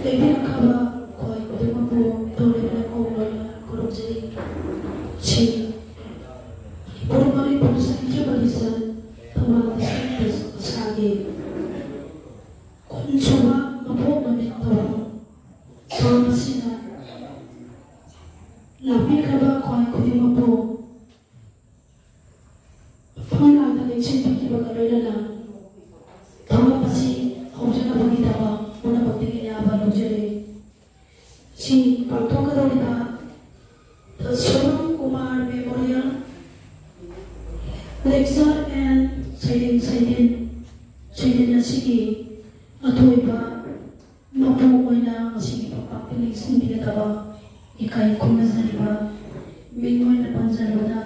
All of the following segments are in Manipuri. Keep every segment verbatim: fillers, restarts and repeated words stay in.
ꯂꯩꯕꯤꯔꯛꯈ꯭ꯔꯕ ꯑꯩꯈꯣꯏ ꯈꯨꯗꯤꯡꯃꯛꯄꯨ ꯇꯧꯔꯤꯕ ꯀꯧꯕ ꯈꯨꯔꯨꯝꯖꯔꯤ꯫ ꯁꯤ ꯄꯨꯔꯨ ꯃꯅꯤꯄꯨꯔ ꯁꯥꯍꯤꯇ꯭ꯌ ꯄꯔꯤꯁꯠ ꯊꯧꯕꯥꯜ ꯗꯤꯁꯇ꯭ꯔꯤꯛ ꯃꯁꯥꯒꯤ ꯀꯨꯟꯁꯨꯕ ꯃꯄꯣꯛ ꯅꯨꯃꯤꯠ ꯊꯧꯔꯝ ꯊꯧꯔꯝ ꯑꯁꯤꯗ ꯂꯥꯛꯄꯤꯈ꯭ꯔꯕ ꯑꯩꯈꯣꯏ ꯈꯨꯗꯤꯡꯃꯛꯄꯨ ꯃꯐꯝ ꯂꯥꯡꯗ ꯂꯦꯡꯁꯤꯟꯕꯤꯈꯤꯕꯒ ꯂꯣꯏꯅꯅ ꯊꯧꯔꯝ ꯑꯁꯤ ꯍꯧꯖꯅꯕꯒꯤꯗꯃꯛ ꯄꯨꯝꯅꯃꯛꯇꯒꯤ ꯑꯌꯥꯕ ꯂꯧꯖꯔꯤ꯫ ꯁꯤ ꯄꯥꯡꯊꯣꯛꯀꯗꯧꯔꯤꯕ The Sorum Kumar Memorial Lecture and ꯁꯩꯔꯦꯡ ꯁꯩꯗꯦꯟ ꯁꯩꯗꯦꯟ ꯑꯁꯤꯒꯤ ꯑꯊꯣꯏꯕ ꯃꯄꯨ ꯑꯣꯏꯅ ꯉꯁꯤꯒꯤ ꯄꯥꯛꯄꯤ ꯂꯦꯡꯁꯤꯟꯕꯤꯒꯗꯕ ꯏꯀꯥꯏ ꯈꯨꯝꯅꯖꯔꯤꯕ ꯃꯤꯡ ꯑꯣꯏꯅ ꯄꯟꯖꯔꯕꯗ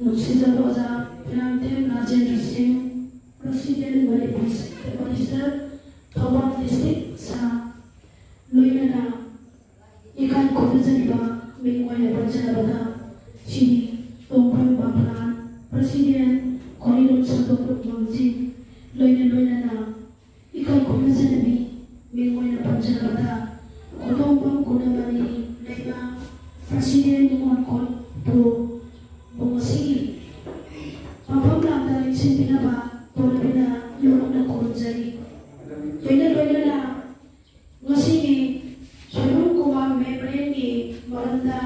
ꯅꯨꯡꯁꯤꯖꯕ ꯑꯣꯖꯥ ꯐꯤꯔꯥꯝꯊꯦꯝ ꯔꯥꯖꯦꯟꯗ꯭ꯔ ꯁꯤꯡ, President ꯃꯅꯤꯄꯨꯔ ꯁꯥꯍꯤꯇ꯭ꯌ ꯄꯔꯤꯁꯠ, ꯊꯧꯕꯥꯜ ꯗꯤꯁꯇ꯭ꯔꯤꯛ ꯁꯥ, ꯂꯣꯏꯅꯅ ꯏꯀꯥꯏ ꯈꯨꯝꯅꯖꯔꯤꯕ ꯃꯤꯡ ꯑꯣꯏꯅ ꯄꯟꯖꯔꯕꯗ ꯁꯤꯅꯤ ꯇꯣꯡꯕ꯭ꯔꯝ ꯕꯥꯕꯨꯂꯥꯜ, President ꯈꯣꯏꯔꯤꯂꯣꯟ ꯁꯟꯇꯣꯛꯄ ꯃꯥꯡꯖꯤꯟ, ꯂꯣꯏꯅ ꯂꯣꯏꯅꯅ ꯏꯀꯥꯏ ꯈꯨꯝꯅꯖꯔꯕꯤ ꯃꯤꯡ ꯑꯣꯏꯅ ꯄꯟꯖꯔꯕꯗ ꯈꯣꯏꯗꯣꯡꯕꯝ ꯒꯨꯅꯃꯅꯤ ꯂꯩꯃ, President ꯅꯤꯉꯣꯜ ꯈꯨꯟ ꯄꯨ, ꯄꯨꯡ ꯑꯁꯤꯒꯤ ꯃꯐꯝ ꯂꯥꯡꯗ ꯂꯦꯡꯁꯤꯟꯕꯤꯅꯕ ꯇꯣꯔꯕꯤꯅ ꯌꯧꯔꯛꯅ ꯈꯨꯔꯨꯝꯖꯔꯤ꯫ ꯂꯣꯏꯅ ꯂꯣꯏꯅꯅ ꯉꯁꯤꯒꯤ ꯁꯣꯏꯕꯝ ꯀꯨꯃꯥꯔ ꯃꯦꯃꯣꯔꯤꯌꯦꯜꯒꯤ ꯃꯔꯝꯗ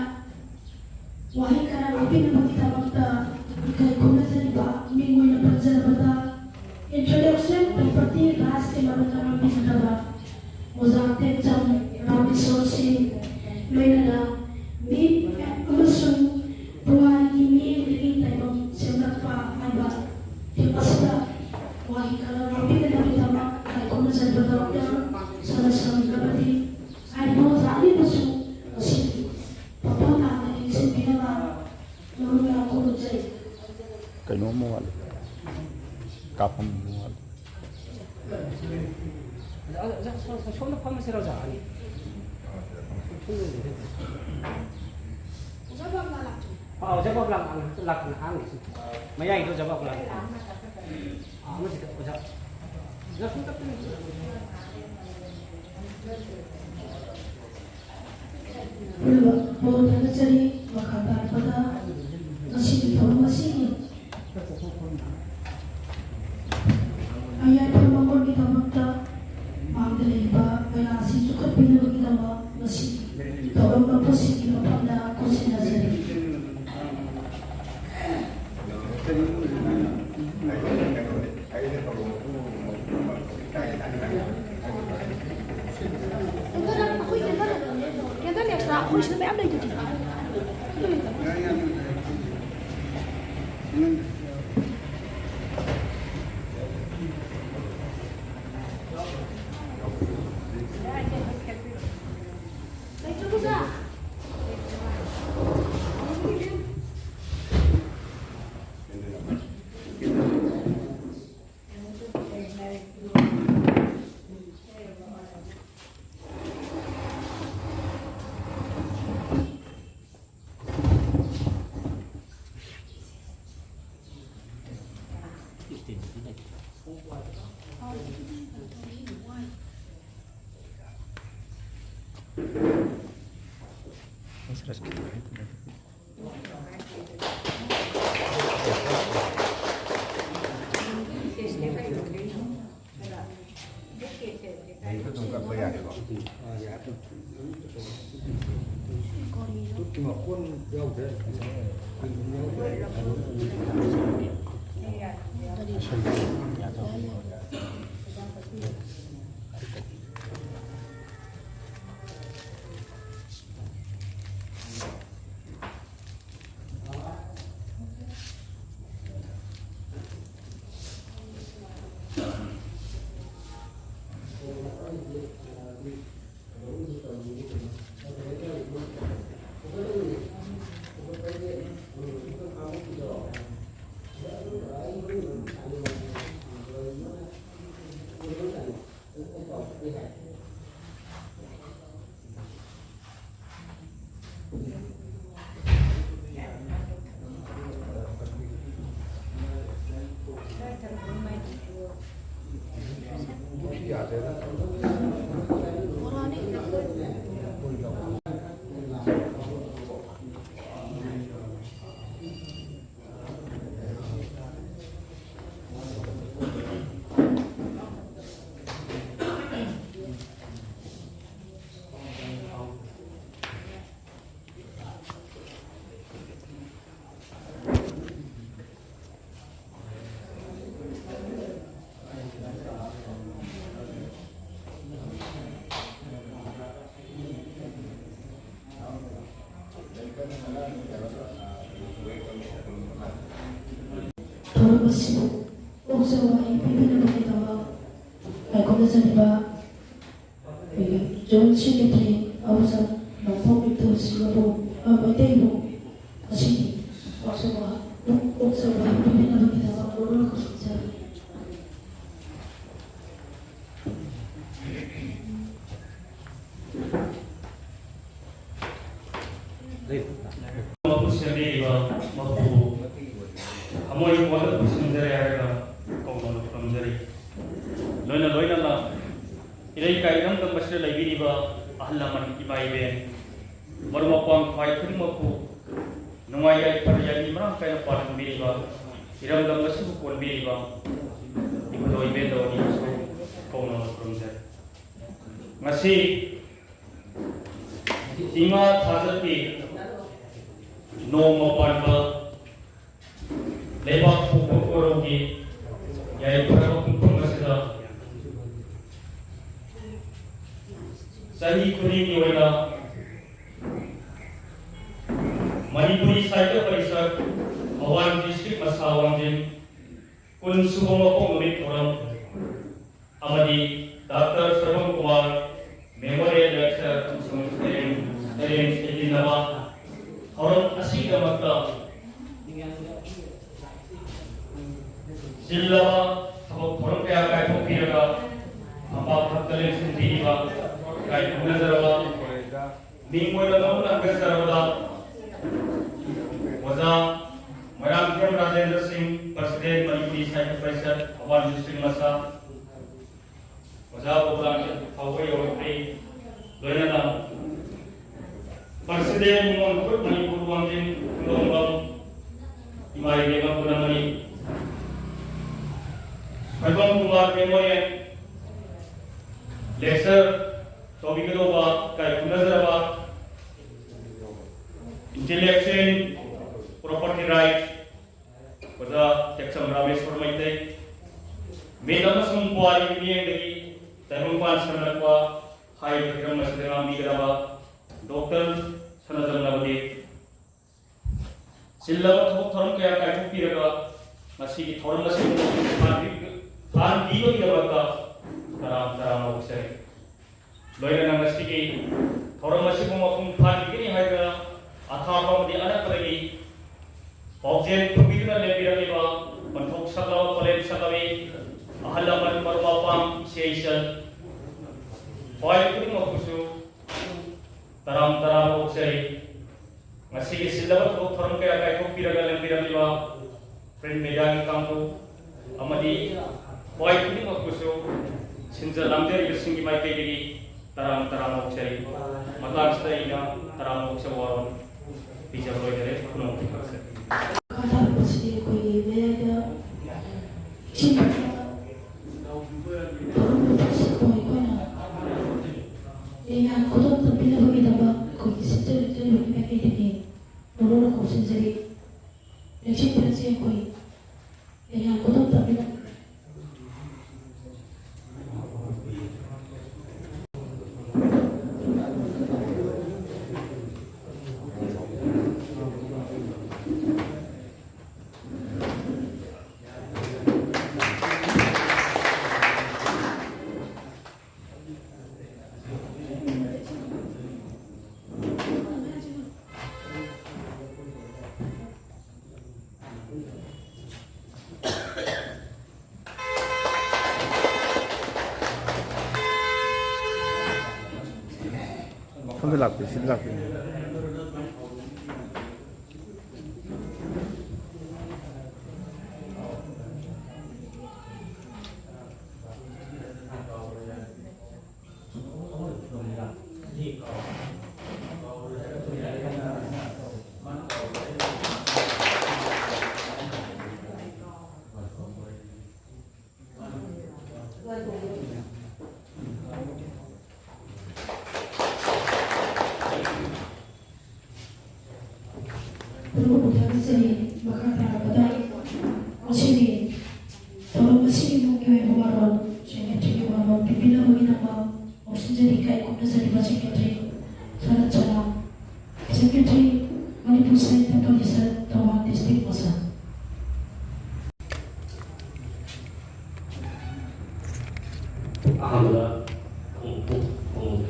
ꯋꯥꯍꯩ ꯈꯔ ꯂꯧꯕꯤꯅꯕꯒꯤꯗꯃꯛꯇ ꯏꯀꯥꯏ ꯈꯨꯝꯅꯖꯔꯤꯕ ꯃꯤꯡ ꯑꯣꯏꯅ ꯄꯟꯖꯔꯕꯗ Introduction to ꯄ꯭ꯔꯇꯤ ꯔꯥꯖꯀꯤ ꯃꯔꯝꯗ ꯉꯥꯡꯕꯤꯒꯗꯕ ꯑꯣꯖꯥ ꯇꯦꯛꯆꯝ ꯔꯥꯃꯦꯁꯣꯔ ꯁꯤꯡ, ꯂꯣꯏꯅꯅ ꯃꯤ ꯑꯃꯁꯨꯡ ꯄꯨꯋꯥꯔꯤꯒꯤ ꯃꯤꯠꯌꯦꯡꯗꯒꯤ ꯇꯥꯏꯕꯪ ꯁꯦꯝꯂꯛꯄ ꯍꯥꯏꯕ ꯊꯤꯝ ꯑꯁꯤꯗ ꯋꯥꯍꯩ ꯈꯔ ꯂꯧꯕꯤꯅꯕꯒꯤꯗꯃꯛ ꯏꯀꯥꯏ ꯈꯨꯝꯅꯖꯔꯤꯕ ꯗꯣꯛꯇꯔ ꯁꯅꯥꯁꯝ ꯒꯅꯄꯇꯤ ꯍꯥꯏꯔꯤꯕ ꯑꯣꯖꯥ ꯑꯅꯤꯕꯨꯁꯨ ꯉꯁꯤꯒꯤ ꯄꯣꯠꯐꯝ ꯂꯥꯡꯗ ꯂꯦꯡꯁꯤꯟꯕꯤꯅꯕ ꯃꯔꯨꯞꯅ ꯈꯨꯔꯨꯝꯖꯔꯤ꯫ ꯀꯩꯅꯣꯝꯃ ꯋꯥꯠꯂꯤ꯫ ꯀꯥꯞꯐꯝ ꯑꯃ ꯋꯥꯠꯂꯤ꯫ ꯑꯣꯖꯥ, ꯑꯣꯖꯥ, ꯁꯣꯝ-, ꯁꯣꯝꯗ ꯐꯝꯃꯁꯤꯔꯣ, ꯑꯣꯖꯥ? ꯑꯅꯤ꯫ ꯁꯣꯝꯗ ꯂꯩꯔꯦ꯫ ꯑꯣꯖꯥ ꯕꯕꯨꯂꯥꯜ ꯂꯥꯛꯄꯅ ꯍꯥꯡꯉꯤꯁꯤ꯫ ꯃꯌꯥꯏꯗꯣ ꯑꯣꯖꯥ ꯕꯕꯨꯂꯥꯜ꯫ ꯑꯥ, ꯑꯃꯁꯤꯗ ꯑꯣꯖꯥ꯫ ꯑꯣꯖꯥ ꯁꯨꯝ ꯇꯞꯄꯤꯌꯨ꯫ ꯄꯨꯝꯅꯃꯛꯄꯨ ꯊꯥꯒꯠꯆꯔꯤ꯫ ꯃꯈꯥ ꯇꯥꯔꯛꯄꯗ ꯉꯁꯤꯒꯤ ꯊꯧꯔꯝ ꯑꯁꯤꯒꯤ ꯑꯌꯥꯏꯐ ꯃꯉꯣꯟꯒꯤꯗꯃꯛꯇ ꯃꯥꯡꯗ ꯂꯩꯕ ꯃꯌꯥꯝꯁꯤ ꯆꯨꯞꯈꯠꯄꯤꯅꯕꯒꯤꯗꯃꯛ ꯉꯁꯤ ꯊꯧꯔꯝ ꯃꯄꯨꯁꯤꯡꯒꯤ ꯃꯐꯝꯗ ꯈꯨꯠꯁꯤꯟꯅꯖꯔꯤ꯫ ꯑꯩꯈꯣꯏ ꯀꯦꯟꯗꯜ, ꯀꯦꯟꯗꯜ ꯑꯦꯛꯁꯇ꯭ꯔꯥ ꯑꯩꯈꯣꯏ ꯁꯤꯗ ꯃꯌꯥꯝ ꯂꯩꯗꯨꯗꯤ꯫ ꯊꯧꯔꯝ ꯑꯁꯤꯕꯨ ꯄꯨꯛꯆꯦꯜ ꯋꯥꯍꯩ ꯄꯤꯕꯤꯅꯕꯒꯤꯗꯃꯛ ꯄꯥꯏꯈꯣꯝꯅꯖꯔꯤꯕ ꯑꯩꯈꯣꯏꯒꯤ Joint Secretary ꯑꯃꯁꯨꯡ ꯅꯣꯡꯄꯣꯛ ꯃꯤꯇꯣꯞ ꯁꯤꯡꯕꯨ, ꯑ, ꯃꯩꯇꯩꯕꯨ ꯉꯁꯤꯒꯤ ꯄꯨꯛꯆꯦꯜ ꯋꯥꯍꯩ, ꯄꯨꯛꯆꯦꯜ ꯋꯥꯍꯩ ꯄꯤꯕꯤꯅꯕꯒꯤꯗꯃꯛ ꯂꯣꯏꯅ ꯈꯨꯔꯨꯝꯖꯔꯤ꯫ ꯃꯄꯨ ꯁꯦꯝꯕꯤꯔꯤꯕ ꯃꯄꯨ ꯊꯃꯣꯏ ꯄꯣꯟꯗ ꯄꯨꯁꯤꯟꯖꯔꯦ ꯍꯥꯏꯔꯒ ꯀꯧꯅꯅ ꯈꯨꯔꯨꯝꯖꯔꯤ꯫ ꯂꯣꯏꯅ ꯂꯣꯏꯅꯅ ꯏꯔꯩꯀꯥꯏ ꯏꯔꯝꯗꯝ ꯑꯁꯤꯗ ꯂꯩꯕꯤꯔꯤꯕ ꯑꯍꯜ ꯂꯃꯟ, ꯏꯃꯥ ꯏꯕꯦꯟ, ꯃꯔꯨꯞ ꯃꯄꯥꯡ ꯈ꯭ꯋꯥꯏ ꯈꯨꯗꯤꯡꯃꯛꯄꯨ ꯅꯨꯡꯉꯥꯏ ꯌꯥꯏꯐꯔ ꯌꯥꯏꯐ ꯃꯔꯥꯡ ꯀꯥꯏꯅ ꯄꯥꯟꯍꯟꯕꯤꯔꯤꯕ, ꯏꯔꯝꯗꯝ ꯑꯁꯤꯕꯨ ꯀꯣꯟꯕꯤꯔꯤꯕ ꯏꯕꯨꯙꯧ ꯏꯕꯦꯟꯗꯧ ꯑꯅꯤꯕꯨꯁꯨ ꯀꯧꯅꯅ ꯈꯨꯔꯨꯝꯖꯔꯤ꯫ ꯉꯁꯤ ꯏꯉꯥ ꯊꯥꯖꯀꯤ ꯅꯣꯡꯃ ꯄꯥꯟꯕ ꯂꯩꯕꯥꯛ ꯄꯣꯛꯄ ꯀꯣꯔꯧꯒꯤ ꯌꯥꯏꯐꯔꯕ ꯄꯨꯡꯐꯝ ꯑꯁꯤꯗ ꯆꯍꯤ ꯈꯨꯗꯤꯡꯒꯤ ꯑꯣꯏꯅ ꯃꯅꯤꯄꯨꯔꯤ ꯁꯥꯍꯤꯇ꯭ꯌ ꯄꯔꯤꯁꯠ ꯊꯧꯕꯥꯜ ꯗꯤꯁꯇ꯭ꯔꯤꯛ ꯃꯁꯥ ꯋꯥꯡꯖꯤꯡ ꯀꯨꯟ ꯁꯨꯕ ꯃꯄꯣꯛ ꯅꯨꯃꯤꯠ ꯊꯧꯔꯝ ꯑꯃꯗꯤ ꯗꯥꯛꯇꯔ ꯁ꯭ꯔꯕꯟ ꯀꯨꯃꯥꯔ ꯃꯦꯃꯣꯔꯤꯌꯦꯜ ꯂꯦꯛꯆꯔ ꯑꯃꯁꯨꯡ ꯁꯩꯔꯦꯡ, ꯁꯩꯔꯦꯡ ꯁꯩꯖꯤꯟꯅꯕ ꯊꯧꯔꯝ ꯑꯁꯤꯒꯤꯗꯃꯛꯇ ꯆꯤꯜꯂꯕ ꯊꯕꯛ ꯊꯧꯔꯝ ꯀꯌꯥ ꯀꯥꯏꯊꯣꯛꯄꯤꯔꯒ ꯐꯝꯄꯥꯛ ꯊꯛꯇ ꯂꯦꯡꯁꯤꯟꯕꯤꯔꯤꯕ ꯏꯀꯥꯏ ꯈꯨꯝꯅꯖꯔꯕ ꯃꯤꯡ ꯑꯣꯏꯅ ꯃꯃꯤꯡ ꯂꯪꯒꯠꯆꯔꯕꯗ ꯑꯣꯖꯥ ꯃꯣꯏꯔꯥꯡꯊꯦꯝ ꯔꯥꯖꯦꯟꯗ꯭ꯔ ꯁꯤꯡ, ꯄ꯭ꯔꯁꯤꯗꯦꯟ ꯃꯅꯤꯄꯨꯔꯤ ꯁꯥꯍꯤꯇ꯭ꯌ ꯄꯔꯤꯁꯠ ꯊꯧꯕꯥꯜ ꯗꯤꯁꯇ꯭ꯔꯤꯛ ꯃꯁꯥ, ꯄ꯭ꯔꯣꯒ꯭ꯔꯥꯝ ꯐꯥꯎꯕ ꯌꯧꯔꯛꯂꯤ꯫ ꯂꯣꯏꯅꯅ ꯄ꯭ꯔꯁꯤꯗꯦꯟ ꯅꯤꯉꯣꯜ ꯃꯈꯨꯠ ꯃꯅꯤꯄꯨꯔ ꯋꯥꯡꯖꯤꯡ ꯈꯨꯟꯗꯣꯡꯕꯝ ꯏꯃꯥ ꯏꯕꯦꯝꯃ ꯄꯨꯝꯅꯃꯛꯅꯤ꯫ ꯁꯣꯏꯕꯝ ꯀꯨꯃꯥꯔ ꯃꯦꯃꯣꯔꯤꯌꯦꯜ ꯂꯦꯛꯆꯔ ꯇꯧꯕꯤꯒꯗꯧꯕ ꯏꯀꯥꯏ ꯈꯨꯝꯅꯖꯔꯕ intellectual property right ꯑꯣꯖꯥ ꯇꯦꯛꯆꯝ ꯔꯥꯃꯦꯁꯣꯔ ꯃꯩꯇꯩ, ꯃꯤꯠ ꯑꯃꯁꯨꯡ ꯄꯨꯋꯥꯔꯤꯒꯤ ꯃꯤꯠꯌꯦꯡꯗꯒꯤ ꯇꯥꯏꯕꯪꯄꯥꯟ ꯁꯦꯝꯂꯛꯄ ꯍꯥꯏꯔꯤꯕ ꯍꯤꯔꯝ ꯑꯁꯤꯗ ꯉꯥꯡꯕꯤꯒꯗꯕ ꯗꯣꯛꯇꯔ ꯁꯅꯥꯖꯝ ꯅꯕꯗꯤꯞ, ꯆꯤꯜꯂꯕ ꯊꯕꯛ ꯊꯧꯔꯝ ꯀꯌꯥ ꯀꯥꯏꯊꯣꯛꯄꯤꯔꯒ ꯉꯁꯤꯒꯤ ꯊꯧꯔꯝ ꯑꯁꯤꯕꯨ ꯃꯄꯨꯡ ꯐꯥꯍꯟꯕꯤ-, ꯐꯥꯍꯟꯕꯤꯕꯒꯤꯗꯃꯛꯇ ꯇꯔꯥꯝ ꯇꯔꯥꯝꯅ ꯑꯣꯛꯆꯔꯤ꯫ ꯂꯣꯏꯅꯅ ꯉꯁꯤꯒꯤ ꯊꯧꯔꯝ ꯑꯁꯤꯕꯨ ꯃꯄꯨꯡ ꯐꯥꯍꯟꯕꯤꯒꯅꯤ ꯍꯥꯏꯗꯨꯅ ꯑꯊꯥꯞꯄ ꯑꯃꯗꯤ ꯑꯅꯛꯄꯗꯒꯤ ꯄꯥꯎꯖꯦꯜ ꯐꯨꯝꯕꯤꯗꯨꯅ ꯂꯦꯡꯕꯤꯔꯛꯂꯤꯕ ꯄꯟꯊꯧ ꯁꯛꯂꯕ ꯄꯣꯂꯦꯝ ꯁꯛꯂꯕꯤ ꯑꯍꯜ ꯂꯃꯟ, ꯃꯔꯨꯞ ꯃꯄꯥꯡ, ꯏꯆꯦ ꯏꯆꯜ, ꯈ꯭ꯋꯥꯏ ꯈꯨꯗꯤꯡꯃꯛꯄꯨꯁꯨ ꯇꯔꯥꯝ ꯇꯔꯥꯝꯅ ꯑꯣꯛꯆꯔꯤ꯫ ꯉꯁꯤꯒꯤ ꯆꯤꯜꯂꯕ ꯊꯕꯛ ꯊꯧꯔꯝ ꯀꯌꯥ ꯀꯥꯏꯊꯣꯛꯄꯤꯔꯒ ꯂꯦꯡꯕꯤꯔꯛꯂꯤꯕ ꯄ꯭ꯔꯤꯟ ꯃꯦꯗꯤꯌꯥꯒꯤ ꯀꯥꯡꯕꯨ ꯑꯃꯗꯤ ꯈ꯭ꯋꯥꯏ ꯈꯨꯗꯤꯡꯃꯛꯄꯨꯁꯨ ꯁꯤꯟꯖ ꯂꯥꯡꯖꯔꯤꯕꯁꯤꯡꯒꯤ ꯃꯥꯏꯀꯩꯗꯒꯤ ꯇꯔꯥꯝ ꯇꯔꯥꯝꯅ ꯑꯣꯛꯆꯔꯤ꯫ ꯃꯇꯥꯡꯁꯤꯗ ꯑꯩꯅ ꯇꯔꯥꯝꯅ ꯑꯣꯛꯆꯕ ꯋꯥꯔꯣꯜ ꯄꯤꯖꯕ ꯂꯣꯏꯖꯔꯦ꯫ ꯄꯨꯝꯅꯃꯛꯀꯤ ꯃꯈꯥ ꯊꯥꯔꯛꯄꯁꯤꯗꯤ ꯑꯩꯈꯣꯏꯒꯤ ꯃꯌꯥꯏꯗ ꯏꯁꯤꯡ ꯊꯧꯔꯝ ꯄꯨꯊꯣꯛꯄ ꯑꯩꯈꯣꯏꯅ ꯂꯦꯡꯌꯥꯟ ꯈꯨꯗꯣꯜ ꯇꯝꯕꯤꯅꯕꯒꯤꯗꯃꯛ ꯑꯩꯈꯣꯏꯒꯤ ꯁꯤꯟꯖꯔꯤꯕ ꯃꯥꯏꯀꯩꯗꯒꯤ ꯃꯔꯨ ꯑꯣꯏꯅ ꯀꯧꯁꯤꯟꯖꯔꯤ꯫ ꯂꯦꯡꯁꯤꯟꯕꯤꯔꯁꯤ ꯑꯩꯈꯣꯏ ꯂꯦꯡꯌꯥꯟ ꯈꯨꯗꯣꯜ ꯇꯝꯕꯤꯅꯕ꯫ ꯁꯣꯝꯗ ꯂꯥꯛꯄꯤꯌꯨ, ꯁꯤꯗ ꯂꯥꯛꯄꯤꯌꯨ꯫ ꯄꯨꯝꯅꯃꯛꯄꯨ ꯊꯥꯒꯠꯆꯔꯤ꯫ ꯃꯈꯥ ꯇꯥꯔꯛꯄꯗ ꯉꯁꯤꯒꯤ ꯊꯧꯔꯝ ꯑꯁꯤꯒꯤ ꯃꯔꯨꯑꯣꯏꯕ ꯋꯥꯔꯣꯜ, ꯁꯦꯀ꯭ꯔꯦꯇꯔꯤꯒꯤ ꯋꯥꯔꯣꯜ ꯄꯤꯕꯤꯅꯕꯒꯤꯗꯃꯛ ꯉꯥꯎꯁꯤꯟꯖꯔꯤ ꯏꯀꯥꯏ ꯈꯨꯝꯅꯖꯔꯤꯕ ꯁꯦꯀ꯭ꯔꯦꯇꯔꯤ ꯁꯔꯠ ꯁꯂꯥꯝ, ꯁꯦꯀ꯭ꯔꯦꯇꯔꯤ, ꯃꯅꯤꯄꯨꯔ ꯁꯥꯍꯤꯇ꯭ꯌ ꯄꯔꯤꯁꯠ, ꯊꯧꯕꯥꯜ ꯗꯤꯁꯇ꯭ꯔꯤꯛ ꯃꯁꯥ꯫ ꯑꯍꯥꯟꯕꯗ ꯈꯣꯡ-, ꯈꯣꯡ-,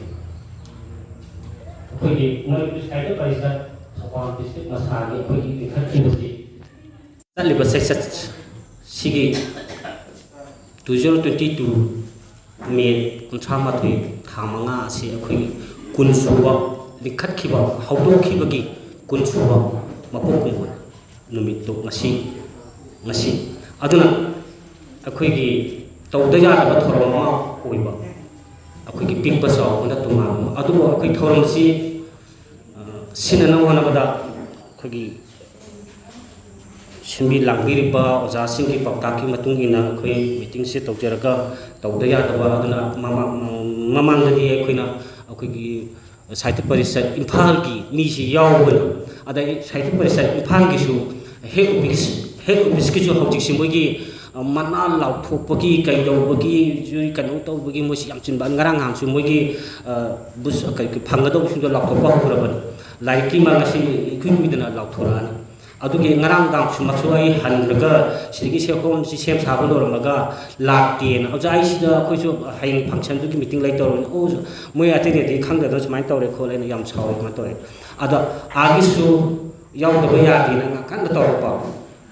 ꯑꯩꯈꯣꯏꯒꯤ ꯃꯅꯤꯄꯨꯔ ꯁꯥꯍꯤꯇ꯭ꯌ ꯄꯔꯤꯁꯠ ꯊꯧꯕꯥꯜ ꯗꯤꯁꯇ꯭ꯔꯤꯛ ꯃꯁꯥꯒꯤ ꯑꯩꯈꯣꯏꯒꯤ ꯂꯤꯡꯈꯠꯈꯤꯕꯁꯤ, ꯆꯠꯂꯤꯕ ꯆꯩꯆꯠꯁꯤꯒꯤ two zero twenty two ꯃꯦ ꯀꯨꯟꯊ꯭ꯔꯥ ꯃꯥꯊꯣꯏ, ꯊꯥ ꯃꯉꯥ ꯑꯁꯤ ꯑꯩꯈꯣꯏꯒꯤ ꯀꯨꯟ ꯁꯨꯕ, ꯂꯤꯡꯈꯠꯈꯤꯕ, ꯍꯧꯗꯣꯛꯈꯤꯕꯒꯤ ꯀꯨꯟ ꯁꯨꯕ ꯃꯄꯣꯛ ꯀꯨꯝꯑꯣꯟ ꯅꯨꯃꯤꯠꯇꯣ ꯉꯁꯤ, ꯉꯁꯤ꯫ ꯑꯗꯨꯅ ꯑꯩꯈꯣꯏꯒꯤ ꯇꯧꯗ ꯌꯥꯗꯕ ꯊꯧꯔꯝ ꯑꯃ ꯑꯣꯏꯕ, ꯑꯩꯈꯣꯏꯒꯤ ꯄꯤꯛꯄ ꯆꯥꯎꯕꯅ ꯇꯣꯉꯥꯟꯕ ꯑꯃ, ꯑꯗꯨꯕꯨ ꯑꯩꯈꯣꯏ ꯊꯧꯔꯝꯁꯤ, ꯑ, ꯁꯤꯟꯅꯅꯕ ꯍꯣꯠꯅꯕꯗ ꯑꯩꯈꯣꯏꯒꯤ ꯁꯤꯟꯕꯤ ꯂꯥꯡꯕꯤꯔꯤꯕ ꯑꯣꯖꯥꯁꯤꯡꯒꯤ ꯄꯥꯎꯇꯥꯛꯀꯤ ꯃꯇꯨꯡ ꯏꯟꯅ ꯑꯩꯈꯣꯏ ꯃꯤꯇꯤꯡꯁꯦ ꯇꯧꯖꯔꯒ ꯇꯧꯗ ꯌꯥꯗꯕ ꯑꯗꯨꯅ ꯃꯃꯥꯡ-, ꯃꯃꯥꯡꯗꯗꯤ ꯑꯩꯈꯣꯏꯅ ꯑꯩꯈꯣꯏꯒꯤ ꯁꯥꯍꯤꯇ꯭ꯌ ꯄꯔꯤꯁꯠ ꯏꯝꯐꯥꯜꯒꯤ ꯃꯤꯁꯤ ꯌꯥꯎꯕꯅꯤ꯫ ꯑꯗꯩ ꯁꯥꯍꯤꯇ꯭ꯌ ꯄꯔꯤꯁꯠ ꯏꯝꯐꯥꯜꯒꯤꯁꯨ ꯍꯦꯠ ꯑꯣꯐꯤꯁ, ꯍꯦꯠ ꯑꯣꯐꯤꯁꯀꯤꯁꯨ ꯍꯧꯖꯤꯛꯁꯤ ꯃꯣꯏꯒꯤ, ꯑ, ꯃꯅꯥ ꯂꯥꯎꯊꯣꯛꯄꯒꯤ, ꯀꯩꯗꯧꯕꯒꯤ, ꯀꯩꯅꯣ ꯇꯧꯕꯒꯤ ꯃꯣꯏꯁꯤ ꯌꯥꯝ ꯆꯤꯟꯕ꯫ ꯉꯔꯥꯡ ꯅꯍꯥꯟꯁꯨ ꯃꯣꯏꯒꯤ, ꯑ, ꯕꯨꯁ, ꯀꯩ, ꯐꯪꯒꯗꯧꯕꯁꯤꯡꯗꯣ ꯂꯥꯎꯊꯣꯛꯄ ꯍꯧꯈ꯭ꯔꯕꯅꯤ꯫ ꯂꯥꯏꯔꯤꯛꯀꯤ ꯃꯔꯝ ꯉꯁꯤ ꯏꯀꯨꯏ ꯀꯨꯏꯗꯅ ꯂꯥꯎꯊꯣꯔꯛꯑꯅꯤ꯫ ꯑꯗꯨꯒꯤ ꯉꯔꯥꯡ ꯅꯨꯡꯗꯥꯡꯁꯨꯃꯛꯁꯨ ꯑꯩ ꯍꯟꯈ꯭ꯔꯒ ꯁꯤꯗꯒꯤ ꯁꯦ-, ꯍꯣꯝꯁꯤ ꯁꯦꯝ ꯁꯥꯕ ꯂꯣꯏꯔꯝꯃꯒ ꯂꯥꯛꯀꯦꯅ꯫ ꯑꯣꯖꯥ, ꯑꯩ ꯁꯤꯗ ꯑꯩꯈꯣꯏꯁꯨ ꯍꯌꯦꯡ ꯐꯪꯁꯟꯗꯨꯒꯤ ꯃꯤꯇꯤꯡ ꯂꯩꯇꯧꯔꯕꯅꯤ꯫ ꯑꯣ, ꯃꯣꯏ ꯑꯇꯩꯗꯤ ꯈꯪꯗꯗꯅ ꯁꯨꯃꯥꯏꯅ ꯇꯧꯔꯦ ꯈꯣꯠꯂꯦꯅ ꯌꯥꯝ ꯁꯥꯎꯋꯦ, ꯀꯃꯥꯏꯅ ꯇꯧꯔꯦ꯫ ꯑꯗ ꯑꯥꯒꯤꯁꯨ ꯌꯥꯎꯗꯕ ꯌꯥꯗꯦꯅ ꯀꯟꯅ ꯇꯧꯔꯛꯄ꯫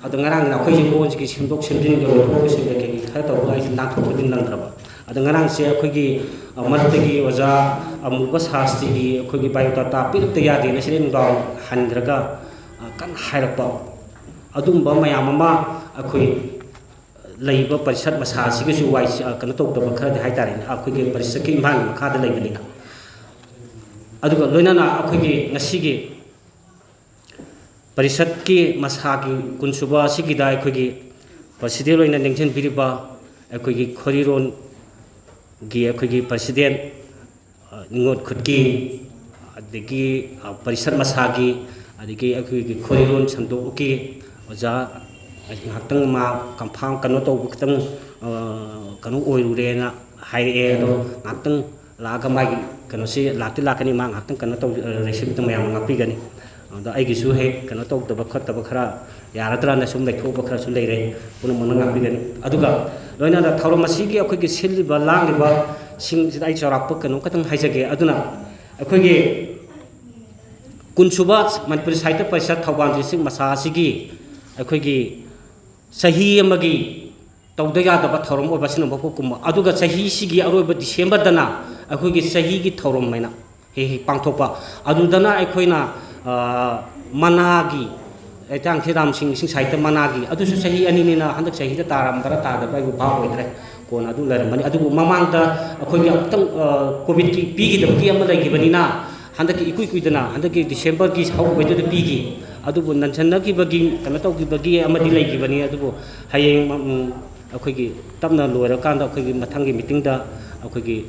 ꯑꯗ ꯉꯔꯥꯡꯅ ꯑꯩꯈꯣꯏꯁꯦ ꯍꯣꯜꯁꯤꯒꯤ ꯁꯦꯝꯗꯣꯛ ꯁꯦꯝꯖꯤꯟꯒ ꯂꯣꯏꯊꯣꯛꯑꯒ ꯀꯩꯀꯩ ꯈꯔ ꯇꯧꯔꯒ ꯑꯩꯁꯦ ꯅꯥꯟꯊꯣꯛꯄꯗꯤ ꯅꯪꯗ꯭ꯔꯕ꯫ ꯑꯗ ꯉꯔꯥꯡꯁꯦ ꯑꯩꯈꯣꯏꯒꯤ, ꯑ, ꯃꯔꯛꯇꯒꯤ ꯑꯣꯖꯥ ꯑꯃꯨꯕ ꯁꯥꯁꯇ꯭ꯔꯤꯒꯤ ꯑꯩꯈꯣꯏꯒꯤ biodata ꯄꯤꯔꯛꯇ ꯌꯥꯗꯦꯅ ꯁꯤꯗꯩ ꯅꯨꯡꯗꯥꯡ ꯍꯟꯈ꯭ꯔꯒ, ꯑ, ꯀꯟꯅ ꯍꯥꯏꯔꯛꯄ꯫ ꯑꯗꯨꯒꯨꯝꯕ ꯃꯌꯥꯝ ꯑꯃ ꯑꯩꯈꯣꯏ ꯂꯩꯔꯤꯕ ꯄꯔꯤꯁꯠ ꯃꯁꯥ ꯑꯁꯤꯒꯤꯁꯨ ꯋꯥꯏ-, ꯑ, ꯀꯩꯅꯣ ꯇꯧꯗꯕ ꯈꯔꯗꯤ ꯍꯥꯏꯇꯥꯔꯦꯅꯦ, ꯑꯩꯈꯣꯏꯒꯤ ꯄꯔꯤꯁꯠꯀꯤ ꯏꯝꯐꯥꯜꯒꯤ ꯃꯈꯥꯗ ꯂꯩꯕꯅꯤꯅ꯫ ꯑꯗꯨꯒ ꯂꯣꯏꯅꯅ ꯑꯩꯈꯣꯏꯒꯤ ꯉꯁꯤꯒꯤ ꯄꯔꯤꯁꯠꯀꯤ ꯃꯁꯥꯒꯤ ꯀꯨꯟꯁꯨꯕ ꯑꯁꯤꯒꯤꯗ ꯑꯩꯈꯣꯏꯒꯤ president ꯑꯣꯏꯅ ꯂꯦꯡꯁꯤꯟꯕꯤꯔꯤꯕ ꯑꯩꯈꯣꯏꯒꯤ ꯈꯣꯔꯤꯔꯣꯟꯒꯤ ꯑꯩꯈꯣꯏꯒꯤ president, ꯑ, ꯅꯤꯉꯣꯜ ꯈꯨꯠꯀꯤ, ꯑꯗꯒꯤ, ꯑ, ꯄꯔꯤꯁꯠ ꯃꯁꯥꯒꯤ, ꯑꯗꯒꯤ ꯑꯩꯈꯣꯏꯒꯤ ꯈꯣꯔꯤꯔꯣꯟ ꯁꯟꯗꯣꯛꯂꯨꯒꯦ ꯑꯣꯖꯥ, ꯉꯥꯏꯍꯥꯛꯇꯪ ꯃꯥ ꯀꯟꯐꯥꯝ ꯀꯩꯅꯣ ꯇꯧꯕ ꯈꯤꯇꯪ, ꯑ, ꯀꯩꯅꯣ ꯑꯣꯏꯔꯨꯔꯦꯅ ꯍꯥꯏꯔꯛꯑꯦ꯫ ꯑꯗꯣ ꯉꯥꯏꯍꯥꯛꯇꯪ ꯂꯥꯛꯑꯒ ꯃꯥꯒꯤ ꯀꯩꯅꯣꯁꯤ ꯂꯥꯛꯇꯤ ꯂꯥꯛꯀꯅꯤ, ꯃꯥ ꯉꯥꯏꯍꯥꯛꯇꯪ ꯀꯩꯅꯣ ꯇꯧ-, ꯑ, ꯂꯩꯁꯤꯟꯕꯗ ꯃꯌꯥꯝꯅ ꯉꯥꯛꯄꯤꯒꯅꯤ꯫ ꯑꯗꯣ ꯑꯩꯒꯤꯁꯨ ꯍꯦꯛ ꯀꯩꯅꯣ ꯇꯧꯗꯕ ꯈꯣꯠꯇꯕ ꯈꯔ ꯌꯥꯔꯗ꯭ꯔꯥꯅ ꯁꯨꯝ ꯂꯩꯊꯣꯛꯄ ꯈꯔꯁꯨ ꯂꯩꯔꯦ, ꯄꯨꯝꯅꯃꯛꯅ ꯉꯥꯛꯄꯤꯒꯅꯤ꯫ ꯑꯗꯨꯒ ꯂꯣꯏꯅꯅ ꯊꯧꯔꯝ ꯑꯁꯤꯒꯤ ꯑꯩꯈꯣꯏꯒꯤ ꯁꯤꯜꯂꯤꯕ ꯂꯥꯡꯂꯤꯕꯁꯤꯡꯁꯤꯗ ꯑꯩ ꯆꯥꯎꯔꯥꯛꯄ ꯀꯩꯅꯣ ꯈꯛꯇꯪ ꯍꯥꯏꯖꯒꯦ꯫ ꯑꯗꯨꯅ ꯑꯩꯈꯣꯏꯒꯤ ꯀꯨꯟꯁꯨꯕ ꯃꯅꯤꯄꯨꯔꯤ ꯁꯥꯍꯤꯇ꯭ꯌ ꯄꯔꯤꯁꯠ ꯊꯧꯕꯥꯜ ꯗꯤꯁꯇ꯭ꯔꯤꯛ ꯃꯁꯥ ꯑꯁꯤꯒꯤ ꯑꯩꯈꯣꯏꯒꯤ ꯆꯍꯤ ꯑꯃꯒꯤ ꯇꯧꯗ ꯌꯥꯗꯕ ꯊꯧꯔꯝ ꯑꯣꯏꯕ ꯑꯁꯤꯅ ꯃꯀꯣꯛ ꯀꯨꯝꯕ, ꯑꯗꯨꯒ ꯆꯍꯤꯁꯤꯒꯤ ꯑꯔꯣꯏꯕ ꯗꯤꯁꯦꯝꯕꯔꯗꯅ ꯑꯩꯈꯣꯏꯒꯤ ꯆꯍꯤꯒꯤ ꯊꯧꯔꯝ ꯍꯥꯏꯅ ꯍꯦꯛ ꯍꯦꯛ ꯄꯥꯡꯊꯣꯛꯄ꯫ ꯑꯗꯨꯗꯅ ꯑꯩꯈꯣꯏꯅ, ꯑ, ꯃꯅꯥꯒꯤ, ꯍꯩꯇꯥꯡ ꯊꯤꯔꯥꯝꯁꯤꯡ ꯏꯁꯤꯡ ꯁꯥꯍꯤꯇ꯭ꯌ ꯃꯅꯥꯒꯤ, ꯑꯗꯨꯁꯨ ꯆꯍꯤ ꯑꯅꯤꯅꯤꯅ ꯍꯟꯗꯛ ꯆꯍꯤꯗ ꯇꯥꯔꯝꯕ꯭ꯔꯥ ꯇꯥꯗꯕ꯭ꯔꯥ ꯑꯩꯕꯨ ꯚꯥꯞ ꯑꯣꯏꯗ꯭ꯔꯦ, ꯀꯣꯟꯅ ꯑꯗꯨ ꯂꯩꯔꯝꯃꯅꯤ꯫ ꯑꯗꯨꯕꯨ ꯃꯃꯥꯡꯗ ꯑꯩꯈꯣꯏꯒꯤ ꯑꯃꯨꯛꯇꯪ, ꯑ, ꯀꯣꯚꯤꯗꯀꯤ ꯄꯤꯈꯤꯗꯕꯒꯤ ꯑꯃ ꯂꯩꯈꯤꯕꯅꯤꯅ, ꯍꯟꯗꯛꯀꯤ ꯏꯀꯨꯏ ꯀꯨꯏꯗꯅ ꯍꯟꯗꯛꯀꯤ ꯗꯤꯁꯦꯝꯕꯔꯒꯤ ꯍꯧꯕꯩꯗꯨꯗ ꯄꯤꯈꯤ꯫ ꯑꯗꯨꯕꯨ ꯅꯟꯁꯟꯅꯈꯤꯕꯒꯤ, ꯀꯩꯅꯣ ꯇꯧꯈꯤꯕꯒꯤ ꯑꯃꯗꯤ ꯂꯩꯈꯤꯕꯅꯤ꯫ ꯑꯗꯨꯕꯨ ꯍꯌꯦꯡ, ꯎꯝ, ꯑꯩꯈꯣꯏꯒꯤ ꯇꯞꯅ ꯂꯣꯏꯔꯀꯥꯟꯗ ꯑꯩꯈꯣꯏꯒꯤ ꯃꯊꯪꯒꯤ ꯃꯤꯇꯤꯡꯗ ꯑꯩꯈꯣꯏꯒꯤ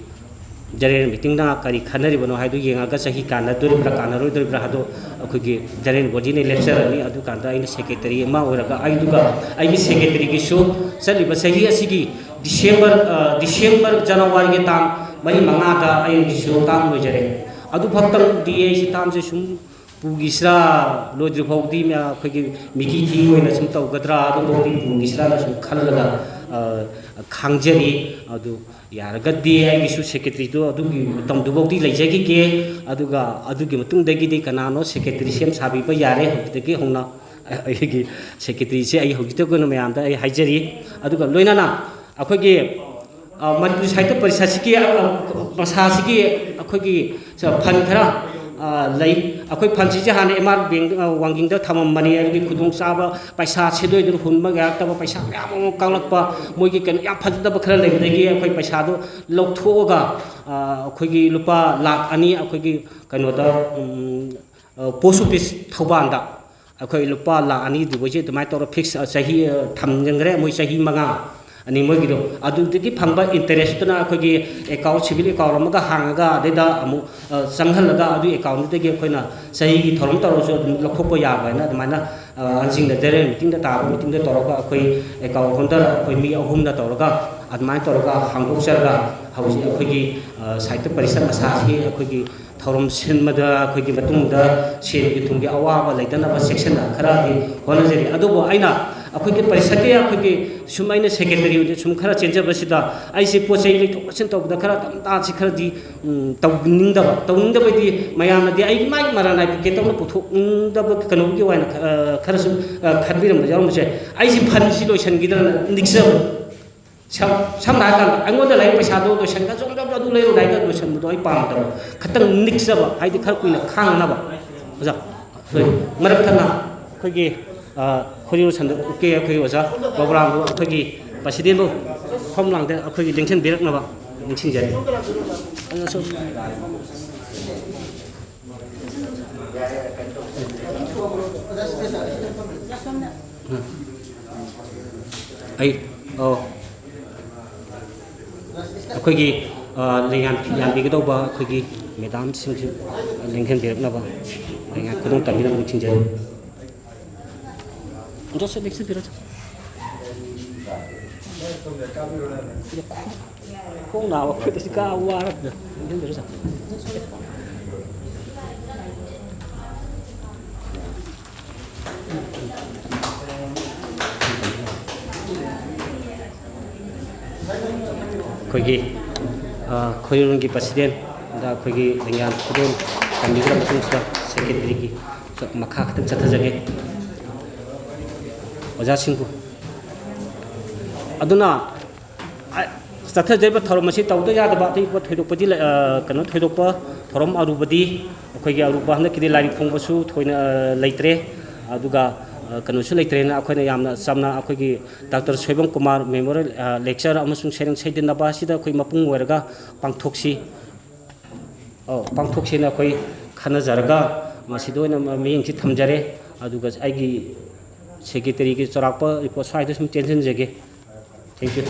ꯖꯦꯅꯔꯦꯜ ꯃꯤꯇꯤꯡꯅ ꯀꯔꯤ ꯈꯟꯅꯔꯤꯕꯅꯣ ꯍꯥꯏꯗꯨ ꯌꯦꯡꯉꯒ ꯆꯍꯤ ꯀꯥꯟꯅꯗꯣꯔꯤꯕ꯭ꯔꯥ ꯀꯥꯟꯅꯔꯣꯏꯗꯣꯔꯤꯕ꯭ꯔꯥ ꯍꯥꯏꯗꯣ ꯑꯩꯈꯣꯏꯒꯤ ꯖꯦꯅꯔꯦꯜ ꯕꯣꯗꯤꯅ ꯂꯦꯞꯆꯔꯅꯤ꯫ ꯑꯗꯨꯀꯥꯟꯗ ꯑꯩꯅ ꯁꯦꯀ꯭ꯔꯦꯇꯔꯤ ꯑꯃ ꯑꯣꯏꯔꯒ, ꯑꯩꯗꯨꯒ ꯑꯩꯒꯤ ꯁꯦꯀ꯭ꯔꯦꯇꯔꯤꯒꯤꯁꯨ ꯆꯠꯂꯤꯕ ꯆꯍꯤ ꯑꯁꯤꯒꯤ ꯗꯤꯁꯦꯝꯕꯔ, ꯑ, ꯗꯤꯁꯦꯝꯕꯔ, ꯖꯅꯋꯥꯔꯤꯒꯤ ꯇꯥꯡ ꯃꯔꯤ ꯃꯉꯥꯗ ꯑꯩꯒꯤꯁꯨ ꯇꯥꯝ ꯂꯣꯏꯖꯔꯦ꯫ ꯑꯗꯨ ꯈꯛꯇꯪꯗꯤ ꯑꯩꯁꯤ ꯇꯥꯝꯁꯦ ꯁꯨꯝ ꯄꯨꯈꯤꯁꯤꯔꯥ, ꯂꯣꯏꯗ꯭ꯔꯤ ꯐꯥꯎꯗꯤ ꯃ-, ꯑꯩꯈꯣꯏꯒꯤ ꯃꯤꯀꯤ ꯊꯤ ꯑꯣꯏꯅ ꯁꯨꯝ ꯇꯧꯒꯗ꯭ꯔꯥ, ꯑꯗꯨꯐꯥꯎꯗꯤ ꯄꯨꯈꯤꯁꯤꯔꯥꯅ ꯁꯨꯝ ꯈꯜꯂꯒ, ꯑ, ꯈꯥꯡꯖꯔꯤ꯫ ꯑꯗꯨ ꯌꯥꯔꯒꯗꯤ ꯑꯩꯒꯤꯁꯨ ꯁꯦꯀ꯭ꯔꯦꯇꯔꯤꯗꯣ ꯑꯗꯨꯒꯤ ꯃꯇꯝꯗꯨꯐꯥꯎꯗꯤ ꯂꯩꯖꯈꯤꯒꯦ꯫ ꯑꯗꯨꯒ ꯑꯗꯨꯒꯤ ꯃꯇꯨꯡꯗꯒꯤꯗꯤ ꯀꯅꯥꯅꯣ ꯁꯦꯀ꯭ꯔꯦꯇꯔꯤ ꯁꯦꯝ ꯁꯥꯕꯤꯕ ꯌꯥꯔꯦ꯫ ꯍꯧꯖꯤꯛꯇꯒꯤ ꯍꯧꯅ ꯑꯩꯒꯤ ꯁꯦꯀ꯭ꯔꯦꯇꯔꯤꯁꯦ ꯑꯩ ꯍꯧꯖꯤꯛꯇꯒꯤ ꯑꯣꯏꯅ ꯃꯌꯥꯝꯗ ꯑꯩ ꯍꯥꯏꯖꯔꯤ꯫ ꯑꯗꯨꯒ ꯂꯣꯏꯅꯅ ꯑꯩꯈꯣꯏꯒꯤ, ꯑ, ꯃꯅꯤꯄꯨꯔꯤ ꯁꯥꯍꯤꯇ꯭ꯌ ꯄꯔꯤꯁꯠꯁꯤꯒꯤ, ꯑ, ꯃꯁꯥꯁꯤꯒꯤ ꯑꯩꯈꯣꯏꯒꯤ ꯐꯟ ꯈꯔ, ꯑ, ꯂꯩ꯫ ꯑꯩꯈꯣꯏ ꯐꯟꯁꯤꯡꯁꯦ ꯍꯥꯟꯅ ꯑꯦꯝ ꯑꯥꯔ ꯕꯦꯡ, ꯑ, ꯋꯥꯡꯖꯤꯡꯗ ꯊꯝꯃꯝꯕꯅꯤ꯫ ꯑꯗꯨꯒꯤ ꯈꯨꯗꯣꯡꯆꯥꯕ, ꯄꯩꯁꯥ ꯁꯦꯟꯗꯣꯏꯗꯨꯅ ꯍꯨꯟꯕ ꯌꯥꯔꯛꯇꯕ, ꯄꯩꯁꯥ ꯃꯌꯥꯝ ꯑꯃ ꯀꯥꯎꯂꯛꯄ, ꯃꯣꯏꯒꯤ ꯀꯩꯅꯣ ꯌꯥꯝ ꯐꯖꯗꯕ ꯈꯔ ꯂꯩꯕꯗꯒꯤ ꯑꯩꯈꯣꯏ ꯄꯩꯁꯥꯗꯣ ꯂꯧꯊꯣꯛꯑꯒ, ꯑ, ꯑꯩꯈꯣꯏꯒꯤ ꯂꯨꯄꯥ ꯂꯥꯈ ꯑꯅꯤ ꯑꯩꯈꯣꯏꯒꯤ ꯀꯩꯅꯣꯗ, ꯎꯝ, ꯑ, ꯄꯣꯁ ꯑꯣꯐꯤꯁ ꯊꯧꯕꯥꯜꯗ ꯑꯩꯈꯣꯏ ꯂꯨꯄꯥ ꯂꯥꯈ ꯑꯅꯤ ꯗꯤꯄꯣꯖꯤꯠ ꯑꯗꯨꯃꯥꯏꯅ ꯇꯧꯔ ꯐꯤꯛꯁ, ꯑ, ꯆꯍꯤ, ꯑ, ꯊꯝꯖꯤꯟꯈ꯭ꯔꯦ꯫ ꯃꯣꯏ ꯆꯍꯤ ꯃꯉꯥ, ꯑꯅꯤ ꯃꯣꯏꯒꯤꯗꯣ, ꯑꯗꯨꯗꯒꯤ ꯐꯪꯕ ꯏꯟꯇꯔꯦꯁꯇꯨꯅ ꯑꯩꯈꯣꯏꯒꯤ ꯑꯦꯀꯥꯎꯟ, ꯁꯤꯚꯤꯜ ꯑꯦꯀꯥꯎꯟ ꯑꯃꯒ ꯍꯥꯡꯉꯒ, ꯑꯗꯩꯗ ꯑꯃꯨꯛ, ꯑ, ꯆꯪꯍꯜꯂꯒ, ꯑꯗꯨꯒꯤ ꯑꯦꯀꯥꯎꯟꯗꯨꯗꯒꯤ ꯑꯩꯈꯣꯏꯅ ꯆꯍꯤꯒꯤ ꯊꯧꯔꯝ ꯇꯧꯔꯁꯨ ꯑꯗꯨꯝ ꯂꯧꯊꯣꯛꯄ ꯌꯥꯕ ꯍꯥꯏꯅ ꯑꯗꯨꯃꯥꯏꯅ, ꯑ, ꯑꯍꯟꯁꯤꯡꯅ ꯖꯦꯅꯔꯦꯜ ꯃꯤꯇꯤꯡꯗ ꯇꯥꯕ ꯃꯤꯇꯤꯡꯗ ꯇꯧꯔꯒ, ꯑꯩꯈꯣꯏ ꯑꯦꯀꯥꯎꯟ ꯍꯣꯜꯗꯔ ꯑꯩꯈꯣꯏ ꯃꯤ ꯑꯍꯨꯝꯅ ꯇꯧꯔꯒ ꯑꯗꯨꯃꯥꯏꯅ ꯇꯧꯔꯒ ꯍꯥꯡꯗꯣꯛꯆꯔꯒ, ꯍꯧꯖꯤꯛ ꯑꯩꯈꯣꯏꯒꯤ, ꯑ, ꯁꯥꯍꯤꯇ꯭ꯌ ꯄꯔꯤꯁꯠ ꯃꯁꯥꯁꯤ ꯑꯩꯈꯣꯏꯒꯤ ꯊꯧꯔꯝ ꯁꯤꯟꯕꯗ ꯑꯩꯈꯣꯏꯒꯤ ꯃꯇꯨꯡꯗ ꯁꯦꯟꯒꯤ ꯊꯨꯝꯒꯤ ꯑꯋꯥꯕ ꯂꯩꯇꯅꯕ ꯆꯦꯛꯁꯤꯟꯅ ꯈꯔꯗꯤ ꯍꯣꯠꯅꯖꯔꯤ꯫ ꯑꯗꯨꯕꯨ ꯑꯩꯅ ꯑꯩꯈꯣꯏꯒꯤ ꯄꯔꯤꯁꯠꯀꯤ ꯑꯩꯈꯣꯏꯒꯤ ꯁꯨꯝ ꯑꯩꯅ ꯁꯦꯀ꯭ꯔꯦꯇꯔꯤ ꯑꯣꯏꯅ ꯁꯨꯝ ꯈꯔ ꯆꯦꯟꯖꯕꯁꯤꯗ ꯑꯩꯁꯦ ꯄꯣꯠ ꯆꯩ ꯂꯩꯊꯣꯛ ꯂꯩꯁꯤꯟ ꯇꯧꯕꯗ ꯈꯔ ꯇꯝ ꯇꯥꯁꯤ ꯈꯔꯗꯤ, ꯎꯝ, ꯇꯧꯅꯤꯡꯗꯕ, ꯇꯧꯅꯤꯡꯗꯕꯗꯤ ꯃꯌꯥꯝꯅꯗꯤ ꯑꯩꯒꯤ ꯃꯥꯒꯤ ꯃꯔꯥꯅꯥꯏ ꯄꯣꯀꯦꯠꯇꯧꯅ ꯄꯨꯊꯣꯛꯅꯤꯡꯗꯕ ꯀꯩꯅꯣꯒꯤ ꯑꯣꯏꯅ ꯈ-, ꯈꯔꯁꯨ, ꯑ, ꯈꯟꯕꯤꯔꯝꯕ ꯌꯥꯎꯔꯝꯕꯁꯦ꯫ ꯑꯩꯁꯦ ꯐꯟꯁꯤ ꯂꯣꯏꯁꯤꯟꯈꯤꯗ꯭ꯔꯅ ꯅꯤꯛꯆꯕ꯫ ꯁꯝ-, ꯁꯝꯅ ꯍꯥꯏꯔꯀꯥꯟꯗ ꯑꯩꯉꯣꯟꯗ ꯂꯩꯔꯤꯕ ꯄꯩꯁꯥꯗꯣ ꯂꯣꯏꯁꯤꯟꯒ ꯖꯣꯝ ꯖꯣꯝ ꯖꯣꯝ ꯑꯗꯨ ꯂꯩꯔꯨ ꯍꯥꯏꯔꯒ ꯂꯣꯏꯁꯤꯟꯕꯗꯣ ꯑꯩ ꯄꯥꯝꯗꯕ꯫ ꯈꯇꯪ ꯅꯤꯛꯆꯕ, ꯍꯥꯏꯗꯤ ꯈꯔ ꯀꯨꯏꯅ ꯈꯥꯡꯅꯅꯕ꯫ ꯑꯣꯖꯥ, ꯍꯣꯏ, ꯃꯔꯛ ꯊꯠꯅ ꯑꯩꯈꯣꯏꯒꯤ, ꯑ, ꯈꯣꯏꯔꯤꯔꯣ ꯁꯟꯗ ꯎꯛꯀꯦ ꯑꯩꯈꯣꯏꯒꯤ ꯑꯣꯖꯥ ꯕꯕꯨꯔꯥꯝꯕꯨ ꯑꯩꯈꯣꯏꯒꯤ ꯄ꯭ꯔꯁꯤꯗꯦꯟꯕꯨ ꯐꯝ ꯂꯥꯡꯗ ꯑꯩꯈꯣꯏꯒꯤ ꯂꯦꯡꯁꯤꯟꯕꯤꯔꯛꯅꯕ ꯅꯤꯡꯁꯤꯡꯖꯔꯤ꯫ ꯑꯗꯨꯅꯁꯨ ꯑꯩ, ꯑꯣ, ꯑꯩꯈꯣꯏꯒꯤ, ꯑ, ꯂꯦꯡꯌꯥꯟ ꯌꯥꯟꯕꯤꯒꯗꯧꯕ ꯑꯩꯈꯣꯏꯒꯤ ꯃꯦꯗꯥꯝꯁꯤꯡꯁꯨ ꯂꯦꯡꯁꯤꯟꯕꯤꯔꯛꯅꯕ, ꯂꯦꯡꯌꯥꯟ ꯈꯨꯗꯣꯡ ꯇꯝꯕꯤꯅꯕ ꯅꯤꯡꯁꯤꯡꯖꯔꯤ꯫ ꯑꯣꯖꯥꯁꯨ ꯂꯦꯡꯁꯤꯟꯕꯤꯔꯣ꯫ ꯈꯣꯡ ꯅꯥꯕ ꯑꯩꯈꯣꯏꯗꯁꯨ ꯀꯥ ꯋꯥꯔꯕꯗ ꯂꯦꯡꯁꯤꯟꯕꯤꯔꯣ꯫ ꯑꯩꯈꯣꯏꯒꯤ, ꯑ, ꯈꯣꯏꯔꯣꯟꯒꯤ ꯄ꯭ꯔꯁꯤꯗꯦꯟꯗ ꯑꯩꯈꯣꯏꯒꯤ ꯂꯦꯡꯌꯥꯟ ꯈꯨꯗꯣꯜ ꯇꯝꯕꯤꯈ꯭ꯔ ꯃꯇꯨꯡꯁꯤꯗ ꯁꯦꯀ꯭ꯔꯦꯇꯔꯤꯒꯤ ꯃꯈꯥ ꯈꯤꯇꯪ ꯆꯠꯊꯖꯒꯦ꯫ ꯑꯣꯖꯥꯁꯤꯡꯕꯨ꯫ ꯑꯗꯨꯅ, ꯑ, ꯆꯠꯊꯖꯔꯤꯕ ꯊꯧꯔꯝ ꯑꯁꯤ ꯇꯧꯗ ꯌꯥꯗꯕ ꯑꯇꯩ ꯄꯣꯠ ꯊꯣꯏꯗꯣꯛꯄꯗꯤ ꯂꯩ-, ꯑ, ꯀꯩꯅꯣ, ꯊꯣꯏꯗꯣꯛꯄ ꯊꯧꯔꯝ ꯑꯔꯨꯕꯗꯤ ꯑꯩꯈꯣꯏꯒꯤ ꯑꯔꯨꯕ ꯍꯟꯗꯛꯀꯤꯗꯤ ꯂꯥꯏꯔꯤꯛ ꯐꯣꯡꯕꯁꯨ ꯊꯣꯏꯅ, ꯑ, ꯂꯩꯇ꯭ꯔꯦ꯫ ꯑꯗꯨꯒ, ꯑ, ꯀꯩꯅꯣꯁꯨ ꯂꯩꯇ꯭ꯔꯦꯅ ꯑꯩꯈꯣꯏꯅ ꯌꯥꯝꯅ ꯆꯝꯅ ꯑꯩꯈꯣꯏꯒꯤ ꯗꯥꯛꯇꯔ ꯁꯣꯏꯕꯝ ꯀꯨꯃꯥꯔ ꯃꯦꯃꯣꯔꯤꯌꯦꯜ, ꯑ, ꯂꯦꯛꯆꯔ ꯑꯃꯁꯨꯡ ꯁꯩꯔꯦꯡ ꯁꯩꯗꯟꯅꯕ ꯑꯁꯤꯗ ꯑꯩꯈꯣꯏ ꯃꯄꯨꯡ ꯑꯣꯏꯔꯒ ꯄꯥꯡꯊꯣꯛꯁꯤ꯫ ꯑꯧ, ꯄꯥꯡꯊꯣꯛꯁꯦꯅ ꯑꯩꯈꯣꯏ ꯈꯟꯅꯖꯔꯒ ꯃꯁꯤꯗ ꯑꯣꯏꯅ ꯃ-, ꯃꯤꯠꯌꯦꯡꯁꯤ ꯊꯝꯖꯔꯦ꯫ ꯑꯗꯨꯒ ꯑꯩꯒꯤ ꯁꯦꯀ꯭ꯔꯦꯇꯔꯤꯒꯤ ꯆꯥꯎꯔꯥꯛꯄ ꯔꯤꯄꯣꯔꯠ ꯁ꯭ꯋꯥꯏꯗ ꯁꯨꯝ ꯇꯦꯟꯁꯤꯟꯖꯒꯦ꯫ Thank you.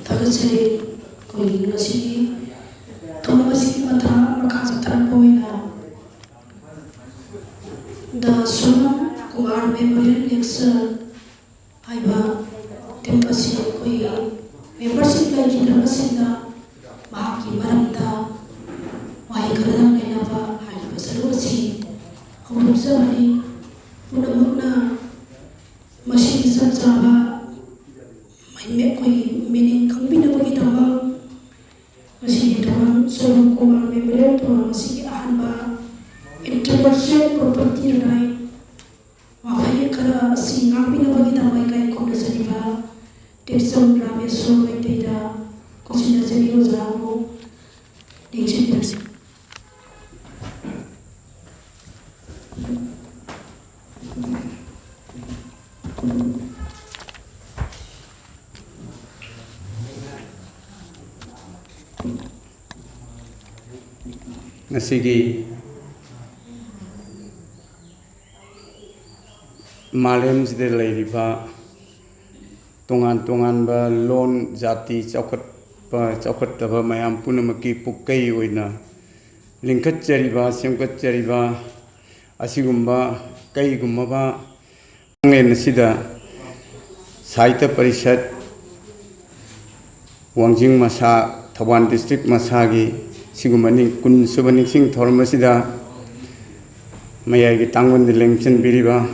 ꯊꯥꯒꯠꯆꯔꯤ꯫ ꯑꯩꯈꯣꯏꯒꯤ ꯉꯁꯤꯒꯤ ꯊꯧꯔꯝ ꯑꯁꯤꯒꯤ ꯃꯊꯥ ꯃꯈꯥ ꯆꯠꯊꯔꯛꯄ ꯑꯣꯏꯅ ꯗ ꯁꯣꯅꯝ ꯀꯨꯃꯥꯔ ꯃꯦꯃꯣꯔꯤꯌꯦꯜ ꯂꯦꯛꯆꯔ ꯍꯥꯏꯕ ꯊꯤꯝ ꯑꯁꯤ ꯑꯩꯈꯣꯏꯒꯤ ꯃꯦꯝꯕꯔꯁꯤꯡ ꯂꯩꯈꯤꯗ꯭ꯔꯕꯁꯤꯡꯗ ꯃꯍꯥꯛꯀꯤ ꯃꯔꯝꯗ ꯋꯥꯍꯩ ꯈꯔꯗꯪ ꯅꯩꯅꯕ ꯍꯥꯏꯔꯤꯕ ꯁꯔꯨꯛ ꯑꯁꯤ ꯍꯧꯗꯣꯛꯆꯕꯅꯤ꯫ ꯄꯨꯝꯅꯃꯛꯅ ꯃꯁꯤꯒꯤ ꯆꯞ ꯆꯥꯕ ꯑꯩꯈꯣꯏꯒꯤ ꯃꯤꯅꯤꯡ ꯈꯪꯕꯤꯅꯕꯒꯤꯗꯃꯛ ꯉꯁꯤꯒꯤ ꯊꯧꯔꯝ ꯁꯣꯔꯨꯝ ꯀꯨꯃꯥꯔ ꯃꯦꯃꯣꯔꯤꯌꯦꯜ ꯊꯧꯔꯝ ꯑꯁꯤꯒꯤ ꯑꯍꯥꯟꯕ ꯏꯟꯇꯔꯅꯦꯁꯅꯦꯜ ꯄ꯭ꯔꯣꯄꯔꯇꯤ ꯔꯥꯏꯠ ꯋꯥꯍꯩ ꯈꯔ ꯑꯁꯤ ꯉꯥꯡꯕꯤꯅꯕꯒꯤꯗꯃꯛ ꯏꯀꯥꯏ ꯈꯨꯝꯅꯖꯔꯤꯕ ꯇꯦꯛꯆꯝ ꯔꯥꯃꯦꯁꯣꯔ ꯃꯩꯇꯩꯗ ꯈꯨꯠꯁꯤꯟꯅꯖꯔꯤ꯫ ꯑꯣꯖꯥꯕꯨ ꯂꯦꯡꯁꯤꯟꯕꯤꯔꯛꯁꯤ꯫ ꯉꯁꯤꯒꯤ ꯃꯥꯂꯦꯝꯁꯤꯗ ꯂꯩꯔꯤꯕ ꯇꯣꯉꯥꯟ ꯇꯣꯉꯥꯟꯕ ꯂꯣꯟ, ꯖꯥꯇꯤ, ꯆꯥꯎꯈꯠꯄ ꯆꯥꯎꯈꯠꯇꯕ ꯃꯌꯥꯝ ꯄꯨꯝꯅꯃꯛꯀꯤ ꯄꯨꯀꯩ ꯑꯣꯏꯅ ꯂꯤꯡꯈꯠꯆꯔꯤꯕ, ꯁꯦꯝꯒꯠꯆꯔꯤꯕ ꯑꯁꯤꯒꯨꯝꯕ ꯀꯩꯒꯨꯝꯂꯕ ꯂꯝꯂꯦꯟ ꯑꯁꯤꯗ ꯁꯥꯍꯤꯇ꯭ꯌ ꯄꯔꯤꯁꯠ ꯋꯥꯡꯖꯤꯡ ꯃꯁꯥ, ꯊꯧꯕꯥꯜ ꯗꯤꯁꯇ꯭ꯔꯤꯛ ꯃꯁꯥꯒꯤ ꯁꯤꯒꯨꯝꯕ ꯅꯤꯡ-, ꯀꯨꯟ ꯁꯨꯕ ꯅꯤꯡꯁꯤꯡ ꯊꯧꯔꯝ ꯑꯁꯤꯗ ꯃꯌꯥꯏꯒꯤ ꯇꯥꯡꯕꯟꯗ ꯂꯦꯡꯁꯤꯟꯕꯤꯔꯤꯕ,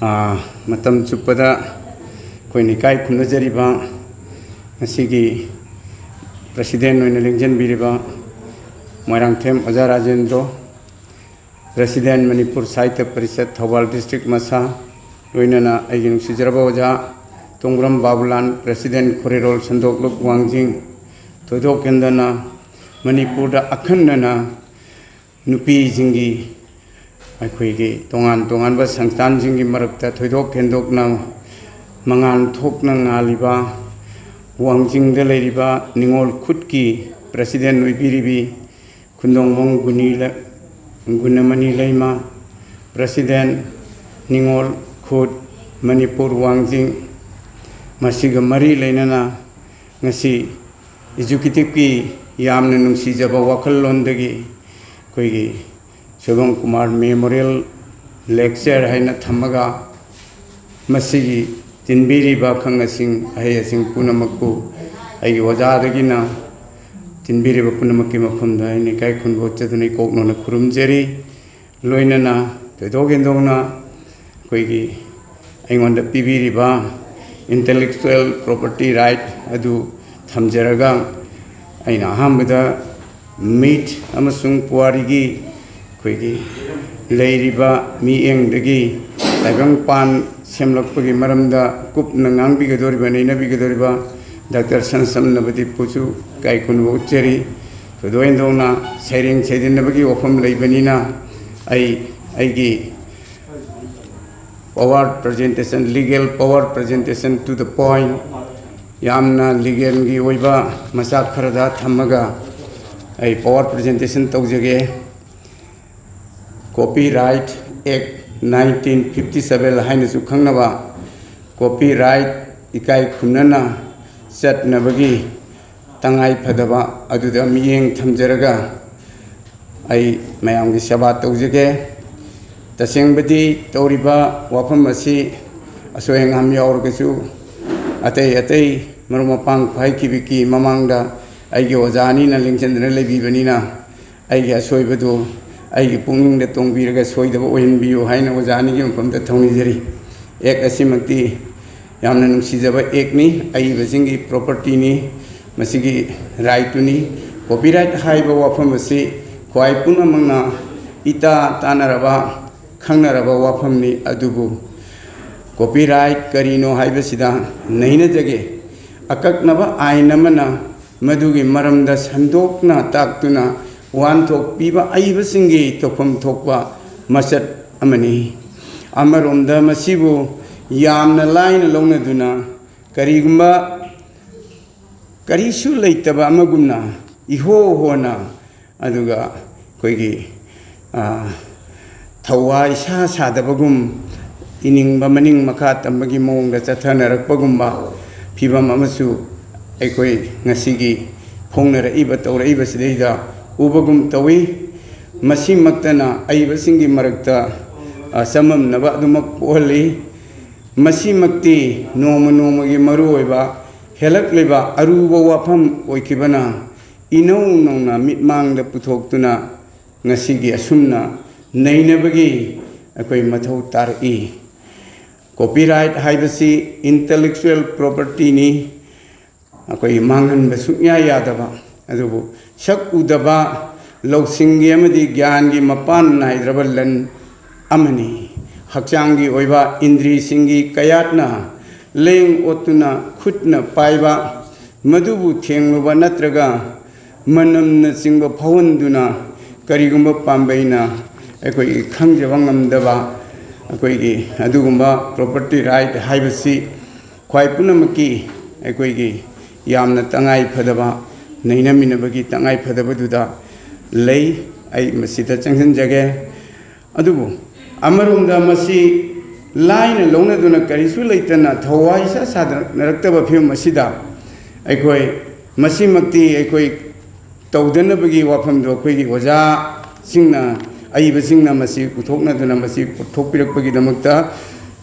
ꯑꯥ, ꯃꯇꯝ ꯆꯨꯞꯄꯗ ꯑꯩꯈꯣꯏꯅ ꯏꯀꯥꯏ ꯈꯨꯝꯅꯖꯔꯤꯕ ꯉꯁꯤꯒꯤ ꯄ꯭ꯔꯁꯤꯗꯦꯟ ꯑꯣꯏꯅ ꯂꯦꯡꯁꯤꯟꯕꯤꯔꯤꯕ ꯃꯣꯏꯔꯥꯡꯊꯦꯝ ꯑꯣꯖꯥ ꯔꯥꯖꯦꯟꯗ꯭ꯔꯣ, ꯄ꯭ꯔꯁꯤꯗꯦꯟ ꯃꯅꯤꯄꯨꯔ ꯁꯥꯍꯤꯇ꯭ꯌ ꯄꯔꯤꯁꯠ ꯊꯧꯕꯥꯜ ꯗꯤꯁꯇ꯭ꯔꯤꯛ ꯃꯁꯥ, ꯂꯣꯏꯅꯅ ꯑꯩꯒꯤ ꯅꯨꯡꯁꯤꯖꯔꯕ ꯑꯣꯖꯥ ꯇꯣꯡꯕ꯭ꯔꯝ ꯕꯥꯕꯨꯂꯥꯟ, ꯄ꯭ꯔꯁꯤꯗꯦꯟ ꯈꯣꯔꯤꯔꯣꯜ ꯁꯟꯗꯣꯛꯂꯨꯞ ꯋꯥꯡꯖꯤꯡ, ꯊꯣꯏꯗꯣꯛ ꯍꯦꯟꯗꯅ ꯃꯅꯤꯄꯨꯔꯗ ꯑꯈꯟꯅꯅ ꯅꯨꯄꯤꯁꯤꯡꯒꯤ ꯑꯩꯈꯣꯏꯒꯤ ꯇꯣꯉꯥꯟ ꯇꯣꯉꯥꯟꯕ ꯁꯪꯁꯊꯥꯟꯁꯤꯡꯒꯤ ꯃꯔꯛꯇ ꯊꯣꯏꯗꯣꯛ ꯍꯦꯟꯗꯣꯛꯅ ꯃꯉꯥꯜ ꯊꯣꯛꯅ ꯉꯥꯜꯂꯤꯕ ꯋꯥꯡꯖꯤꯡꯗ ꯂꯩꯔꯤꯕ ꯅꯤꯉꯣꯜ ꯈꯨꯠꯀꯤ ꯄ꯭ꯔꯁꯤꯗꯦꯟ ꯑꯣꯏꯕꯤꯔꯤꯕꯤ ꯈꯨꯟꯗꯣꯡꯕꯝ ꯒꯨꯅꯤ ꯂ-, ꯒꯨꯅꯃꯅꯤ ꯂꯩꯃ, ꯄ꯭ꯔꯁꯤꯗꯦꯟ ꯅꯤꯉꯣꯜ ꯈꯨꯠ, ꯃꯅꯤꯄꯨꯔ ꯋꯥꯡꯖꯤꯡ, ꯃꯁꯤꯒ ꯃꯔꯤ ꯂꯩꯅꯅ ꯉꯁꯤ ꯑꯦꯖꯨꯀꯦꯇꯤꯚꯀꯤ ꯌꯥꯝꯅ ꯅꯨꯡꯁꯤꯖꯕ ꯋꯥꯈꯜꯂꯣꯟꯗꯒꯤ ꯑꯩꯈꯣꯏꯒꯤ ꯁꯣꯏꯕꯝ ꯀꯨꯃꯥꯔ ꯃꯦꯃꯣꯔꯤꯌꯦꯜ ꯂꯦꯛꯆꯔ ꯍꯥꯏꯅ ꯊꯝꯃꯒ, ꯃꯁꯤꯒꯤ ꯇꯤꯟꯕꯤꯔꯤꯕ ꯈꯪ ꯑꯁꯤꯡ ꯑꯍꯩ ꯑꯁꯤꯡ ꯄꯨꯝꯅꯃꯛꯄꯨ ꯑꯩꯒꯤ ꯑꯣꯖꯥꯗꯒꯤꯅ ꯇꯤꯟꯕꯤꯔꯤꯕ ꯄꯨꯝꯅꯃꯛꯀꯤ ꯃꯐꯝꯗ ꯑꯩꯅ ꯏꯀꯥꯏ ꯈꯨꯝꯅꯕ ꯎꯠꯆꯗꯨꯅ ꯏꯀꯣꯛꯅꯣꯅ ꯈꯨꯔꯨꯝꯖꯔꯤ꯫ ꯂꯣꯏꯅꯅ ꯊꯣꯏꯗꯣꯛ ꯍꯦꯟꯗꯣꯛꯅ ꯑꯩꯈꯣꯏꯒꯤ ꯑꯩꯉꯣꯟꯗ ꯄꯤꯕꯤꯔꯤꯕ intellectual property right ꯑꯗꯨ ꯊꯝꯖꯔꯒ, ꯑꯩꯅ ꯑꯍꯥꯟꯕꯗ ꯃꯤꯠ ꯑꯃꯁꯨꯡ ꯄꯨꯋꯥꯔꯤꯒꯤ ꯑꯩꯈꯣꯏꯒꯤ ꯂꯩꯔꯤꯕ ꯃꯤꯠꯌꯦꯡꯗꯒꯤ ꯇꯥꯏꯕꯪꯄꯥꯟ ꯁꯦꯝꯂꯛꯄꯒꯤ ꯃꯔꯝꯗ ꯀꯨꯞꯅ ꯉꯥꯡꯕꯤꯒꯗꯧꯔꯤꯕ, ꯅꯩꯅꯕꯤꯒꯗꯧꯔꯤꯕ ꯗꯥꯛꯇꯔ ꯁꯟꯁꯝ ꯅꯕꯗꯤꯞꯄꯨꯁꯨ ꯏꯀꯥꯏ ꯈꯨꯝꯅꯕ ꯎꯠꯆꯔꯤ꯫ ꯊꯣꯏꯗꯣꯛ ꯍꯦꯟꯗꯣꯛꯅ ꯁꯩꯔꯦꯡ ꯁꯩꯗꯟꯅꯕꯒꯤ ꯋꯥꯐꯝ ꯂꯩꯕꯅꯤꯅ, ꯑꯩ ꯑꯩꯒꯤ power presentation, legal power presentation to the point, ꯌꯥꯝꯅ ꯂꯤꯒꯦꯜꯒꯤ ꯑꯣꯏꯕ ꯃꯆꯥꯛ ꯈꯔꯗ ꯊꯝꯃꯒ ꯑꯩ power presentation ꯇꯧꯖꯒꯦ꯫ Copyright Act nineteen fifty seven ꯍꯥꯏꯅꯁꯨ ꯈꯪꯅꯕ copyright ꯏꯀꯥꯏ ꯈꯨꯝꯅꯅ ꯆꯠꯅꯕꯒꯤ ꯇꯉꯥꯏ ꯐꯗꯕ ꯑꯗꯨꯗ ꯃꯤꯠꯌꯦꯡ ꯊꯝꯖꯔꯒ ꯑꯩ ꯃꯌꯥꯝꯒꯤ ꯁꯦꯕꯥ ꯇꯧꯖꯒꯦ꯫ ꯇꯁꯦꯡꯕꯗꯤ ꯇꯧꯔꯤꯕ ꯋꯥꯐꯝ ꯑꯁꯤ ꯑꯁꯣꯏ ꯑꯉꯥꯝ ꯌꯥꯎꯔꯒꯁꯨ, ꯑꯇꯩ ꯑꯇꯩ ꯃꯔꯨꯞ ꯃꯄꯥꯡ ꯈ꯭ꯋꯥꯏ ꯀꯤꯕꯤꯛꯀꯤ ꯃꯃꯥꯡꯗ ꯑꯩꯒꯤ ꯑꯣꯖꯥꯅꯤꯅ ꯂꯦꯡꯁꯤꯟꯗꯨꯅ ꯂꯩꯕꯤꯕꯅꯤꯅ, ꯑꯩꯒꯤ ꯑꯁꯣꯏꯕꯗꯨ ꯑꯩꯒꯤ ꯄꯨꯛꯅꯤꯡꯗ ꯇꯣꯡꯕꯤꯔꯒ ꯁꯣꯏꯗꯕ ꯑꯣꯏꯍꯟꯕꯤꯌꯨ ꯍꯥꯏꯅ ꯑꯣꯖꯥ ꯑꯅꯤꯒꯤ ꯃꯐꯝꯗ ꯊꯧꯅꯤꯖꯔꯤ꯫ ꯑꯦꯛ ꯑꯁꯤꯃꯛꯇꯤ ꯌꯥꯝꯅ ꯅꯨꯡꯁꯤꯖꯕ ꯑꯦꯛꯅꯤ, ꯑꯏꯕꯁꯤꯡꯒꯤ ꯄ꯭ꯔꯣꯄꯔꯇꯤꯅꯤ, ꯃꯁꯤꯒꯤ ꯔꯥꯏꯠꯇꯨꯅꯤ꯫ ꯀꯣꯄꯤꯔꯥꯏꯠ ꯍꯥꯏꯕ ꯋꯥꯐꯝ ꯑꯁꯤ ꯈ꯭ꯋꯥꯏ ꯄꯨꯝꯅꯃꯛꯅ ꯏꯇꯥ ꯇꯥꯅꯔꯕ, ꯈꯪꯅꯔꯕ ꯋꯥꯐꯝꯅꯤ꯫ ꯑꯗꯨꯕꯨ ꯀꯣꯄꯤꯔꯥꯏꯠ ꯀꯔꯤꯅꯣ ꯍꯥꯏꯕꯁꯤꯗ ꯅꯩꯅꯖꯒꯦ꯫ ꯑꯀꯛꯅꯕ ꯑꯥꯏꯟ ꯑꯃꯅ ꯃꯗꯨꯒꯤ ꯃꯔꯝꯗ ꯁꯟꯗꯣꯛꯅ ꯇꯥꯛꯇꯨꯅ ꯋꯥꯍꯟꯊꯣꯛ ꯄꯤꯕ ꯑꯏꯕꯁꯤꯡꯒꯤ ꯇꯧꯐꯝ ꯊꯣꯛꯄ ꯃꯆꯠ ꯑꯃꯅꯤ꯫ ꯑꯃꯔꯣꯝꯗ ꯃꯁꯤꯕꯨ ꯌꯥꯝꯅ ꯂꯥꯏꯅ ꯂꯧꯅꯗꯨꯅ, ꯀꯔꯤꯒꯨꯝꯕ ꯀꯔꯤꯁꯨ ꯂꯩꯇꯕ ꯑꯃꯒꯨꯝꯅ ꯏꯍꯣ ꯍꯣꯅ, ꯑꯗꯨꯒ ꯑꯩꯈꯣꯏꯒꯤ, ꯑ, ꯊꯧꯋꯥ ꯏꯁꯥ ꯁꯥꯗꯕꯒꯨꯝ, ꯏꯅꯤꯡꯕ ꯃꯅꯤꯡ ꯃꯈꯥ ꯇꯝꯕꯒꯤ ꯃꯑꯣꯡꯗ ꯆꯠꯊꯅꯔꯛꯄꯒꯨꯝꯕ ꯐꯤꯕꯝ ꯑꯃꯁꯨ ꯑꯩꯈꯣꯏ ꯉꯁꯤꯒꯤ ꯐꯣꯡꯅꯔꯛꯏꯕ, ꯇꯧꯔꯛꯏꯕꯁꯤꯗꯩꯗ ꯎꯕꯒꯨꯝ ꯇꯧꯏ꯫ ꯃꯁꯤꯃꯛꯇꯅ ꯑꯏꯕꯁꯤꯡꯒꯤ ꯃꯔꯛꯇ, ꯑ, ꯆꯃꯝꯅꯕ ꯑꯗꯨꯃꯛ ꯄꯣꯛꯍꯜꯂꯤ꯫ ꯃꯁꯤꯃꯛꯇꯤ ꯅꯣꯡꯃ ꯅꯣꯡꯃꯒꯤ ꯃꯔꯨꯑꯣꯏꯕ ꯍꯦꯜꯂꯛꯂꯤꯕ ꯑꯔꯨꯕ ꯋꯥꯐꯝ ꯑꯣꯏꯈꯤꯕꯅ ꯏꯅꯧ ꯅꯧꯅ ꯃꯤꯠꯃꯥꯡꯗ ꯄꯨꯊꯣꯛꯇꯨꯅ ꯉꯁꯤꯒꯤ ꯑꯁꯨꯝꯅ ꯅꯩꯅꯕꯒꯤ ꯑꯩꯈꯣꯏ ꯃꯊꯧ ꯇꯥꯔꯛꯏ꯫ Copyright ꯍꯥꯏꯕꯁꯤ intellectual propertyꯅꯤ꯫ ꯑꯩꯈꯣꯏ ꯃꯥꯡꯍꯟꯕ ꯁꯨꯡꯌꯥ ꯌꯥꯗꯕ, ꯑꯗꯨꯕꯨ ꯁꯛ ꯎꯗꯕ ꯂꯧꯁꯤꯡꯒꯤ ꯑꯃꯗꯤ ꯒ꯭ꯌꯥꯟꯒꯤ ꯃꯄꯥꯟ ꯅꯥꯏꯗ꯭ꯔꯕ ꯂꯟ ꯑꯃꯅꯤ꯫ ꯍꯛꯆꯥꯡꯒꯤ ꯑꯣꯏꯕ ꯏꯟꯗ꯭ꯔꯤꯁꯤꯡꯒꯤ ꯀꯌꯥꯠꯅ ꯂꯦꯡ ꯑꯣꯠꯇꯨꯅ ꯈꯨꯠꯅ ꯄꯥꯏꯕ, ꯃꯗꯨꯕꯨ ꯊꯦꯡꯂꯨꯕ ꯅꯠꯇ꯭ꯔꯒ ꯃꯅꯝꯅꯆꯤꯡꯕ ꯐꯥꯎꯍꯟꯗꯨꯅ ꯀꯔꯤꯒꯨꯝꯕ ꯄꯥꯝꯕꯩꯅ ꯑꯩꯈꯣꯏꯒꯤ ꯈꯪꯖꯕ ꯉꯝꯗꯕ ꯑꯩꯈꯣꯏꯒꯤ ꯑꯗꯨꯒꯨꯝꯕ property right ꯍꯥꯏꯕꯁꯤ ꯈ꯭ꯋꯥꯏ ꯄꯨꯝꯅꯃꯛꯀꯤ ꯑꯩꯈꯣꯏꯒꯤ ꯌꯥꯝꯅ ꯇꯉꯥꯏ ꯐꯗꯕ, ꯅꯩꯅꯃꯤꯟꯅꯕꯒꯤ ꯇꯉꯥꯏ ꯐꯗꯕꯗꯨꯗ ꯂꯩ꯫ ꯑꯩ ꯃꯁꯤꯗ ꯆꯪꯁꯤꯟꯖꯒꯦ꯫ ꯑꯗꯨꯕꯨ ꯑꯃꯔꯣꯝꯗ ꯃꯁꯤ ꯂꯥꯏꯅ ꯂꯧꯅꯗꯨꯅ ꯀꯔꯤꯁꯨ ꯂꯩꯇꯅ ꯊꯧꯋꯥ ꯏꯁꯥ ꯁꯥꯗꯅꯔꯛꯇꯕ ꯐꯤꯕꯝ ꯑꯁꯤꯗ ꯑꯩꯈꯣꯏ ꯃꯁꯤꯃꯛꯇꯤ ꯑꯩꯈꯣꯏ ꯇꯧꯗꯅꯕꯒꯤ ꯋꯥꯐꯝꯗꯨ ꯑꯩꯈꯣꯏꯒꯤ ꯑꯣꯖꯥꯁꯤꯡꯅ, ꯑꯏꯕꯁꯤꯡꯅ ꯃꯁꯤ ꯄꯨꯊꯣꯛꯅꯗꯨꯅ ꯃꯁꯤ ꯄꯨꯊꯣꯛꯄꯤꯔꯛꯄꯒꯤꯗꯃꯛꯇ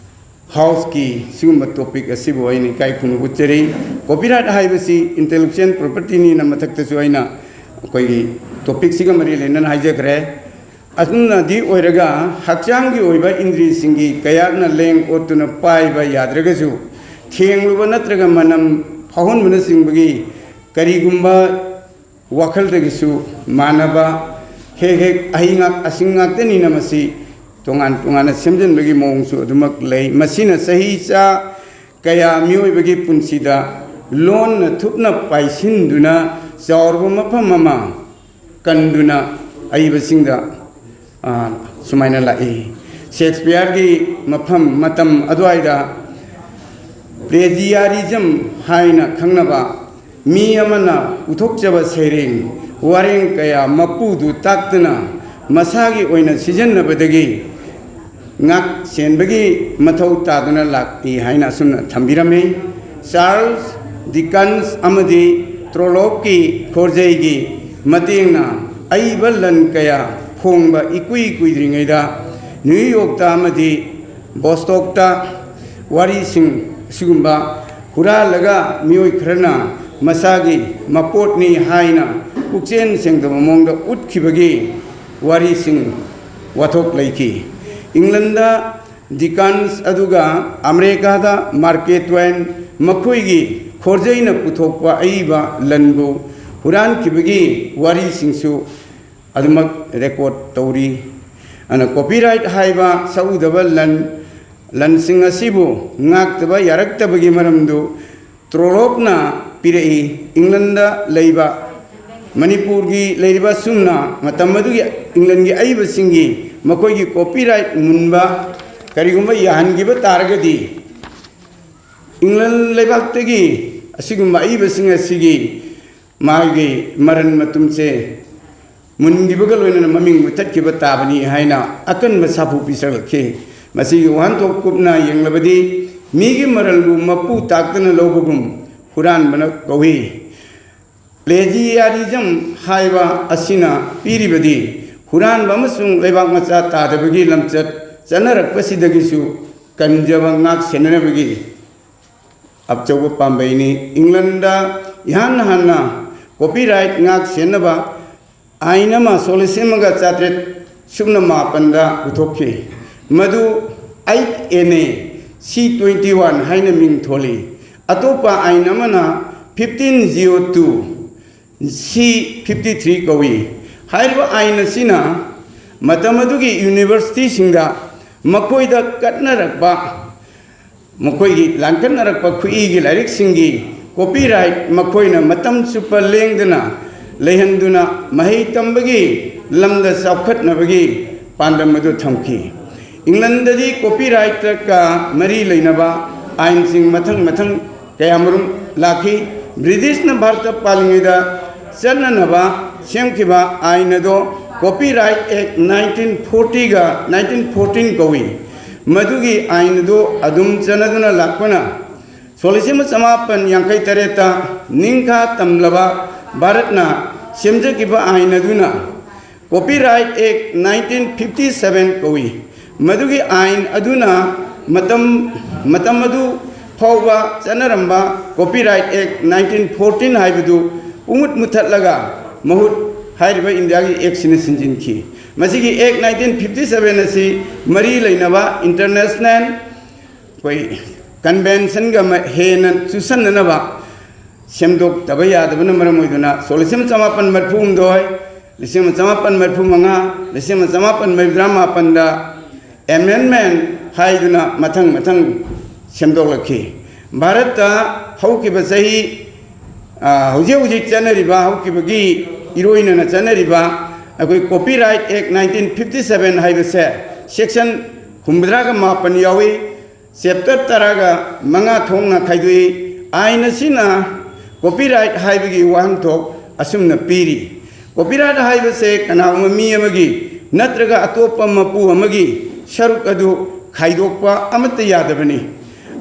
ꯍꯥꯎꯁꯀꯤ ꯁꯤꯒꯨꯝꯕ topic ꯑꯁꯤꯕꯨ ꯑꯩꯅ ꯏꯀꯥꯏ ꯈꯨꯝꯅꯕ ꯎꯠꯆꯔꯤ꯫ Copyright ꯍꯥꯏꯕꯁꯤ intellectual propertyꯅꯤꯅ ꯃꯊꯛꯇꯁꯨ ꯑꯩꯅ ꯑꯩꯈꯣꯏꯒꯤ topicꯁꯤꯒ ꯃꯔꯤ ꯂꯩꯅꯅ ꯍꯥꯏꯖꯈ꯭ꯔꯦ꯫ ꯑꯗꯨꯅꯗꯤ ꯑꯣꯏꯔꯒ ꯍꯛꯆꯥꯡꯒꯤ ꯑꯣꯏꯕ ꯏꯟꯗ꯭ꯔꯤꯁꯤꯡꯒꯤ ꯀꯌꯥꯠꯅ ꯂꯦꯡ ꯑꯣꯠꯇꯨꯅ ꯄꯥꯏꯕ ꯌꯥꯗ꯭ꯔꯒꯁꯨ ꯊꯦꯡꯂꯨꯕ ꯅꯠꯇ꯭ꯔꯒ ꯃꯅꯝ ꯐꯥꯎꯍꯟꯕꯅꯆꯤꯡꯕꯒꯤ ꯀꯔꯤꯒꯨꯝꯕ ꯋꯥꯈꯜꯗꯒꯤꯁꯨ ꯃꯥꯟꯅꯕ ꯍꯦꯛ ꯍꯦꯛ ꯑꯍꯩ ꯉꯥꯛ-, ꯑꯁꯤꯡ ꯉꯥꯛꯇꯅꯤꯅ ꯃꯁꯤ ꯇꯣꯉꯥꯟ ꯇꯣꯉꯥꯟꯅ ꯁꯦꯝꯖꯤꯟꯕꯒꯤ ꯃꯑꯣꯡꯁꯨ ꯑꯗꯨꯃꯛ ꯂꯩ꯫ ꯃꯁꯤꯅ ꯆꯍꯤ ꯆꯥ ꯀꯌꯥ ꯃꯤꯑꯣꯏꯕꯒꯤ ꯄꯨꯟꯁꯤꯗ ꯂꯣꯟꯅ ꯊꯨꯞꯅ ꯄꯥꯏꯁꯤꯟꯗꯨꯅ ꯆꯥꯎꯔꯕ ꯃꯐꯝ ꯑꯃ ꯀꯟꯗꯨꯅ ꯑꯏꯕꯁꯤꯡꯗ, ꯑ, ꯁꯨꯃꯥꯏꯅ ꯂꯥꯛꯏ꯫ ꯁꯦꯛꯁꯄꯤꯌꯔꯒꯤ ꯃꯐꯝ, ꯃꯇꯝ ꯑꯗꯨꯋꯥꯏꯗ plagiarism ꯍꯥꯏꯅ ꯈꯪꯅꯕ ꯃꯤ ꯑꯃꯅ ꯎꯊꯣꯛꯆꯕ ꯁꯩꯔꯦꯡ, ꯋꯥꯔꯦꯡ ꯀꯌꯥ ꯃꯄꯨꯗꯨ ꯇꯥꯛꯇꯨꯅ ꯃꯁꯥꯒꯤ ꯑꯣꯏꯅ ꯁꯤꯖꯤꯟꯅꯕꯗꯒꯤ ꯉꯥꯛ ꯁꯦꯟꯕꯒꯤ ꯃꯊꯧ ꯇꯥꯗꯨꯅ ꯂꯥꯛꯏ ꯍꯥꯏꯅ ꯑꯁꯨꯝꯅ ꯊꯝꯕꯤꯔꯝꯃꯤ꯫ ꯆꯥꯔꯜꯁ ꯗꯤꯀꯟꯁ ꯑꯃꯗꯤ ꯇ꯭ꯔꯣꯂꯣꯞꯀꯤ ꯈꯣꯔꯖꯩꯒꯤ ꯃꯇꯦꯡꯅ ꯑꯏꯕ ꯂꯟ ꯀꯌꯥ ꯐꯣꯡꯕ ꯏꯀꯨꯏ ꯀꯨꯏꯗ꯭ꯔꯤꯉꯩꯗ ꯅ꯭ꯌꯨ ꯌꯣꯔꯛꯇ ꯑꯃꯗꯤ ꯕꯣꯁꯇꯣꯛꯇ ꯋꯥꯔꯤꯁꯤꯡ ꯑꯁꯤꯒꯨꯝꯕ ꯍꯨꯔꯥꯜꯂꯒ ꯃꯤꯑꯣꯏ ꯈꯔꯅ ꯃꯁꯥꯒꯤ ꯃꯄꯣꯠꯅꯤ ꯍꯥꯏꯅ ꯄꯨꯛꯆꯦꯟ ꯁꯦꯡꯗꯕ ꯃꯑꯣꯡꯗ ꯎꯠꯈꯤꯕꯒꯤ ꯋꯥꯔꯤꯁꯤꯡ ꯋꯥꯊꯣꯛ ꯂꯩꯈꯤ꯫ ꯏꯪꯂꯟꯗ ꯗꯤꯀꯟꯁ ꯑꯗꯨꯒ ꯑꯃꯦꯔꯤꯀꯥꯗ ꯃꯥꯔꯀꯦꯠ ꯇ꯭ꯋꯦꯟ ꯃꯈꯣꯏꯒꯤ ꯈꯣꯔꯖꯩꯅ ꯄꯨꯊꯣꯛꯄ ꯑꯏꯕ ꯂꯟꯕꯨ ꯍꯨꯔꯥꯟꯈꯤꯕꯒꯤ ꯋꯥꯔꯤꯁꯤꯡꯁꯨ ꯑꯗꯨꯃꯛ ꯔꯦꯀꯣꯔꯠ ꯇꯧꯔꯤ꯫ ꯑꯗꯨꯅ ꯀꯣꯄꯤꯔꯥꯏꯠ ꯍꯥꯏꯕ ꯁꯛꯎꯗꯕ ꯂꯟ, ꯂꯟꯁꯤꯡ ꯑꯁꯤꯕꯨ ꯉꯥꯛꯇꯕ ꯌꯥꯔꯛꯇꯕꯒꯤ ꯃꯔꯝꯗꯨ ꯇ꯭ꯔꯣꯂꯣꯞꯅ ꯄꯤꯔꯛꯏ꯫ ꯏꯪꯂꯟꯗ ꯂꯩꯕ ꯃꯅꯤꯄꯨꯔꯒꯤ ꯂꯩꯔꯤꯕ ꯑꯁꯨꯝꯅ ꯃꯇꯝ ꯑꯗꯨꯒꯤ ꯏꯪꯂꯟꯒꯤ ꯑꯏꯕꯁꯤꯡꯒꯤ ꯃꯈꯣꯏꯒꯤ ꯀꯣꯄꯤꯔꯥꯏꯠ ꯃꯨꯟꯕ ꯀꯔꯤꯒꯨꯝꯕ ꯌꯥꯍꯟꯈꯤꯕ ꯇꯥꯔꯒꯗꯤ ꯏꯪꯂꯟ ꯂꯩꯕꯥꯛꯇꯒꯤ ꯑꯁꯤꯒꯨꯝꯕ ꯑꯏꯕꯁꯤꯡ ꯑꯁꯤꯒꯤ ꯃꯥꯒꯤ ꯃꯔꯟ ꯃꯇꯨꯝꯁꯦ ꯃꯨꯟꯈꯤꯕꯒ ꯂꯣꯏꯅꯅ ꯃꯃꯤꯡ ꯃꯨꯊꯠꯈꯤꯕ ꯇꯥꯕꯅꯤ ꯍꯥꯏꯅ ꯑꯀꯟꯕ ꯁꯥꯐꯨ ꯄꯤꯁꯜꯂꯛꯈꯤ꯫ ꯃꯁꯤꯒꯤ ꯋꯥꯍꯟꯊꯣꯛ ꯀꯨꯞꯅ ꯌꯦꯡꯂꯕꯗꯤ ꯃꯤꯒꯤ ꯃꯔꯜꯕꯨ ꯃꯄꯨ ꯇꯥꯛꯇꯅ ꯂꯧꯕꯒꯨꯝ ꯍꯨꯔꯥꯟꯕꯅ ꯀꯧꯏ꯫ ꯄ꯭ꯂꯦꯖꯤꯌꯥꯔꯤꯖꯝ ꯍꯥꯏꯕ ꯑꯁꯤꯅ ꯄꯤꯔꯤꯕꯗꯤ ꯍꯨꯔꯥꯟꯕ ꯑꯃꯁꯨꯡ ꯂꯩꯕꯥꯛ ꯃꯆꯥ ꯇꯥꯗꯕꯒꯤ ꯂꯝꯆꯠ ꯆꯠꯅꯔꯛꯄꯁꯤꯗꯒꯤꯁꯨ ꯀꯟꯖꯕ ꯉꯥꯛ ꯁꯦꯟꯅꯅꯕꯒꯤ ꯑꯆꯧꯕ ꯄꯥꯝꯕꯩꯅꯤ꯫ ꯏꯪꯂꯟꯗ ꯏꯍꯥꯟ ꯍꯥꯟꯅ ꯀꯣꯄꯤꯔꯥꯏꯠ ꯉꯥꯛ ꯁꯦꯟꯅꯕ ꯑꯥꯏꯟ ꯑꯃ ꯁꯣꯛ ꯂꯤꯁꯤꯡ ꯑꯃꯒ ꯆꯥꯇ꯭ꯔꯦꯠ ꯁꯨꯞꯅ ꯃꯥꯄꯟꯗ ꯄꯨꯊꯣꯛꯈꯤ꯫ ꯃꯗꯨ ꯑꯩꯠ ꯑꯦꯟ ꯑꯦ ꯁꯤ ꯇ꯭ꯋꯦꯟꯇꯤ ꯋꯥꯟ ꯍꯥꯏꯅ ꯃꯤꯡ ꯊꯣꯜꯂꯤ꯫ ꯑꯇꯣꯞꯄ ꯑꯥꯏꯟ ꯑꯃꯅ ꯐꯤꯐꯇꯤꯟ ꯖꯤꯔꯣ ꯇꯨ ꯁꯤ ꯐꯤꯐꯇꯤ ꯊ꯭ꯔꯤ ꯀꯧꯏ꯫ ꯍꯥꯏꯔꯤꯕ ꯑꯥꯏꯟ ꯑꯁꯤꯅ ꯃꯇꯝ ꯑꯗꯨꯒꯤ ꯌꯨꯅꯤꯚꯔꯁꯤꯇꯤꯁꯤꯡꯗ ꯃꯈꯣꯏꯗ ꯀꯠꯅꯔꯛꯄ ꯃꯈꯣꯏꯒꯤ ꯂꯥꯟꯀꯠꯅꯔꯛꯄ ꯈꯨꯠꯏꯒꯤ ꯂꯥꯏꯔꯤꯛꯁꯤꯡꯒꯤ ꯀꯣꯄꯤꯔꯥꯏꯠ ꯃꯈꯣꯏꯅ ꯃꯇꯝ ꯆꯨꯞꯄ ꯂꯦꯡꯗꯅ ꯂꯩꯍꯟꯗꯨꯅ ꯃꯍꯩ ꯇꯝꯕꯒꯤ ꯂꯝꯗ ꯆꯥꯎꯈꯠꯅꯕꯒꯤ ꯄꯥꯟꯗꯝ ꯑꯗꯨ ꯊꯝꯈꯤ꯫ ꯏꯪꯂꯟꯗꯗꯤ ꯀꯣꯄꯤꯔꯥꯏꯠꯀ ꯃꯔꯤ ꯂꯩꯅꯕ ꯑꯥꯏꯟꯁꯤꯡ ꯃꯊꯪ ꯃꯊꯪ ꯀꯌꯥꯃꯔꯨꯝ ꯂꯥꯛꯈꯤ꯫ ꯕ꯭ꯔꯤꯇꯤꯁꯅ ꯚꯥꯔꯠꯇ ꯄꯥꯜꯂꯤꯉꯩꯗ ꯆꯠꯅꯅꯕ ꯁꯦꯝꯈꯤꯕ ꯑꯥꯏꯟ ꯑꯗꯣ Copyright Act nineteen forty-ꯒ nineteen fourteen ꯀꯧꯏ꯫ ꯃꯗꯨꯒꯤ ꯑꯥꯏꯟ ꯑꯗꯨ ꯑꯗꯨꯝ ꯆꯠꯅꯗꯨꯅ ꯂꯥꯛꯄꯅ, ꯁꯣꯛ ꯂꯤꯁꯤꯡ ꯑꯃ ꯆꯃꯥꯄꯟ ꯌꯥꯡꯈꯩ ꯇꯔꯦꯠꯇ ꯅꯤꯡꯈꯥ ꯇꯝꯂꯕ ꯚꯥꯔꯠꯅ ꯁꯦꯝꯖꯈꯤꯕ ꯑꯥꯏꯟ ꯑꯗꯨꯅ Copyright Act nineteen fifty-seven ꯀꯧꯏ꯫ ꯃꯗꯨꯒꯤ ꯑꯥꯏꯟ ꯑꯗꯨꯅ ꯃꯇꯝ, ꯃꯇꯝ ꯑꯗꯨ ꯐꯥꯎꯕ ꯆꯠꯅꯔꯝꯕ Copyright Act nineteen fourteen ꯍꯥꯏꯕꯗꯨ ꯄꯨꯡꯃꯨꯠ ꯃꯨꯠꯊꯠꯂꯒ ꯃꯍꯨꯠ ꯍꯥꯏꯔꯤꯕ ꯏꯟꯗꯤꯌꯥꯒꯤ ꯑꯦꯛꯁꯤꯅ ꯁꯤꯟꯖꯤꯟꯈꯤ꯫ ꯃꯁꯤꯒꯤ Act nineteen fifty-seven ꯑꯁꯤ ꯃꯔꯤ ꯂꯩꯅꯕ international ꯑꯩꯈꯣꯏ conventionꯒ ꯃ-, ꯍꯦꯟꯅ ꯆꯨꯁꯟꯅꯅꯕ ꯁꯦꯝꯗꯣꯛꯇꯕ ꯌꯥꯗꯕꯅ ꯃꯔꯝ ꯑꯣꯏꯗꯨꯅ ꯁꯣꯛ ꯂꯤꯁꯤꯡ ꯑꯃ ꯆꯃꯥꯄꯟ ꯃꯔꯤꯐꯨ ꯍꯨꯝꯗꯣꯏ, ꯂꯤꯁꯤꯡ ꯑꯃ ꯆꯃꯥꯄꯟ ꯃꯔꯤꯐꯨ ꯃꯉꯥ, ꯂꯤꯁꯤꯡ ꯑꯃ ꯆꯃꯥꯄꯟ ꯃꯔꯤꯐꯨ ꯇꯔꯥ ꯃꯥꯄꯟꯗ amendment ꯍꯥꯏꯗꯨꯅ ꯃꯊꯪ ꯃꯊꯪ ꯁꯦꯝꯗꯣꯛꯂꯛꯈꯤ꯫ ꯚꯥꯔꯠꯇ ꯍꯧꯈꯤꯕ ꯆꯍꯤ, ꯑ, ꯍꯧꯖꯤꯛ ꯍꯧꯖꯤꯛ ꯆꯠꯅꯔꯤꯕ, ꯍꯧꯈꯤꯕꯒꯤ ꯏꯔꯣꯏꯅꯅ ꯆꯠꯅꯔꯤꯕ ꯑꯩꯈꯣꯏ Copyright Act nineteen fifty-seven ꯍꯥꯏꯕꯁꯦ section ꯍꯨꯝꯐꯨꯇꯔꯥꯒ ꯃꯥꯄꯟ ꯌꯥꯎꯏ꯫ Chapter ꯇꯔꯥꯒ ꯃꯉꯥ ꯊꯣꯛꯅ ꯈꯥꯏꯗꯣꯛꯏ꯫ ꯑꯥꯏꯟ ꯑꯁꯤꯅ copyright ꯍꯥꯏꯕꯒꯤ ꯋꯥꯍꯟꯊꯣꯛ ꯑꯁꯨꯝꯅ ꯄꯤꯔꯤ: Copyright ꯍꯥꯏꯕꯁꯦ ꯀꯅꯥꯒꯨꯝꯕ ꯃꯤ ꯑꯃꯒꯤ ꯅꯠꯇ꯭ꯔꯒ ꯑꯇꯣꯞꯄ ꯃꯄꯨ ꯑꯃꯒꯤ ꯁꯔꯨꯛ ꯑꯗꯨ ꯈꯥꯏꯗꯣꯛꯄ ꯑꯃꯠꯇ ꯌꯥꯗꯕꯅꯤ꯫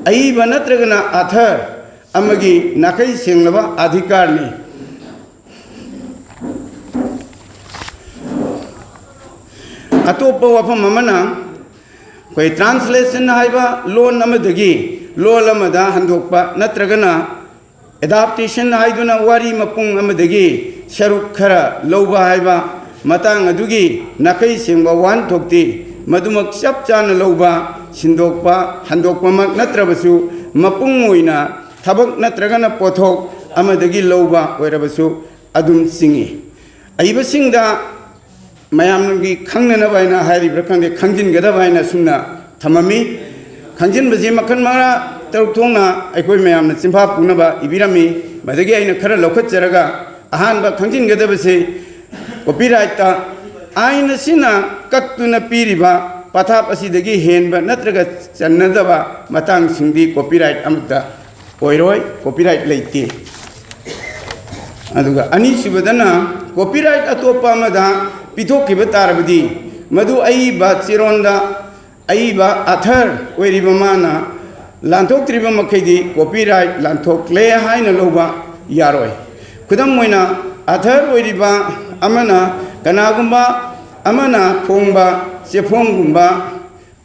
ꯑꯏꯕ ꯅꯠꯇ꯭ꯔꯒꯅ author ꯑꯃꯒꯤ ꯅꯥꯈꯩ ꯁꯦꯡꯂꯕ ꯑꯙꯤꯀꯥꯔꯅꯤ꯫ ꯑꯇꯣꯞꯄ ꯋꯥꯐꯝ ꯑꯃꯅ, ꯑꯩꯈꯣꯏ translation ꯍꯥꯏꯕ ꯂꯣꯟ ꯑꯃꯗꯒꯤ ꯂꯣꯟ ꯑꯃꯗ ꯍꯟꯗꯣꯛꯄ ꯅꯠꯇ꯭ꯔꯒꯅ adaptation ꯍꯥꯏꯗꯨꯅ ꯋꯥꯔꯤ ꯃꯄꯨꯡ ꯑꯃꯗꯒꯤ ꯁꯔꯨꯛ ꯈꯔ ꯂꯧꯕ ꯍꯥꯏꯕ ꯃꯇꯥꯡ ꯑꯗꯨꯒꯤ ꯅꯥꯈꯩ ꯁꯦꯡꯕ ꯋꯥꯍꯟꯊꯣꯛꯇꯤ ꯃꯗꯨꯃꯛ ꯆꯞ ꯆꯥꯅ ꯂꯧꯕ, ꯁꯤꯟꯗꯣꯛꯄ, ꯍꯟꯗꯣꯛꯄꯃꯛ ꯅꯠꯇ꯭ꯔꯕꯁꯨ, ꯃꯄꯨꯡ ꯑꯣꯏꯅ ꯊꯕꯛ ꯅꯠꯇ꯭ꯔꯒꯅ ꯄꯣꯠꯊꯣꯛ ꯑꯃꯗꯒꯤ ꯂꯧꯕ ꯑꯣꯏꯔꯕꯁꯨ ꯑꯗꯨꯝ ꯆꯤꯡꯏ꯫ ꯑꯏꯕꯁꯤꯡꯗ ꯃꯌꯥꯝꯒꯤ ꯈꯪꯅꯅꯕ ꯍꯥꯏꯅ ꯍꯥꯏꯔꯤꯕ꯭ꯔꯥ ꯈꯪꯗꯦ, ꯈꯪꯖꯤꯟꯒꯗꯕ ꯍꯥꯏꯅ ꯑꯁꯨꯝꯅ ꯊꯝꯃꯝꯃꯤ꯫ ꯈꯪꯖꯤꯟꯕꯁꯤ ꯃꯈꯜ ꯃꯉꯥ ꯇꯔꯨꯛ ꯊꯣꯛꯅ ꯑꯩꯈꯣꯏ ꯃꯌꯥꯝꯅ ꯆꯤꯟꯐꯥ ꯄꯨꯅꯕ ꯏꯕꯤꯔꯝꯃꯤ꯫ ꯃꯗꯒꯤ ꯑꯩꯅ ꯈꯔ ꯂꯧꯈꯠꯆꯔꯒ, ꯑꯍꯥꯟꯕ ꯈꯪꯖꯤꯟꯒꯗꯕꯁꯤ copyrightꯇ ꯑꯥꯏꯟ ꯑꯁꯤꯅ ꯀꯛꯇꯨꯅ ꯄꯤꯔꯤꯕ ꯄꯊꯥꯞ ꯑꯁꯤꯗꯒꯤ ꯍꯦꯟꯕ ꯅꯠꯇ꯭ꯔꯒ ꯆꯟꯅꯗꯕ ꯃꯇꯥꯡꯁꯤꯡꯗꯤ copyright ꯑꯃꯠꯇ ꯑꯣꯏꯔꯣꯏ, copyright ꯂꯩꯇꯦ꯫ ꯑꯗꯨꯒ ꯑꯅꯤꯁꯨꯕꯗꯅ copyright ꯑꯇꯣꯞꯄ ꯑꯃꯗ ꯄꯤꯊꯣꯛꯈꯤꯕ ꯇꯥꯔꯕꯗꯤ, ꯃꯗꯨ ꯑꯏꯕ ꯆꯦꯔꯣꯟꯗ ꯑꯏꯕ ꯑꯊꯔ ꯑꯣꯏꯔꯤꯕ ꯃꯥꯅ ꯂꯥꯟꯊꯣꯛꯇ꯭ꯔꯤꯕ ꯃꯈꯩꯗꯤ ꯀꯣꯄꯤꯔꯥꯏꯠ ꯂꯥꯟꯊꯣꯛꯂꯦ ꯍꯥꯏꯅ ꯂꯧꯕ ꯌꯥꯔꯣꯏ꯫ ꯈꯨꯗꯝ ꯑꯣꯏꯅ, ꯑꯊꯔ ꯑꯣꯏꯔꯤꯕ ꯑꯃꯅ ꯀꯅꯥꯒꯨꯝꯕ ꯑꯃꯅ ꯐꯣꯡꯕ ꯆꯦꯐꯣꯡꯒꯨꯝꯕ,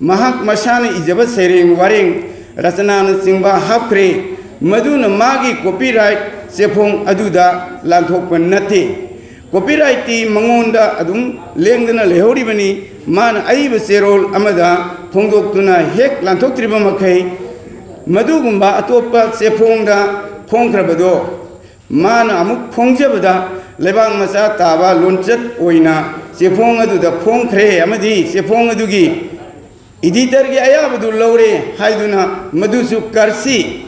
ꯃꯍꯥꯛ ꯃꯁꯥꯅ ꯏꯖꯕ ꯁꯩꯔꯦꯡ ꯋꯥꯔꯦꯡ ꯔꯆꯅꯥꯅꯆꯤꯡꯕ ꯍꯥꯞꯈ꯭ꯔꯦ, ꯃꯗꯨꯅ ꯃꯥꯒꯤ ꯀꯣꯄꯤꯔꯥꯏꯠ ꯆꯦꯐꯣꯡ ꯑꯗꯨꯗ ꯂꯥꯟꯊꯣꯛꯄ ꯅꯠꯇꯦ꯫ ꯀꯣꯄꯤꯔꯥꯏꯠꯇꯤ ꯃꯉꯣꯟꯗ ꯑꯗꯨꯝ ꯂꯦꯡꯗꯅ ꯂꯩꯍꯧꯔꯤꯕꯅꯤ꯫ ꯃꯥꯅ ꯑꯏꯕ ꯆꯦꯔꯣꯜ ꯑꯃꯗ ꯐꯣꯡꯗꯣꯛꯇꯨꯅ ꯍꯦꯛ ꯂꯥꯟꯊꯣꯛꯇ꯭ꯔꯤꯕ ꯃꯈꯩ, ꯃꯗꯨꯒꯨꯝꯕ ꯑꯇꯣꯞꯄ ꯆꯦꯐꯣꯡꯗ ꯐꯣꯡꯈ꯭ꯔꯕꯗꯣ ꯃꯥꯅ ꯑꯃꯨꯛ ꯐꯣꯡꯖꯕꯗ ꯂꯩꯕꯥꯛ ꯃꯆꯥ ꯇꯥꯕ ꯂꯣꯟꯆꯠ ꯑꯣꯏꯅ ꯆꯦꯐꯣꯡ ꯑꯗꯨꯗ ꯐꯣꯡꯈ꯭ꯔꯦ ꯑꯃꯗꯤ ꯆꯦꯐꯣꯡ ꯑꯗꯨꯒꯤ ꯏꯗꯤꯇꯔꯒꯤ ꯑꯌꯥꯕꯗꯨ ꯂꯧꯔꯦ ꯍꯥꯏꯗꯨꯅ ꯃꯗꯨꯁꯨ ꯀꯔꯁꯤ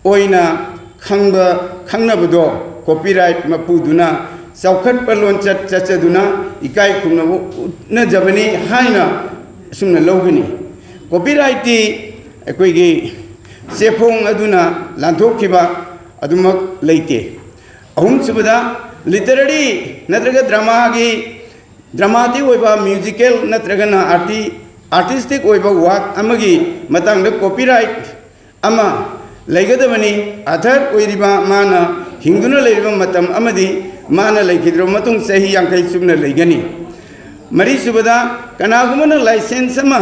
ꯑꯣꯏꯅ ꯈꯪꯕ, ꯈꯪꯅꯕꯗꯣ ꯀꯣꯄꯤꯔꯥꯏꯠ ꯃꯄꯨꯗꯨꯅ ꯆꯥꯎꯈꯠꯄ ꯂꯣꯟꯆꯠ ꯆꯠꯆꯗꯨꯅ ꯏꯀꯥꯏ ꯈꯨꯝꯅꯕ ꯎꯠꯅꯖꯕꯅꯤ ꯍꯥꯏꯅ ꯑꯁꯨꯝꯅ ꯂꯧꯒꯅꯤ꯫ ꯀꯣꯄꯤꯔꯥꯏꯠꯇꯤ ꯑꯩꯈꯣꯏꯒꯤ ꯆꯦꯐꯣꯡ ꯑꯗꯨꯅ ꯂꯥꯟꯊꯣꯛꯈꯤꯕ ꯑꯗꯨꯃꯛ ꯂꯩꯇꯦ꯫ ꯑꯍꯨꯝꯁꯨꯕꯗ, ꯂꯤꯇꯔꯦꯔꯤ ꯅꯠꯇ꯭ꯔꯒ ꯗ꯭ꯔꯃꯥꯒꯤ, ꯗ꯭ꯔꯃꯥꯇꯤꯛ ꯑꯣꯏꯕ, ꯃ꯭ꯌꯨꯖꯤꯀꯦꯜ ꯅꯠꯇ꯭ꯔꯒꯅ ꯑꯥꯔꯇꯤ ꯑꯥꯔꯇꯤꯁꯇꯤꯛ ꯑꯣꯏꯕ ꯋꯥꯛ ꯑꯃꯒꯤ ꯃꯇꯥꯡꯗ ꯀꯣꯄꯤꯔꯥꯏꯠ ꯑꯃ ꯂꯩꯒꯗꯕꯅꯤ꯫ ꯑꯊꯔ ꯑꯣꯏꯔꯤꯕ ꯃꯥꯅ ꯍꯤꯡꯗꯨꯅ ꯂꯩꯔꯤꯕ ꯃꯇꯝ ꯑꯃꯗꯤ ꯃꯥꯅ ꯂꯩꯈꯤꯗ꯭ꯔꯕ ꯃꯇꯨꯡ ꯆꯍꯤ ꯌꯥꯡꯈꯩ ꯆꯨꯞꯅ ꯂꯩꯒꯅꯤ꯫ ꯃꯔꯤꯁꯨꯕꯗ, ꯀꯅꯥꯒꯨꯝꯕꯅ ꯂꯥꯏꯁꯦꯟꯁ ꯑꯃ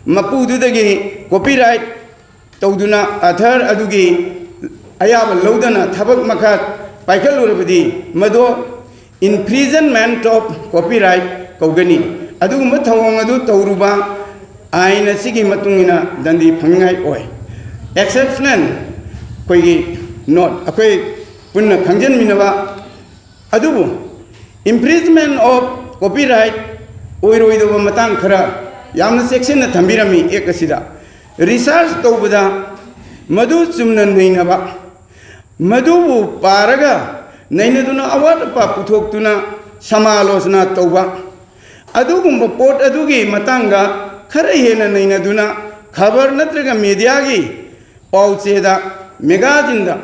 ꯃꯄꯨꯗꯨꯗꯒꯤ ꯀꯣꯄꯤꯔꯥꯏꯠ ꯇꯧꯗꯨꯅ ꯑꯊꯔ ꯑꯗꯨꯒꯤ ꯑꯌꯥꯕ ꯂꯧꯗꯅ ꯊꯕꯛ ꯃꯈꯥ ꯄꯥꯏꯈꯠꯂꯨꯔꯕꯗꯤ ꯃꯗꯨ infringement of copyright ꯀꯧꯒꯅꯤ꯫ ꯑꯗꯨꯒꯨꯝꯕ ꯊꯧꯑꯣꯡ ꯑꯗꯨ ꯇꯧꯔꯨꯕ ꯑꯥꯏꯟ ꯑꯁꯤꯒꯤ ꯃꯇꯨꯡ ꯏꯟꯅ ꯗꯟꯗꯤ ꯐꯪꯅꯤꯡꯉꯥꯏ ꯑꯣꯏ꯫ Exceptional ꯑꯩꯈꯣꯏꯒꯤ ꯅꯣꯠ ꯑꯩꯈꯣꯏ ꯄꯨꯟꯅ ꯈꯪꯖꯤꯟꯃꯤꯟꯅꯕ ꯑꯗꯨꯕꯨ infringement of copyright ꯑꯣꯏꯔꯣꯏꯗꯕ ꯃꯇꯥꯡ ꯈꯔ ꯌꯥꯝꯅ ꯆꯦꯛꯁꯤꯟꯅ ꯊꯝꯕꯤꯔꯝꯃꯤ ꯑꯦꯛ ꯑꯁꯤꯗ꯫ ꯔꯤꯁꯥꯔꯆ ꯇꯧꯕꯗ ꯃꯗꯨ ꯆꯨꯝꯅ ꯅꯩꯅꯕ, ꯃꯗꯨꯕꯨ ꯄꯥꯔꯒ ꯅꯩꯅꯗꯨꯅ ꯑꯋꯥꯠ ꯑꯄꯥ ꯄꯨꯊꯣꯛꯇꯨꯅ ꯁꯃꯥꯂꯣꯆꯅꯥ ꯇꯧꯕ, ꯑꯗꯨꯒꯨꯝꯕ ꯄꯣꯠ ꯑꯗꯨꯒꯤ ꯃꯇꯥꯡꯗ ꯈꯔ ꯍꯦꯟꯅ ꯅꯩꯅꯗꯨꯅ ꯈꯕꯔ ꯅꯠꯇ꯭ꯔꯒ ꯃꯦꯗꯤꯌꯥꯒꯤ ꯄꯥꯎ ꯆꯦꯗ, ꯃꯦꯒꯥꯖꯤꯟꯗ,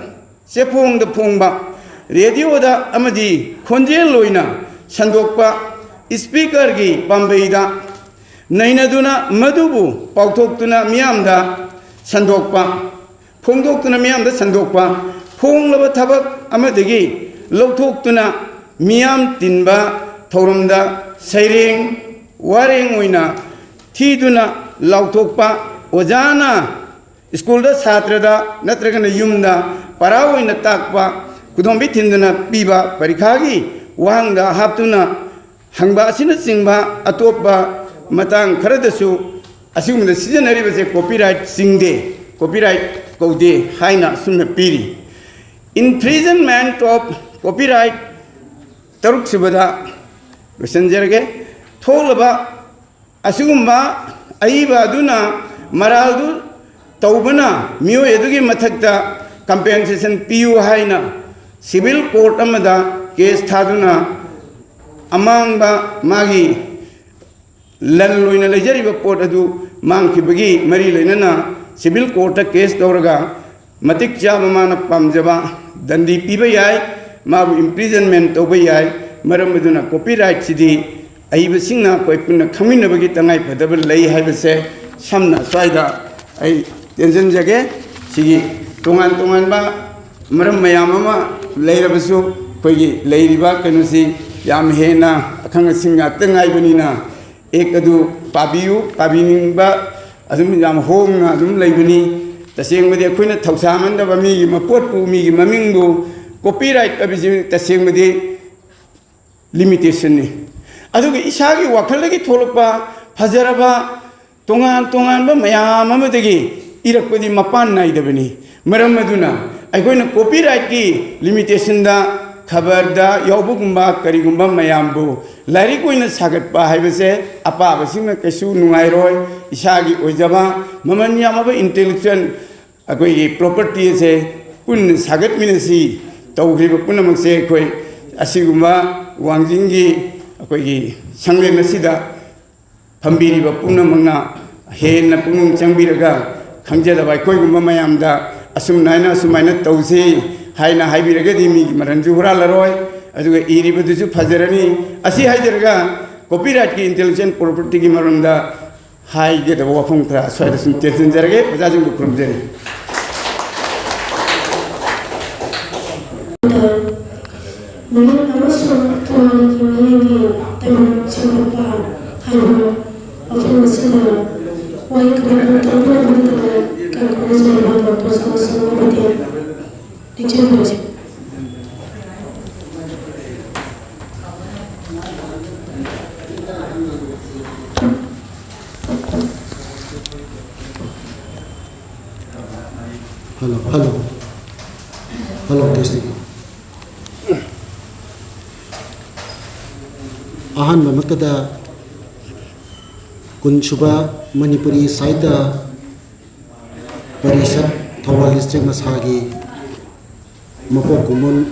ꯆꯦꯐꯣꯡꯗ ꯐꯣꯡꯕ, ꯔꯦꯗꯤꯑꯣꯗ ꯑꯃꯗꯤ ꯈꯣꯟꯖꯦꯜ ꯑꯣꯏꯅ ꯁꯟꯗꯣꯛꯄ, ꯏꯁꯄꯤꯀꯔꯒꯤ ꯄꯥꯝꯕꯩꯗ ꯅꯩꯅꯗꯨꯅ ꯃꯗꯨꯕꯨ ꯄꯥꯎꯊꯣꯛꯇꯨꯅ ꯃꯤꯌꯥꯝꯗ ꯁꯟꯗꯣꯛꯄ, ꯐꯣꯡꯗꯣꯛꯇꯨꯅ ꯃꯤꯌꯥꯝꯗ ꯁꯟꯗꯣꯛꯄ, ꯐꯣꯡꯂꯕ ꯊꯕꯛ ꯑꯃꯗꯒꯤ ꯂꯧꯊꯣꯛꯇꯨꯅ ꯃꯤꯌꯥꯝ ꯇꯤꯟꯕ ꯊꯧꯔꯝꯗ ꯁꯩꯔꯦꯡ ꯋꯥꯔꯦꯡ ꯑꯣꯏꯅ ꯊꯤꯗꯨꯅ ꯂꯥꯎꯊꯣꯛꯄ, ꯑꯣꯖꯥꯅ ꯁ꯭ꯀꯨꯜꯗ ꯁꯥꯇ꯭ꯔꯗ ꯅꯠꯇ꯭ꯔꯒꯅ ꯌꯨꯝꯗ ꯄꯔꯥ ꯑꯣꯏꯅ ꯇꯥꯛꯄ, ꯈꯨꯗꯣꯝꯕꯤ ꯊꯤꯟꯗꯨꯅ ꯄꯤꯕ, ꯄꯔꯤꯈꯥꯒꯤ ꯋꯥꯍꯪꯗ ꯍꯥꯞꯇꯨꯅ ꯍꯪꯕ ꯑꯁꯤꯅꯆꯤꯡꯕ ꯑꯇꯣꯞꯄ ꯃꯇꯥꯡ ꯈꯔꯗꯁꯨ ꯑꯁꯤꯒꯨꯝꯕꯗ ꯁꯤꯖꯤꯟꯅꯔꯤꯕꯁꯦ ꯀꯣꯄꯤꯔꯥꯏꯠ ꯆꯤꯡꯗꯦ, ꯀꯣꯄꯤꯔꯥꯏꯠ ꯀꯧꯗꯦ ꯍꯥꯏꯅ ꯑꯁꯨꯝꯅ ꯄꯤꯔꯤ꯫ Infringement of copyright, ꯇꯔꯨꯛꯁꯨꯕꯗ ꯂꯣꯏꯁꯤꯟꯖꯔꯒꯦ꯫ ꯊꯣꯛꯂꯕ ꯑꯁꯤꯒꯨꯝꯕ ꯑꯏꯕ ꯑꯗꯨꯅ ꯃꯔꯥꯜꯗꯨ ꯇꯧꯕꯅ ꯃꯤꯑꯣꯏ ꯑꯗꯨꯒꯤ ꯃꯊꯛꯇ ꯀꯝꯄꯦꯟꯁꯦꯁꯟ ꯄꯤꯌꯨ ꯍꯥꯏꯅ ꯁꯤꯚꯤꯜ ꯀꯣꯔꯠ ꯑꯃꯗ ꯀꯦꯁ ꯊꯥꯗꯨꯅ ꯑꯃꯥꯡꯕ ꯃꯥꯒꯤ ꯂꯟ ꯑꯣꯏꯅ ꯂꯩꯖꯔꯤꯕ ꯄꯣꯠ ꯑꯗꯨ ꯃꯥꯡꯈꯤꯕꯒꯤ ꯃꯔꯤ ꯂꯩꯅꯅ ꯁꯤꯚꯤꯜ ꯀꯣꯔꯠꯇ ꯀꯦꯁ ꯇꯧꯔꯒ ꯃꯇꯤꯛ ꯆꯥꯕ ꯃꯥꯅ ꯄꯥꯝꯖꯕ ꯗꯟꯗꯤ ꯄꯤꯕ ꯌꯥꯏ, ꯃꯥꯕꯨ ꯏꯝꯄ꯭ꯔꯤꯖꯟꯃꯦꯟ ꯇꯧꯕ ꯌꯥꯏ꯫ ꯃꯔꯝ ꯑꯗꯨꯅ ꯀꯣꯄꯤꯔꯥꯏꯠꯁꯤꯗꯤ ꯑꯏꯕꯁꯤꯡꯅ ꯑꯩꯈꯣꯏ ꯄꯨꯟꯅ ꯈꯪꯃꯤꯟꯅꯕꯒꯤ ꯇꯉꯥꯏ ꯐꯗꯕ ꯂꯩ ꯍꯥꯏꯕꯁꯦ ꯁꯝꯅ ꯁ꯭ꯋꯥꯏꯗ ꯑꯩ ꯇꯦꯟꯁꯤꯟꯖꯒꯦ꯫ ꯁꯤꯒꯤ ꯇꯣꯉꯥꯟ ꯇꯣꯉꯥꯟꯕ ꯃꯔꯝ ꯃꯌꯥꯝ ꯑꯃ ꯂꯩꯔꯕꯁꯨ ꯑꯩꯈꯣꯏꯒꯤ ꯂꯩꯔꯤꯕ ꯀꯩꯅꯣꯁꯤ ꯌꯥꯝ ꯍꯦꯟꯅ ꯑꯈꯪ ꯑꯁꯤꯡ ꯉꯥꯛꯇ ꯉꯥꯏꯕꯅꯤꯅ ꯑꯦꯛ ꯑꯗꯨ ꯄꯥꯕꯤꯌꯨ, ꯄꯥꯕꯤꯅꯤꯡꯕ ꯑꯗꯨꯝ ꯌꯥꯝ ꯍꯣꯡꯅ ꯑꯗꯨꯝ ꯂꯩꯕꯅꯤ꯫ ꯇꯁꯦꯡꯕꯗꯤ ꯑꯩꯈꯣꯏꯅ ꯊꯧꯁꯥꯃꯟꯗꯕ ꯃꯤꯒꯤ ꯃꯄꯣꯠꯄꯨ, ꯃꯤꯒꯤ ꯃꯃꯤꯡꯕꯨ ꯀꯣꯄꯤꯔꯥꯏꯠ ꯍꯥꯏꯕꯁꯤ ꯇꯁꯦꯡꯕꯗꯤ ꯂꯤꯃꯤꯇꯦꯁꯟꯅꯤ꯫ ꯑꯗꯨꯒ ꯏꯁꯥꯒꯤ ꯋꯥꯈꯜꯗꯒꯤ ꯊꯣꯛꯂꯛꯄ ꯐꯖꯔꯕ ꯇꯣꯉꯥꯟ ꯇꯣꯉꯥꯟꯕ ꯃꯌꯥꯝ ꯑꯃꯗꯒꯤ ꯏꯔꯛꯄꯗꯤ ꯃꯄꯥꯟ ꯅꯥꯏꯗꯕꯅꯤ꯫ ꯃꯔꯝ ꯑꯗꯨꯅ ꯑꯩꯈꯣꯏꯅ ꯀꯣꯄꯤꯔꯥꯏꯠꯀꯤ ꯂꯤꯃꯤꯇꯦꯁꯟꯗ ꯈꯕꯔꯗ ꯌꯥꯎꯕꯒꯨꯝꯕ ꯀꯔꯤꯒꯨꯝꯕ ꯃꯌꯥꯝꯕꯨ ꯂꯥꯏꯔꯤꯛ ꯑꯣꯏꯅ ꯁꯥꯒꯠꯄ ꯍꯥꯏꯕꯁꯦ ꯑꯄꯥꯕꯁꯤꯡꯅ ꯀꯩꯁꯨ ꯅꯨꯡꯉꯥꯏꯔꯣꯏ꯫ ꯏꯁꯥꯒꯤ ꯑꯣꯏꯖꯕ ꯃꯃꯜ ꯌꯥꯝꯂꯕ ꯏꯟꯇꯦꯂꯦꯛꯆꯨꯋꯦꯜ ꯑꯩꯈꯣꯏꯒꯤ ꯄ꯭ꯔꯣꯄꯔꯇꯤ ꯑꯁꯦ ꯄꯨꯟꯅ ꯁꯥꯒꯠꯃꯤꯟꯅꯁꯤ꯫ ꯇꯧꯈ꯭ꯔꯤꯕ ꯄꯨꯝꯅꯃꯛꯁꯦ ꯑꯩꯈꯣꯏ ꯑꯁꯤꯒꯨꯝꯕ ꯋꯥꯡꯖꯤꯡꯒꯤ ꯑꯩꯈꯣꯏꯒꯤ ꯁꯪꯂꯦꯟ ꯑꯁꯤꯗ ꯐꯝꯕꯤꯔꯤꯕ ꯄꯨꯝꯅꯃꯛꯅ ꯍꯦꯟꯅ ꯄꯨꯛꯅꯤꯡ ꯆꯪꯕꯤꯔꯒ ꯈꯪꯖꯗꯕ ꯑꯩꯈꯣꯏꯒꯨꯝꯕ ꯃꯌꯥꯝꯗ ꯑꯁꯨꯝ ꯍꯥꯏꯅ ꯑꯁꯨꯃꯥꯏꯅ ꯇꯧꯁꯤ ꯍꯥꯏꯅ ꯍꯥꯏꯕꯤꯔꯒꯗꯤ ꯃꯤꯒꯤ ꯃꯔꯟꯁꯨ ꯍꯨꯔꯥꯜꯂꯔꯣꯏ, ꯑꯗꯨꯒ ꯏꯔꯤꯕꯗꯨꯁꯨ ꯐꯖꯔꯅꯤ꯫ ꯑꯁꯤ ꯍꯥꯏꯖꯔꯒ ꯀꯣꯄꯤꯔꯥꯏꯠꯀꯤ ꯏꯟꯇꯦꯂꯦꯛꯆꯨꯋꯦꯜ ꯄ꯭ꯔꯣꯄꯔꯇꯤꯒꯤ ꯃꯔꯝꯗ ꯍꯥꯏꯒꯗꯕ ꯋꯥꯐꯝ ꯈꯔ ꯑꯁ꯭ꯋꯥꯏꯗ ꯁꯨꯝ ꯇꯦꯟꯁꯤꯟꯖꯔꯒꯦ꯫ ꯑꯣꯖꯥꯁꯤꯡꯕꯨ ꯈꯨꯔꯨꯝꯖꯔꯤ꯫ ꯃꯤꯍꯨꯠ ꯑꯃꯁꯨꯡ ꯄꯨꯋꯥꯔꯤꯒꯤ ꯃꯤꯠꯌꯦꯡꯒꯤ ꯇꯔꯨꯛ ꯁꯦꯝꯒꯠꯄ ꯍꯥꯏꯕ ꯋꯥꯐꯝ ꯑꯁꯤꯗ ꯋꯥꯍꯩ ꯀꯌꯥ ꯑꯃ ꯇꯧꯅꯅꯕꯒꯤꯗꯃꯛ ꯀꯟꯈꯠꯅꯖꯔꯤꯕ ꯗꯣꯛꯇꯔ ꯁꯣꯃꯥꯁ ꯁꯅꯥꯄꯇꯤ ꯂꯦꯡꯖꯟꯈꯣꯁꯦ꯫ Hello, hello, hello, testing. ꯑꯍꯥꯟꯕꯃꯛꯇꯗ ꯀꯨꯟꯁꯨꯕ ꯃꯅꯤꯄꯨꯔꯤ ꯁꯥꯍꯤꯇ꯭ꯌ ꯄꯔꯤꯁꯠ ꯊꯧꯕꯥꯜ ꯗꯤꯁꯇ꯭ꯔꯤꯛ ꯃꯁꯥꯒꯤ ꯃꯄꯣꯛ ꯀꯨꯝꯑꯣꯟ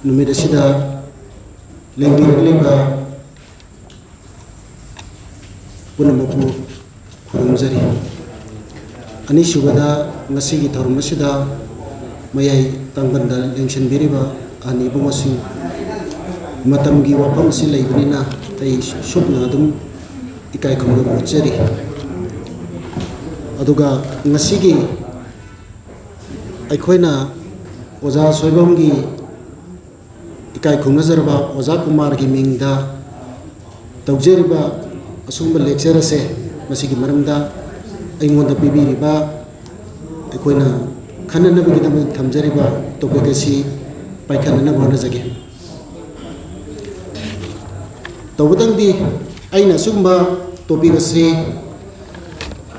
ꯅꯨꯃꯤꯠ ꯑꯁꯤꯗ ꯂꯦꯡꯕꯤꯔꯛꯂꯤꯕ ꯄꯨꯝꯅꯃꯛꯄꯨ ꯈꯨꯔꯨꯝꯖꯔꯤ꯫ ꯑꯅꯤꯁꯨꯕꯗ, ꯉꯁꯤꯒꯤ ꯊꯧꯔꯝ ꯑꯁꯤꯗ ꯃꯌꯥꯏ ꯇꯥꯡꯕꯟꯗ ꯂꯦꯡꯁꯤꯟꯕꯤꯔꯤꯕ ꯑꯍꯟ ꯏꯕꯨꯡꯉꯣꯁꯤꯡ, ꯃꯇꯝꯒꯤ ꯋꯥꯐꯝ ꯑꯁꯤ ꯂꯩꯕꯅꯤꯅ ꯑꯩ ꯁꯨꯞꯅ ꯑꯗꯨꯝ ꯏꯀꯥꯏ ꯈꯨꯝꯅꯕ ꯎꯠꯆꯔꯤ꯫ ꯑꯗꯨꯒ ꯉꯁꯤꯒꯤ ꯑꯩꯈꯣꯏꯅ ꯑꯣꯖꯥ ꯁꯣꯏꯕꯝꯒꯤ ꯏꯀꯥꯏ ꯈꯨꯝꯅꯖꯔꯕ ꯑꯣꯖꯥ ꯀꯨꯃꯥꯔꯒꯤ ꯃꯤꯡꯗ ꯇꯧꯖꯔꯤꯕ ꯑꯁꯤꯒꯨꯝꯕ lecture ꯑꯁꯦ, ꯃꯁꯤꯒꯤ ꯃꯔꯝꯗ ꯑꯩꯉꯣꯟꯗ ꯄꯤꯕꯤꯔꯤꯕ, ꯑꯩꯈꯣꯏꯅ ꯈꯟꯅꯅꯕꯒꯤꯗꯃꯛ ꯊꯝꯖꯔꯤꯕ topic ꯑꯁꯤ ꯄꯥꯏꯈꯠꯅꯅꯕ ꯍꯣꯠꯅꯖꯒꯦ꯫ ꯇꯧꯕꯇꯪꯗꯤ ꯑꯩꯅ ꯑꯁꯤꯒꯨꯝꯕ topic ꯑꯁꯤ,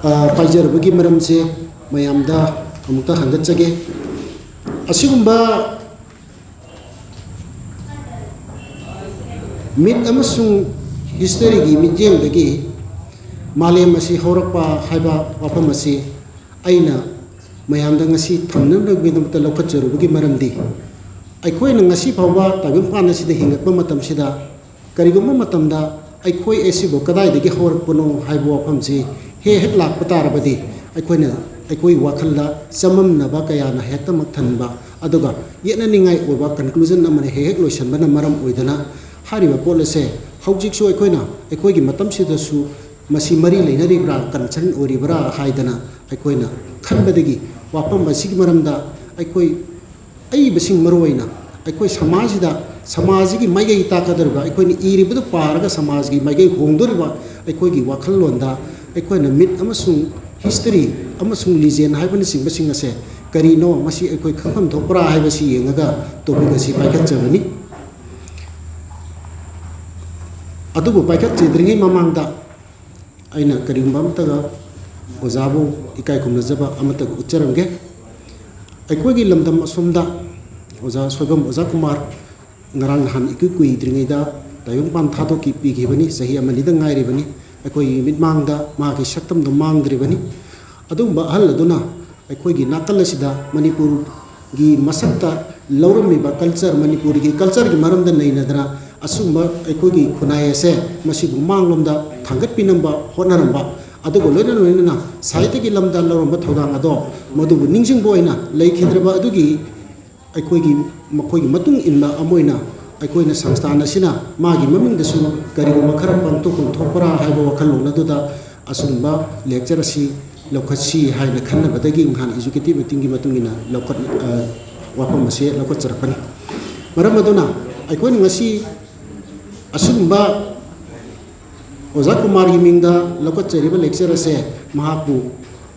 ꯑ, ꯄꯥꯏꯖꯔꯨꯕꯒꯤ ꯃꯔꯝꯁꯦ ꯃꯌꯥꯝꯗ ꯑꯃꯨꯛꯇ ꯍꯪꯒꯠꯆꯒꯦ꯫ ꯑꯁꯤꯒꯨꯝꯕ myth ꯑꯃꯁꯨꯡ historyꯒꯤ ꯃꯤꯠꯌꯦꯡꯗꯒꯤ ꯃꯥꯂꯦꯝ ꯑꯁꯤ ꯍꯧꯔꯛꯄ ꯍꯥꯏꯕ ꯋꯥꯐꯝ ꯑꯁꯤ ꯑꯩꯅ ꯃꯌꯥꯝꯗ ꯉꯁꯤ ꯊꯝꯅꯅꯕꯒꯤꯗꯃꯛꯇ ꯂꯧꯈꯠꯆꯔꯨꯕꯒꯤ ꯃꯔꯝꯗꯤ, ꯑꯩꯈꯣꯏꯅ ꯉꯁꯤ ꯐꯥꯎꯕ ꯇꯥꯏꯕꯪꯄꯥꯟ ꯑꯁꯤꯗ ꯍꯤꯡꯉꯛꯄ ꯃꯇꯝꯁꯤꯗ, ꯀꯔꯤꯒꯨꯝꯕ ꯃꯇꯝꯗ ꯑꯩꯈꯣꯏ ꯑꯁꯤꯕꯨ ꯀꯗꯥꯏꯗꯒꯤ ꯍꯧꯔꯛꯄꯅꯣ ꯍꯥꯏꯕ ꯋꯥꯐꯝꯁꯤ ꯍꯦꯛ ꯍꯦꯛ ꯂꯥꯛꯄ ꯇꯥꯔꯕꯗꯤ, ꯑꯩꯈꯣꯏꯅ, ꯑꯩꯈꯣꯏ ꯋꯥꯈꯜꯗ ꯆꯃꯝꯅꯕ ꯀꯌꯥꯅ ꯍꯦꯛꯇꯃꯛ ꯊꯟꯕ, ꯑꯗꯨꯒ ꯌꯦꯠꯅꯅꯤꯡꯉꯥꯏ ꯑꯣꯏꯕ conclusion ꯑꯃꯅ ꯍꯦꯛ ꯍꯦꯛ ꯂꯣꯏꯁꯤꯟꯕꯅ ꯃꯔꯝ ꯑꯣꯏꯗꯨꯅ, ꯍꯥꯏꯔꯤꯕ ꯄꯣꯠ ꯑꯁꯦ ꯍꯧꯖꯤꯛꯁꯨ ꯑꯩꯈꯣꯏꯅ ꯑꯩꯈꯣꯏꯒꯤ ꯃꯇꯝꯁꯤꯗꯁꯨ ꯃꯁꯤ ꯃꯔꯤ ꯂꯩꯅꯔꯤꯕ꯭ꯔꯥ, ꯀꯟꯁꯔꯟ ꯑꯣꯏꯔꯤꯕ꯭ꯔꯥ ꯍꯥꯏꯗꯅ ꯑꯩꯈꯣꯏꯅ ꯈꯟꯕꯗꯒꯤ ꯋꯥꯐꯝ ꯑꯁꯤꯒꯤ ꯃꯔꯝꯗ ꯑꯩꯈꯣꯏ ꯑꯏꯕꯁꯤꯡ, ꯃꯔꯨꯑꯣꯏꯅ ꯑꯩꯈꯣꯏ ꯁꯃꯥꯖꯁꯤꯗ, ꯁꯃꯥꯖꯁꯤꯒꯤ ꯃꯥꯏꯀꯩ ꯇꯥꯛꯀꯗꯧꯔꯤꯕ, ꯑꯩꯈꯣꯏꯅ ꯏꯔꯤꯕꯗꯨ ꯄꯥꯔꯒ ꯁꯃꯥꯖꯒꯤ ꯃꯥꯏꯀꯩ ꯍꯣꯡꯗꯣꯔꯤꯕ ꯑꯩꯈꯣꯏꯒꯤ ꯋꯥꯈꯜꯂꯣꯟꯗ ꯑꯩꯈꯣꯏꯅ ꯃꯤꯠ ꯑꯃꯁꯨꯡ ꯍꯤꯁꯇꯔꯤ ꯑꯃꯁꯨꯡ ꯂꯤꯖꯦꯟ ꯍꯥꯏꯕꯅꯆꯤꯡꯕꯁꯤꯡ ꯑꯁꯦ ꯀꯔꯤꯅꯣ, ꯃꯁꯤ ꯑꯩꯈꯣꯏ ꯈꯪꯐꯝ ꯊꯣꯛꯄ꯭ꯔꯥ ꯍꯥꯏꯕꯁꯤ ꯌꯦꯡꯉꯒ ꯇꯣꯄꯤꯛ ꯑꯁꯤ ꯄꯥꯏꯈꯠꯆꯕꯅꯤ꯫ ꯑꯗꯨꯕꯨ ꯄꯥꯏꯈꯠꯆꯗ꯭ꯔꯤꯉꯩ ꯃꯃꯥꯡꯗ ꯑꯩꯅ ꯀꯔꯤꯒꯨꯝꯕ ꯑꯃꯠꯇꯒ ꯑꯣꯖꯥꯕꯨ ꯏꯀꯥꯏ ꯈꯨꯝꯅꯖꯕ ꯑꯃꯠꯇꯒ ꯎꯠꯆꯔꯝꯒꯦ꯫ ꯑꯩꯈꯣꯏꯒꯤ ꯂꯝꯗꯝ ꯑꯁꯣꯝꯗ ꯑꯣꯖꯥ ꯁꯣꯏꯕꯝ, ꯑꯣꯖꯥ ꯀꯨꯃꯥꯔ ꯉꯔꯥꯡ ꯅꯍꯥꯟ ꯏꯀꯨꯏ ꯀꯨꯏꯗ꯭ꯔꯤꯉꯩꯗ ꯇꯥꯏꯕꯪꯄꯥꯟ ꯊꯥꯗꯣꯛꯈꯤ, ꯄꯤꯈꯤꯕꯅꯤ꯫ ꯆꯍꯤ ꯑꯃꯅꯤꯗ ꯉꯥꯏꯔꯤꯕꯅꯤ꯫ ꯑꯩꯈꯣꯏꯒꯤ ꯃꯤꯠꯃꯥꯡꯗ ꯃꯥꯒꯤ ꯁꯛꯇꯝꯗꯨ ꯃꯥꯡꯗ꯭ꯔꯤꯕꯅꯤ꯫ ꯑꯗꯨꯒꯨꯝꯕ ꯑꯍꯜ ꯑꯗꯨꯅ ꯑꯩꯈꯣꯏꯒꯤ ꯅꯥꯀꯜ ꯑꯁꯤꯗ ꯃꯅꯤꯄꯨꯔꯒꯤ ꯃꯁꯛꯇ ꯂꯧꯔꯝꯃꯤꯕ ꯀꯜꯆꯔ, ꯃꯅꯤꯄꯨꯔꯒꯤ ꯀꯜꯆꯔꯒꯤ ꯃꯔꯝꯗ ꯅꯩꯅꯗꯅ ꯑꯁꯨꯝꯕ ꯑꯩꯈꯣꯏꯒꯤ ꯈꯨꯟꯅꯥꯏ ꯑꯁꯦ ꯃꯁꯤꯕꯨ ꯃꯥꯡꯂꯣꯝꯗ ꯊꯥꯡꯒꯠꯄꯤꯅꯕ ꯍꯣꯠꯅꯔꯝꯕ, ꯑꯗꯨꯒ ꯂꯣꯏꯅ ꯂꯣꯏꯅꯅ ꯁꯥꯍꯤꯇ꯭ꯌꯒꯤ ꯂꯝꯗ ꯂꯧꯔꯝꯕ ꯊꯧꯗꯥꯡ ꯑꯗꯣ ꯃꯗꯨꯕꯨ ꯅꯤꯡꯁꯤꯡꯕ ꯑꯣꯏꯅ ꯂꯩꯈꯤꯗ꯭ꯔꯕ ꯑꯗꯨꯒꯤ ꯑꯩꯈꯣꯏꯒꯤ, ꯃꯈꯣꯏꯒꯤ ꯃꯇꯨꯡ ꯏꯟꯕ ꯑꯃ ꯑꯣꯏꯅ ꯑꯩꯈꯣꯏꯅ ꯁꯪꯁꯊꯥꯟ ꯑꯁꯤꯅ ꯃꯥꯒꯤ ꯃꯃꯤꯡꯗꯁꯨ ꯀꯔꯤꯒꯨꯝꯕ ꯈꯔ ꯄꯥꯡꯊꯣꯛꯐꯝ ꯊꯣꯛꯄ꯭ꯔꯥ ꯍꯥꯏꯕ ꯋꯥꯈꯜꯂꯣꯟ ꯑꯗꯨꯗ ꯑꯁꯤꯒꯨꯝꯕ ꯂꯦꯛꯆꯔ ꯑꯁꯤ ꯂꯧꯈꯠꯁꯤ ꯍꯥꯏꯅ ꯈꯟꯅꯕꯗꯒꯤ ꯅꯍꯥꯟ ꯑꯦꯖꯨꯀꯦꯇꯤꯚ ꯃꯤꯇꯤꯡꯒꯤ ꯃꯇꯨꯡ ꯏꯟꯅ ꯂꯧꯈꯠ-, ꯑ, ꯋꯥꯐꯝ ꯑꯁꯤ ꯂꯧꯈꯠꯆꯔꯛꯄꯅꯤ꯫ ꯃꯔꯝ ꯑꯗꯨꯅ ꯑꯩꯈꯣꯏꯅ ꯉꯁꯤ ꯑꯁꯤꯒꯨꯝꯕ ꯑꯣꯖꯥ ꯀꯨꯃꯥꯔꯒꯤ ꯃꯤꯡꯗ ꯂꯧꯈꯠꯆꯔꯤꯕ ꯂꯦꯛꯆꯔ ꯑꯁꯦ ꯃꯍꯥꯛꯄꯨ,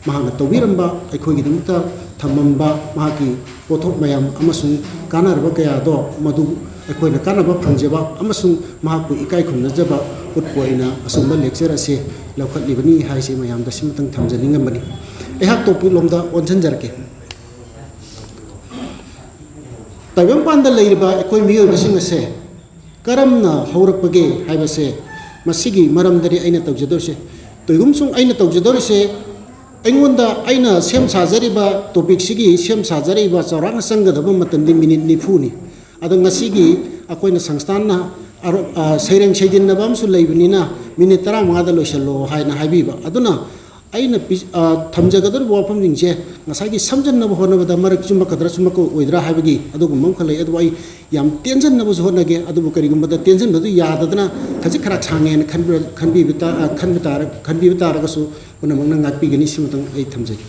ꯃꯍꯥꯛꯅ ꯇꯧꯕꯤꯔꯝꯕ, ꯑꯩꯈꯣꯏꯒꯤꯗꯃꯛꯇ ꯊꯝꯃꯝꯕ ꯃꯍꯥꯛꯀꯤ ꯄꯣꯠꯊꯣꯛ ꯃꯌꯥꯝ ꯑꯃꯁꯨꯡ ꯀꯥꯟꯅꯔꯕ ꯀꯌꯥꯗꯣ ꯃꯗꯨ ꯑꯩꯈꯣꯏꯅ ꯀꯥꯟꯅꯕ ꯐꯪꯖꯕ ꯑꯃꯁꯨꯡ ꯃꯍꯥꯛꯄꯨ ꯏꯀꯥꯏ ꯈꯨꯝꯅꯖꯕ ꯎꯠꯄ ꯑꯣꯏꯅ ꯑꯁꯨꯝꯕ ꯂꯦꯛꯆꯔ ꯑꯁꯦ ꯂꯧꯈꯠꯂꯤꯕꯅꯤ ꯍꯥꯏꯁꯤ ꯃꯌꯥꯝꯗ ꯁꯤꯃꯇꯪ ꯊꯝꯖꯅꯤꯡꯉꯝꯕꯅꯤ꯫ ꯑꯩꯍꯥꯛ ꯇꯣꯄꯤꯛ ꯂꯣꯝꯗ ꯑꯣꯟꯁꯤꯟꯖꯔꯛꯀꯦ꯫ ꯇꯥꯏꯕꯪꯄꯥꯟꯗ ꯂꯩꯔꯤꯕ ꯑꯩꯈꯣꯏ ꯃꯤꯑꯣꯏꯕꯁꯤꯡ ꯑꯁꯦ ꯀꯔꯝꯅ ꯍꯧꯔꯛꯄꯒꯦ ꯍꯥꯏꯕꯁꯦ, ꯃꯁꯤꯒꯤ ꯃꯔꯝꯗꯅꯤ ꯑꯩꯅ ꯇꯧꯖꯗꯣꯏꯁꯦ꯫ ꯇꯣꯏꯒꯨꯝꯁꯨꯡ ꯑꯩꯅ ꯇꯧꯖꯗꯣꯔꯤꯁꯦ, ꯑꯩꯉꯣꯟꯗ, ꯑꯩꯅ ꯁꯦꯝ ꯁꯥꯖꯔꯤꯕ ꯇꯣꯄꯤꯛꯁꯤꯒꯤ ꯁꯦꯝ ꯁꯥꯖꯔꯤꯕ ꯆꯥꯎꯔꯥꯛꯅ ꯆꯪꯒꯗꯕ ꯃꯇꯝꯗꯤ ꯃꯤꯅꯤꯠ ꯅꯤꯐꯨꯅꯤ꯫ ꯑꯗꯣ ꯉꯁꯤꯒꯤ ꯑꯩꯈꯣꯏꯅ ꯁꯪꯁꯊꯥꯟꯅ ꯑꯔꯣ-, ꯑ, ꯁꯩꯔꯦꯡ ꯁꯩꯗꯤꯟꯅꯕ ꯑꯃꯁꯨ ꯂꯩꯕꯅꯤꯅ ꯃꯤꯅꯤꯠ ꯇꯔꯥꯃꯉꯥꯗ ꯂꯣꯏꯁꯤꯜꯂꯣ ꯍꯥꯏꯅ ꯍꯥꯏꯕꯤꯕ꯫ ꯑꯗꯨꯅ ꯑꯩꯅ ꯄꯤ-, ꯑ, ꯊꯝꯖꯒꯗꯧꯔꯤꯕ ꯋꯥꯐꯝꯁꯤꯡꯁꯦ ꯉꯁꯥꯏꯒꯤ ꯁꯝꯖꯟꯅꯕ ꯍꯣꯠꯅꯕꯗ ꯃꯔꯛ ꯆꯨꯝꯃꯛꯀꯗ꯭ꯔꯥ ꯆꯨꯝꯃꯛꯑꯣꯏꯗ꯭ꯔꯥ ꯍꯥꯏꯕꯒꯤ ꯑꯗꯨꯒꯨꯝꯕ ꯑꯃꯈꯛ ꯂꯩ꯫ ꯑꯗꯨꯕꯨ ꯑꯩ ꯌꯥꯝ ꯇꯦꯟꯖꯟꯅꯕꯁꯨ ꯍꯣꯠꯅꯒꯦ꯫ ꯑꯗꯨꯕꯨ ꯀꯔꯤꯒꯨꯝꯕꯗ ꯇꯦꯟꯖꯟꯕꯗꯨ ꯌꯥꯗꯗꯅ ꯈꯖꯤꯛ ꯈꯔ ꯁꯥꯡꯉꯦꯅ ꯈꯟꯕ, ꯈꯟꯕꯤꯕ ꯇꯥ-, ꯑ, ꯈꯟꯕ ꯇꯥꯔ-, ꯈꯟꯕꯤꯕ ꯇꯥꯔꯒꯁꯨ ꯄꯨꯝꯅꯃꯛꯅ ꯉꯥꯛꯄꯤꯒꯅꯤ꯫ ꯁꯤꯃꯇꯪ ꯑꯩ ꯊꯝꯖꯒꯦ꯫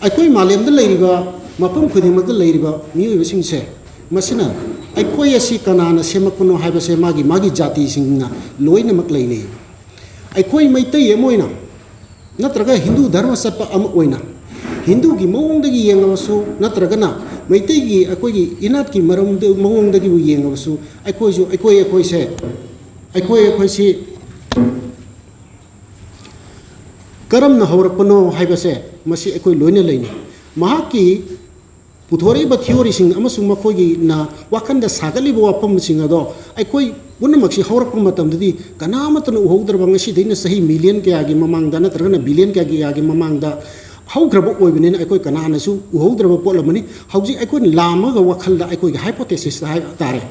ꯑꯩꯈꯣꯏ ꯃꯥꯂꯦꯝꯗ ꯂꯩꯔꯤꯕ ꯃꯐꯝ ꯈꯨꯗꯤꯡꯃꯛꯇ ꯂꯩꯔꯤꯕ ꯃꯤꯑꯣꯏꯕꯁꯤꯡꯁꯦ, ꯃꯁꯤꯅ ꯑꯩꯈꯣꯏ ꯑꯁꯤ ꯀꯅꯥꯅ ꯁꯦꯝꯃꯛꯄꯅꯣ ꯍꯥꯏꯕꯁꯦ ꯃꯥꯒꯤ ꯃꯥꯒꯤ ꯖꯥꯇꯤꯁꯤꯡꯅ ꯂꯣꯏꯅꯃꯛ ꯂꯩꯅꯩ꯫ ꯑꯩꯈꯣꯏ ꯃꯩꯇꯩ ꯑꯃ ꯑꯣꯏꯅ ꯅꯠꯇ꯭ꯔꯒ ꯍꯤꯟꯗꯨ ꯙꯔꯃ ꯆꯠꯄ ꯑꯃ ꯑꯣꯏꯅ ꯍꯤꯟꯗꯨꯒꯤ ꯃꯑꯣꯡꯗꯒꯤ ꯌꯦꯡꯉꯕꯁꯨ ꯅꯠꯇ꯭ꯔꯒꯅ ꯃꯩꯇꯩꯒꯤ ꯑꯩꯈꯣꯏꯒꯤ ꯏꯅꯥꯠꯀꯤ ꯃꯔꯝꯗ, ꯃꯑꯣꯡꯗꯒꯤꯕꯨ ꯌꯦꯡꯉꯕꯁꯨ ꯑꯩꯈꯣꯏꯁꯨ, ꯑꯩꯈꯣꯏ ꯑꯩꯈꯣꯏꯁꯦ, ꯑꯩꯈꯣꯏ ꯑꯩꯈꯣꯏꯁꯤ ꯀꯔꯝꯅ ꯍꯧꯔꯛꯄꯅꯣ ꯍꯥꯏꯕꯁꯦ ꯃꯁꯤ ꯑꯩꯈꯣꯏ ꯂꯣꯏꯅ ꯂꯩꯅꯩ꯫ ꯃꯍꯥꯛꯀꯤ ꯄꯨꯊꯣꯔꯛꯏꯕ ꯊꯤꯑꯣꯔꯤꯁꯤꯡ ꯑꯃꯁꯨꯡ ꯃꯈꯣꯏꯒꯤꯅ ꯋꯥꯈꯜꯗ ꯁꯥꯒꯠꯂꯤꯕ ꯋꯥꯐꯝꯁꯤꯡ ꯑꯗꯣ ꯑꯩꯈꯣꯏ ꯄꯨꯝꯅꯃꯛꯁꯤ ꯍꯧꯔꯛꯄ ꯃꯇꯝꯗꯗꯤ ꯀꯅꯥꯃꯠꯇꯅ ꯎꯍꯧꯗ꯭ꯔꯕ, ꯉꯁꯤꯗꯩꯅ ꯆꯍꯤ ꯃꯤꯂꯤꯌꯟ ꯀꯌꯥꯒꯤ ꯃꯃꯥꯡꯗ ꯅꯠꯇ꯭ꯔꯒꯅ ꯕꯤꯂꯤꯌꯟ ꯀꯌꯥꯒꯤ, ꯀꯌꯥꯒꯤ ꯃꯃꯥꯡꯗ ꯍꯧꯈ꯭ꯔꯕ ꯑꯣꯏꯕꯅꯤꯅ ꯑꯩꯈꯣꯏ ꯀꯅꯥꯅꯁꯨ ꯎꯍꯧꯗ꯭ꯔꯕ ꯄꯣꯠ ꯑꯃꯅꯤ꯫ ꯍꯧꯖꯤꯛ ꯑꯩꯈꯣꯏꯅ ꯂꯥꯝꯃꯒ ꯋꯥꯈꯜꯗ ꯑꯩꯈꯣꯏꯒꯤ ꯍꯥꯏꯄꯣꯊꯦꯁꯤꯁꯇ ꯍꯥꯏꯕ ꯇꯥꯔꯦ,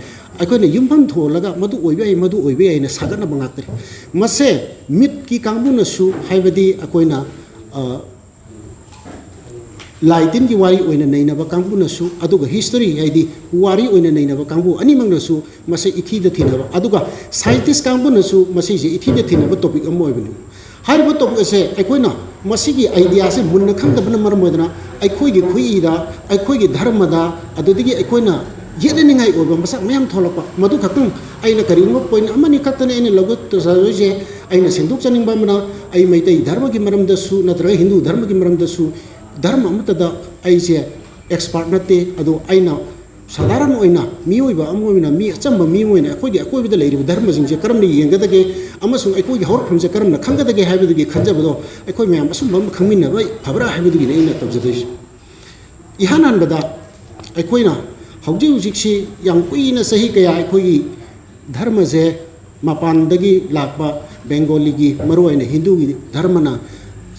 ꯑꯩꯈꯣꯏꯅ ꯌꯨꯝꯐꯝ ꯊꯣꯜꯂꯒ ꯃꯗꯨ ꯑꯣꯏꯕ ꯌꯥꯏ, ꯃꯗꯨ ꯑꯣꯏꯕ ꯌꯥꯏꯅ ꯁꯥꯒꯠꯅꯕ ꯉꯥꯛꯇꯅꯤ꯫ ꯃꯁꯦ ꯃꯤꯠꯀꯤ ꯀꯥꯡꯕꯨꯅꯁꯨ, ꯍꯥꯏꯕꯗꯤ ꯑꯩꯈꯣꯏꯅ, ꯑ, ꯂꯥꯏ ꯇꯤꯟꯒꯤ ꯋꯥꯔꯤ ꯑꯣꯏꯅ ꯅꯩꯅꯕ ꯀꯥꯡꯕꯨꯅꯁꯨ, ꯑꯗꯨꯒ ꯍꯤꯁꯇꯣꯔꯤ, ꯍꯥꯏꯗꯤ ꯄꯨꯋꯥꯔꯤ ꯑꯣꯏꯅ ꯅꯩꯅꯕ ꯀꯥꯡꯕꯨ ꯑꯅꯤꯃꯛꯅꯁꯨ ꯃꯁꯤ ꯏꯊꯤꯗ ꯊꯤꯅꯕ, ꯑꯗꯨꯒ ꯁꯥꯏꯟꯇꯤꯁ ꯀꯥꯡꯕꯨꯅꯁꯨ ꯃꯁꯤꯁꯦ ꯏꯊꯤꯗ ꯊꯤꯅꯕ ꯇꯣꯄꯤꯛ ꯑꯃ ꯑꯣꯏꯕꯅꯤ꯫ ꯍꯥꯏꯔꯤꯕ ꯇꯣꯄꯤꯛ ꯑꯁꯦ ꯑꯩꯈꯣꯏꯅ ꯃꯁꯤꯒꯤ ꯑꯥꯏꯗꯤꯌꯥꯁꯦ ꯃꯨꯟꯅ ꯈꯪꯗꯕꯅ ꯃꯔꯝ ꯑꯣꯏꯗꯅ ꯑꯩꯈꯣꯏꯒꯤ ꯈꯨꯠꯏꯗ, ꯑꯩꯈꯣꯏꯒꯤ ꯙꯔꯃꯗ, ꯑꯗꯨꯗꯒꯤ ꯑꯩꯈꯣꯏꯅ ꯌꯦꯠꯅꯅꯤꯡꯉꯥꯏ ꯑꯣꯏꯕ ꯃꯁꯛ ꯃꯌꯥꯝ ꯊꯣꯛꯂꯛꯄ꯫ ꯃꯗꯨ ꯈꯛꯇꯪ ꯑꯩꯅ ꯀꯔꯤꯒꯨꯝꯕ ꯄꯣꯏꯟ ꯑꯃꯅꯤ ꯈꯛꯇꯅꯤ ꯑꯩꯅ ꯂꯧꯒꯠꯆꯗꯣꯏꯁꯦ꯫ ꯑꯩꯅ ꯁꯦꯡꯗꯣꯛꯆꯅꯤꯡꯕ ꯑꯃꯅ, ꯑꯩ ꯃꯩꯇꯩ ꯙꯔꯃꯒꯤ ꯃꯔꯝꯗꯁꯨ ꯅꯠꯇ꯭ꯔꯒ ꯍꯤꯟꯗꯨ ꯙꯔꯃꯒꯤ ꯃꯔꯝꯗꯁꯨ ꯙꯔꯃ ꯑꯃꯠꯇꯗ ꯑꯩꯁꯦ ꯑꯦꯛꯁꯄꯥꯔꯠ ꯅꯠꯇꯦ꯫ ꯑꯗꯣ ꯑꯩꯅ ꯁꯥꯙꯥꯔꯟ ꯑꯣꯏꯅ ꯃꯤꯑꯣꯏꯕ ꯑꯃ ꯑꯣꯏꯅ, ꯃꯤ ꯑꯆꯝꯕ ꯃꯤ ꯑꯃ ꯑꯣꯏꯅ ꯑꯩꯈꯣꯏꯒꯤ ꯑꯀꯣꯏꯕꯗ ꯂꯩꯔꯤꯕ ꯙꯔꯃꯁꯤꯡꯁꯦ ꯀꯔꯝꯅ ꯌꯦꯡꯒꯗꯒꯦ ꯑꯃꯁꯨꯡ ꯑꯩꯈꯣꯏꯒꯤ ꯍꯧꯔꯛꯐꯝꯁꯦ ꯀꯔꯝꯅ ꯈꯪꯒꯗꯒꯦ ꯍꯥꯏꯕꯗꯨꯒꯤ ꯈꯟꯖꯕꯗꯣ ꯑꯩꯈꯣꯏ ꯃꯌꯥꯝ ꯑꯁꯨꯝꯕ ꯑꯃ ꯈꯪꯃꯤꯟꯅꯕ ꯐꯕ꯭ꯔꯥ ꯍꯥꯏꯕꯗꯨꯒꯤꯅꯤ ꯑꯩꯅ ꯇꯧꯖꯗꯣꯏꯁꯦ꯫ ꯏꯍꯥꯟ ꯍꯥꯟꯕꯗ ꯑꯩꯈꯣꯏꯅ ꯍꯧꯖꯤꯛ ꯍꯧꯖꯤꯛꯁꯤ ꯌꯥꯝ ꯀꯨꯏꯅ ꯆꯍꯤ ꯀꯌꯥ ꯑꯩꯈꯣꯏꯒꯤ ꯙꯔꯃꯁꯦ ꯃꯄꯥꯟꯗꯒꯤ ꯂꯥꯛꯄ ꯕꯦꯡꯒꯣꯂꯤꯒꯤ, ꯃꯔꯨꯑꯣꯏꯅ ꯍꯤꯟꯗꯨꯒꯤ ꯙꯔꯃꯅ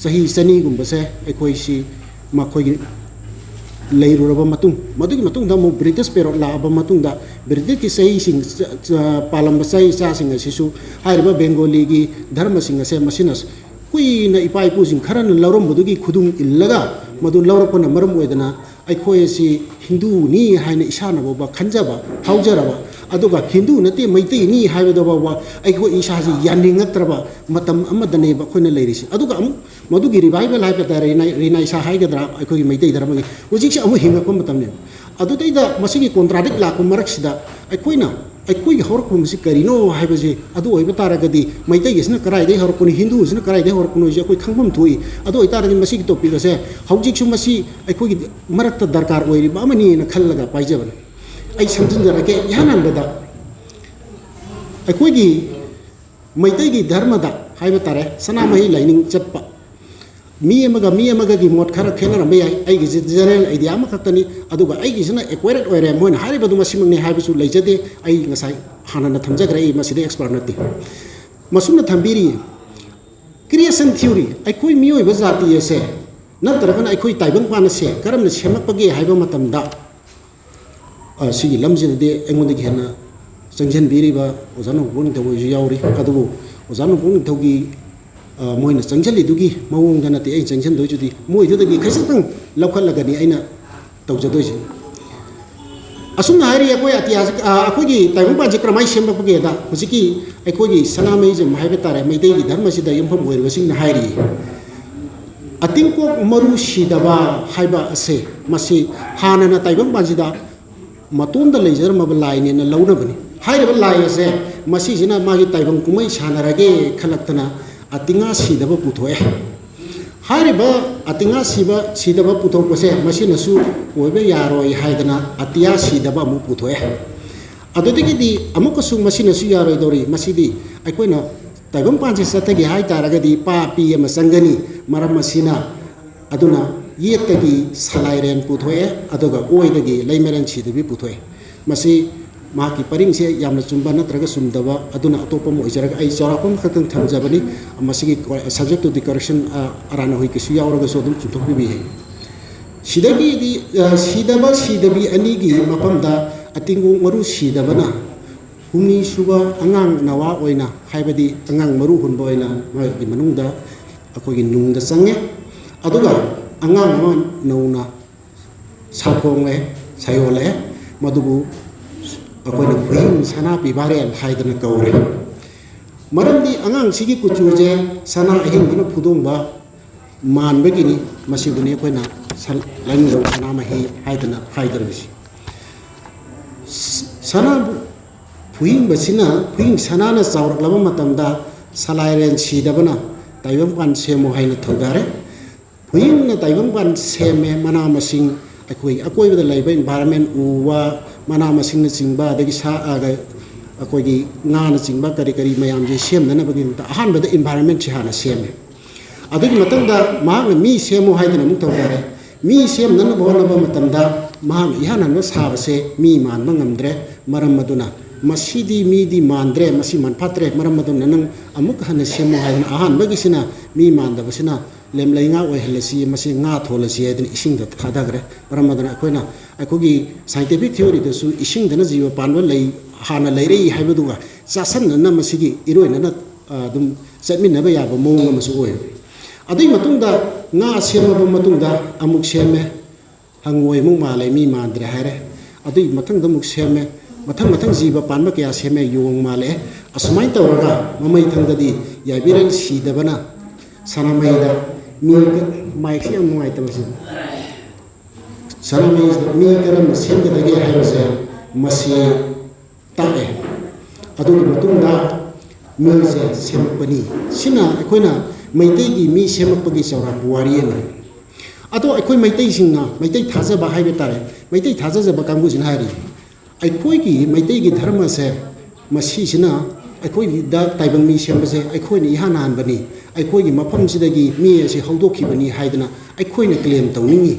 ꯆꯍꯤ ꯆꯅꯤꯒꯨꯝꯕꯁꯦ ꯑꯩꯈꯣꯏꯁꯤ ꯃꯈꯣꯏꯒꯤ ꯂꯩꯔꯨꯔꯕ ꯃꯇꯨꯡ, ꯃꯗꯨꯒꯤ ꯃꯇꯨꯡꯗ ꯑꯃꯨꯛ ꯕ꯭ꯔꯤꯇꯤꯁ ꯄꯦꯔꯣꯠ ꯂꯥꯛꯑꯕ ꯃꯇꯨꯡꯗ ꯕ꯭ꯔꯤꯇꯤꯁꯀꯤ ꯆꯍꯤꯁꯤꯡ, ꯆ-, ꯆ-, ꯄꯥꯜꯂꯝꯕ ꯆꯍꯤ ꯏꯆꯥꯁꯤꯡ ꯑꯁꯤꯁꯨ ꯍꯥꯏꯔꯤꯕ ꯕꯦꯡꯒꯣꯂꯤꯒꯤ ꯙꯔꯃꯁꯤꯡ ꯑꯁꯦ ꯃꯁꯤꯅ ꯀꯨꯏꯅ ꯏꯄꯥ ꯏꯄꯨꯁꯤꯡ ꯈꯔꯅ ꯂꯧꯔꯝꯕꯗꯨꯒꯤ ꯈꯨꯗꯨꯡ ꯏꯜꯂꯒ ꯃꯗꯨ ꯂꯧꯔꯛꯄꯅ ꯃꯔꯝ ꯑꯣꯏꯗꯅ ꯑꯩꯈꯣꯏ ꯑꯁꯤ ꯍꯤꯟꯗꯨꯅꯤ ꯍꯥꯏꯅ ꯏꯁꯥꯅ ꯐꯥꯎꯕ ꯈꯟꯖꯕ, ꯐꯥꯎꯖꯔꯕ, ꯑꯗꯨꯒ ꯍꯤꯟꯗꯨ ꯅꯠꯇꯦ ꯃꯩꯇꯩꯅꯤ ꯍꯥꯏꯕꯗ ꯐꯥꯎꯕ ꯑꯩꯈꯣꯏ ꯏꯁꯥꯁꯤ ꯌꯥꯅꯤꯡꯉꯛꯇ꯭ꯔꯕ ꯃꯇꯝ ꯑꯃꯗꯅꯦꯕ ꯑꯩꯈꯣꯏꯅ ꯂꯩꯔꯤꯁꯤ꯫ ꯑꯗꯨꯒ ꯑꯃꯨꯛ ꯃꯗꯨꯒꯤ ꯔꯤꯚꯥꯏꯚꯦꯜ ꯍꯥꯏꯕ ꯇꯥꯔꯦ, ꯔꯤꯅꯥꯏ-, ꯔꯤꯅꯥꯏꯁꯥ ꯍꯥꯏꯒꯗ꯭ꯔꯥ, ꯑꯩꯈꯣꯏꯒꯤ ꯃꯩꯇꯩ ꯙꯔꯃꯒꯤ ꯍꯧꯖꯤꯛꯁꯦ ꯑꯃꯨꯛ ꯍꯤꯡꯉꯛꯄ ꯃꯇꯝꯅꯦꯕ꯫ ꯑꯗꯨꯗꯩꯗ ꯃꯁꯤꯒꯤ ꯀꯣꯟꯇ꯭ꯔꯥꯗꯤꯛ ꯂꯥꯛꯄ ꯃꯔꯛꯁꯤꯗ ꯑꯩꯈꯣꯏꯅ ꯑꯩꯈꯣꯏꯒꯤ ꯍꯧꯔꯛꯐꯝꯁꯤ ꯀꯔꯤꯅꯣ ꯍꯥꯏꯕꯁꯤ ꯑꯗꯨ ꯑꯣꯏꯕ ꯇꯥꯔꯒꯗꯤ ꯃꯩꯇꯩꯒꯤꯁꯤꯅ ꯀꯗꯥꯏꯗꯒꯤ ꯍꯧꯔꯛꯄꯅꯣ, ꯍꯤꯟꯗꯨꯁꯤꯅ ꯀꯗꯥꯏꯗꯒꯤ ꯍꯧꯔꯛꯄꯅꯣ ꯍꯥꯏꯁꯦ ꯑꯩꯈꯣꯏ ꯈꯪꯐꯝ ꯊꯣꯛꯏ꯫ ꯑꯗꯨ ꯑꯣꯏꯇꯥꯔꯗꯤ ꯃꯁꯤꯒꯤ ꯇꯣꯄꯤꯛ ꯑꯁꯦ ꯍꯧꯖꯤꯛꯁꯨ ꯃꯁꯤ ꯑꯩꯈꯣꯏꯒꯤ ꯃꯔꯛꯇ ꯗꯔꯀꯥꯔ ꯑꯣꯏꯔꯤꯕ ꯑꯃꯅꯤꯅ ꯈꯜꯂꯒ ꯄꯥꯏꯖꯕꯅꯤ꯫ ꯑꯩ ꯁꯝꯖꯤꯟꯖꯔꯛꯀꯦ꯫ ꯏꯍꯥꯟ ꯍꯥꯟꯕꯗ ꯑꯩꯈꯣꯏꯒꯤ ꯃꯩꯇꯩꯒꯤ ꯙꯔꯃꯗ ꯍꯥꯏꯕ ꯇꯥꯔꯦ, ꯁꯅꯥꯃꯍꯤ ꯂꯥꯏꯅꯤꯡ ꯆꯠꯄ ꯃꯤ ꯑꯃꯒ ꯃꯤ ꯑꯃꯒꯒꯤ ꯃꯣꯠ ꯈꯔ ꯈꯦꯠꯅꯔꯝꯕ ꯌꯥꯏ꯫ ꯑꯩꯒꯤꯁꯤ ꯖꯦꯅꯔꯦꯜ ꯑꯥꯏꯗꯤꯌꯥ ꯑꯃꯈꯛꯇꯅꯤ, ꯑꯗꯨꯒ ꯑꯩꯒꯤꯁꯤꯅ ꯑꯦꯀ꯭ꯋꯦꯔꯦꯠ ꯑꯣꯏꯔꯦ, ꯃꯣꯏꯅ ꯍꯥꯏꯔꯤꯕꯗꯨ ꯃꯁꯤꯃꯛꯅꯤ ꯍꯥꯏꯕꯁꯨ ꯂꯩꯖꯗꯦ꯫ ꯑꯩ ꯉꯁꯥꯏ ꯍꯥꯟꯅꯅ ꯊꯝꯖꯈ꯭ꯔꯦ, ꯑꯩ ꯃꯁꯤꯗ ꯑꯦꯛꯁꯄꯔꯠ ꯅꯠꯇꯦ꯫ ꯃꯁꯨꯝꯅ ꯊꯝꯕꯤꯔꯤ, ꯀ꯭ꯔꯤꯌꯦꯁꯟ ꯊꯤꯑꯣꯔꯤ, ꯑꯩꯈꯣꯏ ꯃꯤꯑꯣꯏꯕ ꯖꯥꯇꯤ ꯑꯁꯦ ꯅꯠꯇ꯭ꯔꯒꯅ ꯑꯩꯈꯣꯏ ꯇꯥꯏꯕꯪꯄꯥꯟ ꯑꯁꯦ ꯀꯔꯝꯅ ꯁꯦꯝꯃꯛꯄꯒꯦ ꯍꯥꯏꯕ ꯃꯇꯝꯗ, ꯑ, ꯁꯤꯒꯤ ꯂꯝꯁꯤꯗꯗꯤ ꯑꯩꯉꯣꯟꯗꯒꯤ ꯍꯦꯟꯅ ꯆꯪꯁꯤꯟꯕꯤꯔꯤꯕ ꯑꯣꯖꯥ ꯅꯣꯡꯄꯣꯛ ꯅꯤꯡꯊꯧ ꯍꯣꯏꯁꯨ ꯌꯥꯎꯔꯤ꯫ ꯑꯗꯨꯕꯨ ꯑꯣꯖꯥ ꯅꯣꯡꯄꯣꯛ ꯅꯤꯡꯊꯧꯒꯤ, ꯑ, ꯃꯣꯏꯅ ꯆꯪꯁꯤꯜꯂꯤꯗꯨꯒꯤ ꯃꯑꯣꯡꯗ ꯅꯠꯇꯦ ꯑꯩꯅ ꯆꯪꯁꯤꯟꯗꯣꯏꯁꯤꯗꯤ, ꯃꯣꯏꯗꯨꯗꯒꯤ ꯈꯖꯤꯛꯇꯪ ꯂꯧꯈꯠꯂꯒꯅꯤ ꯑꯩꯅ ꯇꯧꯖꯗꯣꯏꯁꯦ꯫ ꯑꯁꯨꯝꯅ ꯍꯥꯏꯔꯤ, ꯑꯩꯈꯣꯏ ꯑꯇꯤꯌꯥꯁꯤ, ꯑ, ꯑꯩꯈꯣꯏꯒꯤ ꯇꯥꯏꯕꯪꯄꯥꯟꯁꯤ ꯀꯔꯝꯍꯥꯏꯅ ꯁꯦꯝꯂꯛꯄꯒꯦꯗ, ꯍꯧꯖꯤꯛꯀꯤ ꯑꯩꯈꯣꯏꯒꯤ ꯁꯅꯥꯃꯍꯤꯖꯝ ꯍꯥꯏꯕ ꯇꯥꯔꯦ, ꯃꯩꯇꯩꯒꯤ ꯙꯔꯃꯁꯤꯗ ꯌꯨꯝꯐꯝ ꯑꯣꯏꯔꯤꯕꯁꯤꯡꯅ ꯍꯥꯏꯔꯤ, ꯑꯇꯤꯡꯀꯣꯛ ꯃꯔꯨ ꯁꯤꯗꯕ ꯍꯥꯏꯕ ꯑꯁꯦ, ꯃꯁꯤ ꯍꯥꯟꯅꯅ ꯇꯥꯏꯕꯪꯄꯥꯟꯁꯤꯗ ꯃꯇꯣꯝꯗ ꯂꯩꯖꯔꯝꯃꯕ ꯂꯥꯏꯅꯦꯅ ꯂꯧꯅꯕꯅꯤ꯫ ꯍꯥꯏꯔꯤꯕ ꯂꯥꯏ ꯑꯁꯦ ꯃꯁꯤꯁꯤꯅ ꯃꯥꯒꯤ ꯇꯥꯏꯕꯪ ꯀꯨꯝꯍꯩ ꯁꯥꯟꯅꯔꯒꯦ ꯈꯜꯂꯛꯇꯅ ꯑꯇꯤꯉꯥ ꯁꯤꯗꯕ ꯄꯨꯊꯣꯛꯑꯦ꯫ ꯍꯥꯏꯔꯤꯕ ꯑꯇꯤꯉꯥ ꯁꯤꯕ, ꯁꯤꯗꯕ ꯄꯨꯊꯣꯛꯄꯁꯦ ꯃꯁꯤꯅꯁꯨ ꯑꯣꯏꯕ ꯌꯥꯔꯣꯏ ꯍꯥꯏꯗꯅ ꯑꯇꯤꯌꯥ ꯁꯤꯗꯕ ꯑꯃꯨꯛ ꯄꯨꯊꯣꯛꯑꯦ꯫ ꯑꯗꯨꯗꯒꯤꯗꯤ ꯑꯃꯨꯛꯀꯁꯨ ꯃꯁꯤꯅꯁꯨ ꯌꯥꯔꯣꯏꯗꯧꯔꯤ꯫ ꯃꯁꯤꯗꯤ ꯑꯩꯈꯣꯏꯅ ꯇꯥꯏꯕꯪꯄꯥꯟꯁꯤ ꯆꯠꯊꯒꯦ ꯍꯥꯏ ꯇꯥꯔꯒꯗꯤ ꯄꯥꯄꯤ ꯑꯃ ꯆꯪꯒꯅꯤ꯫ ꯃꯔꯝ ꯑꯁꯤꯅ, ꯑꯗꯨꯅ ꯌꯦꯠꯇꯒꯤ ꯁꯂꯥꯏꯔꯦꯟ ꯄꯨꯊꯣꯛꯑꯦ, ꯑꯗꯨꯒ ꯑꯣꯏꯗꯒꯤ ꯂꯩꯃꯔꯦꯟ ꯁꯤꯗꯕꯤ ꯄꯨꯊꯣꯛꯑꯦ꯫ ꯃꯁꯤ ꯃꯍꯥꯛꯀꯤ ꯄꯔꯤꯡꯁꯦ ꯌꯥꯝꯅ ꯆꯨꯝꯕ ꯅꯠꯇ꯭ꯔꯒ ꯆꯨꯝꯗꯕ, ꯑꯗꯨꯅ ꯑꯇꯣꯞꯄ ꯑꯃ ꯑꯣꯏꯖꯔꯒ ꯑꯩ ꯆꯥꯎꯔꯥꯛꯄ ꯑꯃꯈꯛꯇꯪ ꯊꯝꯖꯕꯅꯤ꯫ ꯃꯁꯤꯒꯤ subject to the correction, ꯑ, ꯑꯔꯥꯟ ꯑꯍꯣꯏ ꯀꯩꯁꯨ ꯌꯥꯎꯔꯒꯁꯨ ꯑꯗꯨꯝ ꯆꯨꯝꯊꯣꯛꯄꯤꯕ ꯌꯥꯏ꯫ ꯁꯤꯗꯒꯤꯗꯤ, ꯑ, ꯁꯤꯗꯕ ꯁꯤꯗꯕꯤ ꯑꯅꯤꯒꯤ ꯃꯐꯝꯗ ꯑꯇꯤꯡꯀꯣꯛ ꯃꯔꯨ ꯁꯤꯗꯕꯅ ꯍꯨꯝꯅꯤ ꯁꯨꯕ ꯑꯉꯥꯡ ꯅꯋꯥ ꯑꯣꯏꯅ, ꯍꯥꯏꯕꯗꯤ ꯑꯉꯥꯡ ꯃꯔꯨ ꯍꯨꯟꯕ ꯑꯣꯏꯅ ꯃꯥꯒꯤ ꯃꯅꯨꯡꯗ ꯑꯩꯈꯣꯏꯒꯤ ꯅꯨꯡꯗ ꯆꯪꯉꯦ꯫ ꯑꯗꯨꯒ ꯑꯉꯥꯡ ꯑꯃ ꯅꯧꯅ ꯁꯥꯐꯣꯡꯂꯦ, ꯁꯥꯌꯣꯜꯂꯛꯑꯦ, ꯃꯗꯨꯕꯨ ꯑꯩꯈꯣꯏꯅ ꯈꯨꯍꯤꯡ ꯁꯅꯥ ꯄꯤꯕꯥꯔꯦꯜ ꯍꯥꯏꯗꯅ ꯀꯧꯔꯦ꯫ ꯃꯔꯝꯗꯤ ꯑꯉꯥꯡꯁꯤꯒꯤ ꯀꯨꯆꯨꯁꯦ ꯁꯅꯥ ꯑꯍꯤꯡꯕꯅ ꯐꯨꯗꯣꯡꯕ ꯃꯥꯟꯕꯒꯤꯅꯤ꯫ ꯃꯁꯤꯕꯨꯅꯤ ꯑꯩꯈꯣꯏꯅ ꯁꯟ-, ꯂꯥꯏꯅꯤꯡꯊꯧ ꯁꯅꯥꯃꯍꯤ ꯍꯥꯏꯗꯅ ꯍꯥꯏꯗꯧꯔꯤꯕꯁꯤ꯫ ꯁꯅꯥꯕꯨ ꯐꯨꯍꯤꯡꯕꯁꯤꯅ, ꯐꯨꯍꯤꯡ ꯁꯅꯥꯅ ꯆꯥꯎꯔꯛꯂꯕ ꯃꯇꯝꯗ ꯁꯂꯥꯏꯔꯦꯟ ꯁꯤꯗꯕꯅ ꯇꯥꯏꯕꯪꯄꯥꯟ ꯁꯦꯝꯃꯨ ꯍꯥꯏꯅ ꯊꯧꯗꯥꯔꯦ꯫ ꯐꯨꯍꯤꯡꯅ ꯇꯥꯏꯕꯪꯄꯥꯟ ꯁꯦꯝꯃꯦ, ꯃꯅꯥ ꯃꯁꯤꯡ, ꯑꯩꯈꯣꯏ ꯑꯀꯣꯏꯕꯗ ꯂꯩꯕ environment, ꯎ ꯋꯥ, ꯃꯅꯥ ꯃꯁꯤꯡꯅꯆꯤꯡꯕ, ꯑꯗꯒꯤ ꯁꯥ, ꯑ, ꯑꯩꯈꯣꯏꯒꯤ ꯉꯥꯅꯆꯤꯡꯕ ꯀꯔꯤ ꯀꯔꯤ ꯃꯌꯥꯝꯁꯦ ꯁꯦꯝꯅꯅꯕꯒꯤꯗꯃꯛꯇ ꯑꯍꯥꯟꯕꯗ environment ꯁꯤ ꯍꯥꯟꯅ ꯁꯦꯝꯃꯦ꯫ ꯑꯗꯨꯒꯤ ꯃꯊꯪꯗ ꯃꯍꯥꯛꯅ ꯃꯤ ꯁꯦꯝꯃꯨ ꯍꯥꯏꯗꯅ ꯑꯃꯨꯛ ꯇꯧꯖꯔꯦ꯫ ꯃꯤ ꯁꯦꯝꯅꯅꯕ ꯍꯣꯠꯅꯕ ꯃꯇꯝꯗ ꯃꯍꯥꯛꯅ ꯏꯍꯥꯟ ꯍꯥꯟꯕ ꯁꯥꯕꯁꯦ ꯃꯤ ꯃꯥꯟꯕ ꯉꯝꯗ꯭ꯔꯦ꯫ ꯃꯔꯝ ꯑꯗꯨꯅ ꯃꯁꯤꯗꯤ ꯃꯤꯗꯤ ꯃꯥꯟꯗ꯭ꯔꯦ, ꯃꯁꯤ ꯃꯥꯟꯐꯥꯠꯇ꯭ꯔꯦ, ꯃꯔꯝ ꯑꯗꯨꯅ ꯅꯪ ꯑꯃꯨꯛ ꯍꯟꯅ ꯁꯦꯝꯃꯨ ꯍꯥꯏꯗꯅ ꯑꯍꯥꯟꯕꯒꯤꯁꯤꯅ ꯃꯤ ꯃꯥꯟꯗꯕꯁꯤꯅ ꯂꯦꯝꯂꯩ ꯉꯥ ꯑꯣꯏꯍꯜꯂꯁꯤ, ꯃꯁꯤ ꯉꯥ ꯊꯣꯜꯂꯁꯤ ꯍꯥꯏꯗꯅ ꯏꯁꯤꯡꯗ ꯊꯥꯗꯈ꯭ꯔꯦ꯫ ꯃꯔꯝ ꯑꯗꯨꯅ ꯑꯩꯈꯣꯏꯅ ꯑꯩꯈꯣꯏꯒꯤ scientific theory ꯗꯁꯨ ꯏꯁꯤꯡꯗꯅ ꯖꯤꯕ ꯄꯥꯟꯕ ꯂꯩ, ꯍꯥꯟꯅ ꯂꯩꯔꯛꯏ ꯍꯥꯏꯕꯗꯨꯒ ꯆꯥꯁꯟꯅꯅ ꯃꯁꯤꯒꯤ ꯏꯔꯣꯏꯅꯅ, ꯑ, ꯑꯗꯨꯝ ꯆꯠꯃꯤꯟꯅꯕ ꯌꯥꯕ ꯃꯑꯣꯡ ꯑꯃꯁꯨ ꯑꯣꯏ꯫ ꯑꯗꯨꯒꯤ ꯃꯇꯨꯡꯗ ꯉꯥ ꯁꯦꯝꯃꯕ ꯃꯇꯨꯡꯗ ꯑꯃꯨꯛ ꯁꯦꯝꯃꯦ, ꯍꯪꯉꯣꯏ ꯑꯃꯨꯛ ꯃꯥꯜꯂꯦ, ꯃꯤ ꯃꯥꯟꯗ꯭ꯔꯦ ꯍꯥꯏꯔꯦ꯫ ꯑꯗꯨꯒꯤ ꯃꯊꯪꯗ ꯑꯃꯨꯛ ꯁꯦꯝꯃꯦ, ꯃꯊꯪ ꯃꯊꯪ ꯖꯤꯕ ꯄꯥꯟꯕ ꯀꯌꯥ ꯁꯦꯝꯃꯦ, ꯌꯣꯡ ꯃꯥꯜꯂꯛꯑꯦ꯫ ꯑꯁꯨꯃꯥꯏꯅ ꯇꯧꯔꯒ ꯃꯃꯩ ꯊꯪꯗꯗꯤ ꯌꯥꯏꯕꯤꯔꯦꯜ ꯁꯤꯗꯕꯅ ꯁꯅꯥꯃꯍꯤꯗ ꯃꯤ ꯀ-, ꯃꯥꯏꯛꯁꯤ ꯌꯥꯝ ꯅꯨꯡꯉꯥꯏꯇꯕꯁꯤ꯫ ꯁꯅꯥꯃꯍꯤꯁꯤꯗ ꯃꯤ ꯀꯔꯝꯅ ꯁꯦꯝꯒꯗꯒꯦ ꯍꯥꯏꯕꯁꯦ ꯃꯁꯤ ꯇꯥꯛꯑꯦ꯫ ꯑꯗꯨꯒꯤ ꯃꯇꯨꯡꯗ ꯃꯤꯁꯦ ꯁꯦꯝꯃꯛꯄꯅꯤ꯫ ꯁꯤꯅ ꯑꯩꯈꯣꯏꯅ ꯃꯩꯇꯩꯒꯤ ꯃꯤ ꯁꯦꯝꯃꯛꯄꯒꯤ ꯆꯥꯎꯔꯥꯛꯄ ꯋꯥꯔꯤ ꯑꯃꯅꯤ꯫ ꯑꯗꯣ ꯑꯩꯈꯣꯏ ꯃꯩꯇꯩꯁꯤꯡꯅ, ꯃꯩꯇꯩ ꯊꯥꯖꯕ ꯍꯥꯏꯕ ꯇꯥꯔꯦ, ꯃꯩꯇꯩ ꯊꯥꯖꯖꯕ ꯀꯥꯡꯕꯨꯁꯤꯅ ꯍꯥꯏꯔꯤ, ꯑꯩꯈꯣꯏꯒꯤ ꯃꯩꯇꯩꯒꯤ ꯙꯔꯃꯁꯦ, ꯃꯁꯤꯁꯤꯅ ꯑꯩꯈꯣꯏꯒꯤꯗ ꯇꯥꯏꯕꯪ ꯃꯤ ꯁꯦꯝꯕꯁꯦ ꯑꯩꯈꯣꯏꯅ ꯏꯍꯥꯟ ꯍꯥꯟꯕꯅꯤ, ꯑꯩꯈꯣꯏꯒꯤ ꯃꯐꯝꯁꯤꯗꯒꯤ ꯃꯤ ꯑꯁꯤ ꯍꯧꯗꯣꯛꯈꯤꯕꯅꯤ ꯍꯥꯏꯗꯅ ꯑꯩꯈꯣꯏꯅ claim ꯇꯧꯅꯤꯡꯉꯤ꯫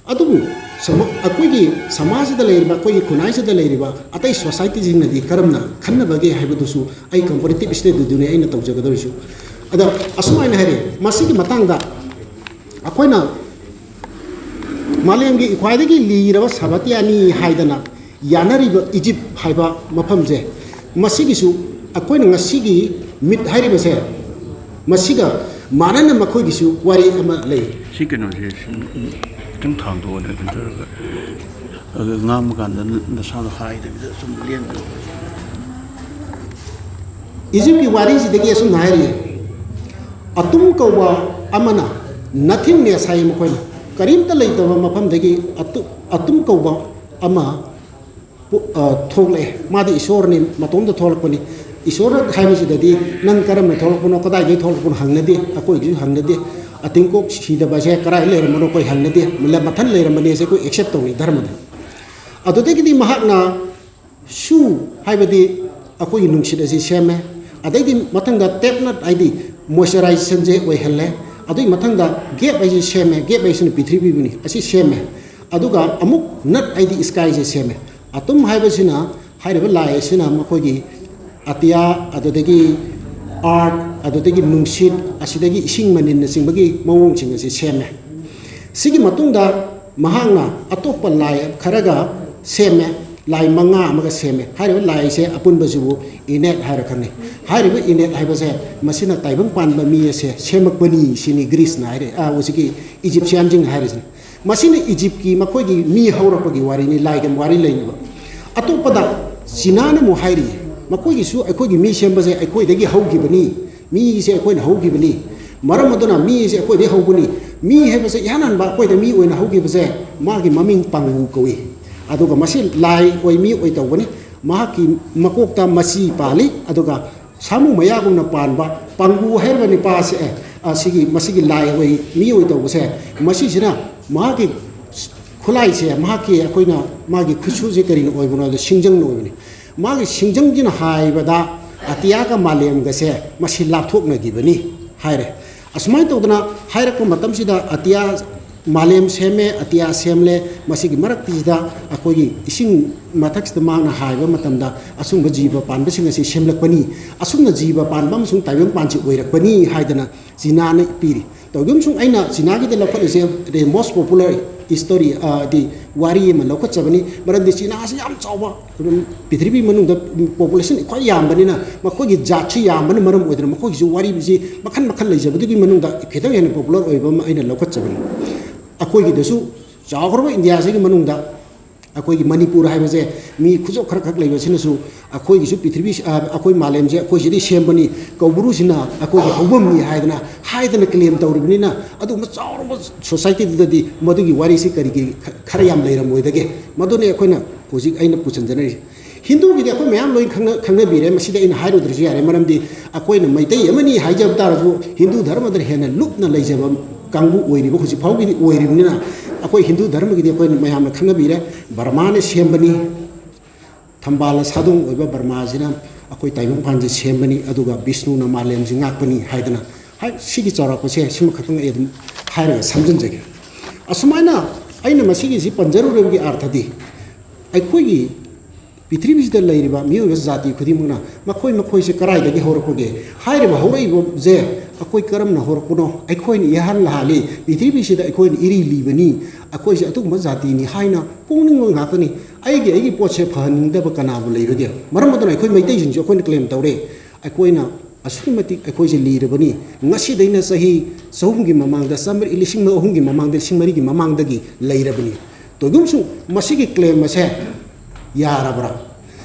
ꯑꯗꯨꯕꯨ ꯁꯃ-, ꯑꯩꯈꯣꯏꯒꯤ ꯁꯃꯥꯖꯁꯤꯗ ꯂꯩꯔꯤꯕ, ꯑꯩꯈꯣꯏꯒꯤ ꯈꯨꯟꯅꯥꯏꯁꯤꯗ ꯂꯩꯔꯤꯕ ꯑꯇꯩ society ꯁꯤꯡꯅꯗꯤ ꯀꯔꯝꯅ ꯈꯟꯅꯕꯒꯦ ꯍꯥꯏꯕꯗꯨꯁꯨ ꯑꯩ comparative study ꯗꯨꯅꯤ ꯑꯩꯅ ꯇꯧꯖꯒꯗꯧꯔꯤꯁꯨ꯫ ꯑꯗ ꯑꯁꯨꯃꯥꯏꯅ ꯍꯥꯏꯔꯦ, ꯃꯁꯤꯒꯤ ꯃꯇꯥꯡꯗ ꯑꯩꯈꯣꯏꯅ ꯃꯥꯂꯦꯝꯒꯤ ꯈ꯭ꯋꯥꯏꯗꯒꯤ ꯂꯤꯔꯕ ꯁꯥꯕꯇꯤꯌꯥꯅꯤ ꯍꯥꯏꯗꯅ ꯌꯥꯅꯔꯤꯕ ꯏꯖꯤꯞ ꯍꯥꯏꯕ ꯃꯐꯝꯁꯦ, ꯃꯁꯤꯒꯤꯁꯨ ꯑꯩꯈꯣꯏꯅ ꯉꯁꯤꯒꯤ myth ꯍꯥꯏꯔꯤꯕꯁꯦ, ꯃꯁꯤꯒ ꯃꯥꯟꯅꯅ ꯃꯈꯣꯏꯒꯤꯁꯨ ꯋꯥꯔꯤ ꯑꯃ ꯂꯩ꯫ ꯁꯤ ꯀꯩꯅꯣꯁꯦ ꯁꯨꯝ ꯈꯤꯇꯪ ꯊꯥꯡꯗꯣꯛꯑꯣꯅꯦ, ꯀꯩꯅꯣ ꯇꯧꯔꯒ, ꯑꯗꯨ ꯉꯥꯡꯕ ꯀꯥꯟꯗ ꯅꯁꯥꯗꯣ ꯍꯥꯏꯗꯕꯤꯗ ꯁꯨꯝ ꯂꯦꯡꯕꯤꯌꯨ꯫ ꯏꯖꯤꯞꯀꯤ ꯋꯥꯔꯤꯁꯤꯗꯒꯤ ꯑꯁꯨꯝꯅ ꯍꯥꯏꯔꯤ, ꯑꯇꯨꯝ ꯀꯧꯕ ꯑꯃꯅ, ꯅꯊꯤꯡꯅꯦꯁ ꯍꯥꯏ ꯃꯈꯣꯏꯅ, ꯀꯔꯤꯝꯇ ꯂꯩꯇꯕ ꯃꯐꯝꯗꯒꯤ ꯑꯇꯨ- ꯑꯇꯨꯝ ꯀꯧꯕ ꯑꯃ ꯄꯣ- ꯑ, ꯊꯣꯛꯂꯛꯑꯦ꯫ ꯃꯥꯗꯤ ꯏꯁꯣꯔꯅꯤ, ꯃꯇꯣꯝꯇ ꯊꯣꯛꯂꯛꯄꯅꯤ꯫ ꯏꯁꯣꯔ ꯍꯥꯏꯕꯁꯤꯗꯗꯤ ꯅꯪ ꯀꯔꯝꯅ ꯊꯣꯛꯂꯛꯄꯅꯣ, ꯀꯗꯥꯏꯗꯒꯤ ꯊꯣꯛꯂꯛꯄꯅꯣ ꯍꯪꯅꯗꯦ, ꯑꯩꯈꯣꯏꯒꯤꯁꯨ ꯍꯪꯅꯗꯦ꯫ ꯑꯇꯤꯡꯀꯣꯛ ꯁꯤꯗꯕꯁꯦ ꯀꯗꯥꯏ ꯂꯩꯔꯝꯕꯅꯣ ꯑꯩꯈꯣꯏ ꯍꯪꯅꯗꯦ꯫ ꯃꯊꯟ ꯂꯩꯔꯝꯕꯅꯦꯁꯦ ꯑꯩꯈꯣꯏ ꯑꯦꯛꯁꯦꯞ ꯇꯧꯅꯩ ꯙꯔꯃꯗ꯫ ꯑꯗꯨꯗꯒꯤꯗꯤ ꯃꯍꯥꯛꯅ ꯁꯨ ꯍꯥꯏꯕꯗꯤ ꯑꯩꯈꯣꯏꯒꯤ ꯅꯨꯡꯁꯤꯠ ꯑꯁꯤ ꯁꯦꯝꯃꯦ꯫ ꯑꯗꯩꯗꯤ ꯃꯊꯪꯗ ꯇꯦꯞꯅꯠ ꯍꯥꯏꯗꯤ ꯃꯣꯏꯆꯔꯥꯏꯖꯦꯁꯟꯁꯦ ꯑꯣꯏꯍꯜꯂꯦ꯫ ꯑꯗꯨꯒꯤ ꯃꯊꯪꯗ ꯒꯦꯞ ꯍꯥꯏꯁꯤ ꯁꯦꯝꯃꯦ, ꯒꯦꯞ ꯍꯥꯏꯁꯤꯅ ꯄ꯭ꯔꯤꯊꯤꯕꯤꯕꯨꯅꯤ, ꯑꯁꯤ ꯁꯦꯝꯃꯦ꯫ ꯑꯗꯨꯒ ꯑꯃꯨꯛ ꯅꯠ ꯍꯥꯏꯗꯤ ꯁ꯭ꯀꯥꯏꯁꯦ ꯁꯦꯝꯃꯦ꯫ ꯑꯇꯨꯝ ꯍꯥꯏꯕꯁꯤꯅ, ꯍꯥꯏꯔꯤꯕ ꯂꯥꯏ ꯑꯁꯤꯅ ꯃꯈꯣꯏꯒꯤ ꯑꯇꯤꯌꯥ, ꯑꯗꯨꯗꯒꯤ ꯑꯥꯔꯠ, ꯑꯗꯨꯗꯒꯤ ꯅꯨꯡꯁꯤꯠ, ꯑꯁꯤꯗꯒꯤ ꯏꯁꯤꯡ ꯃꯅꯤꯟꯅꯆꯤꯡꯕꯒꯤ ꯃꯑꯣꯡꯁꯤꯡ ꯑꯁꯤ ꯁꯦꯝꯃꯦ꯫ ꯁꯤꯒꯤ ꯃꯇꯨꯡꯗ ꯃꯍꯥꯛꯅ ꯑꯇꯣꯞꯄ ꯂꯥꯏ ꯈꯔꯒ ꯁꯦꯝꯃꯦ, ꯂꯥꯏ ꯃꯉꯥ ꯑꯃꯒ ꯁꯦꯝꯃꯦ꯫ ꯍꯥꯏꯔꯤꯕ ꯂꯥꯏꯁꯦ ꯑꯄꯨꯟꯕꯁꯤꯕꯨ ꯏꯅꯦꯠ ꯍꯥꯏꯔ ꯈꯪꯅꯩ꯫ ꯍꯥꯏꯔꯤꯕ ꯏꯅꯦꯠ ꯍꯥꯏꯕꯁꯦ ꯃꯁꯤꯅ ꯇꯥꯏꯕꯪ ꯄꯥꯟꯕ ꯃꯤ ꯑꯁꯦ ꯁꯦꯝꯃꯛꯄꯅꯤ ꯁꯤꯅꯤ ꯒ꯭ꯔꯤꯁꯅ ꯍꯥꯏꯔꯦ, ꯑ, ꯍꯧꯖꯤꯛꯀꯤ ꯏꯖꯤꯞꯁꯤꯌꯥꯟꯁꯤꯡꯅ ꯍꯥꯏꯔꯤꯁꯤꯅ꯫ ꯃꯁꯤꯅ ꯏꯖꯤꯞꯀꯤ ꯃꯈꯣꯏꯒꯤ ꯃꯤ ꯍꯧꯔꯛꯄꯒꯤ ꯋꯥꯔꯤꯅꯤ, ꯂꯥꯏꯒ ꯋꯥꯔꯤ ꯂꯩꯅꯕ꯫ ꯑꯇꯣꯞꯄꯗ ꯆꯤꯅꯥꯅ ꯑꯃꯨꯛ ꯍꯥꯏꯔꯤ, ꯃꯈꯣꯏꯒꯤꯁꯨ ꯑꯩꯈꯣꯏꯒꯤ ꯃꯤ ꯁꯦꯝꯕꯁꯦ ꯑꯩꯈꯣꯏꯗꯒꯤ ꯍꯧꯈꯤꯕꯅꯤ, ꯃꯤꯁꯦ ꯑꯩꯈꯣꯏꯅ ꯍꯧꯈꯤꯕꯅꯤ꯫ ꯃꯔꯝ ꯑꯗꯨꯅ ꯃꯤꯁꯦ ꯑꯩꯈꯣꯏꯗꯒꯤ ꯍꯧꯕꯅꯤ꯫ ꯃꯤ ꯍꯥꯏꯕꯁꯦ ꯏꯍꯥꯟ ꯍꯥꯟꯕ ꯑꯩꯈꯣꯏꯗ ꯃꯤ ꯑꯣꯏꯅ ꯍꯧꯈꯤꯕꯁꯦ ꯃꯥꯒꯤ ꯃꯃꯤꯡ ꯄꯥꯡꯒꯨ ꯀꯧꯏ꯫ ꯑꯗꯨꯒ ꯃꯁꯤ ꯂꯥꯏ ꯑꯣꯏ ꯃꯤ ꯑꯣꯏ ꯇꯧꯕꯅꯤ꯫ ꯃꯍꯥꯛꯀꯤ ꯃꯀꯣꯛꯇ ꯃꯆꯤ ꯄꯥꯜꯂꯤ, ꯑꯗꯨꯒ ꯁꯥꯃꯨ ꯃꯌꯥꯒꯨꯝꯅ ꯄꯥꯟꯕ ꯄꯥꯡꯒꯨ ꯍꯥꯏꯔꯤꯕ ꯅꯤꯄꯥ ꯑꯁꯤ, ꯑꯦ, ꯑꯁꯤꯒꯤ, ꯃꯁꯤꯒꯤ ꯂꯥꯏ ꯑꯣꯏ ꯃꯤ ꯑꯣꯏ ꯇꯧꯕꯁꯦ, ꯃꯁꯤꯁꯤꯅ ꯃꯍꯥꯛꯀꯤ ꯈꯨꯠꯂꯥꯏꯁꯦ, ꯃꯍꯥꯛꯀꯤ, ꯑꯩꯈꯣꯏꯅ ꯃꯥꯒꯤ ꯈꯨꯠꯁꯨꯁꯦ ꯀꯔꯤꯅ ꯑꯣꯏꯕꯅꯣ ꯍꯥꯏꯕꯗ ꯁꯤꯡꯖꯪꯅ ꯑꯣꯏꯕꯅꯤ꯫ ꯃꯥꯒꯤ ꯁꯤꯡꯖꯪꯁꯤꯅ ꯍꯥꯏꯕꯗ ꯑꯇꯤꯌꯥꯒ ꯃꯥꯂꯦꯝꯒꯁꯦ ꯃꯁꯤ ꯂꯥꯞꯊꯣꯛꯅꯈꯤꯕꯅꯤ ꯍꯥꯏꯔꯦ꯫ ꯑꯁꯨꯃꯥꯏꯅ ꯇꯧꯗꯅ ꯍꯥꯏꯔꯛꯄ ꯃꯇꯝꯁꯤꯗ ꯑꯇꯤꯌꯥ ꯃꯥꯂꯦꯝ ꯁꯦꯝꯃꯦ, ꯑꯇꯤꯌꯥ ꯁꯦꯝꯂꯦ, ꯃꯁꯤꯒꯤ ꯃꯔꯛꯇꯁꯤꯗ ꯑꯩꯈꯣꯏꯒꯤ ꯏꯁꯤꯡ ꯃꯊꯛꯁꯤꯗ ꯃꯍꯥꯛꯅ ꯍꯥꯏꯕ ꯃꯇꯝꯗ ꯑꯁꯨꯝꯕ ꯖꯤꯕ ꯄꯥꯟꯕꯁꯤꯡ ꯑꯁꯤ ꯁꯦꯝꯂꯛꯄꯅꯤ, ꯑꯁꯨꯝꯅ ꯖꯤꯕ ꯄꯥꯟꯕ ꯑꯃꯁꯨꯡ ꯇꯥꯏꯕꯪ ꯄꯥꯟꯁꯤ ꯑꯣꯏꯔꯛꯄꯅꯤ ꯍꯥꯏꯗꯅ ꯆꯤꯅꯥꯅ ꯄꯤꯔꯤ꯫ ꯇꯧꯗꯨꯝꯁꯨꯡ ꯑꯩꯅ ꯆꯤꯅꯥꯒꯤꯗ ꯂꯧꯈꯠꯂꯤꯁꯦ the most popular history, ꯗꯤ ꯋꯥꯔꯤ ꯑꯃ ꯂꯧꯈꯠꯆꯕꯅꯤ꯫ ꯃꯔꯝꯗꯤ ꯆꯤꯅꯥꯁꯤ ꯌꯥꯝ ꯆꯥꯎꯕ, ꯑꯗꯨꯝ ꯄ꯭ꯔꯤꯊꯤꯕꯤ ꯃꯅꯨꯡꯗ population ꯈ꯭ꯋꯥꯏ ꯌꯥꯝꯕꯅꯤꯅ, ꯃꯈꯣꯏꯒꯤ ꯖꯥꯠꯁꯤ ꯌꯥꯝꯕꯅ ꯃꯔꯝ ꯑꯣꯏꯗꯨꯅ ꯃꯈꯣꯏꯒꯤꯁꯨ ꯋꯥꯔꯤꯁꯤ ꯃꯈꯜ ꯃꯈꯜ ꯂꯩꯖꯕꯗꯨꯒꯤ ꯃꯅꯨꯡꯗ ꯈꯤꯇꯪ ꯍꯦꯟꯅ popular ꯑꯣꯏꯕ ꯑꯃ ꯑꯩꯅ ꯂꯧꯈꯠꯆꯕꯅꯤ꯫ ꯑꯩꯈꯣꯏꯒꯤꯗꯁꯨ ꯆꯥꯎꯈ꯭ꯔꯕ ꯏꯟꯗꯤꯌꯥꯁꯤꯒꯤ ꯃꯅꯨꯡꯗ ꯑꯩꯈꯣꯏꯒꯤ ꯃꯅꯤꯄꯨꯔ ꯍꯥꯏꯕꯁꯦ ꯃꯤ ꯈꯨꯆꯣꯛ ꯈꯔ ꯈꯛ ꯂꯩꯕꯁꯤꯅꯁꯨ ꯑꯩꯈꯣꯏꯒꯤꯁꯨ ꯄ꯭ꯔꯤꯊꯤꯕꯤ, ꯑ, ꯑꯩꯈꯣꯏ ꯃꯥꯂꯦꯝꯁꯦ ꯑꯩꯈꯣꯏꯁꯤꯗꯤ ꯁꯦꯝꯕꯅꯤ, ꯀꯧꯕ꯭ꯔꯨꯁꯤꯅ ꯑꯩꯈꯣꯏꯒꯤ ꯍꯧꯐꯝꯅꯤ ꯍꯥꯏꯗꯅ, ꯍꯥꯏꯗꯅ claim ꯇꯧꯔꯤꯕꯅꯤꯅ, ꯑꯗꯨꯒꯨꯝꯕ ꯆꯥꯎꯔꯕ societyꯗꯨꯗꯗꯤ ꯃꯗꯨꯒꯤ ꯋꯥꯔꯤꯁꯤ ꯀꯔꯤꯒꯤ ꯈ-, ꯈꯔ ꯌꯥꯝ ꯂꯩꯔꯝꯃꯣꯏꯗꯒꯦ? ꯃꯗꯨꯅꯤ ꯑꯩꯈꯣꯏꯅ ꯍꯧꯖꯤꯛ ꯑꯩꯅ ꯄꯨꯁꯤꯟꯖꯅꯔꯤꯁꯦ꯫ ꯍꯤꯟꯗꯨꯒꯤꯗꯤ ꯑꯩꯈꯣꯏ ꯃꯌꯥꯝ ꯂꯣꯏ ꯈꯪꯅ-, ꯈꯪꯅꯕꯤꯔꯦ, ꯃꯁꯤꯗ ꯑꯩꯅ ꯍꯥꯏꯔꯨꯗ꯭ꯔꯁꯨ ꯌꯥꯔꯦ, ꯃꯔꯝꯗꯤ ꯑꯩꯈꯣꯏꯅ ꯃꯩꯇꯩ ꯑꯃꯅꯤ ꯍꯥꯏꯖꯕ ꯇꯥꯔꯁꯨ ꯍꯤꯟꯗꯨ ꯙꯔꯃꯗ ꯍꯦꯟꯅ ꯂꯨꯞꯅ ꯂꯩꯖꯕ ꯀꯥꯡꯕꯨ ꯑꯣꯏꯔꯤꯕ ꯍꯧꯖꯤꯛ ꯐꯥꯎꯒꯤꯗꯤ ꯑꯣꯏꯔꯤꯕꯅꯤꯅ, ꯑꯩꯈꯣꯏ ꯍꯤꯟꯗꯨ ꯙꯔꯃꯒꯤꯗꯤ ꯑꯩꯈꯣꯏꯅ ꯃꯌꯥꯝꯅ ꯈꯪꯅꯕꯤꯔꯦ꯫ ꯕꯔꯃꯥꯅ ꯁꯦꯝꯕꯅꯤ, ꯊꯝꯕꯥꯜ ꯁꯥꯗꯣꯡ ꯑꯣꯏꯕ ꯕꯔꯃꯥꯁꯤꯅ ꯑꯩꯈꯣꯏ ꯇꯥꯏꯕꯪꯄꯥꯟꯁꯦ ꯁꯦꯝꯕꯅꯤ, ꯑꯗꯨꯒ ꯕꯤꯁꯅꯨꯅ ꯃꯥꯂꯦꯝꯁꯤ ꯉꯥꯛꯄꯅꯤ ꯍꯥꯏꯗꯅ ꯍꯥꯏ-, ꯁꯤꯒꯤ ꯆꯥꯎꯔꯥꯛꯄꯁꯦ ꯁꯤꯃꯈꯛꯇꯪ ꯑꯩ ꯑꯗꯨꯝ ꯍꯥꯏꯔꯒ ꯁꯝꯖꯤꯟꯖꯒꯦ꯫ ꯑꯁꯨꯃꯥꯏꯅ ꯑꯩꯅ ꯃꯁꯤꯒꯤꯁꯤ ꯄꯟꯖꯔꯨꯔꯤꯕꯒꯤ ꯑꯥꯔꯊꯗꯤ, ꯑꯩꯈꯣꯏꯒꯤ ꯄ꯭ꯔꯤꯊꯤꯕꯤꯁꯤꯗ ꯂꯩꯔꯤꯕ ꯃꯤꯑꯣꯏꯕ ꯖꯥꯇꯤ ꯈꯨꯗꯤꯡꯃꯛꯅ ꯃꯈꯣꯏ ꯃꯈꯣꯏꯁꯦ ꯀꯗꯥꯏꯗꯒꯤ ꯍꯧꯔꯛꯄꯒꯦ? ꯍꯥꯏꯔꯤꯕ ꯍꯧꯔꯛꯏꯕꯁꯦ ꯑꯩꯈꯣꯏ ꯀꯔꯝꯅ ꯍꯧꯔꯛꯄꯅꯣ? ꯑꯩꯈꯣꯏꯅ ꯏꯍꯥꯟ ꯍꯥꯜꯂꯤ, ꯄ꯭ꯔꯤꯊꯤꯕꯤꯁꯤꯗ ꯑꯩꯈꯣꯏꯅ ꯏꯔꯤ ꯂꯤꯕꯅꯤ, ꯑꯩꯈꯣꯏꯁꯦ ꯑꯗꯨꯒꯨꯝꯕ ꯖꯥꯇꯤꯅꯤ ꯍꯥꯏꯅ ꯄꯨꯛꯅꯤꯡ ꯉꯥꯛꯇꯅꯤ꯫ ꯑꯩꯒꯤ, ꯑꯩꯒꯤ ꯄꯣꯠꯁꯦ ꯐꯍꯟꯅꯤꯡꯗꯕ ꯀꯅꯥꯕꯨ ꯂꯩꯕꯒꯦ? ꯃꯔꯝ ꯑꯗꯨꯅ ꯑꯩꯈꯣꯏ ꯃꯩꯇꯩꯁꯤꯡꯁꯨ ꯑꯩꯈꯣꯏꯅ claim ꯇꯧꯔꯦ꯫ ꯑꯩꯈꯣꯏꯅ ꯑꯁꯨꯛꯀꯤ ꯃꯇꯤꯛ ꯑꯩꯈꯣꯏꯁꯦ ꯂꯤꯔꯕꯅꯤ꯫ ꯉꯁꯤꯗꯩꯅ ꯆꯍꯤ ꯆꯍꯨꯝꯒꯤ ꯃꯃꯥꯡꯗ, ꯆꯥꯝꯃꯔꯤ, ꯂꯤꯁꯤꯡ ꯑꯍꯨꯝꯒꯤ ꯃꯃꯥꯡꯗ, ꯂꯤꯁꯤꯡ ꯃꯔꯤꯒꯤ ꯃꯃꯥꯡꯗꯒꯤ ꯂꯩꯔꯕꯅꯤ꯫ ꯇꯧꯗꯨꯝꯁꯨ ꯃꯁꯤꯒꯤ claim ꯑꯁꯦ ꯌꯥꯔꯕ꯭ꯔꯥ,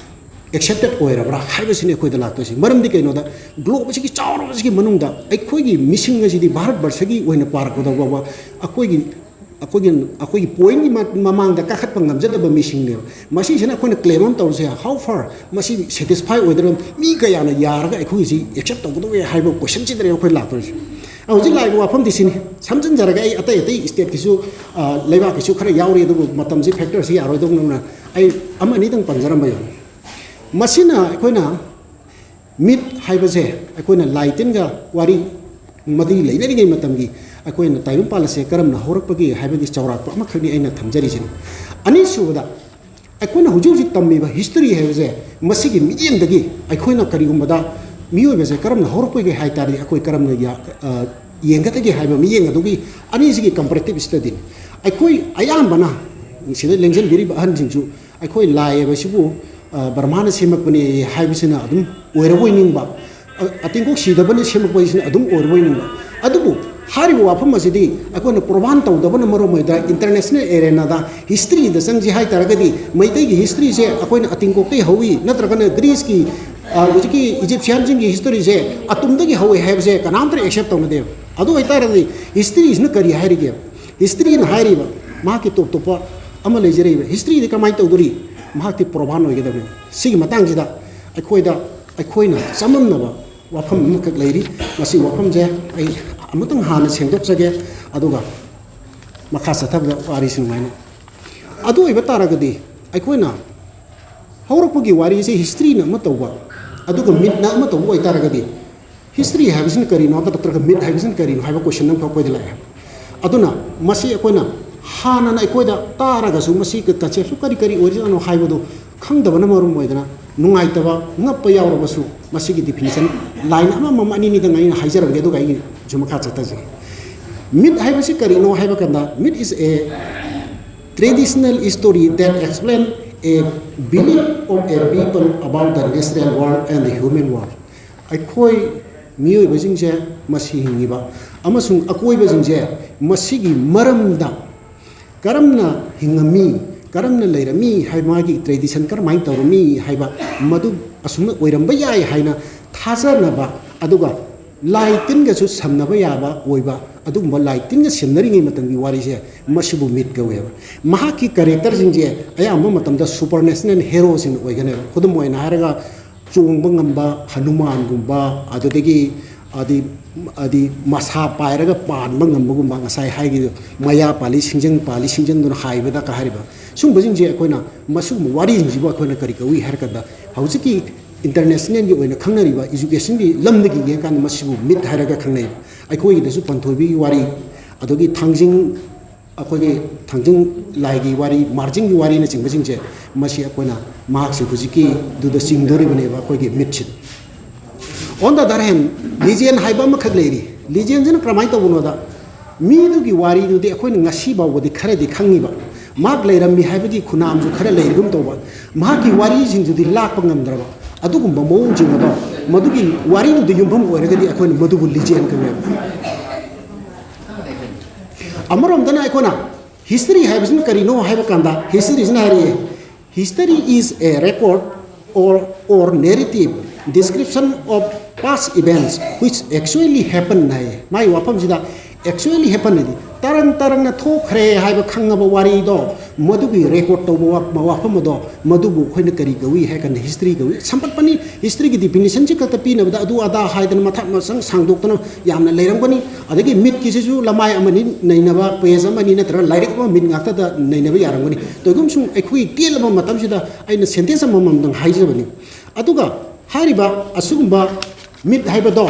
accepted ꯑꯣꯏꯔꯕ꯭ꯔꯥ ꯍꯥꯏꯕꯁꯤꯅꯤ ꯑꯩꯈꯣꯏꯗ ꯂꯥꯛꯇꯣꯏꯁꯤ꯫ ꯃꯔꯝꯗꯤ ꯀꯩꯅꯣꯗ, globe ꯑꯁꯤꯒꯤ ꯆꯥꯎꯔꯕꯁꯤꯒꯤ ꯃꯅꯨꯡꯗ ꯑꯩꯈꯣꯏꯒꯤ ꯃꯤꯁꯤꯡ ꯑꯁꯤꯗꯤ ꯚꯥꯔꯠ ꯕꯔꯁꯒꯤ ꯑꯣꯏꯅ ꯄꯥꯔꯛꯄꯗ ꯐꯥꯎꯕ ꯑꯩꯈꯣꯏꯒꯤ, ꯑꯩꯈꯣꯏꯒꯤ, ꯑꯩꯈꯣꯏꯒꯤ pointꯒꯤ ꯃ-, ꯃꯃꯥꯡꯗ ꯀꯥꯈꯠꯄ ꯉꯝꯖꯗꯕ ꯃꯤꯁꯤꯡꯅꯦꯕ꯫ ꯃꯁꯤꯁꯤꯅ ꯑꯩꯈꯣꯏꯅ claim ꯑꯃ ꯇꯧꯔꯁꯦ, how far ꯃꯁꯤ satisfy ꯑꯣꯏꯗꯣꯏꯅꯣ, ꯃꯤ ꯀꯌꯥꯅ ꯌꯥꯔꯒ ꯑꯩꯈꯣꯏꯒꯤꯁꯤ accept ꯇꯧꯒꯗꯧꯒꯦ ꯍꯥꯏꯕ questionꯁꯤꯗꯅꯦ ꯑꯩꯈꯣꯏ ꯂꯥꯛꯇꯣꯏꯁꯦ꯫ ꯑ, ꯍꯧꯖꯤꯛ ꯂꯥꯛꯏꯕ ꯋꯥꯐꯝꯗꯤ ꯁꯤꯅꯤ꯫ ꯁꯝꯖꯤꯟꯖꯔꯒ ꯑꯩ ꯑꯇꯩ ꯑꯇꯩ stateꯀꯤꯁꯨ, ꯑ, ꯂꯩꯕꯥꯛꯀꯤꯁꯨ ꯈꯔ ꯌꯥꯎꯔꯤ, ꯑꯗꯨꯕꯨ ꯃꯇꯝꯁꯤ factorꯁꯤ ꯌꯥꯔꯣꯏꯗꯧꯅ ꯑꯩ ꯑꯃ ꯑꯅꯤꯗꯪ ꯄꯟꯖꯔꯝꯕ ꯌꯥꯏ꯫ ꯃꯁꯤꯅ ꯑꯩꯈꯣꯏꯅ myth ꯍꯥꯏꯕꯁꯦ ꯑꯩꯈꯣꯏꯅ ꯂꯥꯏ ꯇꯤꯟꯒ ꯋꯥꯔꯤ ꯃꯔꯤ ꯂꯩꯅꯔꯤꯉꯩ ꯃꯇꯝꯒꯤ ꯑꯩꯈꯣꯏꯅ ꯇꯥꯏꯕꯪꯄꯥꯜ ꯑꯁꯦ ꯀꯔꯝꯅ ꯍꯧꯔꯛꯄꯒꯦ ꯍꯥꯏꯕꯒꯤ ꯆꯥꯎꯔꯥꯛꯄ ꯑꯃꯈꯛꯅꯤ ꯑꯩꯅ ꯊꯝꯖꯔꯤꯁꯤꯅꯤ꯫ ꯑꯅꯤꯁꯨꯕꯗ, ꯑꯩꯈꯣꯏꯅ ꯍꯧꯖꯤꯛ ꯍꯧꯖꯤꯛ ꯇꯝꯃꯤꯕ history ꯍꯥꯏꯕꯁꯦ, ꯃꯁꯤꯒꯤ ꯃꯤꯠꯌꯦꯡꯗꯒꯤ ꯑꯩꯈꯣꯏꯅ ꯀꯔꯤꯒꯨꯝꯕꯗ ꯃꯤꯑꯣꯏꯕꯁꯦ ꯀꯔꯝꯅ ꯍꯧꯔꯛꯄꯒꯦ ꯍꯥꯏ ꯇꯥꯔꯗꯤ, ꯑꯩꯈꯣꯏ ꯀꯔꯝꯅ ꯌꯥ-, ꯑ, ꯌꯦꯡꯒꯗꯒꯦ ꯍꯥꯏꯕ ꯃꯤꯠꯌꯦꯡ ꯑꯗꯨꯒꯤ ꯑꯅꯤꯁꯤꯒꯤ comparative studyꯅꯤ꯫ ꯑꯩꯈꯣꯏ ꯑꯌꯥꯝꯕꯅ ꯁꯤꯗ ꯂꯦꯡꯁꯤꯟꯕꯤꯔꯤꯕ ꯑꯍꯟꯁꯤꯡꯁꯨ ꯑꯩꯈꯣꯏ ꯂꯥꯏ ꯍꯥꯏꯕꯁꯤꯕꯨ, ꯑ, ꯕ꯭ꯔꯍꯃꯥꯅ ꯁꯦꯝꯃꯛꯄꯅꯦ ꯍꯥꯏꯕꯁꯤꯅ ꯑꯗꯨꯝ ꯑꯣꯏꯔꯕꯣꯏ ꯅꯤꯡꯕ, ꯑ-, ꯑꯇꯦꯡꯀꯣꯛ ꯁꯤꯗꯕꯅ ꯁꯦꯝꯃꯛꯄ ꯍꯥꯏꯁꯤꯅ ꯑꯗꯨꯝ ꯑꯣꯏꯔꯕꯣꯏ ꯅꯤꯡꯕ꯫ ꯑꯗꯨꯕꯨ ꯍꯥꯏꯔꯤꯕ ꯋꯥꯐꯝ ꯑꯁꯤꯗꯤ ꯑꯩꯈꯣꯏꯅ ꯄ꯭ꯔꯣꯃꯥꯟ ꯇꯧꯗꯕꯅ ꯃꯔꯝ ꯑꯣꯏꯗꯅ international arenaꯗ historyꯗ ꯆꯪꯁꯤ ꯍꯥꯏ ꯇꯥꯔꯒꯗꯤ ꯃꯩꯇꯩꯒꯤ historyꯁꯦ ꯑꯩꯈꯣꯏꯅ ꯑꯇꯦꯡꯀꯣꯛꯇꯒꯤ ꯍꯧꯏ, ꯅꯠꯇ꯭ꯔꯒꯅ Greeceꯀꯤ, ꯑ, ꯍꯧꯖꯤꯛꯀꯤ Egyptianꯁꯤꯡꯒꯤ historyꯁꯦ ꯑꯇꯨꯝꯗꯒꯤ ꯍꯧꯏ ꯍꯥꯏꯕꯁꯦ ꯀꯅꯥꯝꯇꯅ accept ꯇꯧꯅꯗꯦꯕ꯫ ꯑꯗꯨ ꯑꯣꯏꯇꯥꯔꯒꯗꯤ historyꯁꯤꯅ ꯀꯔꯤ ꯍꯥꯏꯔꯤꯒꯦ? Historyꯅ ꯍꯥꯏꯔꯤꯕ ꯃꯍꯥꯛꯀꯤ ꯇꯣꯞ ꯇꯣꯞꯄ ꯑꯃ ꯂꯩꯖꯔꯤꯕ꯫ Historyꯗꯤ ꯀꯃꯥꯏꯅ ꯇꯧꯗꯣꯔꯤ? ꯃꯍꯥꯛꯇꯤ ꯄ꯭ꯔꯣꯃꯥꯟ ꯑꯣꯏꯒꯗꯕꯅꯤ꯫ ꯁꯤꯒꯤ ꯃꯇꯥꯡꯁꯤꯗ ꯑꯩꯈꯣꯏꯗ, ꯑꯩꯈꯣꯏꯅ ꯆꯃꯝꯅꯕ ꯋꯥꯐꯝ ꯑꯃꯈꯛ ꯂꯩꯔꯤ꯫ ꯃꯁꯤ ꯋꯥꯐꯝꯁꯦ ꯑꯩ ꯑꯃꯇꯪ ꯍꯥꯟꯅ ꯁꯦꯡꯗꯣꯛꯆꯒꯦ, ꯑꯗꯨꯒ ꯃꯈꯥ ꯆꯠꯊꯕꯗ ꯋꯥꯔꯤꯁꯤ ꯅꯨꯡꯉꯥꯏꯅ꯫ ꯑꯗꯨ ꯑꯣꯏꯕ ꯇꯥꯔꯒꯗꯤ ꯑꯩꯈꯣꯏꯅ ꯍꯧꯔꯛꯄꯒꯤ ꯋꯥꯔꯤꯁꯦ historyꯅ ꯑꯃ ꯇꯧꯕ, ꯑꯗꯨꯒ mythꯅ ꯑꯃ ꯇꯧꯕ ꯑꯣꯏꯇꯥꯔꯒꯗꯤ, history ꯍꯥꯏꯕꯁꯤꯅ ꯀꯔꯤꯅꯣ ꯅꯠꯇ꯭ꯔꯒ myth ꯍꯥꯏꯕꯁꯤꯅ ꯀꯔꯤꯅꯣ ꯍꯥꯏꯕ question ꯑꯃꯈꯛ ꯑꯩꯈꯣꯏꯗ ꯂꯥꯛꯑꯦ꯫ ꯑꯗꯨꯅ ꯃꯁꯤ ꯑꯩꯈꯣꯏꯅ ꯍꯥꯟꯅꯅ ꯑꯩꯈꯣꯏꯗ ꯇꯥꯔꯒꯁꯨ ꯃꯁꯤ conceptꯁꯨ ꯀꯔꯤ ꯀꯔꯤ ꯑꯣꯏꯔꯤꯖꯥꯠꯅꯣ ꯍꯥꯏꯕꯗꯨ ꯈꯪꯗꯕꯅ ꯃꯔꯝ ꯑꯣꯏꯗꯅ ꯅꯨꯡꯉꯥꯏꯇꯕ, ꯉꯛꯄ ꯌꯥꯎꯔꯕꯁꯨ ꯃꯁꯤꯒꯤ definition line ꯑꯃꯃꯝ ꯑꯅꯤꯅꯤꯗꯪ ꯑꯩꯅ ꯍꯥꯏꯖꯔꯝꯒꯦ, ꯑꯗꯨꯒ ꯑꯩꯒꯤꯁꯨ ꯃꯈꯥ ꯆꯠꯊꯖꯒꯦ꯫ Myth ꯍꯥꯏꯕꯁꯤ ꯀꯔꯤꯅꯣ ꯍꯥꯏꯕ ꯀꯥꯟꯗ, myth is a traditional story that explain a belief of a people about the natural world and the human world꯫ ꯑꯩꯈꯣꯏ ꯃꯤꯑꯣꯏꯕꯁꯤꯡꯁꯦ, ꯃꯁꯤ ꯍꯤꯡꯉꯤꯕ ꯑꯃꯁꯨꯡ ꯑꯀꯣꯏꯕꯁꯤꯡꯁꯦ, ꯃꯁꯤꯒꯤ ꯃꯔꯝꯗ ꯀꯔꯝꯅ ꯍꯤꯡꯉꯝꯃꯤ, ꯀꯔꯝꯅ ꯂꯩꯔꯝꯃꯤ ꯍꯥꯏꯕ, ꯃꯥꯒꯤ tradition ꯀꯔꯝꯍꯥꯏꯅ ꯇꯧꯔꯝꯃꯤ ꯍꯥꯏꯕ, ꯃꯗꯨ ꯑꯁꯨꯝꯅ ꯑꯣꯏꯔꯝꯕ ꯌꯥꯏ ꯍꯥꯏꯅ ꯊꯥꯖꯅꯕ, ꯑꯗꯨꯒ ꯂꯥꯏ ꯇꯤꯟꯒꯁꯨ ꯁꯝꯅꯕ ꯌꯥꯕ ꯑꯣꯏꯕ, ꯑꯗꯨꯒꯨꯝꯕ ꯂꯥꯏ ꯇꯤꯟꯒ ꯁꯝꯅꯔꯤꯉꯩ ꯃꯇꯝꯒꯤ ꯋꯥꯔꯤꯁꯦ, ꯃꯁꯤꯕꯨ myth ꯀꯧꯋꯦꯕ꯫ ꯃꯍꯥꯛꯀꯤ characterꯁꯤꯡꯁꯦ ꯑꯌꯥꯝꯕ ꯃꯇꯝꯗ supernatural heroꯁꯤꯡ ꯑꯣꯏꯒꯅꯦꯕ꯫ ꯈꯨꯗꯝ ꯑꯣꯏꯅ ꯍꯥꯏꯔꯒ, ꯆꯣꯡꯕ ꯉꯝꯕ ꯍꯅꯨꯃꯥꯟꯒꯨꯝꯕ, ꯑꯗꯨꯗꯒꯤ ꯑꯗꯤ, ꯑꯗꯤ ꯃꯁꯥ ꯄꯥꯏꯔꯒ ꯄꯥꯟꯕ ꯉꯝꯕꯒꯨꯝꯕ, ꯉꯁꯥꯏ ꯍꯥꯏꯈꯤꯕ ꯃꯌꯥ ꯄꯥꯜꯂꯤ, ꯁꯤꯡꯖꯪ ꯄꯥꯜꯂꯤ, ꯁꯤꯡꯖꯪꯗꯨꯅ ꯍꯥꯏꯕꯗ ꯀ ꯍꯥꯏꯔꯤꯕ, ꯁꯨꯝꯕꯁꯤꯡꯁꯦ ꯑꯩꯈꯣꯏꯅ, ꯃꯁꯤꯒꯨꯝꯕ ꯋꯥꯔꯤꯁꯤꯡꯁꯤꯕꯨ ꯑꯩꯈꯣꯏꯅ ꯀꯔꯤ ꯀꯧꯏ ꯍꯥꯏꯔ ꯀꯥꯟꯗ, ꯍꯧꯖꯤꯛꯀꯤ internationalꯒꯤ ꯑꯣꯏꯅ ꯈꯪꯅꯔꯤꯕ educationꯒꯤ ꯂꯝꯗꯒꯤ ꯌꯦꯡꯀꯥꯟꯗ ꯃꯁꯤꯕꯨ myth ꯍꯥꯏꯔꯒ ꯈꯪꯅꯩ꯫ ꯑꯩꯈꯣꯏꯒꯤꯗꯁꯨ ꯄꯥꯟꯊꯣꯏꯕꯤꯒꯤ ꯋꯥꯔꯤ, ꯑꯗꯒꯤ ꯊꯥꯡꯖꯤꯡ, ꯑꯩꯈꯣꯏꯒꯤ ꯊꯥꯡꯖꯤꯡ ꯂꯥꯏꯒꯤ ꯋꯥꯔꯤ, ꯃꯥꯔꯖꯤꯡꯒꯤ ꯋꯥꯔꯤꯅꯆꯤꯡꯕꯁꯤꯡꯁꯦ, ꯃꯁꯤ ꯑꯩꯈꯣꯏꯅ ꯃꯍꯥꯛꯁꯦ ꯍꯧꯖꯤꯛꯀꯤꯗꯨꯗ ꯆꯤꯡꯗꯣꯔꯤꯕꯅꯦꯕ ꯑꯩꯈꯣꯏꯒꯤ mythꯁꯤꯗ꯫ On the other hand, legend ꯍꯥꯏꯕ ꯑꯃꯈꯛ ꯂꯩꯔꯤ꯫ ꯂꯤꯖꯦꯟꯁꯤꯅ ꯀꯔꯝꯍꯥꯏꯅ ꯇꯧꯕꯅꯣꯗ, ꯃꯤꯗꯨꯒꯤ ꯋꯥꯔꯤꯗꯨꯗꯤ ꯑꯩꯈꯣꯏꯅ ꯉꯁꯤ ꯐꯥꯎꯕꯗꯤ ꯈꯔꯗꯤ ꯈꯪꯉꯤꯕ, ꯃꯍꯥꯛ ꯂꯩꯔꯝꯃꯤ ꯍꯥꯏꯕꯒꯤ ꯈꯨꯅꯥꯝꯁꯨ ꯈꯔ ꯂꯩꯔꯒꯨꯝ ꯇꯧꯕ, ꯃꯍꯥꯛꯀꯤ ꯋꯥꯔꯤꯁꯤꯡꯗꯨꯗꯤ ꯂꯥꯛꯄ ꯉꯝꯗ꯭ꯔꯕ, ꯑꯗꯨꯒꯨꯝꯕ ꯃꯑꯣꯡꯁꯤꯡ ꯑꯗꯣ, ꯃꯗꯨꯒꯤ ꯋꯥꯔꯤꯗꯨꯗ ꯌꯨꯝꯐꯝ ꯑꯣꯏꯔꯒꯗꯤ ꯑꯩꯈꯣꯏꯅ ꯃꯗꯨꯕꯨ ꯂꯤꯖꯦꯟ ꯀꯧꯋꯦꯕ꯫ ꯑꯃꯔꯣꯝꯗꯅ ꯑꯩꯈꯣꯏꯅ ꯍꯤꯁꯇ꯭ꯔꯤ ꯍꯥꯏꯕꯁꯤꯅ ꯀꯔꯤꯅꯣ ꯍꯥꯏꯕ ꯀꯥꯟꯗ, ꯍꯤꯁꯇ꯭ꯔꯤꯁꯤꯅ ꯍꯥꯏꯔꯛꯑꯦ, "History is a record or, or narrative description of past events which actually happened" ꯍꯥꯏꯌꯦ꯫ ꯃꯥꯒꯤ ꯋꯥꯐꯝꯁꯤꯗ "actually happened" ꯍꯥꯏꯗꯤ ꯇꯔꯪ ꯇꯔꯪꯅ ꯊꯣꯛꯈ꯭ꯔꯦ ꯍꯥꯏꯕ ꯈꯪꯉꯕ ꯋꯥꯔꯤꯗꯣ, ꯃꯗꯨꯒꯤ ꯔꯦꯀꯣꯔꯠ ꯇꯧꯕ ꯋꯥ-, ꯋꯥꯐꯝ ꯑꯗꯣ, ꯃꯗꯨꯕꯨ ꯑꯩꯈꯣꯏꯅ ꯀꯔꯤ ꯀꯧꯏ ꯍꯥꯏ ꯀꯥꯟꯗ ꯍꯤꯁꯇ꯭ꯔꯤ ꯀꯧꯏ꯫ ꯁꯝꯄꯠꯄꯅꯤ, ꯍꯤꯁꯇ꯭ꯔꯤꯒꯤ ꯗꯤꯐꯤꯅꯤꯁꯟꯁꯤ ꯈꯛꯇ ꯄꯤꯅꯕꯗ ꯑꯗꯨ ꯑꯗꯥ ꯍꯥꯏꯗꯅ ꯃꯊꯛ ꯃꯁꯪ ꯁꯥꯡꯗꯣꯛꯇꯅ ꯌꯥꯝꯅ ꯂꯩꯔꯝꯒꯅꯤ꯫ ꯑꯗꯒꯤ ꯃꯤꯠꯀꯤꯁꯤꯁꯨ ꯂꯃꯥꯏ ꯑꯃꯅꯤ ꯅꯩꯅꯕ, ꯄꯦꯖ ꯑꯃꯅꯤ ꯅꯠꯇ꯭ꯔꯒ ꯂꯥꯏꯔꯤꯛ ꯑꯃ ꯃꯤꯠ ꯉꯥꯛꯇꯗ ꯅꯩꯅꯕ ꯌꯥꯔꯝꯒꯅꯤ꯫ ꯇꯧꯏꯒꯨꯝꯁꯨꯡ ꯑꯩꯈꯣꯏꯒꯤ ꯇꯦꯜꯂꯕ ꯃꯇꯝꯁꯤꯗ ꯑꯩꯅ ꯁꯦꯟꯇꯦꯟꯁ ꯑꯃꯃꯝꯗꯪ ꯍꯥꯏꯖꯕꯅꯤ꯫ ꯑꯗꯨꯒ ꯍꯥꯏꯔꯤꯕ ꯑꯁꯤꯒꯨꯝꯕ ꯃꯤꯠ ꯍꯥꯏꯕꯗꯣ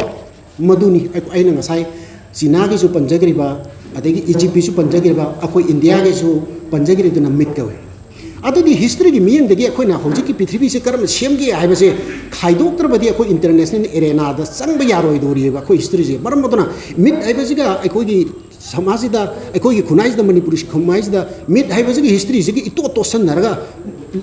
ꯃꯗꯨꯅꯤ꯫ ꯑꯩ-, ꯑꯩꯅ ꯉꯁꯥꯏ ꯆꯤꯅꯥꯒꯤꯁꯨ ꯄꯟꯖꯈ꯭ꯔꯤꯕ, ꯑꯗꯒꯤ ꯏꯖꯤꯞꯀꯤꯁꯨ ꯄꯟꯖꯈ꯭ꯔꯤꯕ, ꯑꯩꯈꯣꯏ ꯏꯟꯗꯤꯌꯥꯒꯤꯁꯨ ꯄꯟꯖꯈ꯭ꯔꯤꯗꯨꯅ ꯃꯤꯠ ꯀꯧꯏ꯫ ꯑꯗꯨꯗꯤ ꯍꯤꯁꯇ꯭ꯔꯤꯒꯤ ꯃꯤꯠꯌꯦꯡꯗꯒꯤ ꯑꯩꯈꯣꯏꯅ ꯍꯧꯖꯤꯛꯀꯤ ꯄ꯭ꯔꯤꯊꯤꯕꯤꯁꯦ ꯀꯔꯝꯅ ꯁꯦꯝꯒꯦ ꯍꯥꯏꯕꯁꯦ ꯈꯥꯏꯗꯣꯛꯇ꯭ꯔꯕꯗꯤ ꯑꯩꯈꯣꯏ ꯏꯟꯇꯔꯅꯦꯁꯅꯦꯜ ꯑꯦꯔꯦꯅꯥꯗ ꯆꯪꯕ ꯌꯥꯔꯣꯏꯗꯧꯔꯤꯑꯕ ꯑꯩꯈꯣꯏ ꯍꯤꯁꯇ꯭ꯔꯤꯁꯦ꯫ ꯃꯔꯝ ꯑꯗꯨꯅ ꯃꯤꯠ ꯍꯥꯏꯕꯁꯤꯒ ꯑꯩꯈꯣꯏꯒꯤ ꯁꯃꯥꯖꯁꯤꯗ, ꯑꯩꯈꯣꯏꯒꯤ ꯈꯨꯟꯅꯥꯏꯁꯤꯗ, ꯃꯅꯤꯄꯨꯔꯤ ꯈꯨꯟꯅꯥꯏꯁꯤꯗ ꯃꯤꯠ ꯍꯥꯏꯕꯁꯤꯒꯤ ꯍꯤꯁꯇ꯭ꯔꯤꯁꯤꯒ ꯏꯇꯣꯠ ꯇꯣꯠꯁꯟꯅꯔꯒ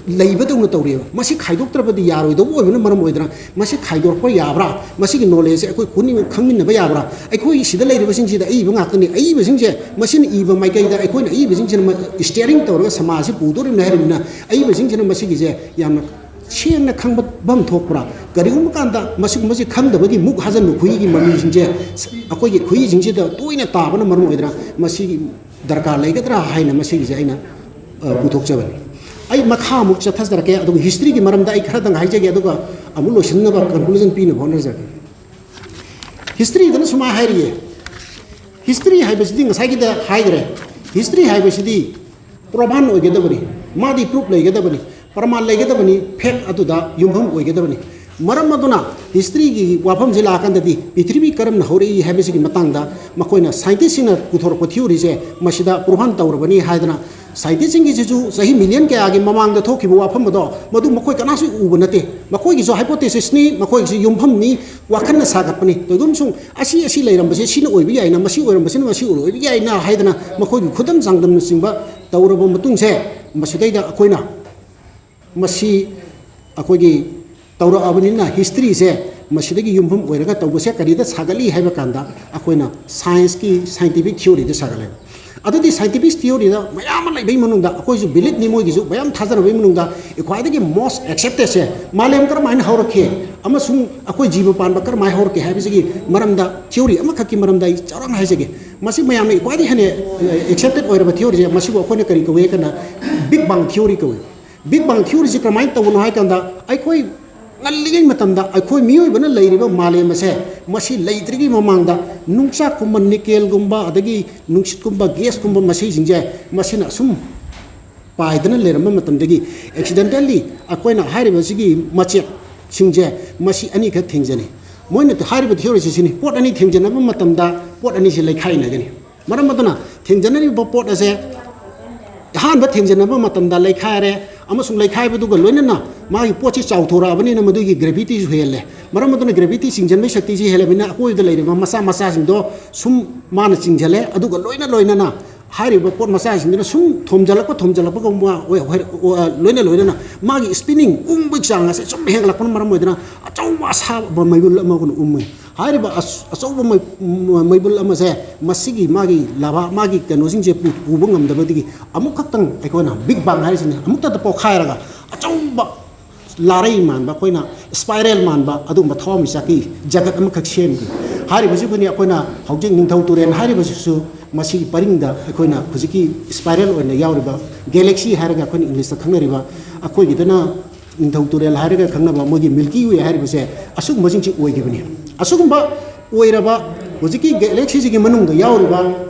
ꯂꯩꯕꯗꯧꯅ ꯇꯧꯔꯤꯑꯕ꯫ ꯃꯁꯤ ꯈꯥꯏꯗꯣꯛꯇ꯭ꯔꯕꯗꯤ ꯌꯥꯔꯣꯏꯗꯧꯕ ꯑꯣꯏꯕꯅ ꯃꯔꯝ ꯑꯣꯏꯗꯅ ꯃꯁꯤ ꯈꯥꯏꯗꯣꯔꯛꯄ ꯌꯥꯕ꯭ꯔꯥ? ꯃꯁꯤꯒꯤ ꯅꯣꯂꯦꯖꯁꯦ ꯑꯩꯈꯣꯏ ꯄꯨꯝꯅꯃꯛ ꯈꯪꯃꯤꯟꯅꯕ ꯌꯥꯕ꯭ꯔꯥ? ꯑꯩꯈꯣꯏ ꯁꯤꯗ ꯂꯩꯔꯤꯕꯁꯤꯡꯁꯤꯗ ꯑꯏꯕ ꯉꯥꯛꯇꯅꯤ꯫ ꯑꯏꯕꯁꯤꯡꯁꯦ, ꯃꯁꯤꯅ ꯏꯕ ꯃꯥꯏꯀꯩꯗ ꯑꯩꯈꯣꯏꯅ ꯑꯏꯕꯁꯤꯡꯁꯤꯅ ꯃ-, ꯁ꯭ꯇꯤꯌꯔꯤꯡ ꯇꯧꯔꯒ ꯁꯃꯥꯖꯁꯤ ꯄꯨꯗꯣꯔꯤꯕꯅꯤ ꯍꯥꯏꯔꯤꯕꯅꯤꯅ, ꯑꯏꯕꯁꯤꯡꯁꯤꯅ ꯃꯁꯤꯒꯤꯁꯦ ꯌꯥꯝꯅ ꯁꯦꯡꯅ ꯈꯪꯕ ꯐꯝ ꯊꯣꯛꯄ꯭ꯔꯥ? ꯀꯔꯤꯒꯨꯝꯕ ꯀꯥꯟꯗ ꯃꯁꯤꯒꯨꯝꯕꯁꯤ ꯈꯪꯗꯕꯒꯤ ꯃꯨꯛ ꯍꯥꯖꯟꯕ ꯈꯨꯍꯤꯒꯤ ꯃꯃꯤꯁꯤꯡꯁꯦ ꯑꯩꯈꯣꯏꯒꯤ ꯈꯨꯍꯤꯁꯤꯡꯁꯤꯗ ꯇꯣꯏꯅ ꯇꯥꯕꯅ ꯃꯔꯝ ꯑꯣꯏꯗꯅ ꯃꯁꯤꯒꯤ ꯗꯔꯀꯥꯔ ꯂꯩꯒꯗ꯭ꯔꯥ ꯍꯥꯏꯅ ꯃꯁꯤꯒꯤꯁꯦ ꯑꯩꯅ, ꯑ, ꯄꯨꯊꯣꯛꯆꯕꯅꯤ꯫ ꯑꯩ ꯃꯈꯥ ꯑꯃꯨꯛ ꯆꯠꯊꯖꯔꯛꯀꯦ, ꯑꯗꯨꯒ ꯍꯤꯁꯇ꯭ꯔꯤꯒꯤ ꯃꯔꯝꯗ ꯑꯩ ꯈꯔꯗꯪ ꯍꯥꯏꯖꯒꯦ, ꯑꯗꯨꯒ ꯑꯃꯨꯛ ꯂꯣꯏꯁꯤꯟꯅꯕ ꯀꯟꯀ꯭ꯂꯨꯖꯟ ꯄꯤꯅꯕ ꯍꯣꯠꯅꯖꯔꯛꯀꯦ꯫ ꯍꯤꯁꯇ꯭ꯔꯤꯗꯅ ꯁꯨꯃꯥꯏꯅ ꯍꯥꯏꯔꯤꯌꯦ, ꯍꯤꯁꯇ꯭ꯔꯤ ꯍꯥꯏꯕꯁꯤꯗꯤ ꯉꯁꯥꯏꯒꯤꯗ ꯍꯥꯏꯈ꯭ꯔꯦ, ꯍꯤꯁꯇ꯭ꯔꯤ ꯍꯥꯏꯕꯁꯤꯗꯤ ꯄ꯭ꯔꯣꯃꯥꯟ ꯑꯣꯏꯒꯗꯕꯅꯤ, ꯃꯥꯗꯤ ꯄ꯭ꯔꯨꯞ ꯂꯩꯒꯗꯕꯅꯤ, ꯄ꯭ꯔꯃꯥꯟ ꯂꯩꯒꯗꯕꯅꯤ, ꯐꯦꯛ ꯑꯗꯨꯗ ꯌꯨꯝꯐꯝ ꯑꯣꯏꯒꯗꯕꯅꯤ꯫ ꯃꯔꯝ ꯑꯗꯨꯅ ꯍꯤꯁꯇ꯭ꯔꯤꯒꯤ ꯋꯥꯐꯝꯁꯤ ꯂꯥꯛꯑꯀꯥꯟꯗꯗꯤ ꯄ꯭ꯔꯤꯊꯤꯕꯤ ꯀꯔꯝꯅ ꯍꯧꯔꯛꯏ ꯍꯥꯏꯕꯁꯤꯒꯤ ꯃꯇꯥꯡꯗ ꯃꯈꯣꯏꯅ ꯁꯥꯏꯟꯇꯤꯁꯁꯤꯡꯅ ꯄꯨꯊꯣꯔꯛꯄ ꯊꯤꯑꯣꯔꯤꯁꯦ ꯃꯁꯤꯗ ꯄ꯭ꯔꯨꯐꯥꯟ ꯇꯧꯔꯕꯅꯤ ꯍꯥꯏꯗꯅ ꯁꯥꯏꯟꯇꯤꯁꯁꯤꯡꯒꯤꯁꯤꯁꯨ ꯆꯍꯤ ꯃꯤꯂꯤꯌꯟ ꯀꯌꯥꯒꯤ ꯃꯃꯥꯡꯗ ꯊꯣꯛꯈꯤꯕ ꯋꯥꯐꯝ ꯑꯗꯣ ꯃꯗꯨ ꯃꯈꯣꯏ ꯀꯅꯥꯁꯨ ꯎꯕ ꯅꯠꯇꯦ꯫ ꯃꯈꯣꯏꯒꯤꯁꯨ ꯍꯥꯏꯄꯣꯊꯦꯁꯤꯁꯅꯤ, ꯃꯈꯣꯏꯒꯤꯁꯨ ꯌꯨꯝꯐꯝꯅꯤ, ꯋꯥꯈꯜꯅ ꯁꯥꯒꯠꯄꯅꯤ꯫ ꯇꯧꯏꯒꯨꯝꯁꯨꯡ ꯑꯁꯤ ꯑꯁꯤ ꯂꯩꯔꯝꯕꯁꯦ ꯁꯤꯅ ꯑꯣꯏꯕ ꯌꯥꯏꯅ, ꯃꯁꯤ ꯑꯣꯏꯔꯝꯕꯁꯤꯅ ꯃꯁꯤ ꯑꯣꯏꯕ ꯌꯥꯏꯅ ꯍꯥꯏꯗꯅ ꯃꯈꯣꯏꯒꯤ ꯈꯨꯗꯝ ꯆꯥꯡꯗꯝꯅꯆꯤꯡꯕ ꯇꯧꯔꯕ ꯃꯇꯨꯡꯁꯦ, ꯃꯁꯤꯗꯩꯗ ꯑꯩꯈꯣꯏꯅ ꯃꯁꯤ ꯑꯩꯈꯣꯏꯒꯤ ꯇꯧꯔꯛꯑꯕꯅꯤꯅ ꯍꯤꯁꯇ꯭ꯔꯤꯁꯦ ꯃꯁꯤꯗꯒꯤ ꯌꯨꯝꯐꯝ ꯑꯣꯏꯔꯒ ꯇꯧꯕꯁꯦ ꯀꯔꯤꯗ ꯁꯥꯒꯠꯂꯤ ꯍꯥꯏꯕ ꯀꯥꯟꯗ ꯑꯩꯈꯣꯏꯅ ꯁꯥꯏꯟꯁꯀꯤ ꯁꯥꯏꯟꯇꯤꯐꯤꯛ ꯊꯤꯑꯣꯔꯤꯗ ꯁꯥꯒꯠꯂꯦ꯫ ꯑꯗꯨꯗꯤ ꯁꯥꯏꯟꯇꯤꯐꯤꯛ ꯊꯤꯑꯣꯔꯤꯗ ꯃꯌꯥꯝ ꯑꯃ ꯂꯩꯕꯩ ꯃꯅꯨꯡꯗ ꯑꯩꯈꯣꯏꯁꯨ ꯕꯤꯂꯤꯠꯅꯤ, ꯃꯣꯏꯒꯤꯁꯨ ꯃꯌꯥꯝ ꯊꯥꯖꯅꯕꯒꯤ ꯃꯅꯨꯡꯗ ꯈ꯭ꯋꯥꯏꯗꯒꯤ ꯃꯣꯁ ꯑꯦꯛꯁꯦꯞꯇꯦꯠꯁꯦ ꯃꯥꯂꯦꯝ ꯀꯔꯝꯍꯥꯏꯅ ꯍꯧꯔꯛꯈꯤ ꯑꯃꯁꯨꯡ ꯑꯩꯈꯣꯏ ꯖꯤꯕ ꯄꯥꯟꯕ ꯀꯔꯝꯍꯥꯏꯅ ꯍꯧꯔꯛꯀꯦ ꯍꯥꯏꯕꯁꯤꯒꯤ ꯃꯔꯝꯗ ꯊꯤꯑꯣꯔꯤ ꯑꯃꯈꯛꯀꯤ ꯃꯔꯝꯗ ꯑꯩ ꯆꯥꯎꯔꯥꯛꯅ ꯍꯥꯏꯖꯒꯦ꯫ ꯃꯁꯤ ꯃꯌꯥꯝꯅ ꯈ꯭ꯋꯥꯏꯗꯒꯤ ꯍꯦꯟꯅ ꯑꯦꯛꯁꯦꯞꯇꯦꯠ ꯑꯣꯏꯔꯕ ꯊꯤꯑꯣꯔꯤꯁꯦ ꯃꯁꯤꯕꯨ ꯑꯩꯈꯣꯏꯅ ꯀꯔꯤ ꯀꯧꯏ ꯍꯥꯏ ꯀꯥꯟꯗ ꯕꯤꯛ ꯕꯥꯡ ꯊꯤꯑꯣꯔꯤ ꯀꯧꯏ꯫ ꯕꯤꯛ ꯕꯥꯡ ꯊꯤꯑꯣꯔꯤꯁꯤ ꯀꯔꯝꯍꯥꯏꯅ ꯇꯧꯕꯅꯣ ꯍꯥꯏ ꯀꯥꯟꯗ ꯑꯩꯈꯣꯏ ꯉꯜꯂꯤꯉꯩ ꯃꯇꯝꯗ ꯑꯩꯈꯣꯏ ꯃꯤꯑꯣꯏꯕꯅ ꯂꯩꯔꯤꯕ ꯃꯥꯂꯦꯝ ꯑꯁꯦ ꯃꯁꯤ ꯂꯩꯇ꯭ꯔꯤꯉꯩ ꯃꯃꯥꯡꯗ ꯅꯨꯡꯆꯥꯛꯀꯨꯝꯕ, ꯅꯤꯀꯦꯜꯒꯨꯝꯕ, ꯑꯗꯒꯤ ꯅꯨꯡꯁꯤꯠꯀꯨꯝꯕ, ꯒꯦꯁꯀꯨꯝꯕ ꯃꯁꯤꯁꯤꯡꯁꯦ ꯃꯁꯤꯅ ꯑꯁꯨꯝ ꯄꯥꯏꯗꯅ ꯂꯩꯔꯝꯕ ꯃꯇꯝꯗꯒꯤ ꯑꯦꯛꯁꯤꯗꯦꯟꯇꯦꯜꯂꯤ ꯑꯩꯈꯣꯏꯅ ꯍꯥꯏꯔꯤꯕꯁꯤꯒꯤ ꯃꯆꯦꯠꯁꯤꯡꯁꯦ ꯃꯁꯤ ꯑꯅꯤꯈꯛ ꯊꯦꯡꯖꯅꯩ꯫ ꯃꯣꯏꯅ ꯍꯥꯏꯔꯤꯕ ꯊꯤꯑꯣꯔꯤꯁꯤ ꯁꯤꯅꯤ, ꯄꯣꯠ ꯑꯅꯤ ꯊꯦꯡꯖꯅꯕ ꯃꯇꯝꯗ ꯄꯣꯠ ꯑꯅꯤꯁꯤ ꯂꯩꯈꯥꯏꯅꯒꯅꯤ꯫ ꯃꯔꯝ ꯑꯗꯨꯅ ꯊꯦꯡꯖꯅꯔꯤꯕ ꯄꯣꯠ ꯑꯁꯦ ꯑꯍꯥꯟꯕ ꯊꯦꯡꯖꯅꯕ ꯃꯇꯝꯗ ꯂꯩꯈꯥꯏꯔꯦ, ꯑꯃꯁꯨꯡ ꯂꯩꯈꯥꯏꯕꯗꯨꯒ ꯂꯣꯏꯅꯅ ꯃꯥꯒꯤ ꯄꯣꯠꯁꯤ ꯆꯥꯎꯊꯣꯔꯛꯑꯕꯅꯤꯅ ꯃꯗꯨꯒꯤ ꯒ꯭ꯔꯦꯚꯤꯇꯤꯁꯨ ꯍꯦꯜꯂꯦ꯫ ꯃꯔꯝ ꯑꯗꯨꯅ ꯒ꯭ꯔꯦꯚꯤꯇꯤ ꯆꯤꯡꯁꯤꯟꯕꯒꯤ ꯁꯛꯇꯤꯁꯤ ꯍꯦꯜꯂꯕꯅꯤꯅ ꯑꯀꯣꯏꯕꯗ ꯂꯩꯔꯤꯕ ꯃꯆꯥ ꯃꯆꯥꯁꯤꯡꯗꯣ ꯁꯨꯝ ꯃꯥꯅ ꯆꯤꯡꯁꯤꯜꯂꯦ꯫ ꯑꯗꯨꯒ ꯂꯣꯏꯅ ꯂꯣꯏꯅꯅ ꯍꯥꯏꯔꯤꯕ ꯄꯣꯠ ꯃꯆꯥꯁꯤꯡꯗꯨꯅ ꯁꯨꯝ ꯊꯣꯝꯖꯤꯜꯂꯛꯄ ꯊꯣꯝꯖꯤꯜꯂꯛꯄꯒꯨꯝꯕ ꯑꯣꯏ-, ꯑꯣꯏ-, ꯑꯣ-, ꯂꯣꯏꯅ ꯂꯣꯏꯅꯅ ꯃꯥꯒꯤ ꯁ꯭ꯄꯤꯅꯤꯡ ꯎꯪꯕꯒꯤ ꯆꯥꯡ ꯑꯁꯦ ꯁꯨꯝ ꯍꯦꯟꯒꯠꯂꯛꯄꯅ ꯃꯔꯝ ꯑꯣꯏꯗꯨꯅ ꯑꯆꯧꯕ ꯑꯁꯥꯕ ꯃꯩꯕꯨꯜ ꯑꯃꯒꯨꯝꯅ ꯎꯝꯃꯤ꯫ ꯍꯥꯏꯔꯤꯕ ꯑꯁ-, ꯑꯆꯧꯕ ꯃꯩ-, ꯃꯩꯕꯨꯜ ꯑꯃꯁꯦ ꯃꯁꯤꯒꯤ ꯃꯥꯒꯤ ꯂꯥꯚꯥ, ꯃꯥꯒꯤ ꯀꯩꯅꯣꯁꯤꯡꯁꯦ ꯄꯨ-, ꯄꯨꯕ ꯉꯝꯗꯕꯗꯒꯤ ꯑꯃꯨꯛꯈꯛꯇꯪ ꯑꯩꯈꯣꯏꯅ ꯕꯤꯛ ꯕꯥꯡ ꯍꯥꯏꯔꯤꯁꯤꯅꯤ, ꯑꯃꯨꯛꯇꯗ ꯄꯣꯛꯈꯥꯏꯔꯒ ꯑꯆꯧꯕ ꯂꯥꯔꯩ ꯃꯥꯟꯕ, ꯑꯩꯈꯣꯏꯅ ꯁ꯭ꯄꯥꯏꯔꯦꯜ ꯃꯥꯟꯕ ꯑꯗꯨꯒꯨꯝꯕ ꯊꯋꯥꯟꯃꯤꯆꯥꯛꯀꯤ ꯖꯒꯠ ꯑꯃꯈꯛ ꯁꯦꯝꯈꯤ꯫ ꯍꯥꯏꯔꯤꯕꯁꯤꯕꯨꯅꯤ ꯑꯩꯈꯣꯏꯅ ꯍꯧꯖꯤꯛ ꯅꯤꯡꯊꯧ ꯇꯨꯔꯦꯜ ꯍꯥꯏꯔꯤꯕꯁꯤꯁꯨ ꯃꯁꯤꯒꯤ ꯄꯔꯤꯡꯗ ꯑꯩꯈꯣꯏꯅ ꯍꯧꯖꯤꯛꯀꯤ ꯁ꯭ꯄꯥꯏꯔꯦꯜ ꯑꯣꯏꯅ ꯌꯥꯎꯔꯤꯕ ꯒꯦꯂꯦꯛꯁꯤ ꯍꯥꯏꯔꯒ ꯑꯩꯈꯣꯏꯅ ꯏꯪꯂꯤꯁꯇ ꯈꯪꯅꯔꯤꯕ, ꯑꯩꯈꯣꯏꯒꯤꯗꯅ ꯅꯤꯡꯊꯧ ꯇꯨꯔꯦꯜ ꯍꯥꯏꯔꯒ ꯈꯪꯅꯕ ꯃꯣꯏꯒꯤ ꯃꯤꯜꯀꯤ ꯋꯦ ꯍꯥꯏꯔꯤꯕꯁꯦ ꯑꯁꯤꯒꯨꯝꯕꯁꯤꯡꯁꯤ ꯑꯣꯏꯈꯤꯕꯅꯤ꯫ ꯑꯁꯤꯒꯨꯝꯕ ꯑꯣꯏꯔꯕ ꯍꯧꯖꯤꯛꯀꯤ ꯒꯦꯂꯦꯛꯁꯤꯁꯤꯒꯤ ꯃꯅꯨꯡꯗ ꯌꯥꯎꯔꯤꯕ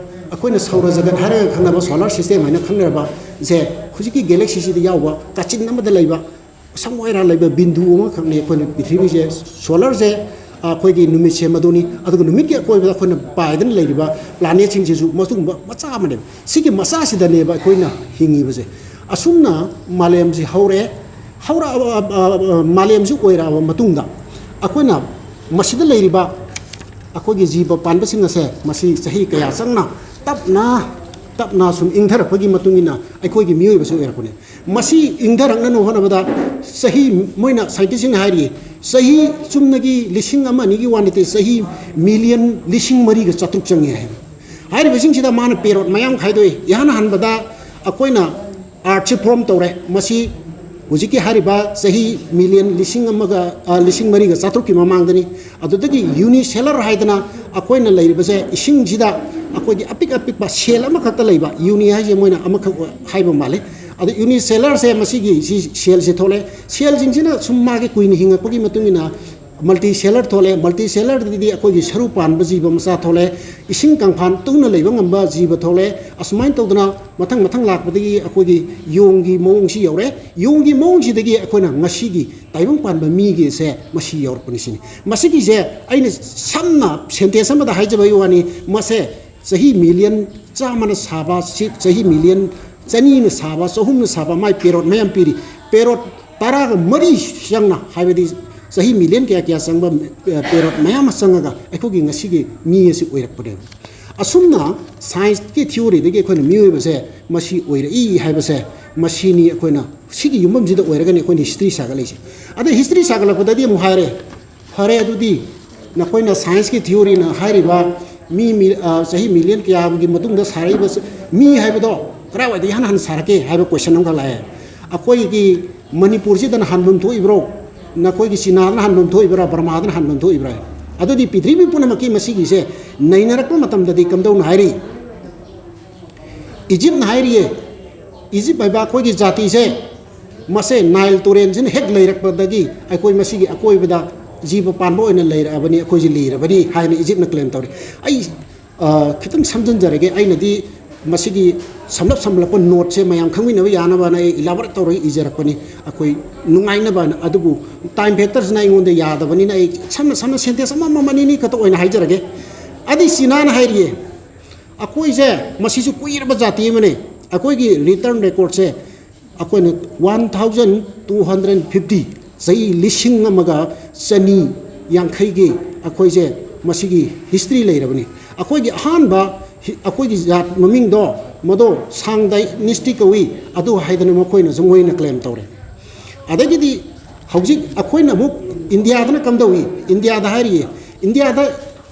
ꯑꯩꯈꯣꯏꯅ ꯁꯧꯔ ꯖꯒꯠ ꯍꯥꯏꯔꯒ ꯈꯪꯅꯕ, ꯁꯣꯂꯔ ꯁꯤꯁꯇꯦꯝ ꯍꯥꯏꯅ ꯈꯪꯅꯔꯕꯁꯦ, ꯍꯧꯖꯤꯛꯀꯤ ꯒꯦꯂꯦꯛꯁꯤꯁꯤꯗ ꯌꯥꯎꯕ ꯀꯥꯆꯤꯟ ꯑꯃꯗ ꯂꯩꯕ ꯁꯪꯋꯥꯏꯔꯥ ꯂꯩꯕ ꯕꯤꯟꯗꯨ ꯑꯃꯈꯛꯅꯤ ꯑꯩꯈꯣꯏꯅ ꯄ꯭ꯔꯤꯊꯤꯕꯤꯁꯦ, ꯁꯣꯂꯔꯁꯦ ꯑꯩꯈꯣꯏꯒꯤ ꯅꯨꯃꯤꯠꯁꯦ ꯃꯗꯨꯅꯤ꯫ ꯑꯗꯨꯒ ꯅꯨꯃꯤꯠꯀꯤ ꯑꯀꯣꯏꯕꯗ ꯑꯩꯈꯣꯏꯅ ꯄꯥꯏꯗꯅ ꯂꯩꯔꯤꯕ ꯄ꯭ꯂꯥꯅꯦꯠꯁꯤꯡꯁꯤꯁꯨ ꯃꯗꯨꯒꯨꯝꯕ ꯃꯆꯥ ꯑꯃꯅꯦꯕ꯫ ꯁꯤꯒꯤ ꯃꯆꯥꯁꯤꯗꯅꯦꯕ ꯑꯩꯈꯣꯏꯅ ꯍꯤꯡꯉꯤꯕꯁꯦ꯫ ꯑꯁꯨꯝꯅ ꯃꯥꯂꯦꯝꯁꯤ ꯍꯧꯔꯛꯑꯦ꯫ ꯍꯧꯔꯛꯑꯕ, ꯑ, ꯑ, ꯃꯥꯂꯦꯝꯁꯤ ꯑꯣꯏꯔꯛꯑꯕ ꯃꯇꯨꯡꯗ ꯑꯩꯈꯣꯏꯅ ꯃꯁꯤꯗ ꯂꯩꯔꯤꯕ ꯑꯩꯈꯣꯏꯒꯤ ꯖꯤꯕ ꯄꯥꯟꯕꯁꯤꯡ ꯑꯁꯦ ꯃꯁꯤ ꯆꯍꯤ ꯀꯌꯥ ꯆꯪꯅ ꯇꯞꯅ ꯇꯞꯅ ꯁꯨꯝ ꯏꯪꯊꯔꯛꯄꯒꯤ ꯃꯇꯨꯡ ꯏꯟꯅ ꯑꯩꯈꯣꯏꯒꯤ ꯃꯤꯑꯣꯏꯕꯁꯨ ꯑꯣꯏꯔꯛꯄꯅꯦ꯫ ꯃꯁꯤ ꯏꯪꯊꯔꯛꯅꯅꯕ ꯍꯣꯠꯅꯕꯗ ꯆꯍꯤ, ꯃꯣꯏꯅ, ꯁꯥꯏꯟꯇꯤꯁꯁꯤꯡꯅ ꯍꯥꯏꯔꯤ, ꯆꯍꯤ ꯆꯨꯝꯅꯒꯤ ꯂꯤꯁꯤꯡ ꯑꯃ ꯑꯅꯤꯒꯤ ꯋꯥ ꯅꯠꯇꯦ, ꯆꯍꯤ ꯃꯤꯂꯤꯌꯟ ꯂꯤꯁꯤꯡ ꯃꯔꯤꯒ ꯆꯥꯇ꯭ꯔꯨꯛ ꯆꯪꯉꯦ ꯍꯥꯏ꯫ ꯍꯥꯏꯔꯤꯕꯁꯤꯡꯁꯤꯗ ꯃꯥꯅ ꯄꯦꯔꯣꯠ ꯃꯌꯥꯝ ꯈꯥꯏꯗꯣꯛꯏ꯫ ꯏꯍꯥꯟ ꯍꯥꯟꯕꯗ ꯑꯩꯈꯣꯏꯅ ꯑꯥꯔꯠꯁꯦ ꯐꯣꯔꯝ ꯇꯧꯔꯦ꯫ ꯃꯁꯤ ꯍꯧꯖꯤꯛꯀꯤ ꯍꯥꯏꯔꯤꯕ ꯆꯍꯤ ꯃꯤꯂꯤꯌꯟ ꯂꯤꯁꯤꯡ ꯑꯃꯒ, ꯑ, ꯂꯤꯁꯤꯡ ꯃꯔꯤꯒ ꯆꯥꯇ꯭ꯔꯨꯛꯀꯤ ꯃꯃꯥꯡꯗꯅꯤ꯫ ꯑꯗꯨꯗꯒꯤ ꯌꯨꯅꯤꯁꯦꯂꯔ ꯍꯥꯏꯗꯅ ꯑꯩꯈꯣꯏꯅ ꯂꯩꯔꯤꯕꯁꯦ ꯏꯁꯤꯡꯁꯤꯗ ꯑꯩꯈꯣꯏꯒꯤ ꯑꯄꯤꯛ ꯑꯄꯤꯛꯄ ꯁꯦꯜ ꯑꯃꯈꯛꯇ ꯂꯩꯕ, ꯌꯨꯅꯤ ꯍꯥꯏꯁꯦ ꯃꯣꯏꯅ ꯑꯃꯈꯛ ꯍꯥꯏꯕ ꯃꯥꯜꯂꯦ꯫ ꯑꯗꯣ ꯌꯨꯅꯤꯁꯦꯂꯔꯁꯦ ꯃꯁꯤꯒꯤ ꯁꯤ ꯁꯦꯜꯁꯦ ꯊꯣꯛꯂꯛꯑꯦ꯫ ꯁꯦꯜꯁꯤꯡꯁꯤꯅ ꯁꯨꯝ ꯃꯥꯒꯤ ꯀꯨꯏꯅ ꯍꯤꯡꯉꯛꯄꯒꯤ ꯃꯇꯨꯡ ꯏꯟꯅ ꯃꯜꯇꯤ ꯁꯦꯂꯔ ꯊꯣꯛꯂꯛꯑꯦ꯫ ꯃꯜꯇꯤ ꯁꯦꯂꯔꯗꯒꯤꯗꯤ ꯑꯩꯈꯣꯏꯒꯤ ꯁꯔꯨ ꯄꯥꯟꯕ ꯖꯤꯕ ꯃꯆꯥ ꯊꯣꯛꯂꯛꯑꯦ꯫ ꯏꯁꯤꯡ ꯀꯪꯐꯥꯟ ꯇꯨꯡꯅ ꯂꯩꯕ ꯉꯝꯕ ꯖꯤꯕ ꯊꯣꯛꯂꯛꯑꯦ꯫ ꯑꯁꯨꯃꯥꯏꯅ ꯇꯧꯗꯅ ꯃꯊꯪ ꯃꯊꯪ ꯂꯥꯛꯄꯗꯒꯤ ꯑꯩꯈꯣꯏꯒꯤ ꯌꯣꯡꯒꯤ ꯃꯑꯣꯡꯁꯤ ꯌꯧꯔꯦ꯫ ꯌꯣꯡꯒꯤ ꯃꯑꯣꯡꯁꯤꯗꯒꯤ ꯑꯩꯈꯣꯏꯅ ꯉꯁꯤꯒꯤ ꯇꯥꯏꯕꯪ ꯄꯥꯟꯕ ꯃꯤꯒꯤꯁꯦ ꯃꯁꯤ ꯌꯧꯔꯛꯄꯅꯤ ꯁꯤꯅꯤ꯫ ꯃꯁꯤꯒꯤꯁꯦ ꯑꯩꯅ ꯁꯝꯅ ꯁꯦꯟꯇꯦꯟꯁ ꯑꯃꯗ ꯍꯥꯏꯖꯕꯒꯤ ꯋꯥꯅꯤ꯫ ꯃꯁꯦ ꯆꯍꯤ ꯃꯤꯂꯤꯌꯟ ꯆꯥꯝꯃꯅ ꯁꯥꯕ, ꯁꯤ ꯆꯍꯤ ꯃꯤꯂꯤꯌꯟ ꯆꯅꯤꯅ ꯁꯥꯕ, ꯆꯍꯨꯝꯅ ꯁꯥꯕ, ꯃꯥꯏ ꯄꯦꯔꯣꯠ ꯃꯌꯥꯝ ꯄꯤꯔꯤ꯫ ꯄꯦꯔꯣꯠ ꯇꯔꯥꯒ ꯃꯔꯤ ꯆꯪꯅ, ꯍꯥꯏꯕꯗꯤ ꯆꯍꯤ ꯃꯤꯂꯤꯌꯟ ꯀꯌꯥ ꯀꯌꯥ ꯆꯪꯕ, ꯑ, ꯄꯦꯔꯣꯠ ꯃꯌꯥꯝ ꯑꯃ ꯆꯪꯉꯒ ꯑꯩꯈꯣꯏꯒꯤ ꯉꯁꯤꯒꯤ ꯃꯤ ꯑꯁꯤ ꯑꯣꯏꯔꯛꯄꯅꯦꯕ꯫ ꯑꯁꯨꯝꯅ ꯁꯥꯏꯟꯁꯀꯤ ꯊꯤꯑꯣꯔꯤꯗꯒꯤ ꯑꯩꯈꯣꯏꯅ ꯃꯤꯑꯣꯏꯕꯁꯦ ꯃꯁꯤ ꯑꯣꯏꯔꯛꯏ ꯍꯥꯏꯕꯁꯦ, ꯃꯁꯤꯅꯤ ꯑꯩꯈꯣꯏꯅ ꯁꯤꯒꯤ ꯌꯨꯝꯐꯝꯁꯤꯗ ꯑꯣꯏꯔꯒꯅꯤ ꯑꯩꯈꯣꯏꯅ ꯍꯤꯁꯇ꯭ꯔꯤ ꯁꯥꯒꯠꯂꯛꯏꯁꯦ꯫ ꯑꯗꯩ ꯍꯤꯁꯇ꯭ꯔꯤ ꯁꯥꯒꯠꯂꯛꯄꯗꯗꯤ ꯑꯃꯨꯛ ꯍꯥꯏꯔꯦ, ꯐꯔꯦ, ꯑꯗꯨꯗꯤ ꯅꯈꯣꯏꯅ ꯁꯥꯏꯟꯁꯀꯤ ꯊꯤꯑꯣꯔꯤꯅ ꯍꯥꯏꯔꯤꯕ ꯃꯤ ꯃꯤ-, ꯑ, ꯆꯍꯤ ꯃꯤꯂꯤꯌꯟ ꯀꯌꯥꯒꯤ ꯃꯇꯨꯡꯗ ꯁꯥꯔꯛꯏꯕ ꯁ-, ꯃꯤ ꯍꯥꯏꯕꯗꯣ ꯀꯗꯥꯏꯋꯥꯏꯗꯒꯤ ꯍꯥꯟꯅ ꯍꯥꯟꯅ ꯁꯥꯔꯛꯀꯦ ꯍꯥꯏꯕ ꯀꯣꯏꯁꯟ ꯑꯃꯈꯛ ꯂꯥꯛꯑꯦ꯫ ꯑꯩꯈꯣꯏꯒꯤ ꯃꯅꯤꯄꯨꯔꯁꯤꯗꯅ ꯍꯥꯟꯐꯝ ꯊꯣꯛꯏꯕ꯭ꯔꯣ? ꯅꯈꯣꯏꯒꯤ ꯆꯤꯅꯥꯗꯅ ꯍꯥꯟꯐꯝ ꯊꯣꯛꯏꯕ꯭ꯔꯥ, ꯕꯔꯃꯥꯗꯅ ꯍꯥꯟꯐꯝ ꯊꯣꯛꯏꯕ꯭ꯔꯥ? ꯑꯗꯨꯗꯤ ꯄ꯭ꯔꯤꯊꯤꯕꯤ ꯄꯨꯝꯅꯃꯛꯀꯤ ꯃꯁꯤꯒꯤꯁꯦ ꯅꯩꯅꯔꯛꯄ ꯃꯇꯝꯗꯗꯤ ꯀꯝꯗꯧꯅ ꯍꯥꯏꯔꯤ? ꯏꯖꯤꯞꯅ ꯍꯥꯏꯔꯤꯌꯦ, ꯏꯖꯤꯞ ꯍꯥꯏꯕ ꯑꯩꯈꯣꯏꯒꯤ ꯖꯥꯇꯤꯁꯦ, ꯃꯁꯦ ꯅꯥꯏꯜ ꯇꯨꯔꯦꯟꯁꯤꯅ ꯍꯦꯛ ꯂꯩꯔꯛꯄꯗꯒꯤ ꯑꯩꯈꯣꯏ ꯃꯁꯤꯒꯤ ꯑꯀꯣꯏꯕꯗ ꯖꯤꯕ ꯄꯥꯟꯕ ꯑꯣꯏꯅ ꯂꯩꯔꯛꯑꯕꯅꯤ, ꯑꯩꯈꯣꯏꯁꯤ ꯂꯤꯔꯕꯅꯤ ꯍꯥꯏꯅ ꯏꯖꯤꯞꯅ ꯀ꯭ꯂꯦꯝ ꯇꯧꯔꯤ꯫ ꯑꯩ, ꯑ, ꯈꯤꯇꯪ ꯁꯝꯖꯤꯟꯖꯔꯒꯦ, ꯑꯩꯅꯗꯤ ꯃꯁꯤꯒꯤ ꯁꯝꯂꯞ ꯁꯝꯂꯞꯄ ꯅꯣꯠꯁꯦ ꯃꯌꯥꯝ ꯈꯪꯃꯤꯟꯅꯕ ꯌꯥꯅꯕꯅ ꯑꯩ ꯏꯂꯥꯕꯣꯔꯦꯠ ꯇꯧꯔꯒ ꯏꯖꯔꯛꯄꯅꯤ, ꯑꯩꯈꯣꯏ ꯅꯨꯡꯉꯥꯏꯅꯕꯅ꯫ ꯑꯗꯨꯕꯨ ꯇꯥꯏꯝ ꯐꯦꯛꯇꯔꯁꯤꯅ ꯑꯩꯉꯣꯟꯗ ꯌꯥꯗꯕꯅꯤꯅ ꯑꯩ ꯁꯝꯅ ꯁꯝꯅ ꯁꯦꯟꯇꯦꯟꯁ ꯑꯃꯃꯝ ꯑꯅꯤꯅꯤ ꯈꯛꯇ ꯑꯣꯏꯅ ꯍꯥꯏꯖꯔꯒꯦ꯫ ꯑꯗꯩ ꯆꯤꯅꯥꯅ ꯍꯥꯏꯔꯤꯌꯦ, ꯑꯩꯈꯣꯏꯁꯦ ꯃꯁꯤꯁꯨ ꯀꯨꯏꯔꯕ ꯖꯥꯇꯤ ꯑꯃꯅꯤ, ꯑꯩꯈꯣꯏꯒꯤ ꯔꯤꯇꯔꯟ ꯔꯦꯀꯣꯔꯠꯁꯦ ꯑꯩꯈꯣꯏꯅ one thousand two hundred fifty, ꯆꯍꯤ ꯂꯤꯁꯤꯡ ꯑꯃꯒ ꯆꯅꯤ ꯌꯥꯡꯈꯩꯒꯤ ꯑꯩꯈꯣꯏꯁꯦ ꯃꯁꯤꯒꯤ ꯍꯤꯁꯇ꯭ꯔꯤ ꯂꯩꯔꯕꯅꯤ꯫ ꯑꯩꯈꯣꯏꯒꯤ ꯑꯍꯥꯟꯕ ꯍꯤ-, ꯑꯩꯈꯣꯏꯒꯤ ꯖꯥꯠ ꯃꯃꯤꯡꯗꯣ ꯃꯗꯣ ꯁꯥꯡ ꯗꯥꯏꯅꯦꯁꯇꯤ ꯀꯧꯏ, ꯑꯗꯨ ꯍꯥꯏꯗꯅ ꯃꯈꯣꯏꯅꯁꯨ ꯃꯣꯏꯅ ꯀ꯭ꯂꯦꯝ ꯇꯧꯔꯦ꯫ ꯑꯗꯒꯤꯗꯤ ꯍꯧꯖꯤꯛ ꯑꯩꯈꯣꯏꯅ ꯑꯃꯨꯛ ꯏꯟꯗꯤꯌꯥꯗꯅ ꯀꯝꯗꯧꯏ? ꯏꯟꯗꯤꯌꯥꯗ ꯍꯥꯏꯔꯤꯌꯦ, ꯏꯟꯗꯤꯌꯥꯗ,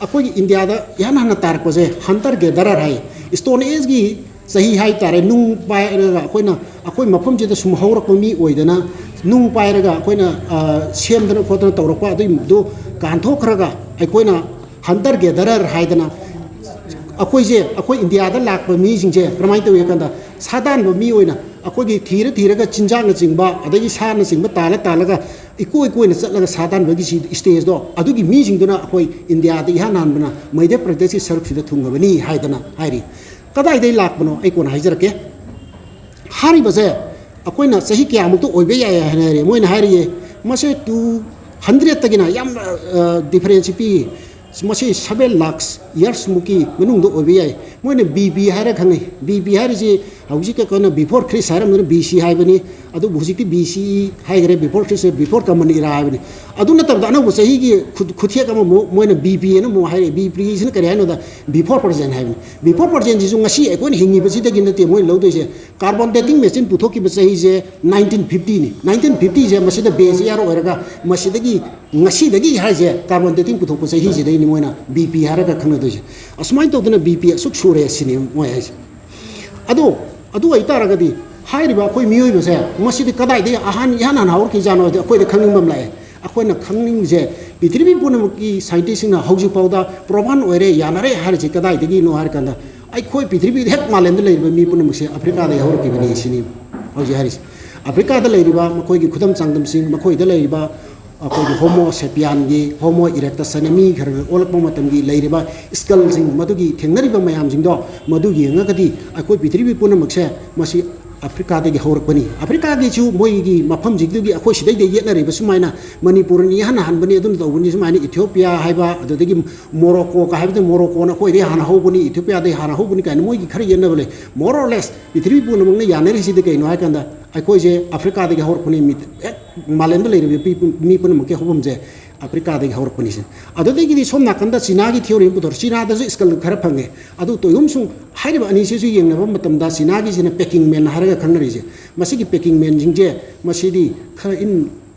ꯑꯩꯈꯣꯏꯒꯤ ꯏꯟꯗꯤꯌꯥꯗ ꯏꯍꯥꯟ ꯍꯥꯟꯅ ꯇꯥꯔꯛꯄꯁꯦ ꯍꯟꯇꯔ ꯒꯦꯗꯔꯔ ꯍꯥꯏ꯫ ꯏꯁꯇꯣꯟ ꯑꯦꯖꯀꯤ ꯆꯍꯤ ꯍꯥꯏ ꯇꯥꯔꯦ, ꯅꯨꯡ ꯄꯥꯏꯔꯒ ꯑꯩꯈꯣꯏꯅ, ꯑꯩꯈꯣꯏ ꯃꯐꯝꯁꯤꯗ ꯁꯨꯝ ꯍꯧꯔꯛꯄ ꯃꯤ ꯑꯣꯏꯗꯅ, ꯅꯨꯡ ꯄꯥꯏꯔꯒ ꯑꯩꯈꯣꯏꯅ, ꯑ, ꯁꯦꯝꯗꯅ ꯈꯣꯠꯇꯅ ꯇꯧꯔꯛꯄ ꯑꯗꯨꯒꯨꯝꯕꯗꯨ ꯀꯥꯟꯊꯣꯛꯈ꯭ꯔꯒ ꯑꯩꯈꯣꯏꯅ ꯍꯟꯇꯔ ꯒꯦꯗꯔꯔ ꯍꯥꯏꯗꯅ ꯑꯩꯈꯣꯏꯁꯦ, ꯑꯩꯈꯣꯏ ꯏꯟꯗꯤꯌꯥꯗ ꯂꯥꯛꯄ ꯃꯤꯁꯤꯡꯁꯦ ꯀꯔꯝꯍꯥꯏꯅ ꯇꯧꯏ ꯍꯥꯏ ꯀꯥꯟꯗ, ꯁꯥ ꯇꯥꯟꯕ ꯃꯤ ꯑꯣꯏꯅ ꯑꯩꯈꯣꯏꯒꯤ ꯊꯤꯔ ꯊꯤꯔꯒ ꯆꯤꯟꯖꯥꯛꯅꯆꯤꯡꯕ ꯑꯗꯒꯤ ꯁꯥꯅꯆꯤꯡꯕ ꯇꯥꯜꯂ ꯇꯥꯜꯂꯒ ꯏꯀꯣꯏ ꯀꯣꯏꯅ ꯆꯠꯂꯒ ꯁꯥ ꯇꯥꯟꯕꯒꯤ ꯁꯤ ꯏꯁꯇꯦꯖꯇꯣ, ꯑꯗꯨꯒꯤ ꯃꯤꯁꯤꯡꯗꯨꯅ ꯑꯩꯈꯣꯏ ꯏꯟꯗꯤꯌꯥꯗ ꯏꯍꯥꯟ ꯍꯥꯟꯕꯅ ꯃꯩꯙ꯭ꯌ ꯄ꯭ꯔꯗꯦꯁꯀꯤ ꯁꯔꯨꯛꯁꯤꯗ ꯊꯨꯡꯉꯕꯅꯤ ꯍꯥꯏꯗꯅ ꯍꯥꯏꯔꯤ꯫ ꯀꯗꯥꯏꯗꯒꯤ ꯂꯥꯛꯄꯅꯣ ꯑꯩ ꯀꯣꯟꯅ ꯍꯥꯏꯖꯔꯛꯀꯦ꯫ ꯍꯥꯏꯔꯤꯕꯁꯦ ꯑꯩꯈꯣꯏꯅ ꯆꯍꯤ ꯀꯌꯥꯃꯨꯛꯇ ꯑꯣꯏꯕ ꯌꯥꯏ ꯍꯥꯏꯅ ꯍꯥꯏꯔꯤ꯫ ꯃꯣꯏꯅ ꯍꯥꯏꯔꯤꯌꯦ, ꯃꯁꯦ ꯇꯨ ꯍꯟꯗ꯭ꯔꯦꯠꯇꯒꯤꯅ ꯌꯥꯝ, ꯑ, ꯗꯤꯐꯔꯦꯟꯁ ꯄꯤ꯫ ꯃꯁꯤ ꯁꯚꯦꯟ ꯂꯥꯛꯁ ꯌꯔꯁꯃꯨꯛꯀꯤ ꯃꯅꯨꯡꯗ ꯑꯣꯏꯕ ꯌꯥꯏ꯫ ꯃꯣꯏꯅ ꯕꯤ ꯄꯤ ꯍꯥꯏꯔ ꯈꯪꯅꯩ꯫ ꯕꯤ ꯄꯤ ꯍꯥꯏꯔꯤꯁꯤ ꯍꯧꯖꯤꯛ ꯑꯩꯈꯣꯏꯅ ꯕꯤꯐꯣꯔ ꯈ꯭ꯔꯤꯁ ꯍꯥꯏꯔꯝꯕꯗꯨꯅ ꯕꯤ ꯁꯤ ꯍꯥꯏꯕꯅꯤ, ꯑꯗꯨꯕꯨ ꯍꯧꯖꯤꯛꯇꯤ ꯕꯤ ꯁꯤ ꯏ ꯍꯥꯏꯈ꯭ꯔꯦ, ꯕꯤꯐꯣꯔ ꯈ꯭ꯔꯤꯁ, ꯕꯤꯐꯣꯔ ꯀꯃꯟ ꯏꯔꯥ ꯍꯥꯏꯕꯅꯤ꯫ ꯑꯗꯨ ꯅꯠꯇꯕꯗ ꯑꯅꯧꯕ ꯆꯍꯤꯒꯤ ꯈꯨ-, ꯈꯨꯊꯦꯛ ꯑꯃꯃꯨꯛ ꯃꯣꯏꯅ ꯕꯤ ꯄꯤ ꯑꯅ ꯑꯃꯨꯛ ꯍꯥꯏꯔꯛꯑꯦ꯫ ꯕꯤ ꯄꯤ ꯁꯤꯅ ꯀꯔꯤ ꯍꯥꯏꯅꯣꯗ, ꯕꯤꯐꯣꯔ ꯄ꯭ꯔꯖꯦꯟ ꯍꯥꯏꯕꯅꯤ꯫ ꯕꯤꯐꯣꯔ ꯄ꯭ꯔꯖꯦꯟꯁꯤꯁꯨ ꯉꯁꯤ ꯑꯩꯈꯣꯏꯅ ꯍꯤꯡꯉꯤꯕꯁꯤꯗꯒꯤ ꯅꯠꯇꯦ ꯃꯣꯏꯅ ꯂꯧꯗꯣꯏꯁꯦ꯫ ꯀꯥꯔꯕꯣꯟ ꯗꯦꯇꯤꯡ ꯃꯦꯆꯤꯟ ꯄꯨꯊꯣꯛꯈꯤꯕ ꯆꯍꯤꯁꯦ ꯅꯥꯏꯟꯇꯤꯟ ꯐꯤꯐꯇꯤꯅꯤ꯫ ꯅꯥꯏꯟꯇꯤꯟ ꯐꯤꯐꯇꯤꯁꯦ ꯃꯁꯤꯗ ꯕꯦꯁ ꯏꯌꯥꯔ ꯑꯣꯏꯔꯒ ꯃꯁꯤꯗꯒꯤ ꯉꯁꯤꯗꯒꯤ ꯍꯥꯏꯁꯦ ꯀꯥꯔꯕꯣꯟ ꯗꯦꯇꯤꯡ ꯄꯨꯊꯣꯛꯄ ꯆꯍꯤꯁꯤꯗꯩꯅꯤ ꯃꯣꯏꯅ ꯕꯤ ꯄꯤ ꯍꯥꯏꯔꯒ ꯈꯪꯅꯗꯣꯏꯁꯦ꯫ ꯑꯁꯨꯃꯥꯏꯅ ꯇꯧꯗꯅ ꯕꯤ ꯄꯤ ꯑꯁꯨꯛ ꯁꯨꯔꯦ ꯁꯤꯅꯤ ꯃꯣꯏ ꯍꯥꯏꯁꯦ꯫ ꯑꯗꯣ ꯑꯗꯨ ꯑꯣꯏꯇꯥꯔꯒꯗꯤ ꯍꯥꯏꯔꯤꯕ ꯑꯩꯈꯣꯏ ꯃꯤꯑꯣꯏꯕꯁꯦ ꯃꯁꯤꯗꯤ ꯀꯗꯥꯏꯗꯒꯤ ꯑꯍꯥꯟ, ꯏꯍꯥꯟ ꯍꯥꯟꯅ ꯍꯧꯔꯛꯈꯤꯖꯥꯠꯅꯣ ꯍꯥꯏꯗꯤ ꯑꯩꯈꯣꯏꯗ ꯈꯪꯅꯤꯡꯕ ꯑꯃ ꯂꯥꯛꯑꯦ꯫ ꯑꯩꯈꯣꯏꯅ ꯈꯪꯅꯤꯡꯉꯤꯁꯦ, ꯄ꯭ꯔꯤꯊꯤꯕꯤ ꯄꯨꯝꯅꯃꯛꯀꯤ ꯁꯥꯏꯟꯇꯤꯁꯁꯤꯡꯅ ꯍꯧꯖꯤꯛꯐꯥꯎꯗ ꯄ꯭ꯔꯣꯃꯥꯟ ꯑꯣꯏꯔꯦ, ꯌꯥꯅꯔꯦ ꯍꯥꯏꯔꯤꯁꯤ ꯀꯗꯥꯏꯗꯒꯤꯅꯣ ꯍꯥꯏꯔꯀꯥꯟꯗ, ꯑꯩꯈꯣꯏ ꯄ꯭ꯔꯤꯊꯤꯕꯤꯗ ꯍꯦꯛ ꯃꯥꯂꯦꯝꯗ ꯂꯩꯔꯤꯕ ꯃꯤ ꯄꯨꯝꯅꯃꯛꯁꯦ ꯑꯐ꯭ꯔꯤꯀꯥꯗꯒꯤ ꯍꯧꯔꯛꯈꯤꯕꯅꯤ ꯁꯤꯅꯤ ꯍꯧꯖꯤꯛ ꯍꯥꯏꯔꯤꯁꯦ꯫ ꯑꯐ꯭ꯔꯤꯀꯥꯗ ꯂꯩꯔꯤꯕ ꯃꯈꯣꯏꯒꯤ ꯈꯨꯗꯝ ꯆꯥꯡꯗꯝꯁꯤꯡ, ꯃꯈꯣꯏꯗ ꯂꯩꯔꯤꯕ ꯑꯩꯈꯣꯏꯒꯤ ꯍꯣꯃꯣ ꯁꯦꯄꯤꯌꯥꯟꯒꯤ, ꯍꯣꯃꯣ ꯏꯔꯦꯛꯇꯁ ꯍꯥꯏꯅ ꯃꯤ ꯈꯔ ꯑꯣꯜꯂꯛꯄ ꯃꯇꯝꯒꯤ ꯂꯩꯔꯤꯕ ꯁ꯭ꯀꯜꯁꯤꯡ, ꯃꯗꯨꯒꯤ ꯊꯦꯡꯅꯔꯤꯕ ꯃꯌꯥꯝꯁꯤꯡꯗꯣ, ꯃꯗꯨ ꯌꯦꯡꯉꯒꯗꯤ ꯑꯩꯈꯣꯏ ꯄ꯭ꯔꯤꯊꯤꯕꯤ ꯄꯨꯝꯅꯃꯛꯁꯦ ꯃꯁꯤ ꯑꯐ꯭ꯔꯤꯀꯥꯗꯒꯤ ꯍꯧꯔꯛꯄꯅꯤ꯫ ꯑꯐ꯭ꯔꯤꯀꯥꯒꯤꯁꯨ ꯃꯣꯏꯒꯤ ꯃꯐꯝꯁꯤꯡꯗꯨꯒꯤ ꯑꯩꯈꯣꯏ ꯁꯤꯗꯩꯗ ꯌꯦꯠꯅꯔꯤꯕ ꯁꯨꯃꯥꯏꯅ ꯃꯅꯤꯄꯨꯔꯅ ꯏꯍꯥꯟ ꯍꯥꯟꯕꯅꯤ, ꯑꯗꯨꯅ ꯇꯧꯕꯅꯤ, ꯁꯨꯃꯥꯏꯅ ꯏꯊꯤꯌꯣꯄꯤꯌꯥ ꯍꯥꯏꯕ, ꯑꯗꯨꯗꯒꯤ ꯃꯣꯔꯣꯀꯣꯒ ꯍꯥꯏꯕꯗ ꯃꯣꯔꯣꯀꯣꯅ ꯑꯩꯈꯣꯏꯗꯩ ꯍꯥꯟꯅ ꯍꯧꯕꯅꯤ, ꯏꯊꯤꯌꯣꯄꯤꯌꯥꯗꯩ ꯍꯥꯟꯅ ꯍꯧꯕꯅꯤ ꯀꯥꯏꯅ ꯃꯣꯏꯒꯤ ꯈꯔ ꯌꯦꯠꯅꯕ ꯂꯩ꯫ More or less ꯄ꯭ꯔꯤꯊꯤꯕꯤ ꯄꯨꯝꯅꯃꯛꯅ ꯌꯥꯅꯔꯤꯁꯤꯗꯤ ꯀꯩꯅꯣ ꯍꯥꯏ ꯀꯥꯟꯗ, ꯑꯩꯈꯣꯏꯁꯦ ꯑꯐ꯭ꯔꯤꯀꯥꯗꯒꯤ ꯍꯧꯔꯛꯄꯅꯤ, ꯃꯤ-, ꯍꯦꯛ ꯃꯥꯂꯦꯝꯗ ꯂꯩꯔꯤꯕ ꯃꯤ ꯄꯨ-, ꯃꯤ ꯄꯨꯝꯅꯃꯛꯀꯤ ꯍꯧꯐꯝꯁꯦ ꯑꯐ꯭ꯔꯤꯀꯥꯗꯒꯤ ꯍꯧꯔꯛꯄꯅꯤ ꯁꯤꯅꯤ꯫ ꯑꯗꯨꯗꯒꯤꯗꯤ ꯁꯣꯝ ꯅꯥꯀꯟꯗ ꯆꯤꯅꯥꯒꯤ theory ꯑꯃ ꯄꯨꯊꯣꯔꯛ, ꯆꯤꯅꯥꯗꯁꯨ ꯁ꯭ꯀꯜ ꯈꯔ ꯐꯪꯉꯦ꯫ ꯑꯗꯨ ꯇꯣꯏꯒꯨꯝꯁꯨꯡ ꯍꯥꯏꯔꯤꯕ ꯑꯅꯤꯁꯤꯁꯨ ꯌꯦꯡꯅꯕ ꯃꯇꯝꯗ ꯆꯤꯅꯥꯒꯤꯁꯤꯅ Peking Man ꯍꯥꯏꯔꯒ ꯈꯪꯅꯔꯤꯁꯦ꯫ ꯃꯁꯤꯒꯤ Peking Manꯁꯤꯡꯁꯦ ꯃꯁꯤꯗꯤ ꯈꯔ in,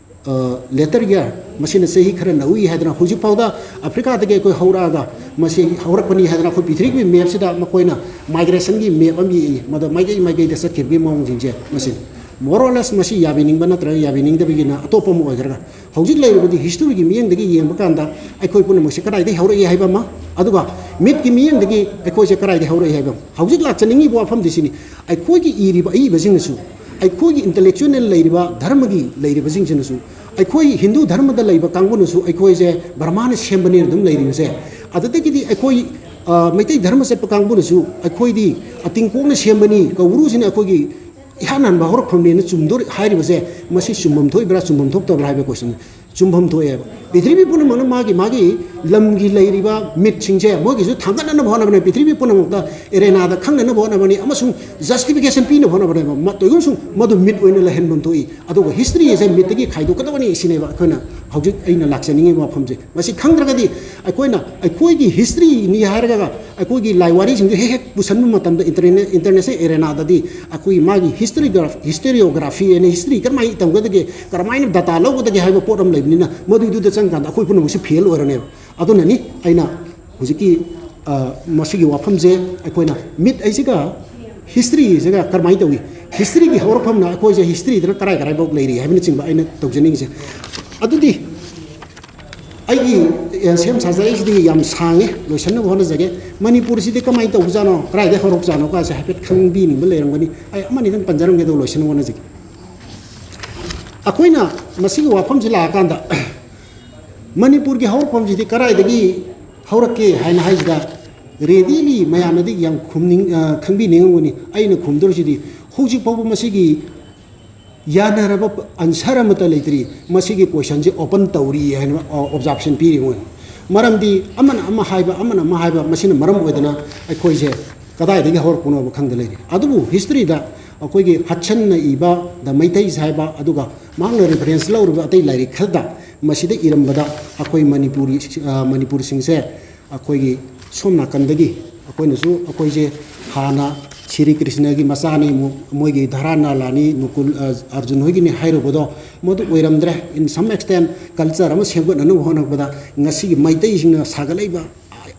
ꯑ, later year, ꯃꯁꯤꯅ ꯆꯍꯤ ꯈꯔ ꯅꯧꯏ ꯍꯥꯏꯗꯅ ꯍꯧꯖꯤꯛ ꯐꯥꯎꯗ ꯑꯐ꯭ꯔꯤꯀꯥꯗꯒꯤ ꯑꯩꯈꯣꯏ ꯍꯧꯔꯛꯑꯒ ꯃꯁꯤ ꯍꯧꯔꯛꯄꯅꯤ ꯍꯥꯏꯗꯅ ꯑꯩꯈꯣꯏ ꯄ꯭ꯔꯤꯊꯤꯕꯤꯒꯤ mapꯁꯤꯗ ꯃꯈꯣꯏꯅ migrationꯒꯤ map ꯑꯃ ꯌꯦꯛꯏ, ꯃꯗ ꯃꯥꯏꯀꯩ ꯃꯥꯏꯀꯩꯗ ꯆꯠꯈꯤꯕꯒꯤ ꯃꯑꯣꯡꯁꯤꯡꯁꯦ꯫ ꯃꯁꯤ more or less ꯃꯁꯤ ꯌꯥꯕꯤꯅꯤꯡꯕ ꯅꯠꯇ꯭ꯔꯒ ꯌꯥꯕꯤꯅꯤꯡꯗꯕꯒꯤꯅ ꯑꯇꯣꯞꯄ ꯑꯃ ꯑꯣꯏꯈ꯭ꯔꯒ, ꯍꯧꯖꯤꯛ ꯂꯩꯔꯤꯕꯗꯤ historyꯒꯤ ꯃꯤꯠꯌꯦꯡꯗꯒꯤ ꯌꯦꯡꯕ ꯀꯥꯟꯗ ꯑꯩꯈꯣꯏ ꯄꯨꯝꯅꯃꯛꯁꯦ ꯀꯗꯥꯏꯗꯒꯤ ꯍꯧꯔꯛꯏ ꯍꯥꯏꯕ ꯑꯃ, ꯑꯗꯨꯒ mythꯀꯤ ꯃꯤꯠꯌꯦꯡꯗꯒꯤ ꯑꯩꯈꯣꯏꯁꯦ ꯀꯗꯥꯏꯗꯒꯤ ꯍꯧꯔꯛꯏ ꯍꯥꯏꯕ ꯑꯃ꯫ ꯍꯧꯖꯤꯛ ꯂꯥꯛꯆꯅꯤꯡꯉꯤꯕ ꯋꯥꯐꯝꯗꯤ ꯁꯤꯅꯤ, ꯑꯩꯈꯣꯏꯒꯤ ꯏꯔꯤꯕ ꯑꯏꯕꯁꯤꯡꯅꯁꯨ, ꯑꯩꯈꯣꯏꯒꯤ intellectualꯅ ꯂꯩꯔꯤꯕ ꯙꯔꯃꯒꯤ ꯂꯩꯔꯤꯕꯁꯤꯡꯁꯤꯅꯁꯨ, ꯑꯩꯈꯣꯏ ꯍꯤꯟꯗꯨ ꯙꯔꯃꯗ ꯂꯩꯕ ꯀꯥꯡꯕꯨꯅꯁꯨ ꯑꯩꯈꯣꯏꯁꯦ ꯕ꯭ꯔꯍꯃꯥꯅ ꯁꯦꯝꯕꯅꯦꯅ ꯑꯗꯨꯝ ꯂꯩꯔꯤꯕꯁꯦ, ꯑꯗꯨꯗꯒꯤꯗꯤ ꯑꯩꯈꯣꯏ, ꯑ, ꯃꯩꯇꯩ ꯙꯔꯃ ꯆꯠꯄ ꯀꯥꯡꯕꯨꯅꯁꯨ ꯑꯩꯈꯣꯏꯗꯤ ꯑꯇꯤꯡꯀꯣꯛꯅ ꯁꯦꯝꯕꯅꯤ, ꯀꯧꯕ꯭ꯔꯨꯁꯤꯅ ꯑꯩꯈꯣꯏꯒꯤ ꯏꯍꯥꯟ ꯍꯥꯟꯕ ꯍꯧꯔꯛꯐꯝꯅꯦꯅ ꯆꯨꯝꯗꯣꯔꯤ ꯍꯥꯏꯔꯤꯕꯁꯦ, ꯃꯁꯤ ꯆꯨꯝꯐꯝ ꯊꯣꯛꯏꯕ꯭ꯔꯥ, ꯆꯨꯝꯐꯝ ꯊꯣꯛꯇꯕ꯭ꯔꯥ ꯍꯥꯏꯕ question꯫ ꯆꯨꯝꯐꯝ ꯊꯣꯛꯑꯦꯕ꯫ ꯄ꯭ꯔꯤꯊꯤꯕꯤ ꯄꯨꯝꯅꯃꯛꯅ ꯃꯥꯒꯤ ꯃꯥꯒꯤ ꯂꯝꯒꯤ ꯂꯩꯔꯤꯕ mythꯁꯤꯡꯁꯦ ꯃꯣꯏꯒꯤꯁꯨ ꯊꯥꯡꯒꯠꯅꯅꯕ ꯍꯣꯠꯅꯕꯅꯦ, ꯄ꯭ꯔꯤꯊꯤꯕꯤ ꯄꯨꯝꯅꯃꯛꯇ arenaꯗ ꯈꯪꯅꯅꯕ ꯍꯣꯠꯅꯕꯅꯤ, ꯑꯃꯁꯨꯡ justification ꯄꯤꯅꯕ ꯍꯣꯠꯅꯕꯅꯦꯕ꯫ ꯃ-, ꯇꯣꯏꯒꯨꯝꯁꯨꯡ ꯃꯗꯨ myth ꯑꯣꯏꯅ ꯂꯩꯍꯟꯐꯝ ꯊꯣꯛꯏ꯫ ꯑꯗꯨꯒ history ꯑꯁꯦ mythꯇꯒꯤ ꯈꯥꯏꯗꯣꯛꯀꯗꯕꯅꯤ ꯁꯤꯅꯦꯕ ꯑꯩꯈꯣꯏꯅ ꯍꯧꯖꯤꯛ ꯑꯩꯅ ꯂꯥꯛꯆꯅꯤꯡꯉꯤꯕ ꯋꯥꯐꯝꯁꯦ꯫ ꯃꯁꯤ ꯈꯪꯗ꯭ꯔꯒꯗꯤ ꯑꯩꯈꯣꯏꯅ ꯑꯩꯈꯣꯏꯒꯤ historyꯅꯤ ꯍꯥꯏꯔꯒ ꯑꯩꯈꯣꯏꯒꯤ ꯂꯥꯏ ꯋꯥꯔꯤꯁꯤꯡꯗꯨ ꯍꯦꯛ ꯍꯦꯛ ꯄꯨꯁꯟꯕ ꯃꯇꯝꯗ interna-, international arenaꯗꯗꯤ ꯑꯩꯈꯣꯏ ꯃꯥꯒꯤ historiograph-, historiography ꯑꯅ history ꯀꯔꯝꯍꯥꯏꯅ ꯏꯇꯝꯒꯗꯒꯦ, ꯀꯔꯝꯍꯥꯏꯅ data ꯂꯧꯒꯗꯒꯦ ꯍꯥꯏꯕ ꯄꯣꯠ ꯑꯃ ꯂꯩꯕꯅꯤꯅ ꯃꯗꯨꯏꯗꯨꯗ ꯆꯪꯀꯥꯟꯗ ꯑꯩꯈꯣꯏ ꯄꯨꯝꯅꯃꯛꯁꯨ fail ꯑꯣꯏꯔꯅꯦꯕ꯫ ꯑꯗꯨꯅꯅꯤ ꯑꯩꯅ ꯍꯧꯖꯤꯛꯀꯤ, ꯑ, ꯃꯁꯤꯒꯤ ꯋꯥꯐꯝꯁꯦ ꯑꯩꯈꯣꯏꯅ myth ꯍꯥꯏꯁꯤꯒ history ꯍꯥꯏꯁꯤꯒ ꯀꯔꯝꯍꯥꯏꯅ ꯇꯧꯏ, historyꯒꯤ ꯍꯧꯔꯛꯐꯝꯅ ꯑꯩꯈꯣꯏꯁꯦ historyꯗꯅ ꯀꯔꯥꯏ ꯀꯔꯥꯏꯐꯥꯎ ꯂꯩꯔꯤ ꯍꯥꯏꯕꯅꯆꯤꯡꯕ ꯑꯩꯅ ꯇꯧꯖꯅꯤꯡꯉꯤꯁꯦ꯫ ꯑꯗꯨꯗꯤ ꯑꯩꯒꯤ, ꯑ, ꯁꯦꯝ ꯁꯥꯖꯔꯛꯏꯁꯤꯗꯤ ꯌꯥꯝ ꯁꯥꯡꯉꯦ, ꯂꯣꯏꯁꯤꯟꯅꯕ ꯍꯣꯠꯅꯖꯒꯦ꯫ ꯃꯅꯤꯄꯨꯔꯁꯤꯗꯤ ꯀꯃꯥꯏꯅ ꯇꯧꯕꯖꯥꯠꯅꯣ, ꯀꯗꯥꯏꯗꯒꯤ ꯍꯧꯔꯛꯄꯖꯥꯠꯅꯣ ꯀꯥꯏꯁꯦ ꯍꯥꯏꯐꯦꯠ ꯈꯪꯕꯤꯅꯤꯡꯕ ꯂꯩꯔꯝꯒꯅꯤ꯫ ꯑꯩ ꯑꯃꯅꯤꯗꯪ ꯄꯟꯖꯔꯝꯒꯦ, ꯑꯗꯨꯒ ꯂꯣꯏꯁꯤꯟꯅꯕ ꯍꯣꯠꯅꯖꯒꯦ꯫ ꯑꯩꯈꯣꯏꯅ ꯃꯁꯤꯒꯤ ꯋꯥꯐꯝꯁꯤ ꯂꯥꯛꯑꯀꯥꯟꯗ, ꯃꯅꯤꯄꯨꯔꯒꯤ ꯍꯧꯔꯛꯐꯝꯁꯤꯗꯤ ꯀꯗꯥꯏꯗꯒꯤ ꯍꯧꯔꯛꯀꯦ ꯍꯥꯏꯅ ꯍꯥꯏꯁꯤꯗ, ꯔꯦꯗꯤꯂꯤ ꯃꯌꯥꯝꯅꯗꯤ ꯌꯥꯝ ꯈꯨꯝꯅꯤꯡ-, ꯑ, ꯈꯪꯕꯤꯅꯤꯡꯉꯝꯒꯅꯤ꯫ ꯑꯩꯅ ꯈꯨꯝꯗꯧꯔꯤꯁꯤꯗꯤ, ꯍꯧꯖꯤꯛ ꯐꯥꯎꯕ ꯃꯁꯤꯒꯤ ꯌꯥꯅꯔꯕ ꯑꯟꯁꯔ ꯑꯃꯠꯇ ꯂꯩꯇ꯭ꯔꯤ꯫ ꯃꯁꯤꯒꯤ ꯀꯣꯏꯁꯟꯁꯤ ꯑꯣꯄꯟ ꯇꯧꯔꯤ ꯍꯥꯏꯅ, ꯑ, ꯑꯣꯕꯖꯥꯔꯞꯁꯟ ꯄꯤꯔꯤ ꯃꯣꯏꯅ꯫ ꯃꯔꯝꯗꯤ ꯑꯃꯅ ꯑꯃ ꯍꯥꯏꯕ, ꯑꯃꯅ ꯑꯃ ꯍꯥꯏꯕ, ꯃꯁꯤꯅ ꯃꯔꯝ ꯑꯣꯏꯗꯅ ꯑꯩꯈꯣꯏꯁꯦ ꯀꯗꯥꯏꯗꯒꯤ ꯍꯧꯔꯛꯄꯅꯣꯕ ꯈꯪꯗ ꯂꯩꯔꯤ꯫ ꯑꯗꯨꯕꯨ ꯍꯤꯁꯇ꯭ꯔꯤꯗ ꯑꯩꯈꯣꯏꯒꯤ ꯍꯠꯁꯟꯅ ꯏꯕ ꯗ ꯃꯩꯇꯩꯁ ꯍꯥꯏꯕ, ꯑꯗꯨꯒ ꯃꯍꯥꯛꯅ ꯔꯤꯐꯔꯦꯟꯁ ꯂꯧꯔꯤꯕ ꯑꯇꯩ ꯂꯥꯏꯔꯤꯛ ꯈꯔꯗ ꯃꯁꯤꯗ ꯏꯔꯝꯕꯗ, ꯑꯩꯈꯣꯏ ꯃꯅꯤꯄꯨꯔꯤ, ꯑ, ꯃꯅꯤꯄꯨꯔꯁꯤꯡꯁꯦ ꯑꯩꯈꯣꯏꯒꯤ ꯁꯣꯝ ꯅꯥꯀꯟꯗꯒꯤ ꯑꯩꯈꯣꯏꯅꯁꯨ, ꯑꯩꯈꯣꯏꯁꯦ ꯍꯥꯟꯅ ꯁꯤꯔꯤ ꯀ꯭ꯔꯤꯁꯅꯒꯤ ꯃꯆꯥꯅꯤ, ꯃꯣ-, ꯃꯣꯏꯒꯤ ꯙꯔꯥ ꯅꯥꯂꯥꯅꯤ, ꯅꯨꯀꯨꯜ, ꯑ, ꯑꯔꯖꯨꯟ ꯍꯣꯏꯒꯤꯅꯤ ꯍꯥꯏꯔꯨꯕꯗꯣ, ꯃꯗꯨ ꯑꯣꯏꯔꯝꯗ꯭ꯔꯦ꯫ In some extent, culture ꯑꯃ ꯁꯦꯝꯒꯠꯅꯅꯕ ꯍꯣꯠꯅꯕꯗ ꯉꯁꯤꯒꯤ ꯃꯩꯇꯩꯁꯤꯡꯅ ꯁꯥꯒꯠꯂꯛꯏꯕ,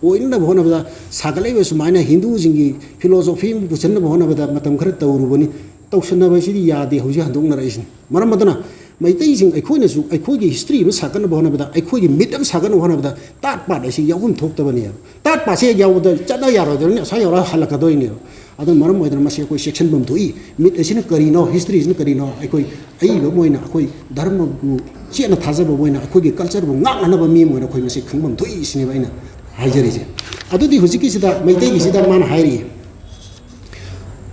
ꯑꯣꯏꯅꯅꯕ ꯍꯣꯠꯅꯕꯗ, ꯁꯥꯒꯠꯂꯛꯏꯕ ꯁꯨꯃꯥꯏꯅ ꯍꯤꯟꯗꯨꯁꯤꯡꯒꯤ philosophy ꯑꯃ ꯄꯨꯁꯤꯟꯅꯕ ꯍꯣꯠꯅꯕꯗ ꯃꯇꯝ ꯈꯔ ꯇꯧꯔꯨꯕꯅꯤ꯫ ꯇꯧꯁꯟꯅꯕ ꯑꯁꯤꯗꯤ ꯌꯥꯗꯦ, ꯍꯧꯖꯤꯛ ꯍꯟꯗꯣꯛꯅꯔꯛꯏꯁꯤꯅꯤ꯫ ꯃꯔꯝ ꯑꯗꯨꯅ ꯃꯩꯇꯩꯁꯤꯡ ꯑꯩꯈꯣꯏꯅꯁꯨ ꯑꯩꯈꯣꯏꯒꯤ ꯍꯤꯁꯇ꯭ꯔꯤ ꯑꯃ ꯁꯥꯒꯠꯅꯕ ꯍꯣꯠꯅꯕꯗ, ꯑꯩꯈꯣꯏꯒꯤ ꯃꯤꯠ ꯑꯃ ꯁꯥꯒꯠꯅꯕ ꯍꯣꯠꯅꯕꯗ ꯇꯥꯠ ꯄꯥꯠ ꯑꯁꯤ ꯌꯥꯎꯐꯝ ꯊꯣꯛꯇꯕꯅꯦꯕ꯫ ꯇꯥꯠ ꯄꯥꯠꯁꯦ ꯍꯦꯛ ꯌꯥꯎꯕꯗ ꯆꯠꯅ ꯌꯥꯔꯣꯏꯗꯕꯅꯤ, ꯑꯁ꯭ꯋꯥꯏ ꯌꯧꯔꯒ ꯍꯜꯂꯛꯀꯗꯣꯏꯅꯦꯕ꯫ ꯑꯗꯨꯅ ꯃꯔꯝ ꯑꯣꯏꯗꯅ ꯃꯁꯤ ꯑꯩꯈꯣꯏ ꯆꯦꯛꯁꯤꯟꯐꯝ ꯊꯣꯛꯏ꯫ ꯃꯤꯠ ꯑꯁꯤꯅ ꯀꯔꯤꯅꯣ, ꯍꯤꯁꯇ꯭ꯔꯤꯁꯤꯅ ꯀꯔꯤꯅꯣ, ꯑꯩꯈꯣꯏ ꯑꯏꯕ ꯑꯃ ꯑꯣꯏꯅ, ꯑꯩꯈꯣꯏ ꯙꯔꯃꯕꯨ ꯆꯦꯠꯅ ꯊꯥꯖꯕ ꯑꯃ ꯑꯣꯏꯅ, ꯑꯩꯈꯣꯏꯒꯤ ꯀꯜꯆꯔꯕꯨ ꯉꯥꯛꯅꯅꯕ ꯃꯤ ꯑꯃ ꯑꯣꯏꯅ ꯑꯩꯈꯣꯏ ꯃꯁꯤ ꯈꯪꯐꯝ ꯊꯣꯛꯏ ꯁꯤꯅꯦꯕ ꯑꯩꯅ ꯍꯥꯏꯖꯔꯤꯁꯦ꯫ ꯑꯗꯨꯗꯤ ꯍꯧꯖꯤꯛꯀꯤꯁꯤꯗ ꯃꯩꯇꯩꯒꯤꯁꯤꯗ ꯃꯥꯅ ꯍꯥꯏꯔꯤ,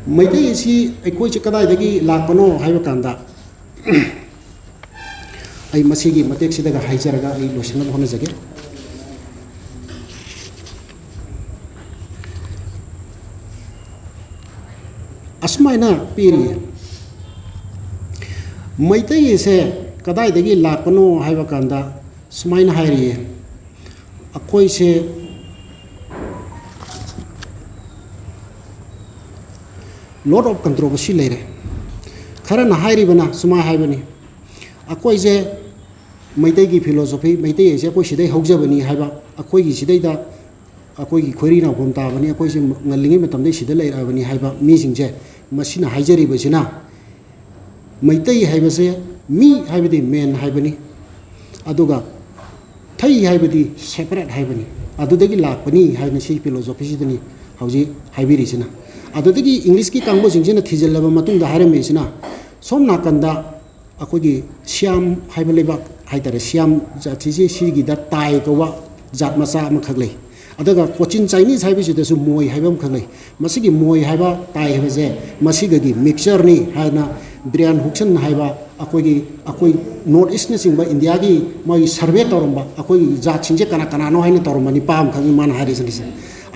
ꯃꯩꯇꯩ ꯑꯁꯤ ꯑꯩꯈꯣꯏꯁꯦ ꯀꯗꯥꯏꯗꯒꯤ ꯂꯥꯛꯄꯅꯣ ꯍꯥꯏꯕ ꯀꯥꯟꯗ, ꯑꯩ ꯃꯁꯤꯒꯤ ꯃꯇꯦꯛꯁꯤꯗꯒ ꯍꯥꯏꯖꯔꯒ ꯑꯩ ꯂꯣꯏꯁꯤꯟꯅꯕ ꯍꯣꯠꯅꯖꯒꯦ꯫ ꯑꯁꯨꯃꯥꯏꯅ ꯄꯤꯔꯤꯌꯦ, ꯃꯩꯇꯩ ꯑꯁꯦ ꯀꯗꯥꯏꯗꯒꯤ ꯂꯥꯛꯄꯅꯣ ꯍꯥꯏꯕ ꯀꯥꯟꯗ ꯁꯨꯃꯥꯏꯅ ꯍꯥꯏꯔꯤꯌꯦ, ꯑꯩꯈꯣꯏꯁꯦ lot of controversy ꯂꯩꯔꯦ꯫ ꯈꯔꯅ ꯍꯥꯏꯔꯤꯕꯅ ꯁꯨꯃꯥꯏ ꯍꯥꯏꯕꯅꯤ, ꯑꯩꯈꯣꯏꯁꯦ ꯃꯩꯇꯩꯒꯤ philosophy, ꯃꯩꯇꯩ ꯍꯥꯏꯁꯦ ꯑꯩꯈꯣꯏ ꯁꯤꯗꯩ ꯍꯧꯖꯕꯅꯤ ꯍꯥꯏꯕ, ꯑꯩꯈꯣꯏꯒꯤ ꯁꯤꯗꯩꯗ ꯑꯩꯈꯣꯏꯒꯤ ꯈꯣꯏꯔꯤ ꯅꯥꯎꯐꯝ ꯇꯥꯕꯅꯤ, ꯑꯩꯈꯣꯏꯁꯦ ꯉꯜꯂꯤꯉꯩ ꯃꯇꯝꯗꯩ ꯁꯤꯗ ꯂꯩꯔꯛꯑꯕꯅꯤ ꯍꯥꯏꯕ ꯃꯤꯁꯤꯡꯁꯦ, ꯃꯁꯤꯅ ꯍꯥꯏꯖꯔꯤꯕꯁꯤꯅ ꯃꯩꯇꯩ ꯍꯥꯏꯕꯁꯦ ꯃꯤ ꯍꯥꯏꯕꯗꯤ man ꯍꯥꯏꯕꯅꯤ, ꯑꯗꯨꯒ ꯊꯩ ꯍꯥꯏꯕꯗꯤ separate ꯍꯥꯏꯕꯅꯤ, ꯑꯗꯨꯗꯒꯤ ꯂꯥꯛꯄꯅꯤ ꯍꯥꯏꯅ ꯁꯤ philosophyꯁꯤꯗꯅꯤ ꯍꯧꯖꯤꯛ ꯍꯥꯏꯕꯤꯔꯤꯁꯤꯅ꯫ ꯑꯗꯨꯗꯒꯤ Englishꯀꯤ ꯀꯥꯡꯕꯨꯁꯤꯡꯁꯤꯅ ꯊꯤꯖꯤꯜꯂꯕ ꯃꯇꯨꯡꯗ ꯍꯥꯏꯔꯝꯃꯤꯁꯤꯅ, ꯁꯣꯝ ꯅꯥꯀꯟꯗ ꯑꯩꯈꯣꯏꯒꯤ ꯁꯤꯌꯥꯝ ꯍꯥꯏꯕ ꯂꯩꯕꯥꯛ ꯍꯥꯏꯇꯥꯔꯦ, ꯁꯤꯌꯥꯝ ꯖꯥꯇꯤꯁꯤ, ꯁꯤꯒꯤꯗ ꯇꯥꯏ ꯀꯧꯕ ꯖꯥꯠ ꯃꯆꯥ ꯑꯃꯈꯛ ꯂꯩ꯫ ꯑꯗꯨꯒ ꯀꯣꯆꯤꯟ ꯆꯥꯏꯅꯤꯁ ꯍꯥꯏꯕꯁꯤꯗꯁꯨ ꯃꯣꯏ ꯍꯥꯏꯕ ꯑꯃꯈꯛ ꯂꯩ꯫ ꯃꯁꯤꯒꯤ ꯃꯣꯏ ꯍꯥꯏꯕ, ꯇꯥꯏ ꯍꯥꯏꯕꯁꯦ ꯃꯁꯤꯒꯒꯤ ꯃꯤꯛꯆꯔꯅꯤ ꯍꯥꯏꯅ ꯕ꯭ꯔꯤꯌꯥꯟ ꯍꯨꯛꯁꯟ ꯍꯥꯏꯕ ꯑꯩꯈꯣꯏꯒꯤ, ꯑꯩꯈꯣꯏ ꯅꯣꯔꯠ ꯏꯁꯅꯆꯤꯡꯕ ꯏꯟꯗꯤꯌꯥꯒꯤ ꯃꯣꯏꯒꯤ ꯁꯔꯚꯦ ꯇꯧꯔꯝꯕ ꯑꯩꯈꯣꯏꯒꯤ ꯖꯥꯠꯁꯤꯡꯁꯦ ꯀꯅꯥ ꯀꯅꯥꯅꯣ ꯍꯥꯏꯅ ꯇꯧꯔꯝꯕ ꯅꯤꯄꯥ ꯑꯃꯈꯛꯅꯤ ꯃꯥꯅ ꯍꯥꯏꯔꯤꯁꯤꯡꯁꯦ꯫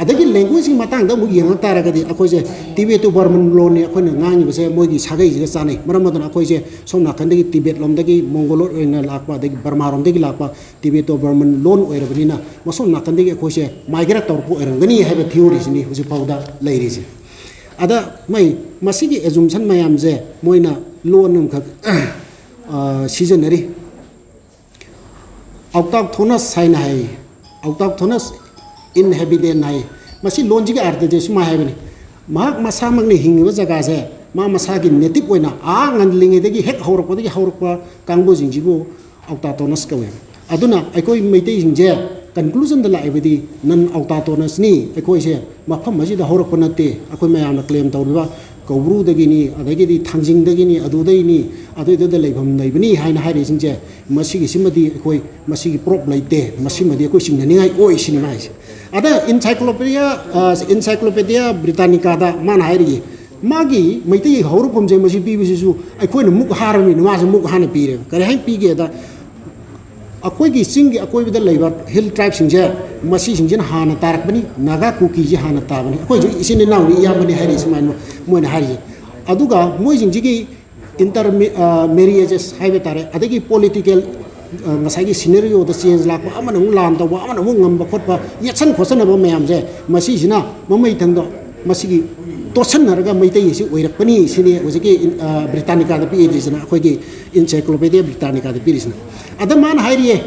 ꯑꯗꯒꯤ ꯂꯦꯡꯒ꯭ꯋꯦꯖꯀꯤ ꯃꯇꯥꯡꯗ ꯑꯃꯨꯛ ꯌꯦꯡꯉꯛ ꯇꯥꯔꯒꯗꯤ ꯑꯩꯈꯣꯏꯁꯦ ꯇꯤꯕꯦꯇꯣ ꯕꯔꯃꯟ ꯂꯣꯟꯅꯤ ꯑꯩꯈꯣꯏꯅ ꯉꯥꯡꯉꯤꯕꯁꯦ, ꯃꯣꯏꯒꯤ ꯁꯥꯒꯩꯁꯤꯒ ꯆꯥꯟꯅꯩ꯫ ꯃꯔꯝ ꯑꯗꯨꯅ ꯑꯩꯈꯣꯏꯁꯦ ꯁꯣꯝ ꯅꯥꯀꯟꯗꯒꯤ ꯇꯤꯕꯦꯠ ꯂꯣꯝꯗꯒꯤ ꯃꯣꯡꯒꯣꯂꯣꯏꯗ ꯑꯣꯏꯅ ꯂꯥꯛꯄ, ꯑꯗꯒꯤ ꯕꯔꯃꯥꯔꯣꯝꯗꯒꯤ ꯂꯥꯛꯄ ꯇꯤꯕꯦꯇꯣ ꯕꯔꯃꯟ ꯂꯣꯟ ꯑꯣꯏꯔꯕꯅꯤꯅ ꯃꯁꯣꯝ ꯅꯥꯀꯟꯗꯒꯤ ꯑꯩꯈꯣꯏꯁꯦ ꯃꯥꯏꯒ꯭ꯔꯦꯠ ꯇꯧꯔꯛꯄ ꯑꯣꯏꯔꯝꯒꯅꯤ ꯍꯥꯏꯕ ꯊꯤꯑꯣꯔꯤꯁꯤꯅꯤ ꯍꯧꯖꯤꯛ ꯐꯥꯎꯗ ꯂꯩꯔꯤꯁꯦ꯫ ꯑꯗ ꯃꯩ ꯃꯁꯤꯒꯤ ꯑꯦꯖꯨꯝꯁꯟ ꯃꯌꯥꯝꯁꯦ ꯃꯣꯏꯅ ꯂꯣꯟ ꯑꯃꯈꯛ, ꯑ, ꯁꯤꯖꯤꯟꯅꯔꯤ꯫ ꯑꯣꯇꯣꯛꯊꯣꯅꯁ ꯍꯥꯏꯅ ꯍꯥꯏ, ꯑꯣꯇꯣꯛꯊꯣꯅꯁ ꯏꯟꯍꯦꯕꯤꯇꯦꯟ ꯍꯥꯏ꯫ ꯃꯁꯤ ꯂꯣꯟꯁꯤꯒꯤ ꯑꯥꯔꯊꯁꯦ ꯁꯨꯃꯥꯏꯅ ꯍꯥꯏꯕꯅꯤ: ꯃꯍꯥꯛ ꯃꯁꯥꯃꯛꯅ ꯍꯤꯡꯉꯤꯕ ꯖꯒꯥꯁꯦ ꯃꯥ ꯃꯁꯥꯒꯤ ꯅꯦꯇꯤꯞ ꯑꯣꯏꯅ ꯑꯥ ꯉꯜꯂꯤꯉꯩꯗꯒꯤ, ꯍꯦꯛ ꯍꯧꯔꯛꯄꯗꯒꯤ ꯍꯧꯔꯛꯄ ꯀꯥꯡꯕꯨꯁꯤꯡꯁꯤꯕꯨ ꯑꯣꯇꯣꯛꯊꯣꯅꯁ ꯀꯧꯋꯦ꯫ ꯑꯗꯨꯅ ꯑꯩꯈꯣꯏ ꯃꯩꯇꯩꯁꯤꯡꯁꯦ ꯀꯟꯀ꯭ꯂꯨꯖꯟꯗ ꯂꯥꯛꯏꯕꯗꯤ ꯅꯟ ꯑꯣꯇꯣꯛꯊꯣꯅꯁꯅꯤ꯫ ꯑꯩꯈꯣꯏꯁꯦ ꯃꯐꯝ ꯑꯁꯤꯗ ꯍꯧꯔꯛꯄ ꯅꯠꯇꯦ, ꯑꯩꯈꯣꯏ ꯃꯌꯥꯝꯅ ꯀ꯭ꯂꯦꯝ ꯇꯧꯔꯤꯕ ꯀꯧꯕ꯭ꯔꯨꯗꯒꯤꯅꯤ, ꯑꯗꯒꯤꯗꯤ ꯊꯥꯡꯖꯤꯡꯗꯒꯤꯅꯤ, ꯑꯗꯨꯗꯩꯅꯤ, ꯑꯗꯨꯏꯗꯨꯗ ꯂꯩꯐꯝ ꯂꯩꯕꯅꯤ ꯍꯥꯏꯅ ꯍꯥꯏꯔꯤꯁꯤꯡꯁꯦ, ꯃꯁꯤꯒꯤꯁꯤꯃꯗꯤ ꯑꯩꯈꯣꯏ, ꯃꯁꯤꯒꯤ ꯄ꯭ꯔꯣꯞ ꯂꯩꯇꯦ, ꯃꯁꯤꯃꯗꯤ ꯑꯩꯈꯣꯏ ꯆꯤꯡꯅꯅꯤꯡꯉꯥꯏ ꯑꯣꯏ ꯁꯤꯅꯤ ꯃꯥ ꯍꯥꯏꯁꯦ꯫ ꯑꯗ ꯏꯟꯁꯥꯏꯀ꯭ꯂꯣꯄꯦꯗꯤꯌꯥ, ꯑ, ꯏꯟꯁꯥꯏꯀ꯭ꯂꯣꯄꯦꯗꯤꯌꯥ ꯕ꯭ꯔꯤꯇꯥꯅꯤꯀꯥꯗ ꯃꯥꯅ ꯍꯥꯏꯔꯤꯌꯦ, ꯃꯥꯒꯤ ꯃꯩꯇꯩꯒꯤ ꯍꯧꯔꯛꯐꯝꯁꯦ ꯃꯁꯤ ꯄꯤꯕꯁꯤꯁꯨ ꯑꯩꯈꯣꯏꯅ ꯃꯨꯛ ꯍꯥꯔꯕꯅꯤꯅ ꯃꯥꯁꯨ ꯃꯨꯛ ꯍꯥꯟꯅ ꯄꯤꯔꯦꯕ꯫ ꯀꯔꯤ ꯍꯥꯏꯅ ꯄꯤꯒꯦꯗ, ꯑꯩꯈꯣꯏꯒꯤ ꯆꯤꯡꯒꯤ ꯑꯀꯣꯏꯕꯗ ꯂꯩꯕ ꯍꯤꯜ ꯇ꯭ꯔꯥꯏꯕꯁꯤꯡꯁꯦ, ꯃꯁꯤꯁꯤꯡꯁꯤꯅ ꯍꯥꯟꯅ ꯇꯥꯔꯛꯄꯅꯤ, ꯅꯥꯒꯥ ꯀꯨꯀꯤꯁꯤ ꯍꯥꯟꯅ ꯇꯥꯕꯅꯤ, ꯑꯩꯈꯣꯏꯁꯨ ꯏꯆꯤꯟ ꯏꯅꯥꯎꯅꯤ, ꯏꯌꯥꯝꯕꯅꯤ ꯍꯥꯏꯔꯤ ꯁꯨꯃꯥꯏꯅ ꯃꯣꯏꯅ ꯍꯥꯏꯔꯤꯁꯦ꯫ ꯑꯗꯨꯒ ꯃꯣꯏꯁꯤꯡꯁꯤꯒꯤ ꯏꯟꯇꯔ ꯃꯦꯔꯤꯌꯦꯖꯦꯁ ꯍꯥꯏꯕ ꯇꯥꯔꯦ, ꯑꯗꯒꯤ ꯄꯣꯂꯤꯇꯤꯀꯦꯜ, ꯑ, ꯉꯁꯥꯏꯒꯤ ꯁꯤꯅꯦꯔꯤꯑꯣꯗ ꯆꯦꯟꯖ ꯂꯥꯛꯄ, ꯑꯃꯅ ꯑꯃꯨꯛ ꯂꯥꯟ ꯇꯧꯕ, ꯑꯃꯅ ꯑꯃꯨꯛ ꯉꯝꯕ ꯈꯣꯠꯄ, ꯌꯦꯠꯁꯟ ꯈꯣꯠꯆꯟꯅꯕ ꯃꯌꯥꯝꯁꯦ, ꯃꯁꯤꯁꯤꯅ ꯃꯃꯩ ꯊꯪꯗ ꯃꯁꯤꯒꯤ ꯇꯣꯠꯁꯟꯅꯔꯒ ꯃꯩꯇꯩ ꯑꯁꯤ ꯑꯣꯏꯔꯛꯄꯅꯤ ꯁꯤꯅꯤ ꯍꯧꯖꯤꯛꯀꯤ ꯏꯟ-, ꯑ, ꯕ꯭ꯔꯤꯇꯥꯅꯤꯀꯥꯗ ꯄꯤꯔꯤꯁꯤꯅ, ꯑꯩꯈꯣꯏꯒꯤ ꯏꯟꯁꯥꯏꯀ꯭ꯂꯣꯄꯦꯗꯤꯌꯥ ꯕ꯭ꯔꯤꯇꯥꯅꯤꯀꯥꯗ ꯄꯤꯔꯤꯁꯤꯅ꯫ ꯑꯗ ꯃꯥꯅ ꯍꯥꯏꯔꯤꯌꯦ,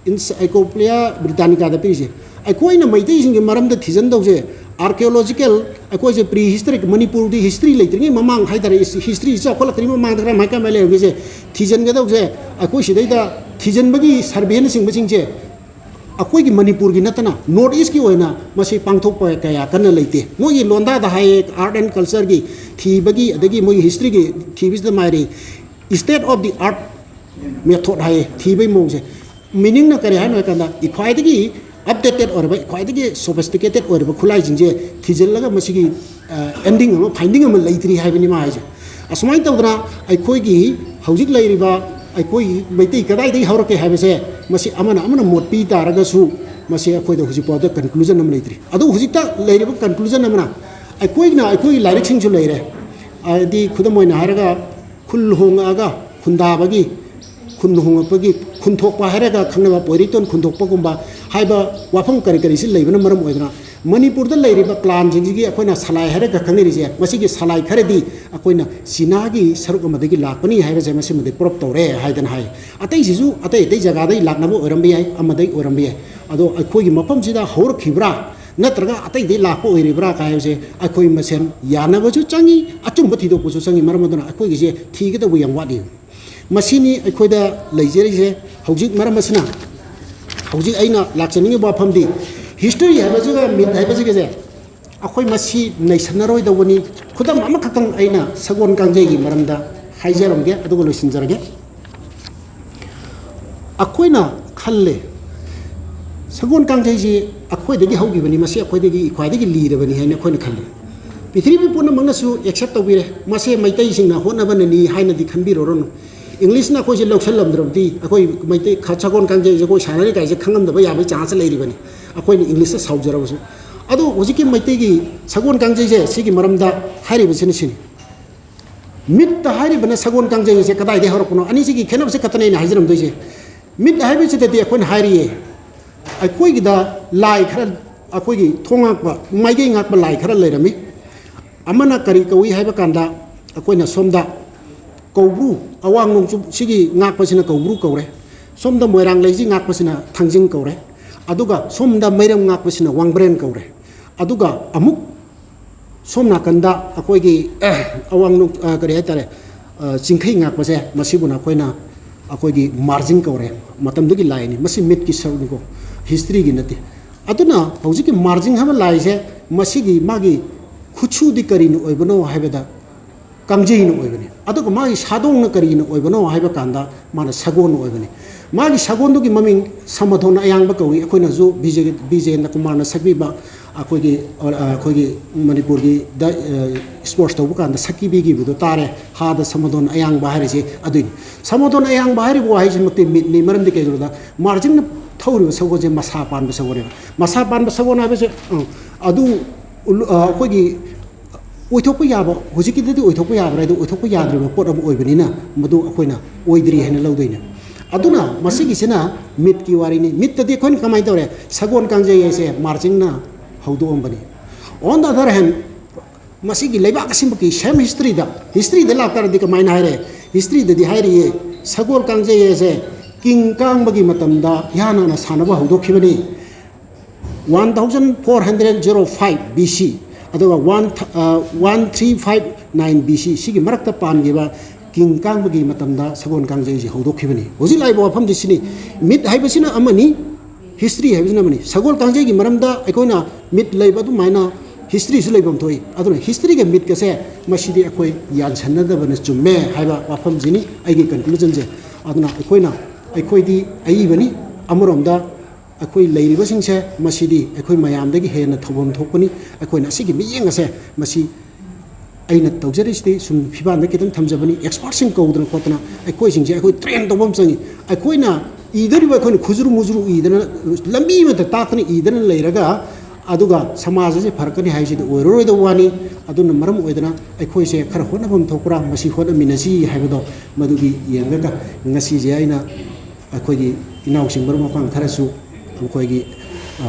ꯏꯟꯁꯥꯏꯀ꯭ꯂꯣꯄꯦꯗꯤꯌꯥ ꯕ꯭ꯔꯤꯇꯥꯅꯤꯀꯥꯗ ꯄꯤꯔꯤꯁꯦ, ꯑꯩꯈꯣꯏꯅ ꯃꯩꯇꯩꯁꯤꯡꯒꯤ ꯃꯔꯝꯗ ꯊꯤꯖꯤꯟꯗꯧꯁꯦ, ꯑꯥꯔꯀꯤꯑꯣꯂꯣꯖꯤꯀꯦꯜ, ꯑꯩꯈꯣꯏꯁꯦ ꯄ꯭ꯔꯤ ꯍꯤꯁꯇꯣꯔꯤꯛ, ꯃꯅꯤꯄꯨꯔꯗꯤ ꯍꯤꯁꯇ꯭ꯔꯤ ꯂꯩꯇ꯭ꯔꯤꯉꯩ ꯃꯃꯥꯡ ꯍꯥꯏꯇꯥꯔꯦ, ꯍꯤꯁꯇ꯭ꯔꯤ ꯆꯥꯎꯈꯠꯂꯛꯇ꯭ꯔꯤꯉꯩ ꯃꯃꯥꯡꯗ ꯀꯔꯝꯍꯥꯏ ꯀꯔꯝꯍꯥꯏ ꯂꯩꯔꯝꯒꯦꯁꯦ ꯊꯤꯖꯤꯟꯒꯗꯧꯁꯦ, ꯑꯩꯈꯣꯏ ꯁꯤꯗꯩꯗ ꯊꯤꯖꯤꯟꯕꯒꯤ ꯁꯔꯚꯦꯅꯆꯤꯡꯕꯁꯤꯡꯁꯦ ꯑꯩꯈꯣꯏꯒꯤ ꯃꯅꯤꯄꯨꯔꯒꯤ ꯅꯠꯇꯅ ꯅꯣꯔꯠ ꯏꯁꯀꯤ ꯑꯣꯏꯅ ꯃꯁꯤ ꯄꯥꯡꯊꯣꯛꯄ ꯀꯌꯥ ꯀꯟꯅ ꯂꯩꯇꯦ꯫ ꯃꯣꯏꯒꯤ ꯂꯣꯟꯗꯥꯗ ꯍꯥꯏꯌꯦ, ꯑꯥꯔꯠ ꯑꯦꯟ ꯀꯜꯆꯔꯒꯤ ꯊꯤꯕꯒꯤ, ꯑꯗꯒꯤ ꯃꯣꯏꯒꯤ ꯍꯤꯁꯇ꯭ꯔꯤꯒꯤ ꯊꯤꯕꯁꯤꯗ ꯃꯥꯏꯔꯤ, State of the art method ꯍꯥꯏꯌꯦ ꯊꯤꯕꯒꯤ ꯃꯑꯣꯡꯁꯦ꯫ ꯃꯤꯅꯤꯡꯅ ꯀꯔꯤ ꯍꯥꯏꯅꯣ ꯍꯥꯏ ꯀꯥꯟꯗ, ꯈ꯭ꯋꯥꯏꯗꯒꯤ ꯑꯞꯗꯦꯇꯦꯠ ꯑꯣꯏꯔꯕ, ꯈ꯭ꯋꯥꯏꯗꯒꯤ ꯁꯣꯐꯤꯁꯇꯤꯀꯦꯇꯦꯠ ꯑꯣꯏꯔꯕ ꯈꯨꯠꯂꯥꯏꯁꯤꯡꯁꯦ ꯊꯤꯖꯤꯜꯂꯒ ꯃꯁꯤꯒꯤ ꯑꯦꯟꯗꯤꯡ ꯑꯃ, ꯐꯥꯏꯟꯗꯤꯡ ꯑꯃ ꯂꯩꯇ꯭ꯔꯤ ꯍꯥꯏꯕꯅꯤ ꯃꯥ ꯍꯥꯏꯁꯦ꯫ ꯑꯁꯨꯃꯥꯏꯅ ꯇꯧꯗꯅ ꯑꯩꯈꯣꯏꯒꯤ ꯍꯧꯖꯤꯛ ꯂꯩꯔꯤꯕ ꯑꯩꯈꯣꯏꯒꯤ ꯃꯩꯇꯩ ꯀꯗꯥꯏꯗꯒꯤ ꯍꯧꯔꯛꯀꯦ ꯍꯥꯏꯕꯁꯦ, ꯃꯁꯤ ꯑꯃꯅ ꯑꯃꯅ ꯃꯣꯠ ꯄꯤ ꯇꯥꯔꯒꯁꯨ, ꯃꯁꯤ ꯑꯩꯈꯣꯏꯗ ꯍꯧꯖꯤꯛꯐꯥꯎꯗ ꯀꯟꯀ꯭ꯂꯨꯖꯟ ꯑꯃ ꯂꯩꯇ꯭ꯔꯤ꯫ ꯑꯗꯨ ꯍꯧꯖꯤꯛꯇ ꯂꯩꯔꯤꯕ ꯀꯟꯀ꯭ꯂꯨꯖꯟ ꯑꯃꯅ, ꯑꯩꯈꯣꯏꯅ, ꯑꯩꯈꯣꯏꯒꯤ ꯂꯥꯏꯔꯤꯛꯁꯤꯡꯁꯨ ꯂꯩꯔꯦ꯫ ꯍꯥꯏꯗꯤ ꯈꯨꯗꯝ ꯑꯣꯏꯅ ꯍꯥꯏꯔꯒ, ꯈꯨꯜ ꯍꯣꯡꯉꯛꯑꯒ ꯈꯨꯟꯗꯥꯕꯒꯤ, ꯈꯨꯟ ꯍꯣꯡꯉꯛꯄꯒꯤ, ꯈꯨꯟꯊꯣꯛꯄ ꯍꯥꯏꯔꯒ ꯈꯪꯅꯕ, ꯄꯣꯏꯔꯩꯇꯣꯟ ꯈꯨꯟꯊꯣꯛꯄꯒꯨꯝꯕ ꯍꯥꯏꯕ ꯋꯥꯐꯝ ꯀꯔꯤ ꯀꯔꯤꯁꯤ ꯂꯩꯕꯅ ꯃꯔꯝ ꯑꯣꯏꯗꯅ, ꯃꯅꯤꯄꯨꯔꯗ ꯂꯩꯔꯤꯕ ꯀ꯭ꯂꯥꯟꯁꯤꯡꯁꯤꯒꯤ ꯑꯩꯈꯣꯏꯅ ꯁꯂꯥꯏ ꯍꯥꯏꯔꯒ ꯈꯪꯅꯔꯤꯁꯦ, ꯃꯁꯤꯒꯤ ꯁꯂꯥꯏ ꯈꯔꯗꯤ ꯑꯩꯈꯣꯏꯅ ꯆꯤꯅꯥꯒꯤ ꯁꯔꯨꯛ ꯑꯃꯗꯒꯤ ꯂꯥꯛꯄꯅꯤ ꯍꯥꯏꯕꯁꯦ ꯃꯁꯤꯃꯗꯤ ꯄ꯭ꯔꯨꯞ ꯇꯧꯔꯦ ꯍꯥꯏꯗꯅ ꯍꯥꯏ꯫ ꯑꯇꯩꯁꯤꯁꯨ ꯑꯇꯩ ꯑꯇꯩ ꯖꯒꯥꯗꯒꯤ ꯂꯥꯛꯅꯕ ꯑꯣꯏꯔꯝꯕ ꯌꯥꯏ, ꯑꯃꯗꯒꯤ ꯑꯣꯏꯔꯝꯕ ꯌꯥꯏ꯫ ꯑꯗꯣ ꯑꯩꯈꯣꯏꯒꯤ ꯃꯐꯝꯁꯤꯗ ꯍꯧꯔꯛꯈꯤꯕ꯭ꯔꯥ, ꯅꯠꯇ꯭ꯔꯒ ꯑꯇꯩꯗꯒꯤ ꯂꯥꯛꯄ ꯑꯣꯏꯔꯤꯕ꯭ꯔꯥ ꯀꯥꯏ ꯍꯥꯏꯕꯁꯦ ꯑꯩꯈꯣꯏ ꯃꯁꯦꯟ ꯌꯥꯅꯕꯁꯨ ꯆꯪꯉꯤ, ꯑꯆꯨꯝꯕ ꯊꯤꯗꯣꯛꯄꯁꯨ ꯆꯪꯉꯤ꯫ ꯃꯔꯝ ꯑꯗꯨꯅ ꯑꯩꯈꯣꯏꯒꯤꯁꯦ ꯊꯤꯒꯗꯧꯕ ꯌꯥꯝ ꯋꯥꯠꯂꯤ꯫ ꯃꯁꯤꯅꯤ ꯑꯩꯈꯣꯏꯗ ꯂꯩꯖꯔꯤꯁꯦ꯫ ꯍꯧꯖꯤꯛ ꯃꯔꯝ ꯑꯁꯤꯅ ꯍꯧꯖꯤꯛ ꯑꯩꯅ ꯂꯥꯛꯆꯅꯤꯡꯉꯤꯕ ꯋꯥꯐꯝꯗꯤ, ꯍꯤꯁꯇꯣꯔꯤ ꯍꯥꯏꯕꯁꯤꯒ ꯃꯤꯠ ꯍꯥꯏꯕꯁꯤꯒꯁꯦ ꯑꯩꯈꯣꯏ ꯃꯁꯤ ꯅꯩꯁꯟꯅꯔꯣꯏꯗꯧꯕꯅꯤ꯫ ꯈꯨꯗꯝ ꯑꯃꯈꯛꯇꯪ ꯑꯩꯅ ꯁꯒꯣꯜ ꯀꯥꯡꯖꯩꯒꯤ ꯃꯔꯝꯗ ꯍꯥꯏꯖꯔꯝꯒꯦ, ꯑꯗꯨꯒ ꯂꯣꯏꯁꯤꯟꯖꯔꯒꯦ꯫ ꯑꯩꯈꯣꯏꯅ ꯈꯜꯂꯦ, ꯁꯒꯣꯜ ꯀꯥꯡꯖꯩꯁꯤ ꯑꯩꯈꯣꯏꯗꯒꯤ ꯍꯧꯈꯤꯕꯅꯤ, ꯃꯁꯤ ꯑꯩꯈꯣꯏꯗꯒꯤ ꯈ꯭ꯋꯥꯏꯗꯒꯤ ꯂꯤꯔꯕꯅꯤ ꯍꯥꯏꯅ ꯑꯩꯈꯣꯏꯅ ꯈꯜꯂꯤ꯫ ꯄ꯭ꯔꯤꯊꯤꯕꯤ ꯄꯨꯝꯅꯃꯛꯅꯁꯨ ꯑꯦꯛꯁꯦꯞ ꯇꯧꯕꯤꯔꯦ, ꯃꯁꯤ ꯃꯩꯇꯩꯁꯤꯡꯅ ꯍꯣꯠꯅꯕꯅꯅꯤ ꯍꯥꯏꯅꯗꯤ ꯈꯟꯕꯤꯔꯨꯔꯅꯨ꯫ ꯏꯪꯂꯤꯁꯅ ꯑꯩꯈꯣꯏꯁꯦ ꯂꯧꯁꯜꯂꯝꯗ꯭ꯔꯕꯗꯤ ꯑꯩꯈꯣꯏ ꯃꯩꯇꯩ ꯈ-, ꯁꯒꯣꯜ ꯀꯥꯡꯖꯩ ꯖꯒꯣꯏ ꯁꯥꯟꯅꯔꯤ ꯀꯥꯏꯁꯦ ꯈꯪꯉꯝꯗꯕ ꯌꯥꯕꯒꯤ ꯆꯥꯟꯁ ꯂꯩꯔꯤꯕꯅꯤ, ꯑꯩꯈꯣꯏꯅ ꯏꯪꯂꯤꯁꯇ ꯁꯥꯎꯖꯔꯕꯁꯨ꯫ ꯑꯗꯣ ꯍꯧꯖꯤꯛꯀꯤ ꯃꯩꯇꯩꯒꯤ ꯁꯒꯣꯜ ꯀꯥꯡꯖꯩꯁꯦ ꯁꯤꯒꯤ ꯃꯔꯝꯗ ꯍꯥꯏꯔꯤꯕꯁꯤꯅ ꯁꯤꯅꯤ꯫ ꯃꯤꯠꯇ ꯍꯥꯏꯔꯤꯕꯅ ꯁꯒꯣꯜ ꯀꯥꯡꯖꯩꯁꯦ ꯀꯗꯥꯏꯗꯒꯤ ꯍꯧꯔꯛꯄꯅꯣ? ꯑꯅꯤꯁꯤꯒꯤ ꯈꯦꯠꯅꯕꯁꯦ ꯈꯛꯇꯅꯦ ꯑꯩꯅ ꯍꯥꯏꯖꯔꯝꯗꯣꯏꯁꯦ꯫ ꯃꯤꯠ ꯍꯥꯏꯕꯁꯤꯗꯗꯤ ꯑꯩꯈꯣꯏꯅ ꯍꯥꯏꯔꯤꯌꯦ, ꯑꯩꯈꯣꯏꯒꯤꯗ ꯂꯥꯏ ꯈꯔ, ꯑꯩꯈꯣꯏꯒꯤ ꯊꯣꯡ ꯉꯥꯛꯄ, ꯃꯥꯏꯀꯩ ꯉꯥꯛꯄ ꯂꯥꯏ ꯈꯔ ꯂꯩꯔꯝꯃꯤ꯫ ꯑꯃꯅ ꯀꯔꯤ ꯀꯧꯏ ꯍꯥꯏꯕ ꯀꯥꯟꯗ, ꯑꯩꯈꯣꯏꯅ ꯁꯣꯝꯗ ꯀꯧꯕ꯭ꯔꯨ, ꯑꯋꯥꯡ ꯅꯣꯡꯆꯨꯞ ꯁꯤꯒꯤ ꯉꯥꯛꯄꯁꯤꯅ ꯀꯧꯕ꯭ꯔꯨ ꯀꯧꯔꯦ, ꯁꯣꯝꯗ ꯃꯣꯏꯔꯥꯡ ꯂꯩꯁꯤ ꯉꯥꯛꯄꯁꯤꯅ ꯊꯥꯡꯖꯤꯡ ꯀꯧꯔꯦ, ꯑꯗꯨꯒ ꯁꯣꯝꯗ ꯃꯩꯔꯝ ꯉꯥꯛꯄꯁꯤꯅ ꯋꯥꯡꯕ꯭ꯔꯦꯟ ꯀꯧꯔꯦ꯫ ꯑꯗꯨꯒ ꯑꯃꯨꯛ ꯁꯣꯝ ꯅꯥꯀꯟꯗ ꯑꯩꯈꯣꯏꯒꯤ, ꯑꯋꯥꯡ ꯅꯣꯡ-, ꯑ, ꯀꯔꯤ ꯍꯥꯏꯇꯥꯔꯦ, ꯑ, ꯆꯤꯡꯈꯩ ꯉꯥꯛꯄꯁꯦ, ꯃꯁꯤꯕꯨꯅ ꯑꯩꯈꯣꯏꯅ, ꯑꯩꯈꯣꯏꯒꯤ ꯃꯥꯔꯖꯤꯡ ꯀꯧꯔꯦ꯫ ꯃꯇꯝꯗꯨꯒꯤ ꯂꯥꯏꯅꯤ, ꯃꯁꯤ ꯃꯤꯠꯀꯤ ꯁꯔꯨꯛꯅꯤꯀꯣ, ꯍꯤꯁꯇ꯭ꯔꯤꯒꯤ ꯅꯠꯇꯦ꯫ ꯑꯗꯨꯅ ꯍꯧꯖꯤꯛꯀꯤ ꯃꯥꯔꯖꯤꯡ ꯍꯥꯏꯕ ꯂꯥꯏꯁꯦ, ꯃꯁꯤꯒꯤ ꯃꯥꯒꯤ ꯈꯨꯠꯁꯨꯗꯤ ꯀꯔꯤꯅ ꯑꯣꯏꯕꯅꯣ ꯍꯥꯏꯕꯗ, ꯀꯥꯡꯖꯩꯅ ꯑꯣꯏꯕꯅꯤ꯫ ꯑꯗꯨꯒ ꯃꯥꯒꯤ ꯁꯥꯗꯣꯡꯅ ꯀꯔꯤꯅ ꯑꯣꯏꯕꯅꯣ ꯍꯥꯏꯕ ꯀꯥꯟꯗ ꯃꯥꯅ ꯁꯒꯣꯜꯅ ꯑꯣꯏꯕꯅꯤ꯫ ꯃꯥꯒꯤ ꯁꯒꯣꯟꯗꯨꯒꯤ ꯃꯃꯤꯡ ꯁꯃꯥꯗꯣꯟ ꯑꯌꯥꯡꯕ ꯀꯧꯏ꯫ ꯑꯩꯈꯣꯏꯅꯁꯨ ꯕꯤꯖꯦ-, ꯕꯤꯖꯦꯟꯗ꯭ꯔ ꯀꯨꯃꯥꯔꯅ ꯁꯛꯄꯤꯕ ꯑꯩꯈꯣꯏꯒꯤ, ꯑꯩꯈꯣꯏꯒꯤ ꯃꯅꯤꯄꯨꯔꯒꯤ ꯗ, ꯑ, ꯁ꯭ꯄꯣꯔꯠꯁ ꯇꯧꯕ ꯀꯥꯟꯗ ꯁꯛꯈꯤꯕꯤꯈꯤꯕꯗꯣ ꯇꯥꯔꯦ, ꯍꯥꯗ ꯁꯃꯥꯗꯣꯟ ꯑꯌꯥꯡꯕ ꯍꯥꯏꯔꯤꯁꯦ ꯑꯗꯨꯏꯅꯤ꯫ ꯁꯃꯥꯗꯣꯟ ꯑꯌꯥꯡꯕ ꯍꯥꯏꯔꯤꯕ ꯋꯥꯍꯩꯁꯤꯃꯛꯇꯤ ꯃꯤꯠꯅꯤ꯫ ꯃꯔꯝꯗꯤ ꯀꯩꯒꯤꯅꯣꯗ ꯃꯥꯔꯖꯤꯡꯅ ꯊꯧꯔꯤꯕ ꯁꯒꯣꯜꯁꯦ ꯃꯁꯥ ꯄꯥꯟꯕ ꯁꯒꯣꯜꯅꯦꯕ꯫ ꯃꯁꯥ ꯄꯥꯟꯕ ꯁꯒꯣꯜ ꯍꯥꯏꯕꯁꯦ, ꯑ, ꯑꯗꯨ ꯎꯜ-, ꯑ, ꯑꯩꯈꯣꯏꯒꯤ ꯑꯣꯏꯊꯣꯛꯄ ꯌꯥꯕ, ꯍꯧꯖꯤꯛꯀꯤꯗꯗꯤ ꯑꯣꯏꯊꯣꯛꯄ ꯌꯥꯕ꯭ꯔꯥ ꯍꯥꯏꯗꯣ ꯑꯣꯏꯊꯣꯛꯄ ꯌꯥꯗ꯭ꯔꯤꯕ ꯄꯣꯠ ꯑꯃ ꯑꯣꯏꯕꯅꯤꯅ ꯃꯗꯨ ꯑꯩꯈꯣꯏꯅ ꯑꯣꯏꯗ꯭ꯔꯤ ꯍꯥꯏꯅ ꯂꯧꯗꯣꯏꯅꯦ꯫ ꯑꯗꯨꯅ ꯃꯁꯤꯒꯤꯁꯤꯅ ꯃꯤꯠꯀꯤ ꯋꯥꯔꯤꯅꯤ꯫ ꯃꯤꯠꯇꯗꯤ ꯑꯩꯈꯣꯏꯅ ꯀꯃꯥꯏꯅ ꯇꯧꯔꯦ? ꯁꯒꯣꯜ ꯀꯥꯡꯖꯩ ꯍꯥꯏꯁꯦ ꯃꯥꯔꯖꯤꯡꯅ ꯍꯧꯗꯣꯛꯑꯝꯕꯅꯤ꯫ On the other hand, ꯃꯁꯤꯒꯤ ꯂꯩꯕꯥꯛ ꯑꯁꯤꯃꯛꯀꯤ same historyꯗ, historyꯗ ꯂꯥꯛꯇꯥꯔꯗꯤ ꯀꯃꯥꯏꯅ ꯍꯥꯏꯔꯦ? Historyꯗꯗꯤ ꯍꯥꯏꯔꯤꯌꯦ, ꯁꯒꯣꯜ ꯀꯥꯡꯖꯩ ꯍꯥꯏꯁꯦ ꯀꯤꯡ ꯀꯥꯡꯕꯒꯤ ꯃꯇꯝꯗ ꯏꯍꯥꯟ ꯍꯥꯟꯅ ꯁꯥꯟꯅꯕ ꯍꯧꯗꯣꯛꯈꯤꯕꯅꯤ꯫ One thousand four hundred zero five B C, ꯑꯗꯨꯒ one, ꯑ, one three five nine B C, ꯁꯤꯒꯤ ꯃꯔꯛꯇ ꯄꯥꯟꯈꯤꯕ ꯀꯤꯡ ꯀꯥꯡꯕꯒꯤ ꯃꯇꯝꯗ ꯁꯒꯣꯜ ꯀꯥꯡꯖꯩꯁꯤ ꯍꯧꯗꯣꯛꯈꯤꯕꯅꯤ꯫ ꯍꯧꯖꯤꯛ ꯂꯥꯛꯏꯕ ꯋꯥꯐꯝꯗꯤ ꯁꯤꯅꯤ, ꯃꯤꯠ ꯍꯥꯏꯕꯁꯤꯅ ꯑꯃꯅꯤ, history ꯍꯥꯏꯕꯁꯤꯅ ꯑꯃꯅꯤ꯫ ꯁꯒꯣꯜ ꯀꯥꯡꯖꯩꯒꯤ ꯃꯔꯝꯗ ꯑꯩꯈꯣꯏꯅ ꯃꯤꯠ ꯂꯩꯕ ꯑꯗꯨꯃꯥꯏꯅ historyꯁꯨ ꯂꯩꯐꯝ ꯊꯣꯛꯏ꯫ ꯑꯗꯨꯅ historyꯒ ꯃꯤꯠꯀꯁꯦ ꯃꯁꯤꯗꯤ ꯑꯩꯈꯣꯏ ꯌꯥꯟꯁꯟꯅꯗꯕꯅ ꯆꯨꯝꯃꯦ ꯍꯥꯏꯕ ꯋꯥꯐꯝꯁꯤꯅꯤ ꯑꯩꯒꯤ conclusionꯁꯦ꯫ ꯑꯗꯨꯅ ꯑꯩꯈꯣꯏꯅ, ꯑꯩꯈꯣꯏꯗꯤ ꯑꯏꯕꯅꯤ꯫ ꯑꯃꯔꯣꯝꯗ ꯑꯩꯈꯣꯏ ꯂꯩꯔꯤꯕꯁꯤꯡꯁꯦ ꯃꯁꯤꯗꯤ ꯑꯩꯈꯣꯏ ꯃꯌꯥꯝꯗꯒꯤ ꯍꯦꯟꯅ ꯊꯧꯐꯝ ꯊꯣꯛꯄꯅꯤ꯫ ꯑꯩꯈꯣꯏꯅ ꯑꯁꯤꯒꯤ ꯃꯤꯠꯌꯦꯡ ꯑꯁꯦ ꯃꯁꯤ ꯑꯩꯅ ꯇꯧꯖꯔꯤꯁꯤꯗꯤ ꯁꯨꯝ ꯐꯤꯕꯥꯟꯗ ꯈꯤꯇꯪ ꯊꯝꯖꯕꯅꯤ꯫ Expertꯁꯤꯡ ꯀꯧꯗꯅ ꯈꯣꯠꯇꯅ ꯑꯩꯈꯣꯏꯁꯤꯡꯁꯦ ꯑꯩꯈꯣꯏ train ꯇꯧꯕ ꯑꯃ ꯆꯪꯉꯤ꯫ ꯑꯩꯈꯣꯏꯅ ꯏꯗꯣꯔꯤꯕ ꯑꯩꯈꯣꯏꯅ ꯈꯨꯖꯨꯔꯨ ꯃꯨꯖꯨꯔꯨ ꯏꯗꯅ, ꯂꯝꯕꯤ ꯑꯃꯗ ꯇꯥꯛꯇꯅ ꯏꯗꯅ ꯂꯩꯔꯒ ꯑꯗꯨꯒ ꯁꯃꯥꯖ ꯑꯁꯤ ꯐꯔꯛꯀꯅꯤ ꯍꯥꯏꯕꯁꯤꯗꯤ ꯑꯣꯏꯔꯔꯣꯏꯗꯕ ꯋꯥꯅꯤ꯫ ꯑꯗꯨꯅ ꯃꯔꯝ ꯑꯣꯏꯗꯅ ꯑꯩꯈꯣꯏꯁꯦ ꯈꯔ ꯍꯣꯠꯅꯐꯝ ꯊꯣꯛꯄ꯭ꯔꯥ ꯃꯁꯤ ꯍꯣꯠꯅꯃꯤꯟꯅꯁꯤ ꯍꯥꯏꯕꯗꯣ ꯃꯗꯨꯒꯤ ꯌꯦꯡꯂꯒ ꯉꯁꯤꯁꯦ ꯑꯩꯅ ꯑꯩꯈꯣꯏꯒꯤ ꯏꯅꯥꯎꯁꯤꯡ ꯃꯔꯨꯞ ꯃꯄꯥꯡ ꯈꯔꯁꯨ ꯑꯩꯈꯣꯏꯒꯤ, ꯑ,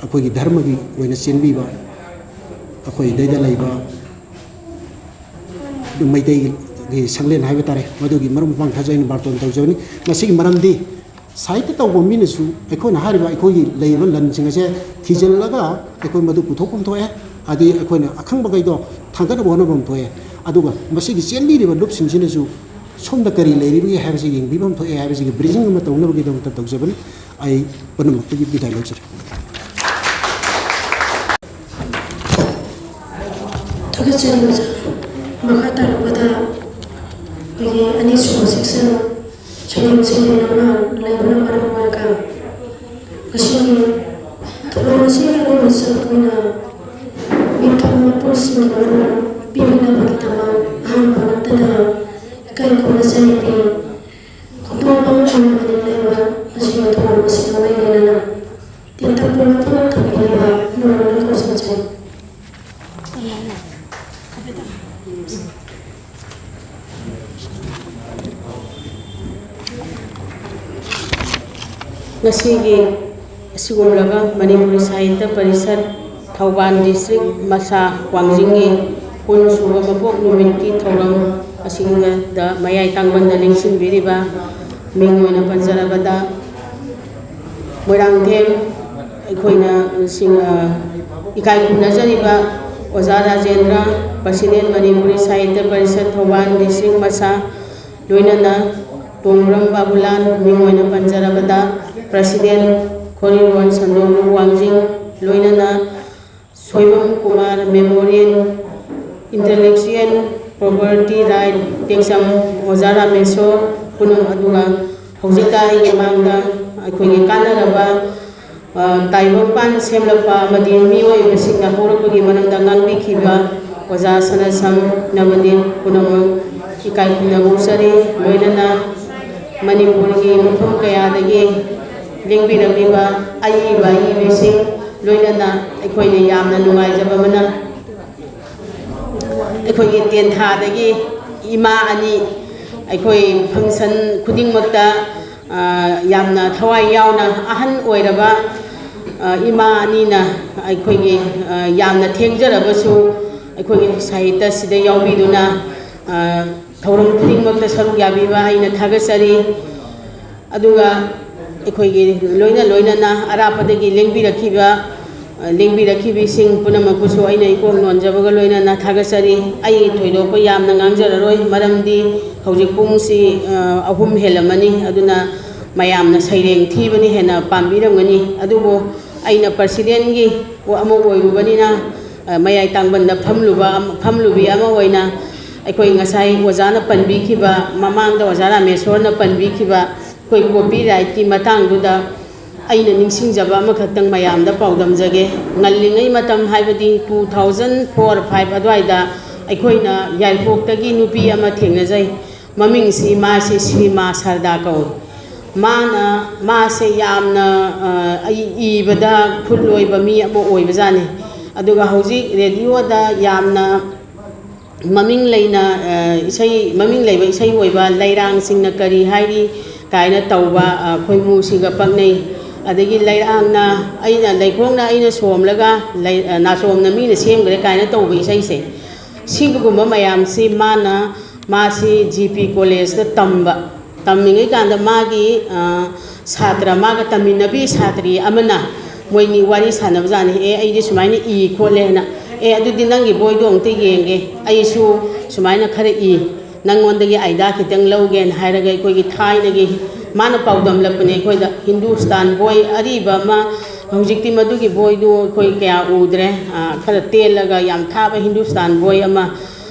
ꯑꯩꯈꯣꯏꯒꯤ ꯙꯔꯃꯒꯤ ꯑꯣꯏꯅ ꯆꯦꯟꯕꯤꯕ ꯑꯩꯈꯣꯏꯗꯩꯗ ꯂꯩꯕ ꯃꯩꯇꯩꯒꯤ ꯁꯪꯂꯦꯟ ꯍꯥꯏꯕ ꯇꯥꯔꯦ, ꯃꯗꯨꯒꯤ ꯃꯔꯨꯞ ꯃꯄꯥꯡ ꯈꯔꯁꯨ ꯑꯩꯅ ꯕꯥꯔꯇꯣꯟ ꯇꯧꯖꯕꯅꯤ꯫ ꯃꯁꯤꯒꯤ ꯃꯔꯝꯗꯤ ꯁꯥꯍꯤꯇ꯭ꯌ ꯇꯧꯕ ꯃꯤꯅꯁꯨ ꯑꯩꯈꯣꯏꯅ ꯍꯥꯏꯔꯤꯕ ꯑꯩꯈꯣꯏꯒꯤ ꯂꯩꯔꯤꯕ ꯂꯟꯁꯤꯡ ꯑꯁꯦ ꯊꯤꯖꯤꯜꯂꯒ ꯑꯩꯈꯣꯏ ꯃꯗꯨ ꯄꯨꯊꯣꯛꯐꯝ ꯊꯣꯛꯑꯦ, ꯑꯗꯩ ꯑꯩꯈꯣꯏꯅ ꯑꯈꯪꯕꯈꯩꯗꯣ ꯊꯥꯡꯒꯠꯅꯕ ꯍꯣꯠꯅꯐꯝ ꯊꯣꯛꯑꯦ꯫ ꯑꯗꯨꯒ ꯃꯁꯤꯒꯤ ꯆꯦꯟꯕꯤꯔꯤꯕ ꯂꯨꯞꯁꯤꯡꯁꯤꯅꯁꯨ ꯁꯣꯝꯗ ꯀꯔꯤ ꯂꯩꯔꯤꯕꯒꯦ ꯍꯥꯏꯕꯁꯤ ꯌꯦꯡꯕꯤꯐꯝ ꯊꯣꯛꯑꯦ ꯍꯥꯏꯕꯁꯤꯒꯤ bridging ꯑꯃ ꯇꯧꯅꯕꯒꯤꯗꯃꯛꯇ ꯇꯧꯖꯕꯅꯤ꯫ ꯑꯩ ꯄꯨꯝꯅꯃꯛꯇꯒꯤ ꯕꯤꯗꯥꯏ ꯂꯧꯖꯔꯦ꯫ ꯊꯥꯒꯠꯆꯔꯤ ꯑꯣꯖꯥ꯫ ꯃꯈꯥ ꯇꯥꯔꯛꯄꯗ ꯑꯩꯈꯣꯏꯒꯤ ꯑꯅꯤꯁꯨꯕ ꯁꯦꯛꯁꯟ ꯁꯩꯔꯦꯡ ꯁꯩꯔꯦꯡ ꯑꯃ ꯂꯩꯕꯅ ꯃꯔꯝ ꯑꯣꯏꯔꯒ ꯉꯁꯤꯒꯤ ꯊꯧꯔꯝ ꯑꯁꯤꯒꯤ ꯑꯔꯣꯏꯕ ꯁꯔꯨꯛ ꯑꯣꯏꯅ ꯃꯤꯡꯊꯣꯟꯕ ꯃꯄꯨꯁꯤꯡꯒꯤ ꯃꯔꯣꯜ ꯄꯤꯕꯤꯅꯕꯒꯤꯗꯃꯛ ꯑꯍꯥꯟꯕ ꯃꯛꯇꯗ ꯏꯀꯥꯏ ꯈꯨꯝꯅꯖꯔꯤꯕꯤ ꯈꯨꯗꯣꯡꯕ ꯑꯃ ꯂꯩꯕ ꯉꯁꯤꯒꯤ ꯊꯧꯔꯝ ꯑꯁꯤꯗ ꯃꯥꯏ ꯂꯩꯅꯅ ꯇꯦꯟꯇꯛꯄ ꯋꯥꯐꯝ ꯊꯝꯕꯤꯅꯕ ꯅꯣꯡꯃꯗ ꯈꯧꯔꯥꯡꯖꯔꯤ꯫ ꯉꯁꯤꯒꯤ ꯑꯁꯤꯒꯨꯝꯂꯕ ꯃꯅꯤꯄꯨꯔ ꯁꯥꯍꯤꯇ꯭ꯌ ꯄꯔꯤꯁꯠ ꯊꯧꯕꯥꯜ ꯗꯤꯁꯇ꯭ꯔꯤꯛ ꯃꯁꯥ ꯋꯥꯡꯖꯤꯡꯒꯤ ꯀꯨꯟ ꯁꯨꯕ ꯃꯄꯣꯛ ꯅꯨꯃꯤꯠꯀꯤ ꯊꯧꯔꯝ ꯑꯁꯤꯗ ꯃꯌꯥꯏ ꯇꯥꯡꯕꯟꯗ ꯂꯦꯡꯁꯤꯟꯕꯤꯔꯤꯕ ꯃꯤꯡ ꯑꯣꯏꯅ ꯄꯟꯖꯔꯕꯗ ꯃꯣꯏꯔꯥꯡꯊꯦꯝ ꯑꯩꯈꯣꯏꯅ ꯁꯤꯡ-, ꯑ, ꯏꯀꯥꯏ ꯈꯨꯝꯅꯖꯔꯤꯕ ꯑꯣꯖꯥ ꯔꯥꯖꯦꯟꯗ꯭ꯔ, ꯄ꯭ꯔꯁꯤꯗꯦꯟ ꯃꯅꯤꯄꯨꯔꯤ ꯁꯥꯍꯤꯇ꯭ꯌ ꯄꯔꯤꯁꯠ ꯊꯧꯕꯥꯜ ꯗꯤꯁꯇ꯭ꯔꯤꯛ ꯃꯁꯥ, ꯂꯣꯏꯅꯅ ꯇꯣꯡꯕ꯭ꯔꯝ ꯕꯥꯕꯨꯂꯥꯜ, ꯃꯤꯡ ꯑꯣꯏꯅ ꯄꯟꯖꯔꯕꯗ ꯄ꯭ꯔꯁꯤꯗꯦꯟ ꯈꯣꯔꯤꯔꯣꯟ ꯁꯟꯗꯣꯡꯂꯨ ꯋꯥꯡꯖꯤꯡ, ꯂꯣꯏꯅꯅ Soibam Kumar memorial intellectual property right Tekcham ꯑꯣꯖꯥ ꯔꯥꯃꯦꯁꯣꯔ ꯄꯨꯝꯅꯃꯛ, ꯑꯗꯨꯒ ꯍꯧꯖꯤꯛꯇ ꯑꯩꯒꯤ ꯃꯥꯡꯗ ꯑꯩꯈꯣꯏꯒꯤ ꯀꯥꯟꯅꯔꯕ, ꯑ, ꯇꯥꯏꯕꯪꯄꯥꯟ ꯁꯦꯝꯂꯛꯄ ꯑꯃꯗꯤ ꯃꯤꯑꯣꯏꯕꯁꯤꯡꯅ ꯍꯧꯔꯛꯄꯒꯤ ꯃꯔꯝꯗ ꯉꯥꯡꯕꯤꯈꯤꯕ ꯑꯣꯖꯥ ꯁꯅꯥꯁꯝ ꯅꯕꯗꯤꯞ ꯄꯨꯝꯅꯃꯛ ꯏꯀꯥꯏ ꯈꯨꯝꯅꯕ ꯎꯠꯆꯔꯤ꯫ ꯂꯣꯏꯅꯅ ꯃꯅꯤꯄꯨꯔꯒꯤ ꯃꯐꯝ ꯀꯌꯥꯗꯒꯤ ꯂꯦꯡꯕꯤꯔꯛꯂꯤꯕ ꯑꯏꯕ ꯑꯏꯕꯤꯁꯤꯡ, ꯂꯣꯏꯅꯅ ꯑꯩꯈꯣꯏꯅ ꯌꯥꯝꯅ ꯅꯨꯡꯉꯥꯏꯖꯕ ꯑꯃꯅ, ꯑꯩꯈꯣꯏꯒꯤ ꯇꯦꯟꯊꯥꯗꯒꯤ ꯏꯃꯥ ꯑꯅꯤ, ꯑꯩꯈꯣꯏ ꯐꯪꯁꯟ ꯈꯨꯗꯤꯡꯃꯛꯇ, ꯑ, ꯌꯥꯝꯅ ꯊꯋꯥꯏ ꯌꯥꯎꯅ ꯑꯍꯟ ꯑꯣꯏꯔꯕ, ꯑ, ꯏꯃꯥ ꯑꯅꯤꯅ ꯑꯩꯈꯣꯏꯒꯤ, ꯑ, ꯌꯥꯝꯅ ꯊꯦꯡꯖꯔꯕꯁꯨ ꯑꯩꯈꯣꯏꯒꯤ ꯁꯥꯍꯤꯇ꯭ꯌꯁꯤꯗ ꯌꯥꯎꯕꯤꯗꯨꯅ, ꯑ, ꯊꯧꯔꯝ ꯈꯨꯗꯤꯡꯃꯛꯇ ꯁꯔꯨꯛ ꯌꯥꯕꯤꯕ ꯑꯩꯅ ꯊꯥꯒꯠꯆꯔꯤ꯫ ꯑꯗꯨꯒ ꯑꯩꯈꯣꯏꯒꯤ ꯂꯣꯏꯅ ꯂꯣꯏꯅꯅ ꯑꯔꯥꯞꯄꯗꯒꯤ ꯂꯦꯡꯕꯤꯔꯛꯈꯤꯕ, ꯑ, ꯂꯦꯡꯕꯤꯔꯛꯈꯤꯕꯁꯤꯡ ꯄꯨꯝꯅꯃꯛꯄꯨꯁꯨ ꯑꯩꯅ ꯏꯀꯣꯛ ꯅꯣꯟꯖꯕꯒ ꯂꯣꯏꯅꯅ ꯊꯥꯒꯠꯆꯔꯤ꯫ ꯑꯩ ꯊꯣꯏꯗꯣꯛꯄ ꯌꯥꯝꯅ ꯉꯥꯡꯖꯔꯔꯣꯏ, ꯃꯔꯝꯗꯤ ꯍꯧꯖꯤꯛ ꯄꯨꯡꯁꯤ, ꯑ, ꯑꯍꯨꯝ ꯍꯦꯜꯂꯝꯃꯅꯤ꯫ ꯑꯗꯨꯅ ꯃꯌꯥꯝꯅ ꯁꯩꯔꯦꯡ ꯊꯤꯕꯅ ꯍꯦꯟꯅ ꯄꯥꯝꯕꯤꯔꯝꯒꯅꯤ꯫ ꯑꯗꯨꯕꯨ ꯑꯩꯅ ꯄ꯭ꯔꯁꯤꯗꯦꯟꯒꯤ ꯑꯃ ꯑꯣꯏꯔꯨꯕꯅꯤꯅ, ꯑ, ꯃꯌꯥꯏ ꯇꯥꯡꯕꯟꯗ ꯐꯝꯂꯨꯕ ꯑꯃ, ꯐꯝꯂꯨꯕꯤ ꯑꯃ ꯑꯣꯏꯅ ꯑꯩꯈꯣꯏ ꯉꯁꯥꯏ ꯑꯣꯖꯥꯅ ꯄꯟꯕꯤꯈꯤꯕ, ꯃꯃꯥꯡꯗ ꯑꯣꯖꯥ ꯔꯥꯃꯦꯁꯣꯔꯅ ꯄꯟꯕꯤꯈꯤꯕ ꯑꯩꯈꯣꯏ ꯀꯣꯄꯤꯔꯥꯏꯠꯀꯤ ꯃꯇꯥꯡꯗꯨꯗ ꯑꯩꯅ ꯅꯤꯡꯁꯤꯡꯖꯕ ꯑꯃꯈꯛꯇꯪ ꯃꯌꯥꯝꯗ ꯄꯥꯎꯗꯝꯖꯒꯦ꯫ ꯉꯜꯂꯤꯉꯩ ꯃꯇꯝ, ꯍꯥꯏꯕꯗꯤ two thousand four five ꯑꯗꯨꯋꯥꯏꯗ ꯑꯩꯈꯣꯏꯅ ꯌꯥꯏꯔꯤꯄꯣꯛꯇꯒꯤ ꯅꯨꯄꯤ ꯑꯃ ꯊꯦꯡꯅꯖꯩ꯫ ꯃꯃꯤꯡꯁꯤ ꯃꯥꯁꯤ ꯁꯤꯃꯥ ꯁꯔꯗꯥ ꯀꯧꯏ꯫ ꯃꯥꯅ, ꯃꯥꯁꯦ ꯌꯥꯝꯅ, ꯑ, ꯑꯩ ꯏꯕꯗ ꯈꯨꯠ ꯂꯣꯏꯕ ꯃꯤ ꯑꯃ ꯑꯣꯏꯕꯖꯥꯠꯅꯤ꯫ ꯑꯗꯨꯒ ꯍꯧꯖꯤꯛ ꯔꯦꯗꯤꯑꯣꯗ ꯌꯥꯝꯅ ꯃꯃꯤꯡ ꯂꯩꯅ, ꯑ, ꯏꯁꯩ, ꯃꯃꯤꯡ ꯂꯩꯕ ꯏꯁꯩ ꯑꯣꯏꯕ "ꯂꯩꯔꯥꯡꯁꯤꯡꯅ ꯀꯔꯤ ꯍꯥꯏꯔꯤ" ꯀꯥꯏꯅ ꯇꯧꯕ, ꯑ, ꯈꯣꯏꯃꯨꯁꯤꯒ ꯄꯛꯅꯩ꯫ ꯑꯗꯒꯤ "ꯂꯩꯔꯥꯡꯅ ꯑꯩꯅ, ꯂꯩꯈꯣꯡꯅ ꯑꯩꯅ ꯁꯣꯝꯂꯒ ꯂꯩ-, ꯑ, ꯅꯥꯆꯣꯝꯅ ꯃꯤꯅ ꯁꯦꯝꯈ꯭ꯔꯦ" ꯀꯥꯏꯅ ꯇꯧꯕ ꯏꯁꯩꯁꯦ, ꯁꯤꯒꯨꯝꯕ ꯃꯌꯥꯝꯁꯤ ꯃꯥꯅ, ꯃꯥꯁꯤ ꯖꯤ ꯄꯤ ꯀꯣꯂꯦꯖꯇ ꯇꯝꯕ, ꯇꯝꯂꯤꯉꯩ ꯀꯥꯟꯗ ꯃꯥꯒꯤ, ꯑ, ꯁꯥꯇ꯭ꯔ, ꯃꯥꯒ ꯇꯝꯃꯤꯟꯅꯕꯤ ꯁꯥꯇ꯭ꯔꯤ ꯑꯃꯅ, ꯃꯣꯏꯅꯤ ꯋꯥꯔꯤ ꯁꯥꯟꯅꯕꯖꯥꯠꯅꯤ꯫ "ꯑꯦ, ꯑꯩꯗꯤ ꯁꯨꯃꯥꯏꯅ ꯏ ꯈꯣꯠꯂꯦꯅ꯫ ꯑꯦ, ꯑꯗꯨꯗꯤ ꯅꯪꯒꯤ ꯕꯣꯏꯗꯣ ꯑꯃꯨꯛꯇ ꯌꯦꯡꯒꯦ, ꯑꯩꯁꯨ ꯁꯨꯃꯥꯏꯅ ꯈꯔ ꯏ, ꯅꯪꯉꯣꯟꯗꯒꯤ ꯑꯥꯏꯗꯤꯌꯥ ꯈꯤꯇꯪ ꯂꯧꯒꯦꯅ" ꯍꯥꯏꯔꯒ ꯑꯩꯈꯣꯏꯒꯤ ꯊꯥꯏꯅꯒꯤ, ꯃꯥꯅ ꯄꯥꯎꯗꯝꯂꯛꯄꯅꯦ ꯑꯩꯈꯣꯏꯗ, ꯍꯤꯟꯗꯨꯁꯇꯥꯟ ꯕꯣꯏ ꯑꯔꯤꯕ ꯑꯃ, ꯍꯧꯖꯤꯛꯇꯤ ꯃꯗꯨꯒꯤ ꯕꯣꯏꯗꯨ ꯑꯩꯈꯣꯏ ꯀꯌꯥ ꯎꯗ꯭ꯔꯦ, ꯑ, ꯈꯔ ꯇꯦꯜꯂꯒ ꯌꯥꯝ ꯊꯥꯕ ꯍꯤꯟꯗꯨꯁꯇꯥꯟ ꯕꯣꯏ ꯑꯃ,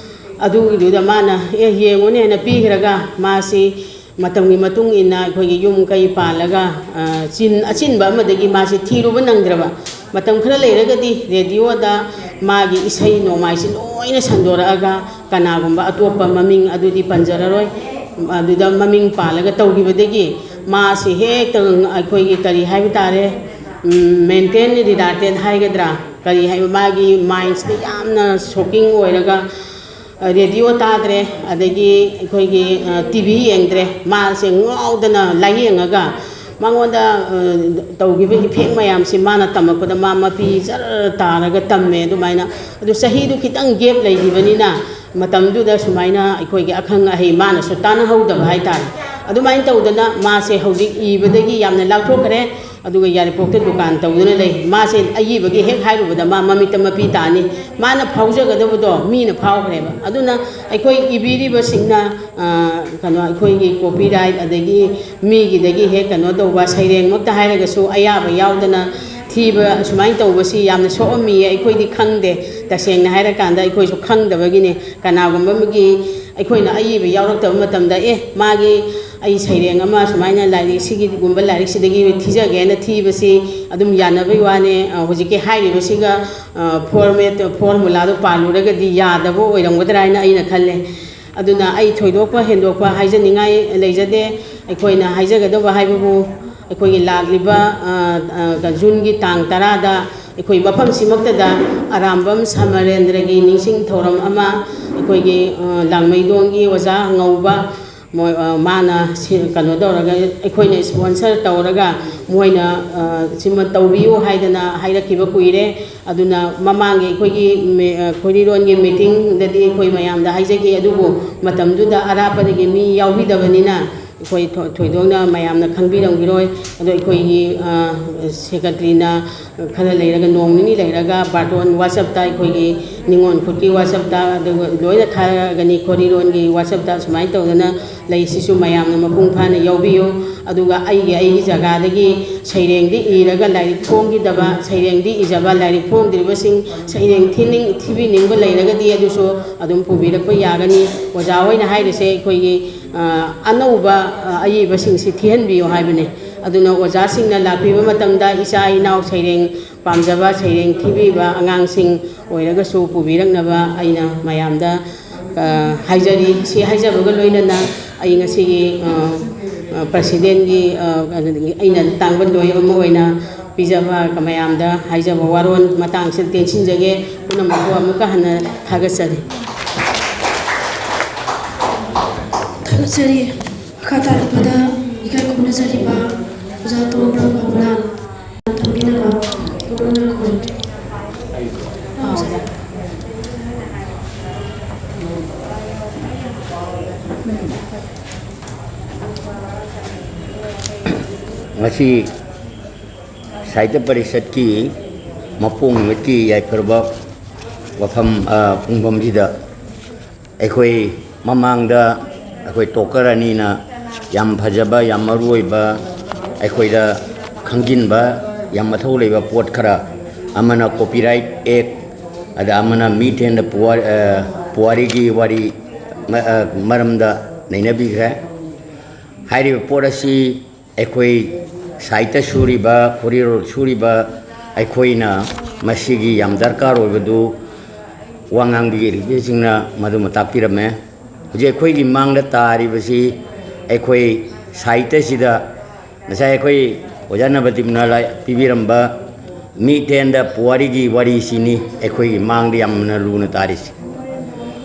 ꯑꯗꯨꯒꯤꯗꯨꯗ ꯃꯥꯅ, "ꯑꯦ, ꯌꯦꯡꯉꯨꯅꯦꯅ" ꯄꯤꯈ꯭ꯔꯒ, ꯃꯥꯁꯤ ꯃꯇꯝꯒꯤ ꯃꯇꯨꯡ ꯏꯟꯅ ꯑꯩꯈꯣꯏꯒꯤ ꯌꯨꯝ ꯀꯩ ꯄꯥꯜꯂꯒ, ꯑ, ꯆꯤꯟ-, ꯑꯆꯤꯟꯕ ꯑꯃꯗꯒꯤ ꯃꯥꯁꯤ ꯊꯤꯔꯨꯕ ꯅꯪꯗ꯭ꯔꯕ꯫ ꯃꯇꯝ ꯈꯔ ꯂꯩꯔꯒꯗꯤ ꯔꯦꯗꯤꯑꯣꯗ ꯃꯥꯒꯤ ꯏꯁꯩ ꯅꯣꯡꯃꯥꯏꯁꯤ ꯂꯣꯏꯅ ꯁꯟꯗꯣꯔꯛꯑꯒ, ꯀꯅꯥꯒꯨꯝꯕ ꯑꯇꯣꯞꯄ ꯃꯃꯤꯡ ꯑꯗꯨꯗꯤ ꯄꯟꯖꯔꯔꯣꯏ, ꯑꯗꯨꯗ ꯃꯃꯤꯡ ꯄꯥꯜꯂꯒ ꯇꯧꯈꯤꯕꯗꯒꯤ ꯃꯥꯁꯤ ꯍꯦꯛꯇ ꯑꯩꯈꯣꯏꯒꯤ ꯀꯔꯤ ꯍꯥꯏꯕ ꯇꯥꯔꯦ, ꯎꯝ, mentally retarded ꯍꯥꯏꯒꯗ꯭ꯔꯥ, ꯀꯔꯤ ꯍꯥꯏꯕ, ꯃꯥꯒꯤ ꯃꯥꯏꯟꯁꯤꯗ ꯌꯥꯝꯅ ꯁꯣꯛꯀꯤꯡ ꯑꯣꯏꯔꯒ, ꯑ, ꯔꯦꯗꯤꯑꯣ ꯇꯥꯗ꯭ꯔꯦ, ꯑꯗꯒꯤ ꯑꯩꯈꯣꯏꯒꯤ, ꯑ, ꯇꯤ ꯚꯤ ꯌꯦꯡꯗ꯭ꯔꯦ꯫ ꯃꯥꯁꯦ ꯉꯥꯎꯗꯅ ꯂꯥꯏꯌꯦꯡꯉꯒ ꯃꯉꯣꯟꯗ, ꯑ, ꯇꯧꯈꯤꯕ ꯏꯐꯦꯛ ꯃꯌꯥꯝꯁꯦ ꯃꯥꯅ ꯇꯝꯃꯛꯄꯗ ꯃꯥ ꯃꯄꯤ ꯖꯔ ꯇꯥꯔꯒ ꯇꯝꯃꯦ ꯑꯗꯨꯃꯥꯏꯅ꯫ ꯑꯗꯨ ꯆꯍꯤꯗꯨ ꯈꯤꯇꯪ ꯒꯦꯞ ꯂꯩꯈꯤꯕꯅꯤꯅ ꯃꯇꯝꯗꯨꯗ ꯁꯨꯃꯥꯏꯅ ꯑꯩꯈꯣꯏꯒꯤ ꯑꯈꯪ ꯑꯍꯩ ꯃꯥꯅꯁꯨ ꯇꯥꯟꯅꯍꯧꯗꯕ ꯍꯥꯏꯇꯥꯔꯦ꯫ ꯑꯗꯨꯃꯥꯏꯅ ꯇꯧꯗꯅ ꯃꯥꯁꯦ ꯍꯧꯖꯤꯛ ꯏꯕꯗꯒꯤ ꯌꯥꯝꯅ ꯂꯥꯞꯊꯣꯛꯈ꯭ꯔꯦ꯫ ꯑꯗꯨꯒ ꯌꯥꯏꯔꯤꯄꯣꯛꯇ ꯗꯨꯀꯥꯟ ꯇꯧꯗꯨꯅ ꯂꯩ꯫ ꯃꯥꯁꯦ ꯑꯏꯕꯒꯤ ꯍꯦꯛ ꯍꯥꯏꯔꯨꯕꯗ ꯃꯥ ꯃꯃꯤꯠꯇ ꯃꯄꯤ ꯇꯥꯅꯤ꯫ ꯃꯥꯅ ꯐꯥꯎꯖꯒꯗꯕꯗꯣ ꯃꯤꯅ ꯐꯥꯎꯈ꯭ꯔꯦꯕ꯫ ꯑꯗꯨꯅ ꯑꯩꯈꯣꯏ ꯏꯕꯤꯔꯤꯕꯁꯤꯡꯅ, ꯑ, ꯀꯩꯅꯣ, ꯑꯩꯈꯣꯏꯒꯤ ꯀꯣꯄꯤꯔꯥꯏꯠ ꯑꯗꯒꯤ ꯃꯤꯒꯤꯗꯒꯤ ꯍꯦꯛ ꯀꯩꯅꯣ ꯇꯧꯕ, ꯁꯩꯔꯦꯡꯃꯛꯇ ꯍꯥꯏꯔꯒꯁꯨ ꯑꯌꯥꯕ ꯌꯥꯎꯗꯅ ꯊꯤꯕ ꯁꯨꯃꯥꯏꯅ ꯇꯧꯕꯁꯤ ꯌꯥꯝꯅ ꯁꯣꯛꯑꯝꯃꯤꯌꯦ꯫ ꯑꯩꯈꯣꯏꯗꯤ ꯈꯪꯗꯦ, ꯇꯁꯦꯡꯅ ꯍꯥꯏꯔꯀꯥꯟꯗ ꯑꯩꯈꯣꯏꯁꯨ ꯈꯪꯗꯕꯒꯤꯅꯦ꯫ ꯀꯅꯥꯒꯨꯝꯕ ꯑꯃꯒꯤ ꯑꯩꯈꯣꯏꯅ ꯑꯏꯕ ꯌꯥꯎꯔꯛꯇꯕ ꯃꯇꯝꯗ, "ꯑꯦ, ꯃꯥꯒꯤ ꯑꯩ ꯁꯩꯔꯦꯡ ꯑꯃ ꯁꯨꯃꯥꯏꯅ ꯂꯥꯏꯔꯤꯛ ꯁꯤꯒꯤꯒꯨꯝꯕ ꯂꯥꯏꯔꯤꯛꯁꯤꯗꯒꯤ ꯊꯤꯖꯒꯦꯅ ꯊꯤꯕꯁꯤ ꯑꯗꯨꯝ ꯌꯥꯅꯕꯒꯤ ꯋꯥꯅꯦ꯫ ꯑ, ꯍꯧꯖꯤꯛꯀꯤ ꯍꯥꯏꯔꯤꯕꯁꯤꯒ, ꯑ, ꯐꯣꯔꯃꯦꯠ, ꯐꯣꯔꯃꯨꯂꯥꯗꯣ ꯄꯥꯜꯂꯨꯔꯒꯗꯤ ꯌꯥꯗꯕ ꯑꯣꯏꯔꯝꯒꯗ꯭ꯔꯥ ꯍꯥꯏꯅ ꯑꯩꯅ ꯈꯜꯂꯦ꯫ ꯑꯗꯨꯅ ꯑꯩ ꯊꯣꯏꯗꯣꯛꯄ ꯍꯦꯟꯗꯣꯛꯄ ꯍꯥꯏꯖꯅꯤꯡꯉꯥꯏ ꯂꯩꯖꯗꯦ꯫ ꯑꯩꯈꯣꯏꯅ ꯍꯥꯏꯖꯒꯗꯕ ꯍꯥꯏꯕꯕꯨ, ꯑꯩꯈꯣꯏꯒꯤ ꯂꯥꯛꯂꯤꯕ, ꯑ, ꯑ, ꯖꯨꯟꯒꯤ ꯇꯥꯡ ꯇꯔꯥꯗ ꯑꯩꯈꯣꯏ ꯃꯐꯝꯁꯤꯃꯛꯇꯗ ꯑꯔꯥꯝꯕꯝ ꯁꯃꯔꯦꯟꯗ꯭ꯔꯒꯤ ꯅꯤꯡꯁꯤꯡ ꯊꯧꯔꯝ ꯑꯃ ꯑꯩꯈꯣꯏꯒꯤ, ꯑ, ꯂꯥꯡꯃꯩꯗꯣꯡꯒꯤ ꯑꯣꯖꯥ ꯉꯧꯕ ꯃꯣꯏ, ꯑ, ꯃꯥꯅ ꯁꯤ-, ꯀꯩꯅꯣ ꯇꯧꯔꯒ, ꯑꯩꯈꯣꯏꯅ ꯏꯁꯄꯣꯟꯁꯔ ꯇꯧꯔꯒ ꯃꯣꯏꯅ, ꯑ, ꯁꯤꯃ ꯇꯧꯕꯤꯌꯨ ꯍꯥꯏꯗꯅ ꯍꯥꯏꯔꯛꯈꯤꯕ ꯀꯨꯏꯔꯦ꯫ ꯑꯗꯨꯅ ꯃꯃꯥꯡꯒꯤ ꯑꯩꯈꯣꯏꯒꯤ ꯃꯤ-, ꯑ, ꯈꯣꯏꯔꯤꯔꯣꯟꯒꯤ ꯃꯤꯇꯤꯡꯗꯗꯤ ꯑꯩꯈꯣꯏ ꯃꯌꯥꯝꯗ ꯍꯥꯏꯖꯈꯤ, ꯑꯗꯨꯕꯨ ꯃꯇꯝꯗꯨꯗ ꯑꯔꯥꯞꯄꯗꯒꯤ ꯃꯤ ꯌꯥꯎꯕꯤꯗꯕꯅꯤꯅ ꯑꯩꯈꯣꯏ ꯊꯣ-, ꯊꯣꯏꯗꯣꯛꯅ ꯃꯌꯥꯝꯅ ꯈꯪꯕꯤꯔꯝꯈꯤꯔꯣꯏ꯫ ꯑꯗꯣ ꯑꯩꯈꯣꯏꯒꯤ, ꯑ, ꯁꯦꯀ꯭ꯔꯦꯇꯔꯤꯅ ꯈꯔ ꯂꯩꯔꯒ, ꯅꯣꯡ ꯅꯤꯅꯤ ꯂꯩꯔꯒ ꯕꯥꯔꯇꯣꯟ WhatsApp-ꯇ, ꯑꯩꯈꯣꯏꯒꯤ ꯅꯤꯉꯣꯜ ꯈꯨꯠꯀꯤ WhatsApp-ꯇ, ꯑꯗꯨꯒ ꯂꯣꯏꯅ ꯊꯥꯔꯛꯑꯒꯅꯤ꯫ ꯈꯣꯔꯤꯔꯣꯟꯒꯤ WhatsApp-ꯇ ꯁꯨꯃꯥꯏꯅ ꯇꯧꯗꯅ ꯂꯩꯁꯤꯁꯨ ꯃꯌꯥꯝꯅ ꯃꯄꯨꯡ ꯐꯥꯅ ꯌꯥꯎꯕꯤꯌꯨ꯫ ꯑꯗꯨꯒ ꯑꯩꯒꯤ, ꯑꯩꯒꯤ ꯖꯒꯥꯗꯒꯤ ꯁꯩꯔꯦꯡꯗꯤ ꯏꯔꯒ ꯂꯥꯏꯔꯤꯛ ꯐꯣꯡꯈꯤꯗꯕ, ꯁꯩꯔꯦꯡꯗꯤ ꯏꯖꯕ, ꯂꯥꯏꯔꯤꯛ ꯐꯣꯡꯗ꯭ꯔꯤꯕꯁꯤꯡ ꯁꯩꯔꯦꯡ ꯊꯤꯅꯤꯡ-, ꯊꯤꯕꯤꯅꯤꯡꯕ ꯂꯩꯔꯒꯗꯤ ꯑꯗꯨꯁꯨ ꯑꯗꯨꯝ ꯄꯨꯕꯤꯔꯛꯄ ꯌꯥꯒꯅꯤ꯫ ꯑꯣꯖꯥ ꯍꯣꯏꯅ ꯍꯥꯏꯔꯤꯁꯦ ꯑꯩꯈꯣꯏꯒꯤ, ꯑ, ꯑꯅꯧꯕ, ꯑ, ꯑꯏꯕꯁꯤꯡꯁꯤ ꯊꯤꯍꯟꯕꯤꯌꯨ ꯍꯥꯏꯕꯅꯤ꯫ ꯑꯗꯨꯅ ꯑꯣꯖꯥꯁꯤꯡꯅ ꯂꯥꯛꯄꯤꯕ ꯃꯇꯝꯗ ꯏꯆꯥ ꯏꯅꯥꯎ ꯁꯩꯔꯦꯡ ꯄꯥꯝꯖꯕ, ꯁꯩꯔꯦꯡ ꯊꯤꯕꯤꯕ ꯑꯉꯥꯡꯁꯤꯡ ꯑꯣꯏꯔꯒꯁꯨ ꯄꯨꯕꯤꯔꯛꯅꯕ ꯑꯩꯅ ꯃꯌꯥꯝꯗ, ꯑ, ꯍꯥꯏꯖꯔꯤ꯫ ꯁꯤ ꯍꯥꯏꯖꯕꯒ ꯂꯣꯏꯅꯅ ꯑꯩ ꯉꯁꯤꯒꯤ, ꯑ, ꯑ, ꯄ꯭ꯔꯁꯤꯗꯦꯟꯒꯤ, ꯑ, ꯑꯩꯅ ꯇꯥꯡꯕ ꯂꯣꯏ ꯑꯃ ꯑꯣꯏꯅ ꯄꯤꯖꯕ ꯃꯌꯥꯝꯗ ꯍꯥꯏꯖꯕ ꯋꯥꯔꯣꯜ ꯃꯇꯥꯡꯁꯤꯗ ꯇꯦꯟꯁꯤꯟꯖꯒꯦ꯫ ꯄꯨꯝꯅꯃꯛꯄꯨ ꯑꯃꯨꯛꯀ ꯍꯟꯅ ꯊꯥꯒꯠꯆꯔꯤ꯫ ꯊꯥꯒꯠꯆꯔꯤ꯫ ꯃꯈꯥ ꯇꯥꯔꯛꯄꯗ ꯏꯀꯥꯏ ꯈꯨꯝꯅꯖꯔꯤꯕ ꯑꯣꯖꯥ ꯇꯣꯝꯕ꯭ꯔꯝ ꯕꯥꯕꯨꯂꯥꯜ ꯊꯝꯕꯤꯅꯕ ꯈꯨꯔꯨꯝꯅ ꯈꯨꯔꯨꯝ꯫ ꯉꯁꯤ ꯁꯥꯍꯤꯇ꯭ꯌ ꯄꯔꯤꯁꯠꯀꯤ ꯃꯄꯣꯛ ꯅꯨꯃꯤꯠꯀꯤ ꯌꯥꯏꯐꯔꯕ ꯋꯥꯐꯝ, ꯑ, ꯄꯨꯡꯐꯝꯁꯤꯗ ꯑꯩꯈꯣꯏ ꯃꯃꯥꯡꯗ ꯑꯩꯈꯣꯏ ꯇꯣꯀꯔ ꯑꯅꯤꯅ ꯌꯥꯝ ꯐꯖꯕ, ꯌꯥꯝ ꯃꯔꯨ ꯑꯣꯏꯕ, ꯑꯩꯈꯣꯏꯗ ꯈꯪꯖꯤꯟꯕ ꯌꯥꯝ ꯃꯊꯧ ꯂꯩꯕ ꯄꯣꯠ ꯈꯔ, ꯑꯃꯅ copyright act, ꯑꯗ ꯑꯃꯅ ꯃꯤꯠ ꯑꯦꯟ ꯄꯨꯋꯥꯔꯤꯒꯤ ꯋꯥꯔꯤ ꯃ-, ꯑ, ꯃꯔꯝꯗ ꯅꯩꯅꯕꯤꯈ꯭ꯔꯦ꯫ ꯍꯥꯏꯔꯤꯕ ꯄꯣꯠ ꯑꯁꯤ ꯑꯩꯈꯣꯏ ꯁꯥꯍꯤꯇ꯭ꯌ ꯁꯨꯔꯤꯕ, ꯈꯣꯔꯤꯔꯣꯜ ꯁꯨꯔꯤꯕ ꯑꯩꯈꯣꯏꯅ ꯃꯁꯤꯒꯤ ꯌꯥꯝ ꯗꯔꯀꯥꯔ ꯑꯣꯏꯕꯗꯨ ꯋꯥ ꯉꯥꯡꯕꯤꯔꯤꯕꯁꯤꯡꯅ ꯃꯗꯨꯃ ꯇꯥꯛꯄꯤꯔꯝꯃꯦ꯫ ꯍꯧꯖꯤꯛ ꯑꯩꯈꯣꯏꯒꯤ ꯃꯥꯡꯗ ꯇꯥꯔꯤꯕꯁꯤ ꯑꯩꯈꯣꯏ ꯁꯥꯍꯤꯇ꯭ꯌꯁꯤꯗ ꯉꯁꯥꯏ ꯑꯩꯈꯣꯏ ꯑꯣꯖꯥ ꯅꯕꯗꯤꯞꯅ ꯂꯥꯏ-, ꯄꯤꯕꯤꯔꯝꯕ ꯃꯤꯠ ꯑꯦꯟ ꯄꯨꯋꯥꯔꯤꯒꯤ ꯋꯥꯔꯤꯁꯤꯅꯤ ꯑꯩꯈꯣꯏꯒꯤ ꯃꯥꯡꯗ ꯌꯥꯝꯅ ꯂꯨꯅ ꯇꯥꯔꯤꯁꯤ꯫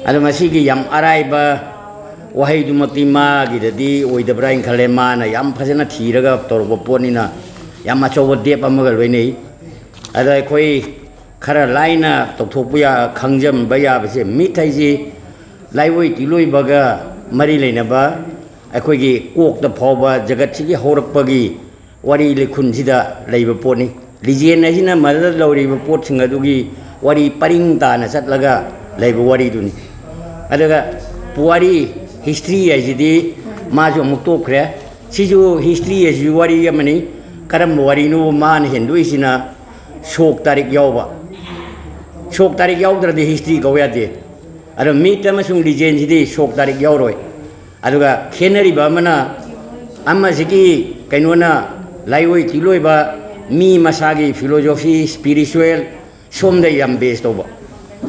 ꯑꯗꯣ ꯃꯁꯤꯒꯤ ꯌꯥꯝ ꯑꯔꯥꯏꯕ ꯋꯥꯍꯩꯗꯨꯃꯛꯇꯤ ꯃꯥꯒꯤꯗꯗꯤ ꯑꯣꯏꯗꯕ꯭ꯔꯥ ꯍꯥꯏꯅ ꯈꯜꯂꯦ꯫ ꯃꯥꯅ ꯌꯥꯝ ꯐꯖꯅ ꯊꯤꯔꯒ ꯇꯧꯔꯛꯄ ꯄꯣꯠꯅꯤꯅ ꯌꯥꯝ ꯑꯆꯧꯕ ꯗꯦꯞ ꯑꯃꯒ ꯂꯣꯏꯅꯩ꯫ ꯑꯗ ꯑꯩꯈꯣꯏ ꯈꯔ ꯂꯥꯏꯅ ꯇꯧꯊꯣꯛꯄ ꯌꯥ-, ꯈꯪꯖꯟꯕ ꯌꯥꯕꯁꯦ, ꯃꯤꯠ ꯍꯥꯏꯁꯤ ꯂꯥꯏꯑꯣꯏ ꯇꯤꯂꯣꯏꯕꯒ ꯃꯔꯤ ꯂꯩꯅꯕ ꯑꯩꯈꯣꯏꯒꯤ ꯀꯣꯛꯇ ꯐꯥꯎꯕ ꯖꯒꯠꯁꯤꯒꯤ ꯍꯧꯔꯛꯄꯒꯤ ꯋꯥꯔꯤ ꯂꯩꯈꯨꯟꯁꯤꯗ ꯂꯩꯕ ꯄꯣꯠꯅꯤ꯫ ꯂꯤꯖꯦꯟ ꯍꯥꯏꯁꯤꯅ ꯃꯗꯨꯗ ꯂꯧꯔꯤꯕ ꯄꯣꯠꯁꯤꯡ ꯑꯗꯨꯒꯤ ꯋꯥꯔꯤ ꯄꯔꯤꯡ ꯇꯥꯅ ꯆꯠꯂꯒ ꯂꯩꯕ ꯋꯥꯔꯤꯗꯨꯅꯤ꯫ ꯑꯗꯨꯒ ꯄꯨꯋꯥꯔꯤ, ꯍꯤꯁꯇ꯭ꯔꯤ ꯍꯥꯏꯁꯤꯗꯤ ꯃꯥꯁꯨ ꯑꯃꯨꯛ ꯇꯣꯛꯈ꯭ꯔꯦ꯫ ꯁꯤꯁꯨ ꯍꯤꯁꯇ꯭ꯔꯤ ꯍꯥꯏꯁꯤꯁꯨ ꯋꯥꯔꯤ ꯑꯃꯅꯤ꯫ ꯀꯔꯝꯕ ꯋꯥꯔꯤꯅꯣ ꯃꯥꯅ ꯍꯦꯟꯗꯣꯛꯏꯁꯤꯅ? ꯁꯣꯛ ꯇꯥꯔꯤꯛ ꯌꯥꯎꯕ꯫ ꯁꯣꯛ ꯇꯥꯔꯤꯛ ꯌꯥꯎꯗ꯭ꯔꯗꯤ ꯍꯤꯁꯇ꯭ꯔꯤ ꯀꯧ ꯌꯥꯗꯦ꯫ ꯑꯗꯣ ꯃꯤꯠ ꯑꯃꯁꯨꯡ ꯂꯤꯖꯦꯟꯁꯤꯗꯤ ꯁꯣꯛ ꯇꯥꯔꯤꯛ ꯌꯥꯎꯔꯣꯏ꯫ ꯑꯗꯨꯒ ꯈꯦꯠꯅꯔꯤꯕ ꯑꯃꯅ, ꯑꯃꯁꯤꯒꯤ ꯀꯩꯅꯣꯅ ꯂꯥꯏꯑꯣꯏ ꯇꯤꯂꯣꯏꯕ ꯃꯤ ꯃꯁꯥꯒꯤ philosophy, spiritual, ꯁꯣꯝꯗ ꯌꯥꯝ base ꯇꯧꯕ꯫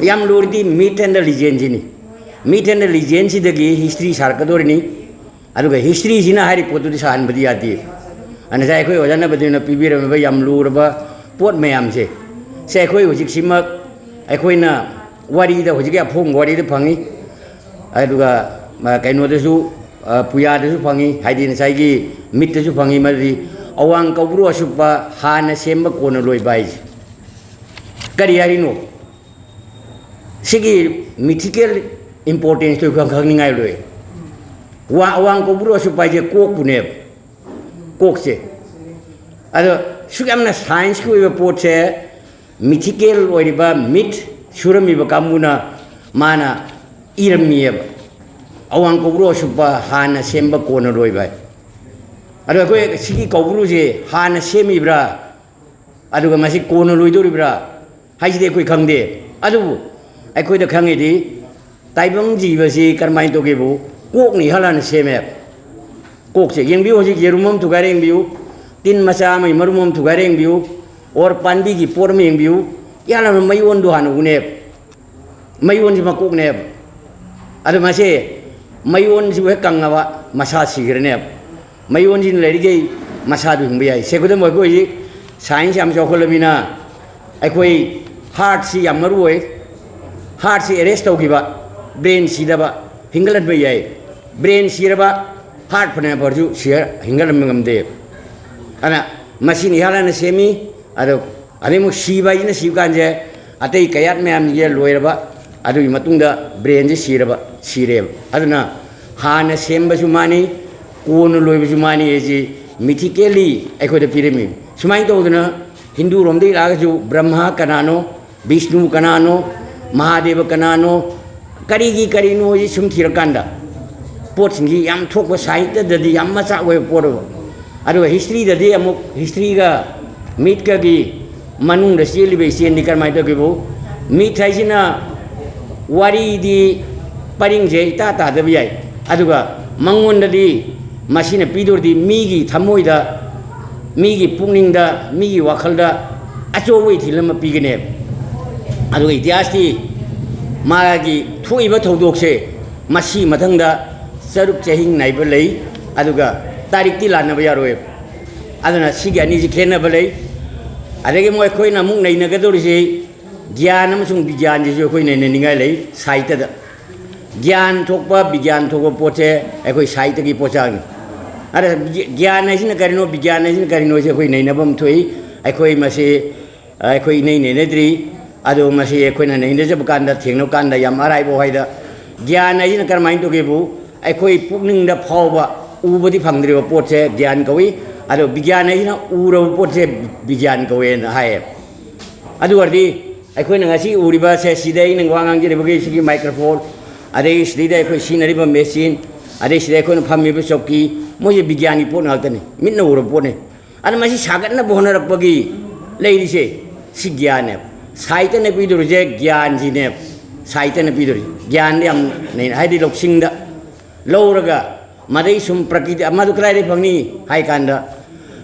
ꯌꯥꯝ ꯂꯨꯔꯤꯗꯤ ꯃꯤꯠ ꯑꯦꯟ ꯂꯤꯖꯦꯟꯁꯤꯅꯤ꯫ ꯃꯤꯠ ꯑꯦꯟ ꯂꯤꯖꯦꯟꯁꯤꯗꯒꯤ ꯍꯤꯁꯇ꯭ꯔꯤ ꯁꯥꯔꯛꯀꯗꯣꯔꯤꯅꯤ꯫ ꯑꯗꯨꯒ ꯍꯤꯁꯇ꯭ꯔꯤꯁꯤꯅ ꯍꯥꯏꯔꯤꯕ ꯄꯣꯠꯇꯨꯗꯤ ꯁꯥꯍꯟꯕꯗꯤ ꯌꯥꯗꯦ꯫ ꯑ, ꯉꯁꯥꯏ ꯑꯩꯈꯣꯏ ꯑꯣꯖꯥ ꯅꯕꯗꯤꯞꯅ ꯄꯤꯕꯤꯔꯝꯃꯤꯕ ꯌꯥꯝ ꯂꯨꯔꯕ ꯄꯣꯠ ꯃꯌꯥꯝꯁꯦ, ꯁꯦ ꯑꯩꯈꯣꯏ ꯍꯧꯖꯤꯛꯁꯤꯃꯛ ꯑꯩꯈꯣꯏꯅ ꯋꯥꯔꯤꯗ, ꯍꯧꯖꯤꯛꯀꯤ ꯑꯐꯣꯡꯕ ꯋꯥꯔꯤꯗ ꯐꯪꯉꯤ, ꯑꯗꯨꯒ, ꯑ, ꯀꯩꯅꯣꯗꯁꯨ, ꯑ, ꯄꯨꯌꯥꯗꯁꯨ ꯐꯪꯉꯤ, ꯍꯥꯏꯗꯤ ꯉꯁꯥꯏꯒꯤ ꯃꯤꯠꯇꯁꯨ ꯐꯪꯉꯤ꯫ ꯃꯗꯨꯗꯤ ꯑꯋꯥꯡ ꯀꯧꯕ꯭ꯔꯨ ꯑꯁꯨꯞꯄ ꯍꯥꯟꯅ ꯁꯦꯝꯕ ꯀꯣꯟꯅ ꯂꯣꯏꯕ ꯍꯥꯏꯁꯦ ꯀꯔꯤ ꯍꯥꯏꯔꯤꯅꯣ? ꯁꯤꯒꯤ mythical importanceꯇꯨ ꯈꯪ-, ꯈꯪꯅꯤꯡꯉꯥꯏ ꯂꯣꯏ꯫ ꯋꯥ-, ꯑꯋꯥꯡ ꯀꯧꯕ꯭ꯔꯨ ꯑꯁꯨꯞꯄ ꯍꯥꯏꯁꯦ ꯀꯣꯛꯄꯨꯅꯦꯕ, ꯀꯣꯛꯁꯦ꯫ ꯑꯗꯣ ꯁꯨꯛ ꯌꯥꯝꯅ scienceꯀꯤ ꯑꯣꯏꯕ ꯄꯣꯠꯁꯦ, mythical ꯑꯣꯏꯔꯤꯕ myth ꯁꯨꯔꯝꯃꯤꯕ ꯀꯥꯡꯕꯨꯅ ꯃꯥꯅ ꯏꯔꯝꯃꯤꯑꯕ꯫ ꯑꯋꯥꯡ ꯀꯧꯕ꯭ꯔꯨ ꯑꯁꯨꯞꯄ ꯍꯥꯟꯅ ꯁꯦꯝꯕ ꯀꯣꯟꯅ ꯂꯣꯏꯕ ꯍꯥꯏ꯫ ꯑꯗꯣ ꯑꯩꯈꯣꯏ ꯁꯤꯒꯤ ꯀꯧꯕ꯭ꯔꯨꯁꯦ ꯍꯥꯟꯅ ꯁꯦꯝꯃꯤꯕ꯭ꯔꯥ? ꯑꯗꯨꯒ ꯃꯁꯤ ꯀꯣꯟꯅ ꯂꯣꯏꯗꯣꯔꯤꯕ꯭ꯔꯥ ꯍꯥꯏꯁꯤꯗꯤ ꯑꯩꯈꯣꯏ ꯈꯪꯗꯦ꯫ ꯑꯗꯨꯕꯨ ꯑꯩꯈꯣꯏꯗ ꯈꯪꯉꯤꯗꯤ ꯇꯥꯏꯕꯪ ꯖꯤꯕꯁꯤ ꯀꯔꯝꯍꯥꯏꯅ ꯇꯧꯒꯦꯕꯨ, ꯀꯣꯛꯅ ꯏꯍꯥꯟ ꯍꯥꯟꯅ ꯁꯦꯝꯃꯦ꯫ ꯀꯣꯛꯁꯦ ꯌꯦꯡꯕꯤꯌꯨ, ꯍꯧꯖꯤꯛ ꯌꯦꯔꯨꯝ ꯑꯃ ꯊꯨꯒꯥꯏꯔ ꯌꯦꯡꯕꯤꯌꯨ, ꯇꯤꯟ ꯃꯆꯥ ꯑꯃꯒꯤ ꯃꯔꯨꯝ ꯑꯃ ꯊꯨꯒꯥꯏꯔ ꯌꯦꯡꯕꯤꯌꯨ, ꯑꯣꯔ ꯄꯥꯟꯕꯤꯒꯤ ꯄꯣꯠ ꯑꯃ ꯌꯦꯡꯕꯤꯌꯨ, ꯏꯍꯥꯟ ꯍꯥꯟꯅ ꯃꯌꯣꯟꯗꯣ ꯍꯥꯟꯅ ꯎꯅꯦꯕ꯫ ꯃꯌꯣꯟꯁꯤ ꯃꯀꯣꯛꯅꯦꯕ꯫ ꯑꯗꯨ ꯃꯁꯦ ꯃꯌꯣꯟꯁꯤꯕꯨ ꯍꯦꯛ ꯀꯪꯉꯕ ꯃꯁꯥ ꯁꯤꯈ꯭ꯔꯅꯦꯕ꯫ ꯃꯌꯣꯟꯁꯤꯅ ꯂꯩꯔꯤꯈꯩ ꯃꯁꯥꯗꯨ ꯍꯤꯡꯕ ꯌꯥꯏ꯫ ꯁꯦ, ꯈꯨꯗꯝ ꯑꯣꯏꯅ ꯑꯩꯈꯣꯏ ꯍꯧꯖꯤꯛ ꯁꯥꯏꯟꯁ ꯌꯥꯝ ꯆꯥꯎꯈꯠꯂꯃꯤꯅ ꯑꯩꯈꯣꯏ ꯍꯥꯔꯠꯁꯤ ꯌꯥꯝ ꯃꯔꯨ ꯑꯣꯏ꯫ ꯍꯥꯔꯠꯁꯤ ꯑꯦꯔꯦꯁ ꯇꯧꯈꯤꯕ, ꯕ꯭ꯔꯦꯟ ꯁꯤꯗꯕ, ꯍꯤꯡꯒꯠꯍꯟꯕ ꯌꯥꯏ꯫ ꯕ꯭ꯔꯦꯟ ꯁꯤꯔꯕ ꯍꯥꯔꯠ ꯐꯅ ꯐꯔꯁꯨ ꯁꯤ ꯍꯤꯡꯒꯠꯍꯟꯕ ꯉꯝꯗꯦ꯫ ꯑꯗꯨꯅ ꯃꯁꯤꯅ ꯏꯍꯥꯟ ꯍꯥꯟꯅ ꯁꯦꯝꯃꯤ꯫ ꯑꯗꯣ ꯑꯗꯩ ꯑꯃꯨꯛ ꯁꯤꯕ ꯍꯥꯏꯁꯤꯅ ꯁꯤꯕ ꯀꯥꯟꯁꯦ ꯑꯇꯩ ꯀꯌꯥꯠ ꯃꯌꯥꯝꯁꯦ ꯂꯣꯏꯔꯕ, ꯑꯗꯨꯒꯤ ꯃꯇꯨꯡꯗ ꯕ꯭ꯔꯦꯟꯁꯦ ꯁꯤꯔꯕ, ꯁꯤꯔꯦꯕ꯫ ꯑꯗꯨꯅ ꯍꯥꯟꯅ ꯁꯦꯝꯕꯁꯨ ꯃꯥꯅꯤ, ꯀꯣꯟꯅ ꯂꯣꯏꯕꯁꯨ ꯃꯥꯅꯤ ꯍꯥꯏꯁꯤ ꯃꯤꯊꯤꯀꯦꯜꯂꯤ ꯑꯩꯈꯣꯏꯗ ꯄꯤꯔꯝꯃꯤ꯫ ꯁꯨꯃꯥꯏꯅ ꯇꯧꯗꯅ ꯍꯤꯟꯗꯨꯔꯣꯝꯗꯒꯤ ꯂꯥꯛꯑꯒꯁꯨ ꯕ꯭ꯔꯍ꯭ꯃ ꯀꯅꯥꯅꯣ, ꯕꯤꯁꯅꯨ ꯀꯅꯥꯅꯣ, ꯃꯍꯥꯗꯦꯕ ꯀꯅꯥꯅꯣ, ꯀꯔꯤꯒꯤ ꯀꯔꯤꯅꯣ ꯍꯥꯏꯁꯤ ꯁꯨꯝ ꯊꯤꯔꯀꯥꯟꯗ ꯄꯣꯠꯁꯤꯡꯁꯤ ꯌꯥꯝ ꯊꯣꯛꯄ, ꯁꯥꯍꯤꯇ꯭ꯌꯗꯗꯤ ꯌꯥꯝ ꯃꯆꯥ ꯑꯣꯏꯕ ꯄꯣꯠ ꯑꯣꯏꯕ꯫ ꯑꯗꯨꯒ ꯍꯤꯁꯇ꯭ꯔꯤꯗꯗꯤ ꯑꯃꯨꯛ, ꯍꯤꯁꯇ꯭ꯔꯤꯒ ꯃꯤꯠꯀꯒꯤ ꯃꯅꯨꯡꯗ ꯆꯦꯜꯂꯤꯕ ꯏꯆꯦꯜꯗꯤ ꯀꯔꯝꯍꯥꯏꯅ ꯇꯧꯒꯦꯕꯨ, ꯃꯤꯠ ꯍꯥꯏꯁꯤꯅ ꯋꯥꯔꯤꯗꯤ ꯄꯔꯤꯡꯁꯦ ꯏꯇꯥ ꯇꯥꯗꯕ ꯌꯥꯏ, ꯑꯗꯨꯒ ꯃꯉꯣꯟꯗꯗꯤ ꯃꯁꯤꯅ ꯄꯤꯗꯧꯔꯗꯤ ꯃꯤꯒꯤ ꯊꯃꯣꯏꯗ, ꯃꯤꯒꯤ ꯄꯨꯛꯅꯤꯡꯗ, ꯃꯤꯒꯤ ꯋꯥꯈꯜꯗ ꯑꯆꯧꯕ ꯏꯊꯤꯜ ꯑꯃ ꯄꯤꯒꯅꯦꯕ꯫ ꯑꯗꯨꯒ ꯏꯇꯤꯍꯥꯁꯇꯤ ꯃꯥꯒꯤ ꯊꯣꯛꯏꯕ ꯊꯧꯗꯣꯛꯁꯦ ꯃꯁꯤ ꯃꯊꯪꯗ ꯆꯔꯨꯛ ꯆꯍꯤꯡ ꯅꯥꯏꯕ ꯂꯩ, ꯑꯗꯨꯒ ꯇꯥꯔꯤꯛꯇꯤ ꯂꯥꯟꯅꯕ ꯌꯥꯔꯣꯏꯕ꯫ ꯑꯗꯨꯅ ꯁꯤꯒꯤ ꯑꯅꯤꯁꯤ ꯈꯦꯠꯅꯕ ꯂꯩ꯫ ꯑꯗꯒꯤ ꯑꯃꯨꯛ ꯑꯩꯈꯣꯏꯅ ꯑꯃꯨꯛ ꯅꯩꯅꯒꯗꯧꯔꯤꯁꯤ ꯒ꯭ꯌꯥꯟ ꯑꯃꯁꯨꯡ ꯕꯤꯒ꯭ꯌꯥꯟꯁꯤꯁꯨ ꯑꯩꯈꯣꯏ ꯅꯩꯅꯅꯤꯡꯉꯥꯏ ꯂꯩ ꯁꯥꯍꯤꯇ꯭ꯌꯗ꯫ ꯒ꯭ꯌꯥꯟ ꯊꯣꯛꯄ, ꯕꯤꯒ꯭ꯌꯥꯟ ꯊꯣꯛꯄ ꯄꯣꯠꯁꯦ ꯑꯩꯈꯣꯏ ꯁꯥꯍꯤꯇ꯭ꯌꯒꯤ ꯄꯣꯠꯆꯥꯛꯅꯤ꯫ ꯑꯗ ꯒ꯭ꯌꯥꯟ ꯍꯥꯏꯁꯤꯅ ꯀꯔꯤꯅꯣ, ꯕꯤꯒ꯭ꯌꯥꯟ ꯍꯥꯏꯁꯤꯅ ꯀꯔꯤꯅꯣꯁꯦ ꯑꯩꯈꯣꯏ ꯅꯩꯅꯕ ꯑꯃ ꯊꯣꯛꯏ꯫ ꯑꯩꯈꯣꯏ ꯃꯁꯤ ꯑꯩꯈꯣꯏ ꯏꯅꯩ ꯅꯩꯅꯗ꯭ꯔꯤ꯫ ꯑꯗꯨ ꯃꯁꯤ ꯑꯩꯈꯣꯏꯅ ꯅꯩꯅꯖꯕ ꯀꯥꯟꯗ, ꯊꯦꯡꯅꯕ ꯀꯥꯟꯗ ꯌꯥꯝ ꯑꯔꯥꯏꯕ ꯍꯥꯏꯗ, ꯒ꯭ꯌꯥꯟ ꯍꯥꯏꯁꯤꯅ ꯀꯔꯝꯍꯥꯏꯅ ꯇꯧꯒꯦꯕꯨ, ꯑꯩꯈꯣꯏ ꯄꯨꯛꯅꯤꯡꯗ ꯐꯥꯎꯕ, ꯎꯕꯗꯤ ꯐꯪꯗ꯭ꯔꯤꯕ ꯄꯣꯠꯁꯦ ꯒ꯭ꯌꯥꯟ ꯀꯧꯏ꯫ ꯑꯗꯣ ꯕꯤꯒ꯭ꯌꯥꯟ ꯍꯥꯏꯁꯤꯅ ꯎꯔꯕ ꯄꯣꯠꯁꯦ ꯕꯤꯒ꯭ꯌꯥꯟ ꯀꯧꯋꯦꯅ ꯍꯥꯏꯌꯦ꯫ ꯑꯗꯨ ꯑꯣꯏꯔꯗꯤ ꯑꯩꯈꯣꯏꯅ ꯉꯁꯤ ꯎꯔꯤꯕꯁꯦ, ꯁꯤꯗ ꯑꯩꯅ ꯋꯥ ꯉꯥꯡꯖꯔꯤꯕꯒꯤ ꯁꯤꯒꯤ ꯃꯥꯏꯀ꯭ꯔꯣꯐꯣꯟ, ꯑꯗꯩ ꯁꯤꯗꯩꯗ ꯑꯩꯈꯣꯏ ꯁꯤꯖꯤꯟꯅꯔꯤꯕ ꯃꯦꯆꯤꯟ, ꯑꯗꯩ ꯁꯤꯗ ꯑꯩꯈꯣꯏꯅ ꯐꯝꯃꯤꯕ ꯆꯧꯀꯤ, ꯃꯣꯏꯁꯦ ꯕꯤꯒ꯭ꯌꯥꯟꯒꯤ ꯄꯣꯠ ꯉꯥꯛꯇꯅꯤ, ꯃꯤꯠꯅ ꯎꯔꯕ ꯄꯣꯠꯅꯤ꯫ ꯑꯗꯨꯅ ꯃꯁꯤ ꯁꯥꯒꯠꯅꯕ ꯍꯣꯠꯅꯔꯛꯄꯒꯤ ꯂꯩꯔꯤꯁꯦ ꯁꯤ ꯒ꯭ꯌꯥꯟꯅꯦꯕ꯫ ꯁꯥꯍꯤꯇ꯭ꯌꯅ ꯄꯤꯗꯧꯔꯤꯁꯦ ꯒ꯭ꯌꯥꯟꯁꯤꯅꯦꯕ꯫ ꯁꯥꯍꯤꯇ꯭ꯌꯅ ꯄꯤꯗꯧꯔꯤꯁꯦ ꯒ꯭ꯌꯥꯟꯗ ꯌꯥꯝ ꯂꯩꯅ, ꯍꯥꯏꯗꯤ ꯂꯧꯁꯤꯡꯗ ꯂꯧꯔꯒ, ꯃꯗꯩ ꯁꯨꯝ ꯄ꯭ꯔꯀꯤꯇꯤ, ꯃꯗꯨ ꯀꯗꯥꯏꯗꯒꯤ ꯐꯪꯅꯤ ꯍꯥꯏ ꯀꯥꯟꯗ,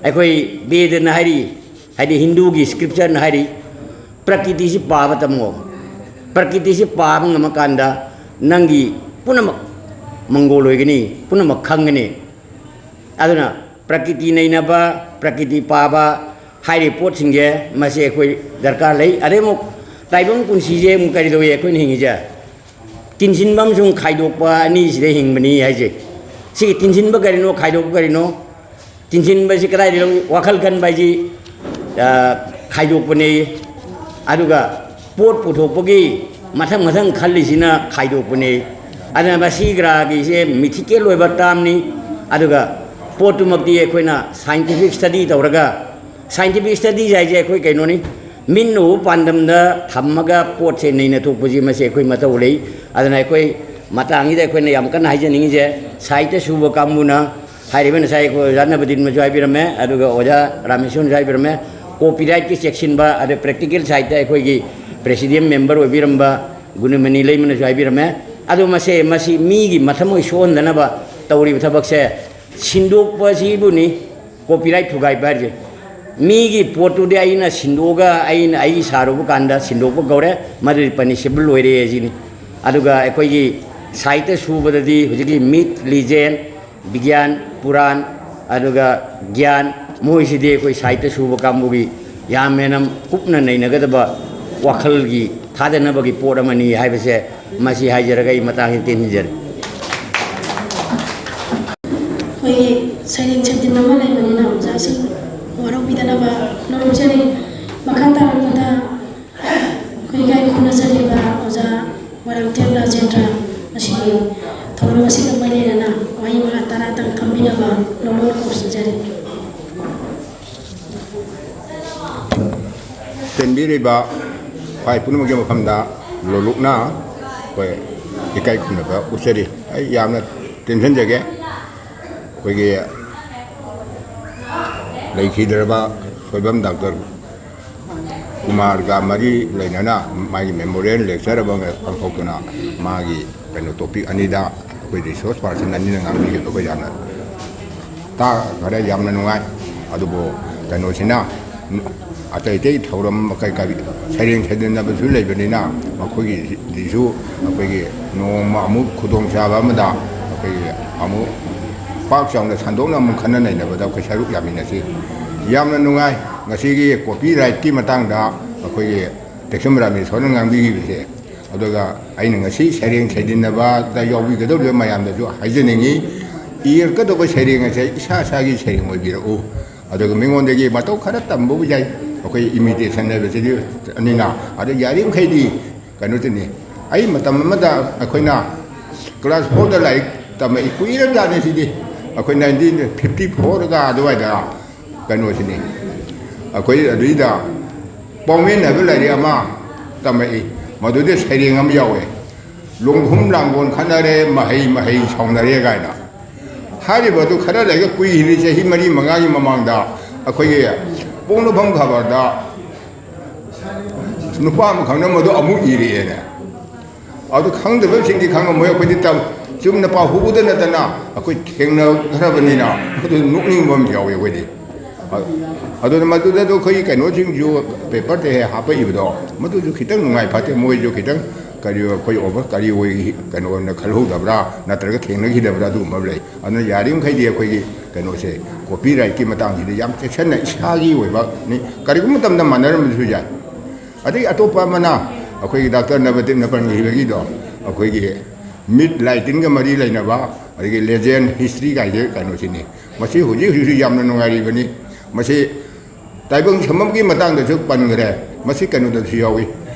ꯑꯩꯈꯣꯏ ꯕꯦꯗꯅ ꯍꯥꯏꯔꯤ, ꯍꯥꯏꯗꯤ ꯍꯤꯟꯗꯨꯒꯤ ꯁ꯭ꯀ꯭ꯔꯤꯞꯆꯔꯅ ꯍꯥꯏꯔꯤ, ꯄ꯭ꯔꯀꯤꯇꯤꯁꯤ ꯄꯥꯕ ꯇꯝꯃꯣ꯫ ꯄ꯭ꯔꯀꯤꯇꯤꯁꯤ ꯄꯥꯕ ꯉꯝꯃꯀꯥꯟꯗ ꯅꯪꯒꯤ ꯄꯨꯝꯅꯃꯛ ꯃꯪꯒꯣꯜ ꯑꯣꯏꯒꯅꯤ, ꯄꯨꯝꯅꯃꯛ ꯈꯪꯒꯅꯤ꯫ ꯑꯗꯨꯅ ꯄ꯭ꯔꯀꯤꯇꯤ ꯅꯩꯅꯕ, ꯄ꯭ꯔꯀꯤꯇꯤ ꯄꯥꯕ ꯍꯥꯏꯔꯤꯕ ꯄꯣꯠꯁꯤꯡꯁꯦ, ꯃꯁꯤ ꯑꯩꯈꯣꯏ ꯗꯔꯀꯥꯔ ꯂꯩ꯫ ꯑꯗꯩ ꯑꯃꯨꯛ ꯇꯥꯏꯕꯪ ꯄꯨꯟꯁꯤꯁꯦ ꯑꯃꯨꯛ ꯀꯔꯤ ꯇꯧꯏ? ꯑꯩꯈꯣꯏꯅ ꯍꯤꯡꯉꯤꯁꯦ ꯇꯤꯟꯁꯤꯟꯕ ꯑꯃꯁꯨꯡ ꯈꯥꯏꯗꯣꯛꯄ ꯑꯅꯤꯁꯤꯗ ꯍꯤꯡꯕꯅꯤ ꯍꯥꯏꯁꯦ꯫ ꯁꯤꯒꯤ ꯇꯤꯟꯁꯤꯟꯕ ꯀꯔꯤꯅꯣ, ꯈꯥꯏꯗꯣꯛꯄ ꯀꯔꯤꯅꯣ? ꯇꯤꯟꯁꯤꯟꯕꯁꯤ ꯀꯗꯥꯏꯗ ꯂꯧꯏ? ꯋꯥꯈꯜ ꯈꯟꯕ ꯍꯥꯏꯁꯤ, ꯑ, ꯈꯥꯏꯗꯣꯛꯄꯅꯦ꯫ ꯑꯗꯨꯒ ꯄꯣꯠ ꯄꯨꯊꯣꯛꯄꯒꯤ ꯃꯊꯪ ꯃꯊꯪ ꯈꯜꯂꯤꯁꯤꯅ ꯈꯥꯏꯗꯣꯛꯄꯅꯦ꯫ ꯑꯗꯨꯅ ꯃꯁꯤ ꯒ꯭ꯔꯍꯒꯤꯁꯦ ꯃꯤꯊꯤꯀꯦꯜ ꯑꯣꯏꯕ ꯇꯥꯝꯅꯤ꯫ ꯑꯗꯨꯒ ꯄꯣꯠꯇꯨꯃꯛꯇꯤ ꯑꯩꯈꯣꯏꯅ ꯁꯥꯏꯟꯇꯤꯐꯤꯛ ꯁ꯭ꯇꯗꯤ ꯇꯧꯔꯒ, ꯁꯥꯏꯟꯇꯤꯐꯤꯛ ꯁ꯭ꯇꯗꯤꯁ ꯍꯥꯏꯁꯦ ꯑꯩꯈꯣꯏ ꯀꯩꯅꯣꯅꯤ, ꯃꯤꯠꯅ ꯎꯕ ꯄꯥꯟꯗꯝꯗ ꯊꯝꯃꯒ ꯄꯣꯠꯁꯦ ꯅꯩꯅ ꯊꯣꯛꯄꯁꯤ, ꯃꯁꯤ ꯑꯩꯈꯣꯏ ꯃꯊꯧ ꯂꯩ꯫ ꯑꯗꯨꯅ ꯑꯩꯈꯣꯏ ꯃꯇꯥꯡꯁꯤꯗ ꯑꯩꯈꯣꯏꯅ ꯌꯥꯝ ꯀꯟꯅ ꯍꯥꯏꯖꯅꯤꯡꯉꯤꯁꯦ, ꯁꯥꯍꯤꯇ꯭ꯌ ꯁꯨꯕ ꯀꯥꯡꯕꯨꯅ ꯍꯥꯏꯔꯤꯕ ꯉꯁꯥꯏ ꯑꯩꯈꯣꯏ ꯑꯣꯖꯥ ꯅꯕꯗꯤꯟ ꯑꯃꯁꯨ ꯍꯥꯏꯕꯤꯔꯝꯃꯦ, ꯑꯗꯨꯒ ꯑꯣꯖꯥ ꯔꯥꯃꯦꯁꯣꯔꯅꯁꯨ ꯍꯥꯏꯕꯤꯔꯝꯃꯦ, ꯀꯣꯄꯤꯔꯥꯏꯠꯀꯤ ꯆꯦꯛꯁꯤꯟꯕ, ꯑꯗ ꯄ꯭ꯔꯦꯛꯇꯤꯀꯦꯜ ꯁꯥꯏꯠꯇ ꯑꯩꯈꯣꯏꯒꯤ ꯄ꯭ꯔꯦꯁꯤꯗꯦꯟ ꯃꯦꯝꯕꯔ ꯑꯣꯏꯕꯤꯔꯝꯕ ꯒꯨꯅꯃꯅꯤ ꯂꯩꯃꯅꯁꯨ ꯍꯥꯏꯕꯤꯔꯝꯃꯦ꯫ ꯑꯗꯣ ꯃꯁꯦ, ꯃꯁꯤ ꯃꯤꯒꯤ ꯃꯊꯃꯣꯏ ꯁꯣꯛꯍꯟꯗꯅꯕ ꯇꯧꯔꯤꯕ ꯊꯕꯛꯁꯦ, ꯁꯤꯟꯗꯣꯛꯄ ꯑꯁꯤꯕꯨꯅꯤ ꯀꯣꯄꯤꯔꯥꯏꯠ ꯊꯨꯒꯥꯏꯕ ꯍꯥꯏꯔꯤꯁꯦ꯫ ꯃꯤꯒꯤ ꯄꯣꯠꯇꯨꯗꯤ ꯑꯩꯅ ꯁꯤꯟꯗꯣꯛꯑꯒ, ꯑꯩꯅ ꯑꯩꯒꯤ ꯁꯥꯔꯨꯕ ꯀꯥꯟꯗ ꯁꯤꯟꯗꯣꯛꯄ ꯀꯧꯔꯦ, ꯃꯗꯨꯗꯤ ꯄꯅꯤꯁꯦꯕꯜ ꯑꯣꯏꯔꯦ ꯁꯤꯅꯤ꯫ ꯑꯗꯨꯒ ꯑꯩꯈꯣꯏꯒꯤ ꯁꯥꯍꯤꯇ꯭ꯌ ꯁꯨꯕꯗꯗꯤ ꯍꯧꯖꯤꯛꯀꯤ ꯃꯤꯠ, ꯂꯤꯖꯦꯟ, ꯕꯤꯒ꯭ꯌꯥꯟ, ꯄꯨꯔꯥꯟ, ꯑꯗꯨꯒ ꯒ꯭ꯌꯥꯟ, ꯃꯣꯏꯁꯤꯗꯤ ꯑꯩꯈꯣꯏ ꯁꯥꯍꯤꯇ꯭ꯌ ꯁꯨꯕ ꯀꯥꯡꯕꯨꯒꯤ ꯌꯥꯝ ꯍꯦꯟꯅ ꯀꯨꯞꯅ ꯅꯩꯅꯒꯗꯕ ꯋꯥꯈꯜꯒꯤ ꯊꯥꯗꯅꯕꯒꯤ ꯄꯣꯠ ꯑꯃꯅꯤ ꯍꯥꯏꯕꯁꯦ, ꯃꯁꯤ ꯍꯥꯏꯖꯔꯒ ꯑꯩ ꯃꯇꯥꯡꯁꯤ ꯇꯦꯟꯁꯤꯟꯖꯔꯦ꯫ ꯑꯩꯈꯣꯏꯒꯤ ꯁꯩꯔꯦꯡ ꯁꯩꯗꯟ ꯑꯃ ꯂꯩꯕꯅꯤꯅ ꯑꯣꯖꯥꯁꯤꯡ ꯋꯥꯔꯧꯕꯤꯗꯅꯕ ꯅꯣꯡꯖꯔꯤ꯫ ꯃꯈꯥ ꯇꯥꯔꯛꯄꯗ ꯑꯩꯈꯣꯏ ꯏꯀꯥꯏ ꯈꯨꯝꯅꯖꯔꯤꯕ ꯑꯣꯖꯥ ꯃꯣꯏꯔꯥꯡꯊꯦꯝ ꯔꯥꯖꯦꯟꯗ꯭ꯔ, ꯃꯁꯤꯒꯤ ꯊꯧꯔꯝ ꯑꯁꯤꯒ ꯃꯔꯤ ꯂꯩꯅꯅ ꯋꯥꯍꯩ ꯃꯉꯥ ꯇꯔꯥꯇꯪ ꯊꯝꯕꯤꯅꯕ ꯂꯧꯅ ꯀꯧꯁꯤꯟꯖꯔꯤ꯫ ꯇꯦꯟꯕꯤꯔꯤꯕ ꯈ꯭ꯋꯥꯏ ꯄꯨꯝꯅꯃꯛꯀꯤ ꯃꯐꯝꯗ ꯂꯣꯂꯨꯛꯅ ꯑꯩꯈꯣꯏ ꯏꯀꯥꯏ ꯈꯨꯝꯅꯕ ꯎꯠꯆꯔꯤ꯫ ꯑꯩ ꯌꯥꯝꯅ ꯇꯦꯟꯁꯤꯟꯖꯒꯦ꯫ ꯑꯩꯈꯣꯏꯒꯤ ꯂꯩꯈꯤꯗ꯭ꯔꯕ ꯁꯣꯏꯕꯝ ꯗꯥꯛꯇꯔ ꯀꯨꯃꯥꯔꯒ ꯃꯔꯤ ꯂꯩꯅꯅ ꯃꯥꯒꯤ memorial lecture ꯑꯃ ꯄꯥꯡꯊꯣꯛꯇꯨꯅ, ꯃꯥꯒꯤ ꯀꯩꯅꯣ topic ꯑꯅꯤꯗ ꯑꯩꯈꯣꯏ resource person ꯑꯅꯤꯅ ꯉꯥꯡꯕꯤꯈꯤꯕ ꯑꯩꯈꯣꯏ ꯌꯥꯝꯅ ꯇꯥꯈꯔꯦ, ꯌꯥꯝꯅ ꯅꯨꯡꯉꯥꯏ꯫ ꯑꯗꯨꯕꯨ ꯀꯩꯅꯣꯁꯤꯅ ꯑꯇꯩ ꯑꯇꯩ ꯊꯧꯔꯝ ꯀꯩ ꯀꯔꯤ ꯁꯩꯔꯦꯡ ꯁꯩꯗꯟꯅꯕꯁꯨ ꯂꯩꯕꯅꯤꯅ, ꯃꯈꯣꯏꯒꯤꯁꯤꯁꯨ ꯑꯩꯈꯣꯏꯒꯤ ꯅꯣꯡꯃ ꯑꯃꯨꯛ ꯈꯨꯗꯣꯡꯆꯥꯕ ꯑꯃꯗ ꯑꯩꯈꯣꯏꯒꯤ ꯑꯃꯨꯛ ꯄꯥꯛ ꯆꯥꯎꯅ ꯁꯟꯗꯣꯛꯅ ꯑꯃꯨꯛ ꯈꯟꯅ ꯅꯩꯅꯕꯗ ꯑꯩꯈꯣꯏ ꯁꯔꯨꯛ ꯌꯥꯃꯤꯟꯅꯁꯤ꯫ ꯌꯥꯝꯅ ꯅꯨꯡꯉꯥꯏ꯫ ꯉꯁꯤꯒꯤ copyrightꯀꯤ ꯃꯇꯥꯡꯗ ꯑꯩꯈꯣꯏꯒꯤ ꯇꯦꯛꯆꯝ ꯔꯥꯃꯦꯁꯣꯔꯅ ꯉꯥꯡꯕꯤꯈꯤꯕꯁꯦ, ꯑꯗꯨꯒ ꯑꯩꯅ ꯉꯁꯤ ꯁꯩꯔꯦꯡ ꯁꯩꯗꯤꯟꯅꯕꯗ ꯌꯥꯎꯕꯤꯒꯗꯧꯔꯤꯕ ꯃꯌꯥꯝꯗꯁꯨ ꯍꯥꯏꯖꯅꯤꯡꯉꯤ, ꯏꯔꯛꯀꯗꯧꯕ ꯁꯩꯔꯦꯡ ꯑꯁꯦ ꯏꯁꯥ ꯏꯁꯥꯒꯤ ꯁꯩꯔꯦꯡ ꯑꯣꯏꯕꯤꯔꯛꯎ꯫ ꯑꯗꯨꯒ ꯃꯤꯉꯣꯟꯗꯒꯤ ꯃꯇꯧ ꯈꯔ ꯇꯝꯕꯕꯨ ꯌꯥꯏ, ꯑꯩꯈꯣꯏ imitation ꯍꯥꯏꯕꯁꯤꯗꯤ ꯑꯅꯤꯅ꯫ ꯑꯗ ꯌꯥꯔꯤꯃꯈꯩꯗꯤ ꯀꯩꯅꯣꯇꯅꯤ, ꯑꯩ ꯃꯇꯝ ꯑꯃꯗ ꯑꯩꯈꯣꯏꯅ class fourꯗ ꯂꯥꯏꯔꯤꯛ ꯇꯝꯃꯛꯏ, ꯀꯨꯏꯔꯕꯖꯥꯠꯅꯤ ꯁꯤꯗꯤ, ꯑꯩꯈꯣꯏ nineteen fifty fourꯒ ꯑꯗꯨꯋꯥꯏꯗ ꯀꯩꯅꯣꯁꯤꯅꯤ꯫ ꯑꯩꯈꯣꯏ ꯑꯗꯨꯏꯗ ꯄꯥꯎꯃꯦꯟ ꯍꯥꯏꯕ ꯂꯥꯏꯔꯤꯛ ꯑꯃ ꯇꯝꯃꯛꯏ, ꯃꯗꯨꯗ ꯁꯩꯔꯦꯡ ꯑꯃ ꯌꯥꯎꯋꯦ, "ꯂꯣꯡꯈꯨꯝ ꯂꯥꯡꯒꯣꯜ ꯈꯠꯅꯔꯦ, ꯃꯍꯩ ꯃꯍꯩ ꯁꯥꯎꯅꯔꯦ" ꯀꯥꯏꯅ꯫ ꯍꯥꯏꯔꯤꯕ ꯑꯗꯨ ꯈꯔ ꯂꯩꯔꯒ ꯀꯨꯏꯔꯦ, ꯆꯍꯤ ꯃꯔꯤ ꯃꯉꯥꯒꯤ ꯃꯃꯥꯡꯗ ꯑꯩꯈꯣꯏꯒꯤ ꯄꯣꯛꯅꯐꯝ ꯈꯕꯔꯗ ꯅꯨꯄꯥ ꯑꯃꯈꯛꯅ ꯃꯗꯨ ꯑꯃꯨꯛ ꯏꯔꯛꯑꯦꯅꯦ꯫ ꯑꯗꯨ ꯈꯪꯗꯕꯁꯤꯡꯗꯤ ꯈꯪꯉꯝꯃꯣꯏ, ꯑꯩꯈꯣꯏꯗꯤ ꯇꯝ-, ꯆꯨꯝꯅ ꯄꯥꯎ ꯍꯧꯕꯗ ꯅꯠꯇꯅ ꯑꯩꯈꯣꯏ ꯊꯦꯡꯅꯈ꯭ꯔꯕꯅꯤꯅ꯫ ꯑꯗꯨ ꯅꯣꯛꯅꯤꯡꯕ ꯑꯃ ꯌꯥꯎꯋꯤ ꯑꯩꯈꯣꯏꯗꯤ꯫ ꯑ-, ꯑꯗꯨꯅ ꯃꯗꯨꯗ ꯑꯗꯨ ꯑꯩꯈꯣꯏꯒꯤ ꯀꯩꯅꯣꯁꯤꯡꯁꯨ paperꯗ ꯍꯦꯛ ꯍꯥꯞꯄꯛꯏꯕꯗꯣ, ꯃꯗꯨꯁꯨ ꯈꯤꯇꯪ ꯅꯨꯡꯉꯥꯏ ꯐꯠꯇꯦ꯫ ꯃꯣꯏꯁꯨ ꯈꯤꯇꯪ ꯀꯔꯤ, ꯑꯩꯈꯣꯏ over ꯀꯔꯤ ꯑꯣꯏ, ꯀꯩꯅꯣ ꯑꯣꯏꯅ ꯈꯜꯍꯧꯗꯕ꯭ꯔꯥ, ꯅꯠꯇ꯭ꯔꯒ ꯊꯦꯡꯅꯈꯤꯗꯕ꯭ꯔꯥ, ꯑꯗꯨꯒꯨꯝꯕ ꯑꯃ ꯂꯩ꯫ ꯑꯗꯨꯅ ꯌꯥꯔꯤꯃꯈꯩꯗꯤ ꯑꯩꯈꯣꯏꯒꯤ ꯀꯩꯅꯣꯁꯦ, copyrightꯀꯤ ꯃꯇꯥꯡꯁꯤꯗ ꯌꯥꯝ ꯆꯦꯛꯁꯤꯟꯅ, ꯏꯁꯥꯒꯤ ꯑꯣꯏꯕ ꯅꯤ-, ꯀꯔꯤꯒꯨꯝꯕ ꯃꯇꯝꯗ ꯃꯥꯟꯅꯔꯝꯕꯁꯨ ꯌꯥꯏ꯫ ꯑꯗꯒꯤ ꯑꯇꯣꯞꯄ ꯑꯃꯅ ꯑꯩꯈꯣꯏꯒꯤ ꯗꯥꯛꯇꯔ ꯅꯕꯗꯤꯞꯅ ꯄꯟꯈꯤꯕꯒꯤꯗꯣ, ꯑꯩꯈꯣꯏꯒꯤ myth, legend ꯒ ꯃꯔꯤ ꯂꯩꯅꯕ, ꯑꯗꯒꯤ legend, history ꯀꯥꯏꯁꯦ ꯀꯩꯅꯣꯁꯤꯅꯤ꯫ ꯃꯁꯤ ꯍꯧꯖꯤꯛ ꯍꯧꯖꯤꯛꯁꯨ ꯌꯥꯝꯅ ꯅꯨꯡꯉꯥꯏꯔꯤꯕꯅꯤ꯫ ꯃꯁꯤ ꯇꯥꯏꯕꯪ ꯁꯝꯕꯝꯒꯤ ꯃꯇꯥꯡꯗꯁꯨ ꯄꯟꯈ꯭ꯔꯦ, ꯃꯁꯤ ꯀꯩꯅꯣꯗꯁꯨ ꯌꯥꯎꯏ꯫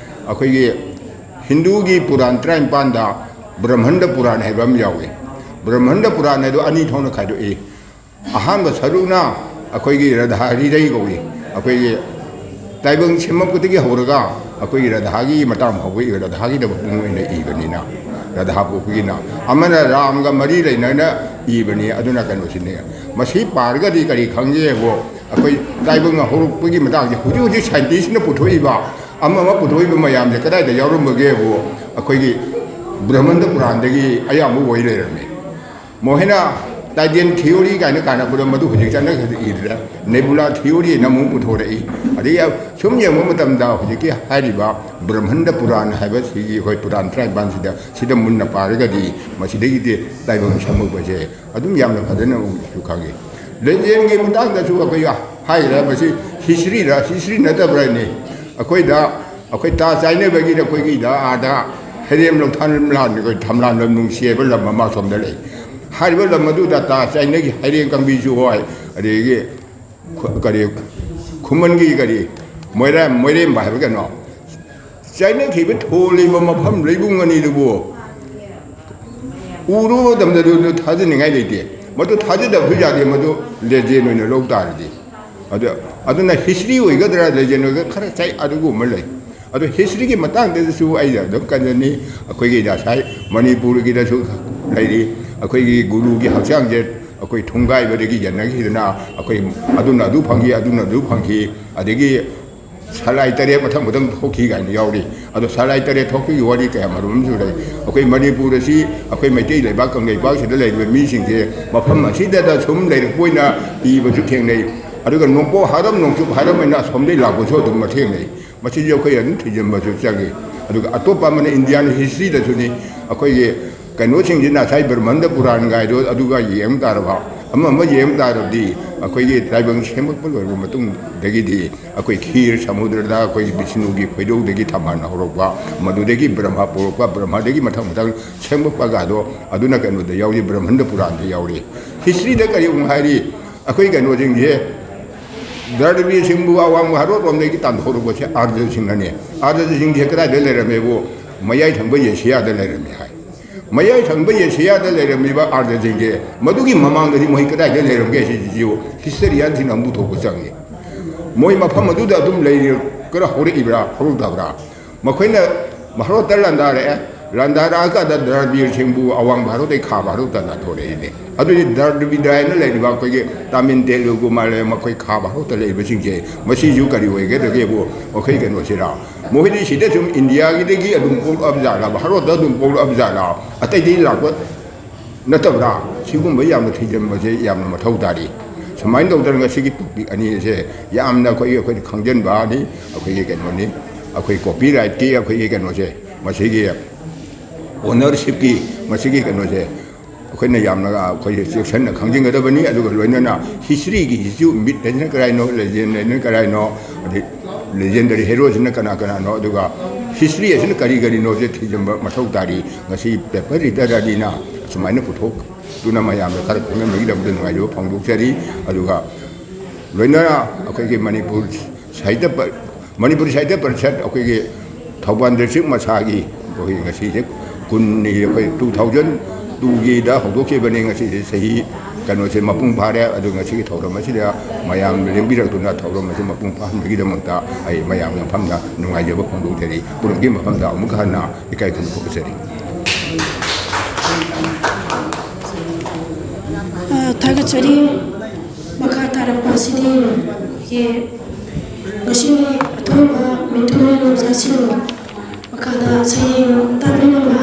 ꯑꯩꯈꯣꯏꯒꯤ ꯍꯤꯟꯗꯨꯒꯤ ꯄꯨꯔꯥꯟ ꯇꯔꯥꯅꯤꯄꯥꯟꯗ ꯕ꯭ꯔꯍꯃꯟꯗ ꯄꯨꯔꯥꯟ ꯍꯥꯏꯕ ꯑꯃ ꯌꯥꯎꯏ꯫ ꯕ꯭ꯔꯍꯃꯟꯗ ꯄꯨꯔꯥꯟ ꯍꯥꯏꯗꯣ ꯑꯅꯤ ꯊꯣꯛꯅ ꯈꯥꯏꯗꯣꯛꯏ꯫ ꯑꯍꯥꯟꯕ ꯁꯔꯨꯛꯅ ꯑꯩꯈꯣꯏꯒꯤ ꯔꯥꯙꯥ ꯍꯤꯔꯩ ꯀꯧꯏ꯫ ꯑꯩꯈꯣꯏꯒꯤ ꯇꯥꯏꯕꯪ ꯁꯦꯝꯃꯛꯄꯗꯒꯤ ꯍꯧꯔꯒ ꯑꯩꯈꯣꯏꯒꯤ ꯔꯥꯙꯥꯒꯤ ꯃꯇꯥꯡ ꯐꯥꯎꯕ ꯏꯕ, ꯔꯥꯙꯥꯒꯤꯗꯃꯛ ꯄꯨꯡ ꯑꯣꯏꯅ ꯏꯕꯅꯤꯅ, ꯔꯥꯙꯥ ꯄꯣꯛꯄꯒꯤꯅ꯫ ꯑꯃꯅ ꯔꯥꯝꯒ ꯃꯔꯤ ꯂꯩꯅꯅ ꯏꯕꯅꯤ꯫ ꯑꯗꯨꯅ ꯀꯩꯅꯣꯁꯤꯅꯤ, ꯃꯁꯤ ꯄꯥꯔꯒꯗꯤ ꯀꯔꯤ ꯈꯪꯒꯦꯕꯨ, ꯑꯩꯈꯣꯏ ꯇꯥꯏꯕꯪ ꯍꯧꯔꯛꯄꯒꯤ ꯃꯇꯥꯡꯁꯦ ꯍꯧꯖꯤꯛ ꯍꯧꯖꯤꯛ ꯁꯥꯏꯟꯇꯤꯁꯅ ꯄꯨꯊꯣꯛꯏꯕ, ꯑꯃ ꯑꯃ ꯄꯨꯊꯣꯛꯏꯕ ꯃꯌꯥꯝꯁꯦ ꯀꯗꯥꯏꯗ ꯌꯥꯎꯔꯝꯕꯒꯦꯕꯨ, ꯑꯩꯈꯣꯏꯒꯤ ꯕ꯭ꯔꯍꯃꯟꯗ ꯄꯨꯔꯥꯟꯗꯒꯤ ꯑꯌꯥꯝꯕ ꯑꯣꯏ ꯂꯩꯔꯝꯃꯤ꯫ ꯃꯣꯍꯦꯅ ꯇꯥꯏꯗꯦꯟ ꯊꯤꯑꯣꯔꯤ ꯀꯥꯏꯅ ꯀꯥꯟꯅꯕꯗꯣ ꯃꯗꯨ ꯍꯧꯖꯤꯛ ꯆꯠꯅꯈ꯭ꯔꯗꯤ ꯏꯗ꯭ꯔꯦ꯫ ꯅꯦꯕꯨꯂꯥ ꯊꯤꯑꯣꯔꯤꯅ ꯑꯃꯨꯛ ꯄꯨꯊꯣꯔꯛꯏ꯫ ꯑꯗꯒꯤ ꯁꯨꯝ ꯌꯦꯡꯕ ꯃꯇꯝꯗ ꯍꯧꯖꯤꯛꯀꯤ ꯍꯥꯏꯔꯤꯕ ꯕ꯭ꯔꯍꯃꯟꯗ ꯄꯨꯔꯥꯟ ꯍꯥꯏꯕꯁꯤꯒꯤ ꯑꯩꯈꯣꯏ ꯄꯨꯔꯥꯟ ꯇꯔꯥꯅꯤꯄꯥꯟꯁꯤꯗ ꯁꯤꯗ ꯃꯨꯟꯅ ꯄꯥꯔꯒꯗꯤ ꯃꯁꯤꯗꯒꯤꯗꯤ ꯇꯥꯏꯕꯪ ꯁꯦꯝꯃꯛꯄꯁꯦ ꯑꯗꯨꯝ ꯌꯥꯝꯅ ꯐꯖꯅ ꯎꯕꯁꯨ ꯈꯪꯉꯤ꯫ ꯂꯦꯖꯦꯟꯒꯤ ꯃꯇꯥꯡꯗꯁꯨ ꯑꯩꯈꯣꯏ ꯍꯥꯏꯈ꯭ꯔꯦ, ꯃꯁꯤ ꯍꯤꯁꯇ꯭ꯔꯤꯔ ꯍꯤꯁꯇ꯭ꯔꯤ ꯅꯠꯇꯕ꯭ꯔꯅꯤ? ꯑꯩꯈꯣꯏꯗ ꯑꯩꯈꯣꯏ ꯇꯥ ꯆꯥꯏꯅꯕꯒꯤꯗ ꯑꯩꯈꯣꯏꯒꯤꯗ ꯑꯥꯗ ꯍꯩꯔꯦꯝ ꯂꯧꯊꯥꯟ ꯂꯥꯟ, ꯑꯩꯈꯣꯏ ꯊꯝꯂꯥꯟ ꯂꯝ ꯅꯨꯡꯁꯤ ꯍꯥꯏꯕ ꯂꯝ ꯑꯃ ꯑꯁꯣꯝꯗ ꯂꯩ꯫ ꯍꯥꯏꯔꯤꯕ ꯂꯝ ꯑꯗꯨꯗ ꯇꯥ ꯆꯥꯏꯅꯒꯤ ꯍꯩꯔꯦꯝ ꯀꯥꯡꯕꯤꯁꯨ ꯍꯣꯏ, ꯑꯗꯒꯤ ꯈꯨ- ꯀꯔꯤ ꯈꯨꯃꯟꯒꯤ ꯀꯔꯤ ꯃꯣꯏꯔꯥ ꯃꯣꯏꯔꯦꯝꯕ ꯍꯥꯏꯕ ꯀꯩꯅꯣ, ꯆꯥꯏꯅꯈꯤꯕ ꯊꯣꯜꯂꯤꯕ ꯃꯐꯝ ꯂꯩꯕꯨꯡ ꯑꯅꯤꯗꯨꯕꯨ ꯎꯔꯨꯕ ꯃꯇꯝꯗ ꯑꯗꯨ ꯊꯥꯖꯅꯤꯡꯉꯥꯏ ꯂꯩꯇꯦ꯫ ꯃꯗꯨ ꯊꯥꯖꯗꯕꯁꯨ ꯌꯥꯗꯦ, ꯃꯗꯨ ꯂꯦꯖꯦꯟ ꯑꯣꯏꯅ ꯂꯧ ꯇꯥꯔꯗꯤ꯫ ꯑꯗꯨ ꯑꯗꯨꯅ ꯍꯤꯁꯇ꯭ꯔꯤ ꯑꯣꯏꯒꯗ꯭ꯔꯥ ꯂꯦꯖꯦꯟ ꯑꯣꯏꯒꯗ꯭ꯔꯥ ꯈꯔ ꯆꯥꯏ ꯑꯗꯨꯒꯨꯝꯕ ꯂꯩ꯫ ꯑꯗꯣ ꯍꯤꯁꯇ꯭ꯔꯤꯒꯤ ꯃꯇꯥꯡꯗꯁꯨ ꯑꯩ ꯑꯗꯨꯝ ꯀꯟꯖꯅꯤ꯫ ꯑꯩꯈꯣꯏꯒꯤ ꯉꯁꯥꯏ ꯃꯅꯤꯄꯨꯔꯒꯤꯗꯁꯨ ꯂꯩꯔꯤ꯫ ꯑꯩꯈꯣꯏꯒꯤ ꯒꯨꯔꯨꯒꯤ ꯍꯛꯆꯥꯡꯁꯦ ꯑꯩꯈꯣꯏ ꯊꯨꯡꯒꯥꯏꯕꯗꯒꯤ ꯌꯦꯟꯅꯈꯤꯗꯅ ꯑꯩꯈꯣꯏ ꯑꯗꯨꯅ ꯑꯗꯨ ꯐꯪꯈꯤ, ꯑꯗꯨꯅ ꯑꯗꯨ ꯐꯪꯈꯤ, ꯑꯗꯒꯤ ꯁꯂꯥꯏ ꯇꯔꯦꯠ ꯃꯊꯪ ꯃꯊꯪ ꯊꯣꯛꯈꯤ ꯀꯥꯏꯅ ꯌꯥꯎꯔꯤ꯫ ꯑꯗꯣ ꯁꯂꯥꯏ ꯇꯔꯦꯠ ꯊꯣꯛꯄꯒꯤ ꯋꯥꯔꯤ ꯀꯌꯥ ꯃꯔꯨꯝ ꯑꯃꯁꯨ ꯂꯩ꯫ ꯑꯩꯈꯣꯏ ꯃꯅꯤꯄꯨꯔ ꯑꯁꯤ, ꯑꯩꯈꯣꯏ ꯃꯩꯇꯩ ꯂꯩꯕꯥꯛ ꯀꯪꯂꯩꯄꯥꯛꯁꯤꯗ ꯂꯩꯔꯤꯕ ꯃꯤꯁꯤꯡꯁꯦ ꯃꯐꯝ ꯑꯁꯤꯗꯗ ꯁꯨꯝ ꯂꯩꯔꯛꯄ ꯑꯣꯏꯅ ꯏꯕꯁꯨ ꯊꯦꯡꯅꯩ꯫ ꯑꯗꯨꯒ ꯅꯣꯡꯄꯣꯛ ꯍꯥꯔꯝ, ꯅꯣꯡꯆꯨꯞ ꯍꯥꯔꯝ ꯍꯥꯏꯅ ꯑꯁꯣꯝꯗꯒꯤ ꯂꯥꯛꯄꯁꯨ ꯑꯗꯨꯝ ꯊꯦꯡꯅꯩ꯫ ꯃꯁꯤꯁꯨ ꯑꯩꯈꯣꯏ ꯑꯗꯨꯝ ꯊꯤꯖꯤꯟꯕꯁꯨ ꯆꯪꯉꯤ꯫ ꯑꯗꯨꯒ ꯑꯇꯣꯞꯄ ꯑꯃꯅ ꯏꯟꯗꯤꯌꯥꯟ ꯍꯤꯁꯇ꯭ꯔꯤꯗꯁꯨꯅꯤ꯫ ꯑꯩꯈꯣꯏꯒꯤ ꯀꯩꯅꯣꯁꯤꯡꯁꯤꯅ ꯉꯁꯥꯏ ꯕ꯭ꯔꯍꯃꯟꯗ ꯄꯨꯔꯥꯟꯒꯥꯏꯗꯣ ꯑꯗꯨꯒ ꯌꯦꯡ ꯇꯥꯔꯕ, ꯑꯃ ꯑꯃ ꯌꯦꯡ ꯇꯥꯔꯕꯗꯤ ꯑꯩꯈꯣꯏꯒꯤ ꯇꯥꯏꯕꯪ ꯁꯦꯝꯃꯛꯄ ꯂꯣꯏꯔꯕ ꯃꯇꯨꯡꯗꯒꯤꯗꯤ ꯑꯩꯈꯣꯏ ꯈꯤꯔ ꯁꯃꯨꯗ꯭ꯔꯗ ꯑꯩꯈꯣꯏꯒꯤ ꯕꯤꯁꯅꯨꯒꯤ ꯈꯣꯏꯗꯧꯗꯒꯤ ꯊꯝꯕꯥꯜꯅ ꯍꯧꯔꯛꯄ, ꯃꯗꯨꯗꯒꯤ ꯕ꯭ꯔꯍꯃ ꯄꯣꯛꯂꯛꯄ, ꯕ꯭ꯔꯍꯃꯗꯒꯤ ꯃꯊꯪ ꯃꯊꯪ ꯁꯦꯝꯃꯛꯄꯒꯗꯣ ꯑꯗꯨꯅ ꯀꯩꯅꯣꯗ ꯌꯥꯎꯔꯤ, ꯕ꯭ꯔꯍꯃꯟꯗ ꯄꯨꯔꯥꯟꯗ ꯌꯥꯎꯔꯤ꯫ ꯍꯤꯁꯇ꯭ꯔꯤꯗ ꯀꯔꯤꯒꯨꯝꯕ ꯍꯥꯏꯔꯤ, ꯑꯩꯈꯣꯏ ꯀꯩꯅꯣꯁꯤꯡꯁꯦ ꯗ꯭ꯔꯥꯕꯤꯗꯁꯤꯡꯕꯨ ꯑꯋꯥꯡꯕ ꯍꯥꯔꯣꯠꯂꯣꯝꯗꯒꯤ ꯇꯥꯟꯊꯣꯔꯛꯄꯁꯦ ꯑꯥꯔꯖꯁꯤꯡꯅꯅꯦ꯫ ꯑꯥꯔꯖꯁꯤꯡꯁꯦ ꯀꯗꯥꯏꯗ ꯂꯩꯔꯝꯃꯦꯕꯨ? ꯃꯌꯥꯏ ꯊꯪꯕ ꯑꯦꯁꯤꯌꯥꯗ ꯂꯩꯔꯝꯃꯦ ꯍꯥꯏ꯫ ꯃꯌꯥꯏ ꯊꯪꯕ ꯑꯦꯁꯤꯌꯥꯗ ꯂꯩꯔꯝꯃꯤꯕ ꯑꯥꯔꯖꯁꯤꯡꯁꯦ ꯃꯗꯨꯒꯤ ꯃꯃꯥꯡꯗꯗꯤ ꯃꯣꯏ ꯀꯗꯥꯏꯗ ꯂꯩꯔꯝꯒꯦ ꯁꯤꯁꯤꯁꯨ ꯍꯤꯁꯇꯔꯤꯌꯥꯟꯁꯤꯡꯅ ꯑꯃꯨꯛ ꯄꯨꯊꯣꯛꯄ ꯆꯪꯉꯤ꯫ ꯃꯣꯏ ꯃꯐꯝ ꯑꯗꯨꯗ ꯑꯗꯨꯝ ꯂꯩꯔꯒ ꯍꯧꯔꯛꯏꯕ꯭ꯔꯥ ꯍꯧꯔꯛꯇꯕ꯭ꯔꯥ? ꯃꯈꯣꯏꯅ ꯍꯥꯔꯣꯠꯇ ꯂꯥꯟꯗꯥꯔꯛꯑꯦ, ꯂꯥꯟꯗꯥꯔꯛꯑꯀꯥꯟꯗ ꯗ꯭ꯔꯕꯤꯔꯁꯤꯡꯕꯨ ꯑꯋꯥꯡ ꯚꯥꯔꯣꯠꯇꯩ ꯈꯥ ꯚꯥꯔꯣꯠꯇ ꯅꯥꯊꯣꯔꯛꯏꯅꯦ꯫ ꯑꯗꯨꯗꯤ ꯗ꯭ꯔꯕꯤꯗ ꯍꯥꯏꯅ ꯂꯩꯔꯤꯕ ꯑꯩꯈꯣꯏꯒꯤ ꯇꯥꯃꯤꯜ, ꯇꯦꯂꯨꯒꯨ, ꯃꯂꯌꯥꯂꯝ, ꯃꯈꯣꯏ ꯈꯥ ꯚꯥꯔꯣꯠꯇ ꯂꯩꯔꯤꯕꯁꯤꯡꯁꯦ, ꯃꯁꯤꯁꯨ ꯀꯔꯤ ꯑꯣꯏꯒꯗꯒꯦꯕꯨ, ꯑꯩꯈꯣꯏ ꯀꯩꯅꯣꯁꯤꯔ, ꯃꯈꯣꯏꯗꯤ ꯁꯤꯗ ꯁꯨꯝ ꯏꯟꯗꯤꯌꯥꯒꯤꯗꯒꯤ ꯑꯗꯨꯝ ꯄꯣꯛꯂꯛꯑꯕ ꯖꯥꯠꯂꯥ, ꯚꯥꯔꯣꯠꯇ ꯑꯗꯨꯝ ꯄꯣꯛꯂꯛꯑꯕ ꯖꯥꯠꯂꯥ, ꯑꯇꯩꯗꯒꯤ ꯂꯥꯛꯄ ꯅꯠꯇꯕ꯭ꯔꯥ? ꯁꯤꯒꯨꯝꯕ ꯌꯥꯝꯅ ꯊꯤꯖꯤꯟꯕꯁꯦ ꯌꯥꯝꯅ ꯃꯊꯧ ꯇꯥꯔꯤ꯫ ꯁꯨꯃꯥꯏꯅ ꯇꯧꯗꯅ ꯉꯁꯤꯒꯤ ꯇꯣꯄꯤꯛ ꯑꯅꯤ ꯑꯁꯦ ꯌꯥꯝꯅ ꯑꯩꯈꯣꯏꯒꯤ, ꯑꯩꯈꯣꯏꯅ ꯈꯪꯖꯤꯟꯕ ꯑꯅꯤ, ꯑꯩꯈꯣꯏꯒꯤ ꯀꯩꯅꯣꯅꯤ, ꯑꯩꯈꯣꯏ ꯀꯣꯄꯤꯔꯥꯏꯠꯀꯤ ꯑꯩꯈꯣꯏꯒꯤ ꯀꯩꯅꯣꯁꯦ, ꯃꯁꯤꯒꯤ ꯑꯣꯅꯔꯁꯤꯞꯀꯤ ꯃꯁꯤꯒꯤ ꯀꯩꯅꯣꯁꯦ ꯑꯩꯈꯣꯏꯅ ꯌꯥꯝꯅ ꯑꯩꯈꯣꯏ ꯆꯦꯛꯁꯤꯟꯅ ꯈꯪꯖꯤꯟꯒꯗꯕꯅꯤ꯫ ꯑꯗꯨꯒ ꯂꯣꯏꯅꯅ ꯍꯤꯁꯇ꯭ꯔꯤꯒꯤꯁꯤꯁꯨ, ꯃꯤꯠ ꯍꯥꯏꯁꯤꯅ ꯀꯔꯥꯏꯅꯣ, ꯂꯦꯖꯦꯟ ꯍꯥꯏꯁꯤꯅ ꯀꯔꯥꯏꯅꯣ, ꯑꯗꯩ ꯂꯦꯖꯦꯟꯗꯔꯤ ꯍꯦꯔꯣꯁꯤꯅ ꯀꯅꯥ ꯀꯅꯥꯅꯣ, ꯑꯗꯨꯒ ꯍꯤꯁꯇ꯭ꯔꯤ ꯑꯁꯤꯅ ꯀꯔꯤ ꯀꯔꯤꯅꯣꯁꯦ ꯊꯤꯖꯤꯟꯕ ꯃꯊꯧ ꯇꯥꯔꯤ꯫ ꯉꯁꯤ ꯄꯦꯄꯔ ꯔꯤꯗꯔ ꯑꯅꯤꯅ ꯁꯨꯃꯥꯏꯅ ꯄꯨꯊꯣꯛꯇꯨꯅ ꯃꯌꯥꯝꯗ ꯈꯔ ꯈꯪꯍꯟꯕꯒꯤꯗꯃꯛꯇ ꯅꯨꯡꯉꯥꯏꯖꯕ ꯐꯣꯡꯗꯣꯛꯆꯔꯤ꯫ ꯑꯗꯨꯒ ꯂꯣꯏꯅꯅ ꯑꯩꯈꯣꯏꯒꯤ ꯃꯅꯤꯄꯨꯔ ꯁꯥꯍꯤꯇ꯭ꯌ ꯄ-, ꯃꯅꯤꯄꯨꯔꯤ ꯁꯥꯍꯤꯇ꯭ꯌ ꯄꯔꯤꯁꯠ ꯑꯩꯈꯣꯏꯒꯤ ꯊꯧꯕꯥꯜ ꯗꯤꯁꯇ꯭ꯔꯤꯛ ꯃꯁꯥꯒꯤ ꯑꯩꯈꯣꯏꯒꯤ ꯉꯁꯤꯁꯦ ꯀꯨꯟꯅꯤ, ꯑꯩꯈꯣꯏ two thousand two ꯒꯤꯗ ꯍꯧꯗꯣꯛꯈꯤꯕꯅꯤ꯫ ꯉꯁꯤꯁꯦ ꯆꯍꯤ ꯀꯩꯅꯣꯁꯦ ꯃꯄꯨꯡ ꯐꯥꯔꯦ꯫ ꯑꯗꯨ ꯉꯁꯤꯒꯤ ꯊꯧꯔꯝ ꯑꯁꯤꯗ ꯃꯌꯥꯝ ꯂꯦꯡꯕꯤꯔꯛꯇꯨꯅ ꯊꯧꯔꯝ ꯑꯁꯤ ꯃꯄꯨꯡ ꯐꯥꯍꯟꯕꯒꯤꯗꯃꯛꯇ ꯑꯩ ꯃꯌꯥꯝꯒꯤ ꯃꯐꯝꯗ ꯅꯨꯡꯉꯥꯏꯖꯕ ꯐꯣꯡꯗꯣꯛꯆꯔꯤ꯫ ꯄꯨꯝꯅꯃꯛꯀꯤ ꯃꯐꯝꯗ ꯑꯃꯨꯛꯀ ꯍꯟꯅ ꯏꯀꯥꯏ ꯈꯨꯝꯅꯕ ꯐꯣꯡꯗꯣꯛꯆꯔꯤ꯫ ꯑ, ꯊꯥꯒꯠꯆꯔꯤ꯫ ꯃꯈꯥ ꯇꯥꯔꯛꯄ ꯑꯁꯤꯗꯤ ꯑꯩꯈꯣꯏꯒꯤ ꯉꯁꯤꯒꯤ ꯑꯊꯣꯏꯕ ꯃꯤꯊꯨꯡꯂꯦꯟ ꯑꯣꯖꯥꯁꯤꯡ ꯃꯈꯥꯗ ꯁꯩꯔꯦꯡ ꯇꯥꯕꯤꯅꯕ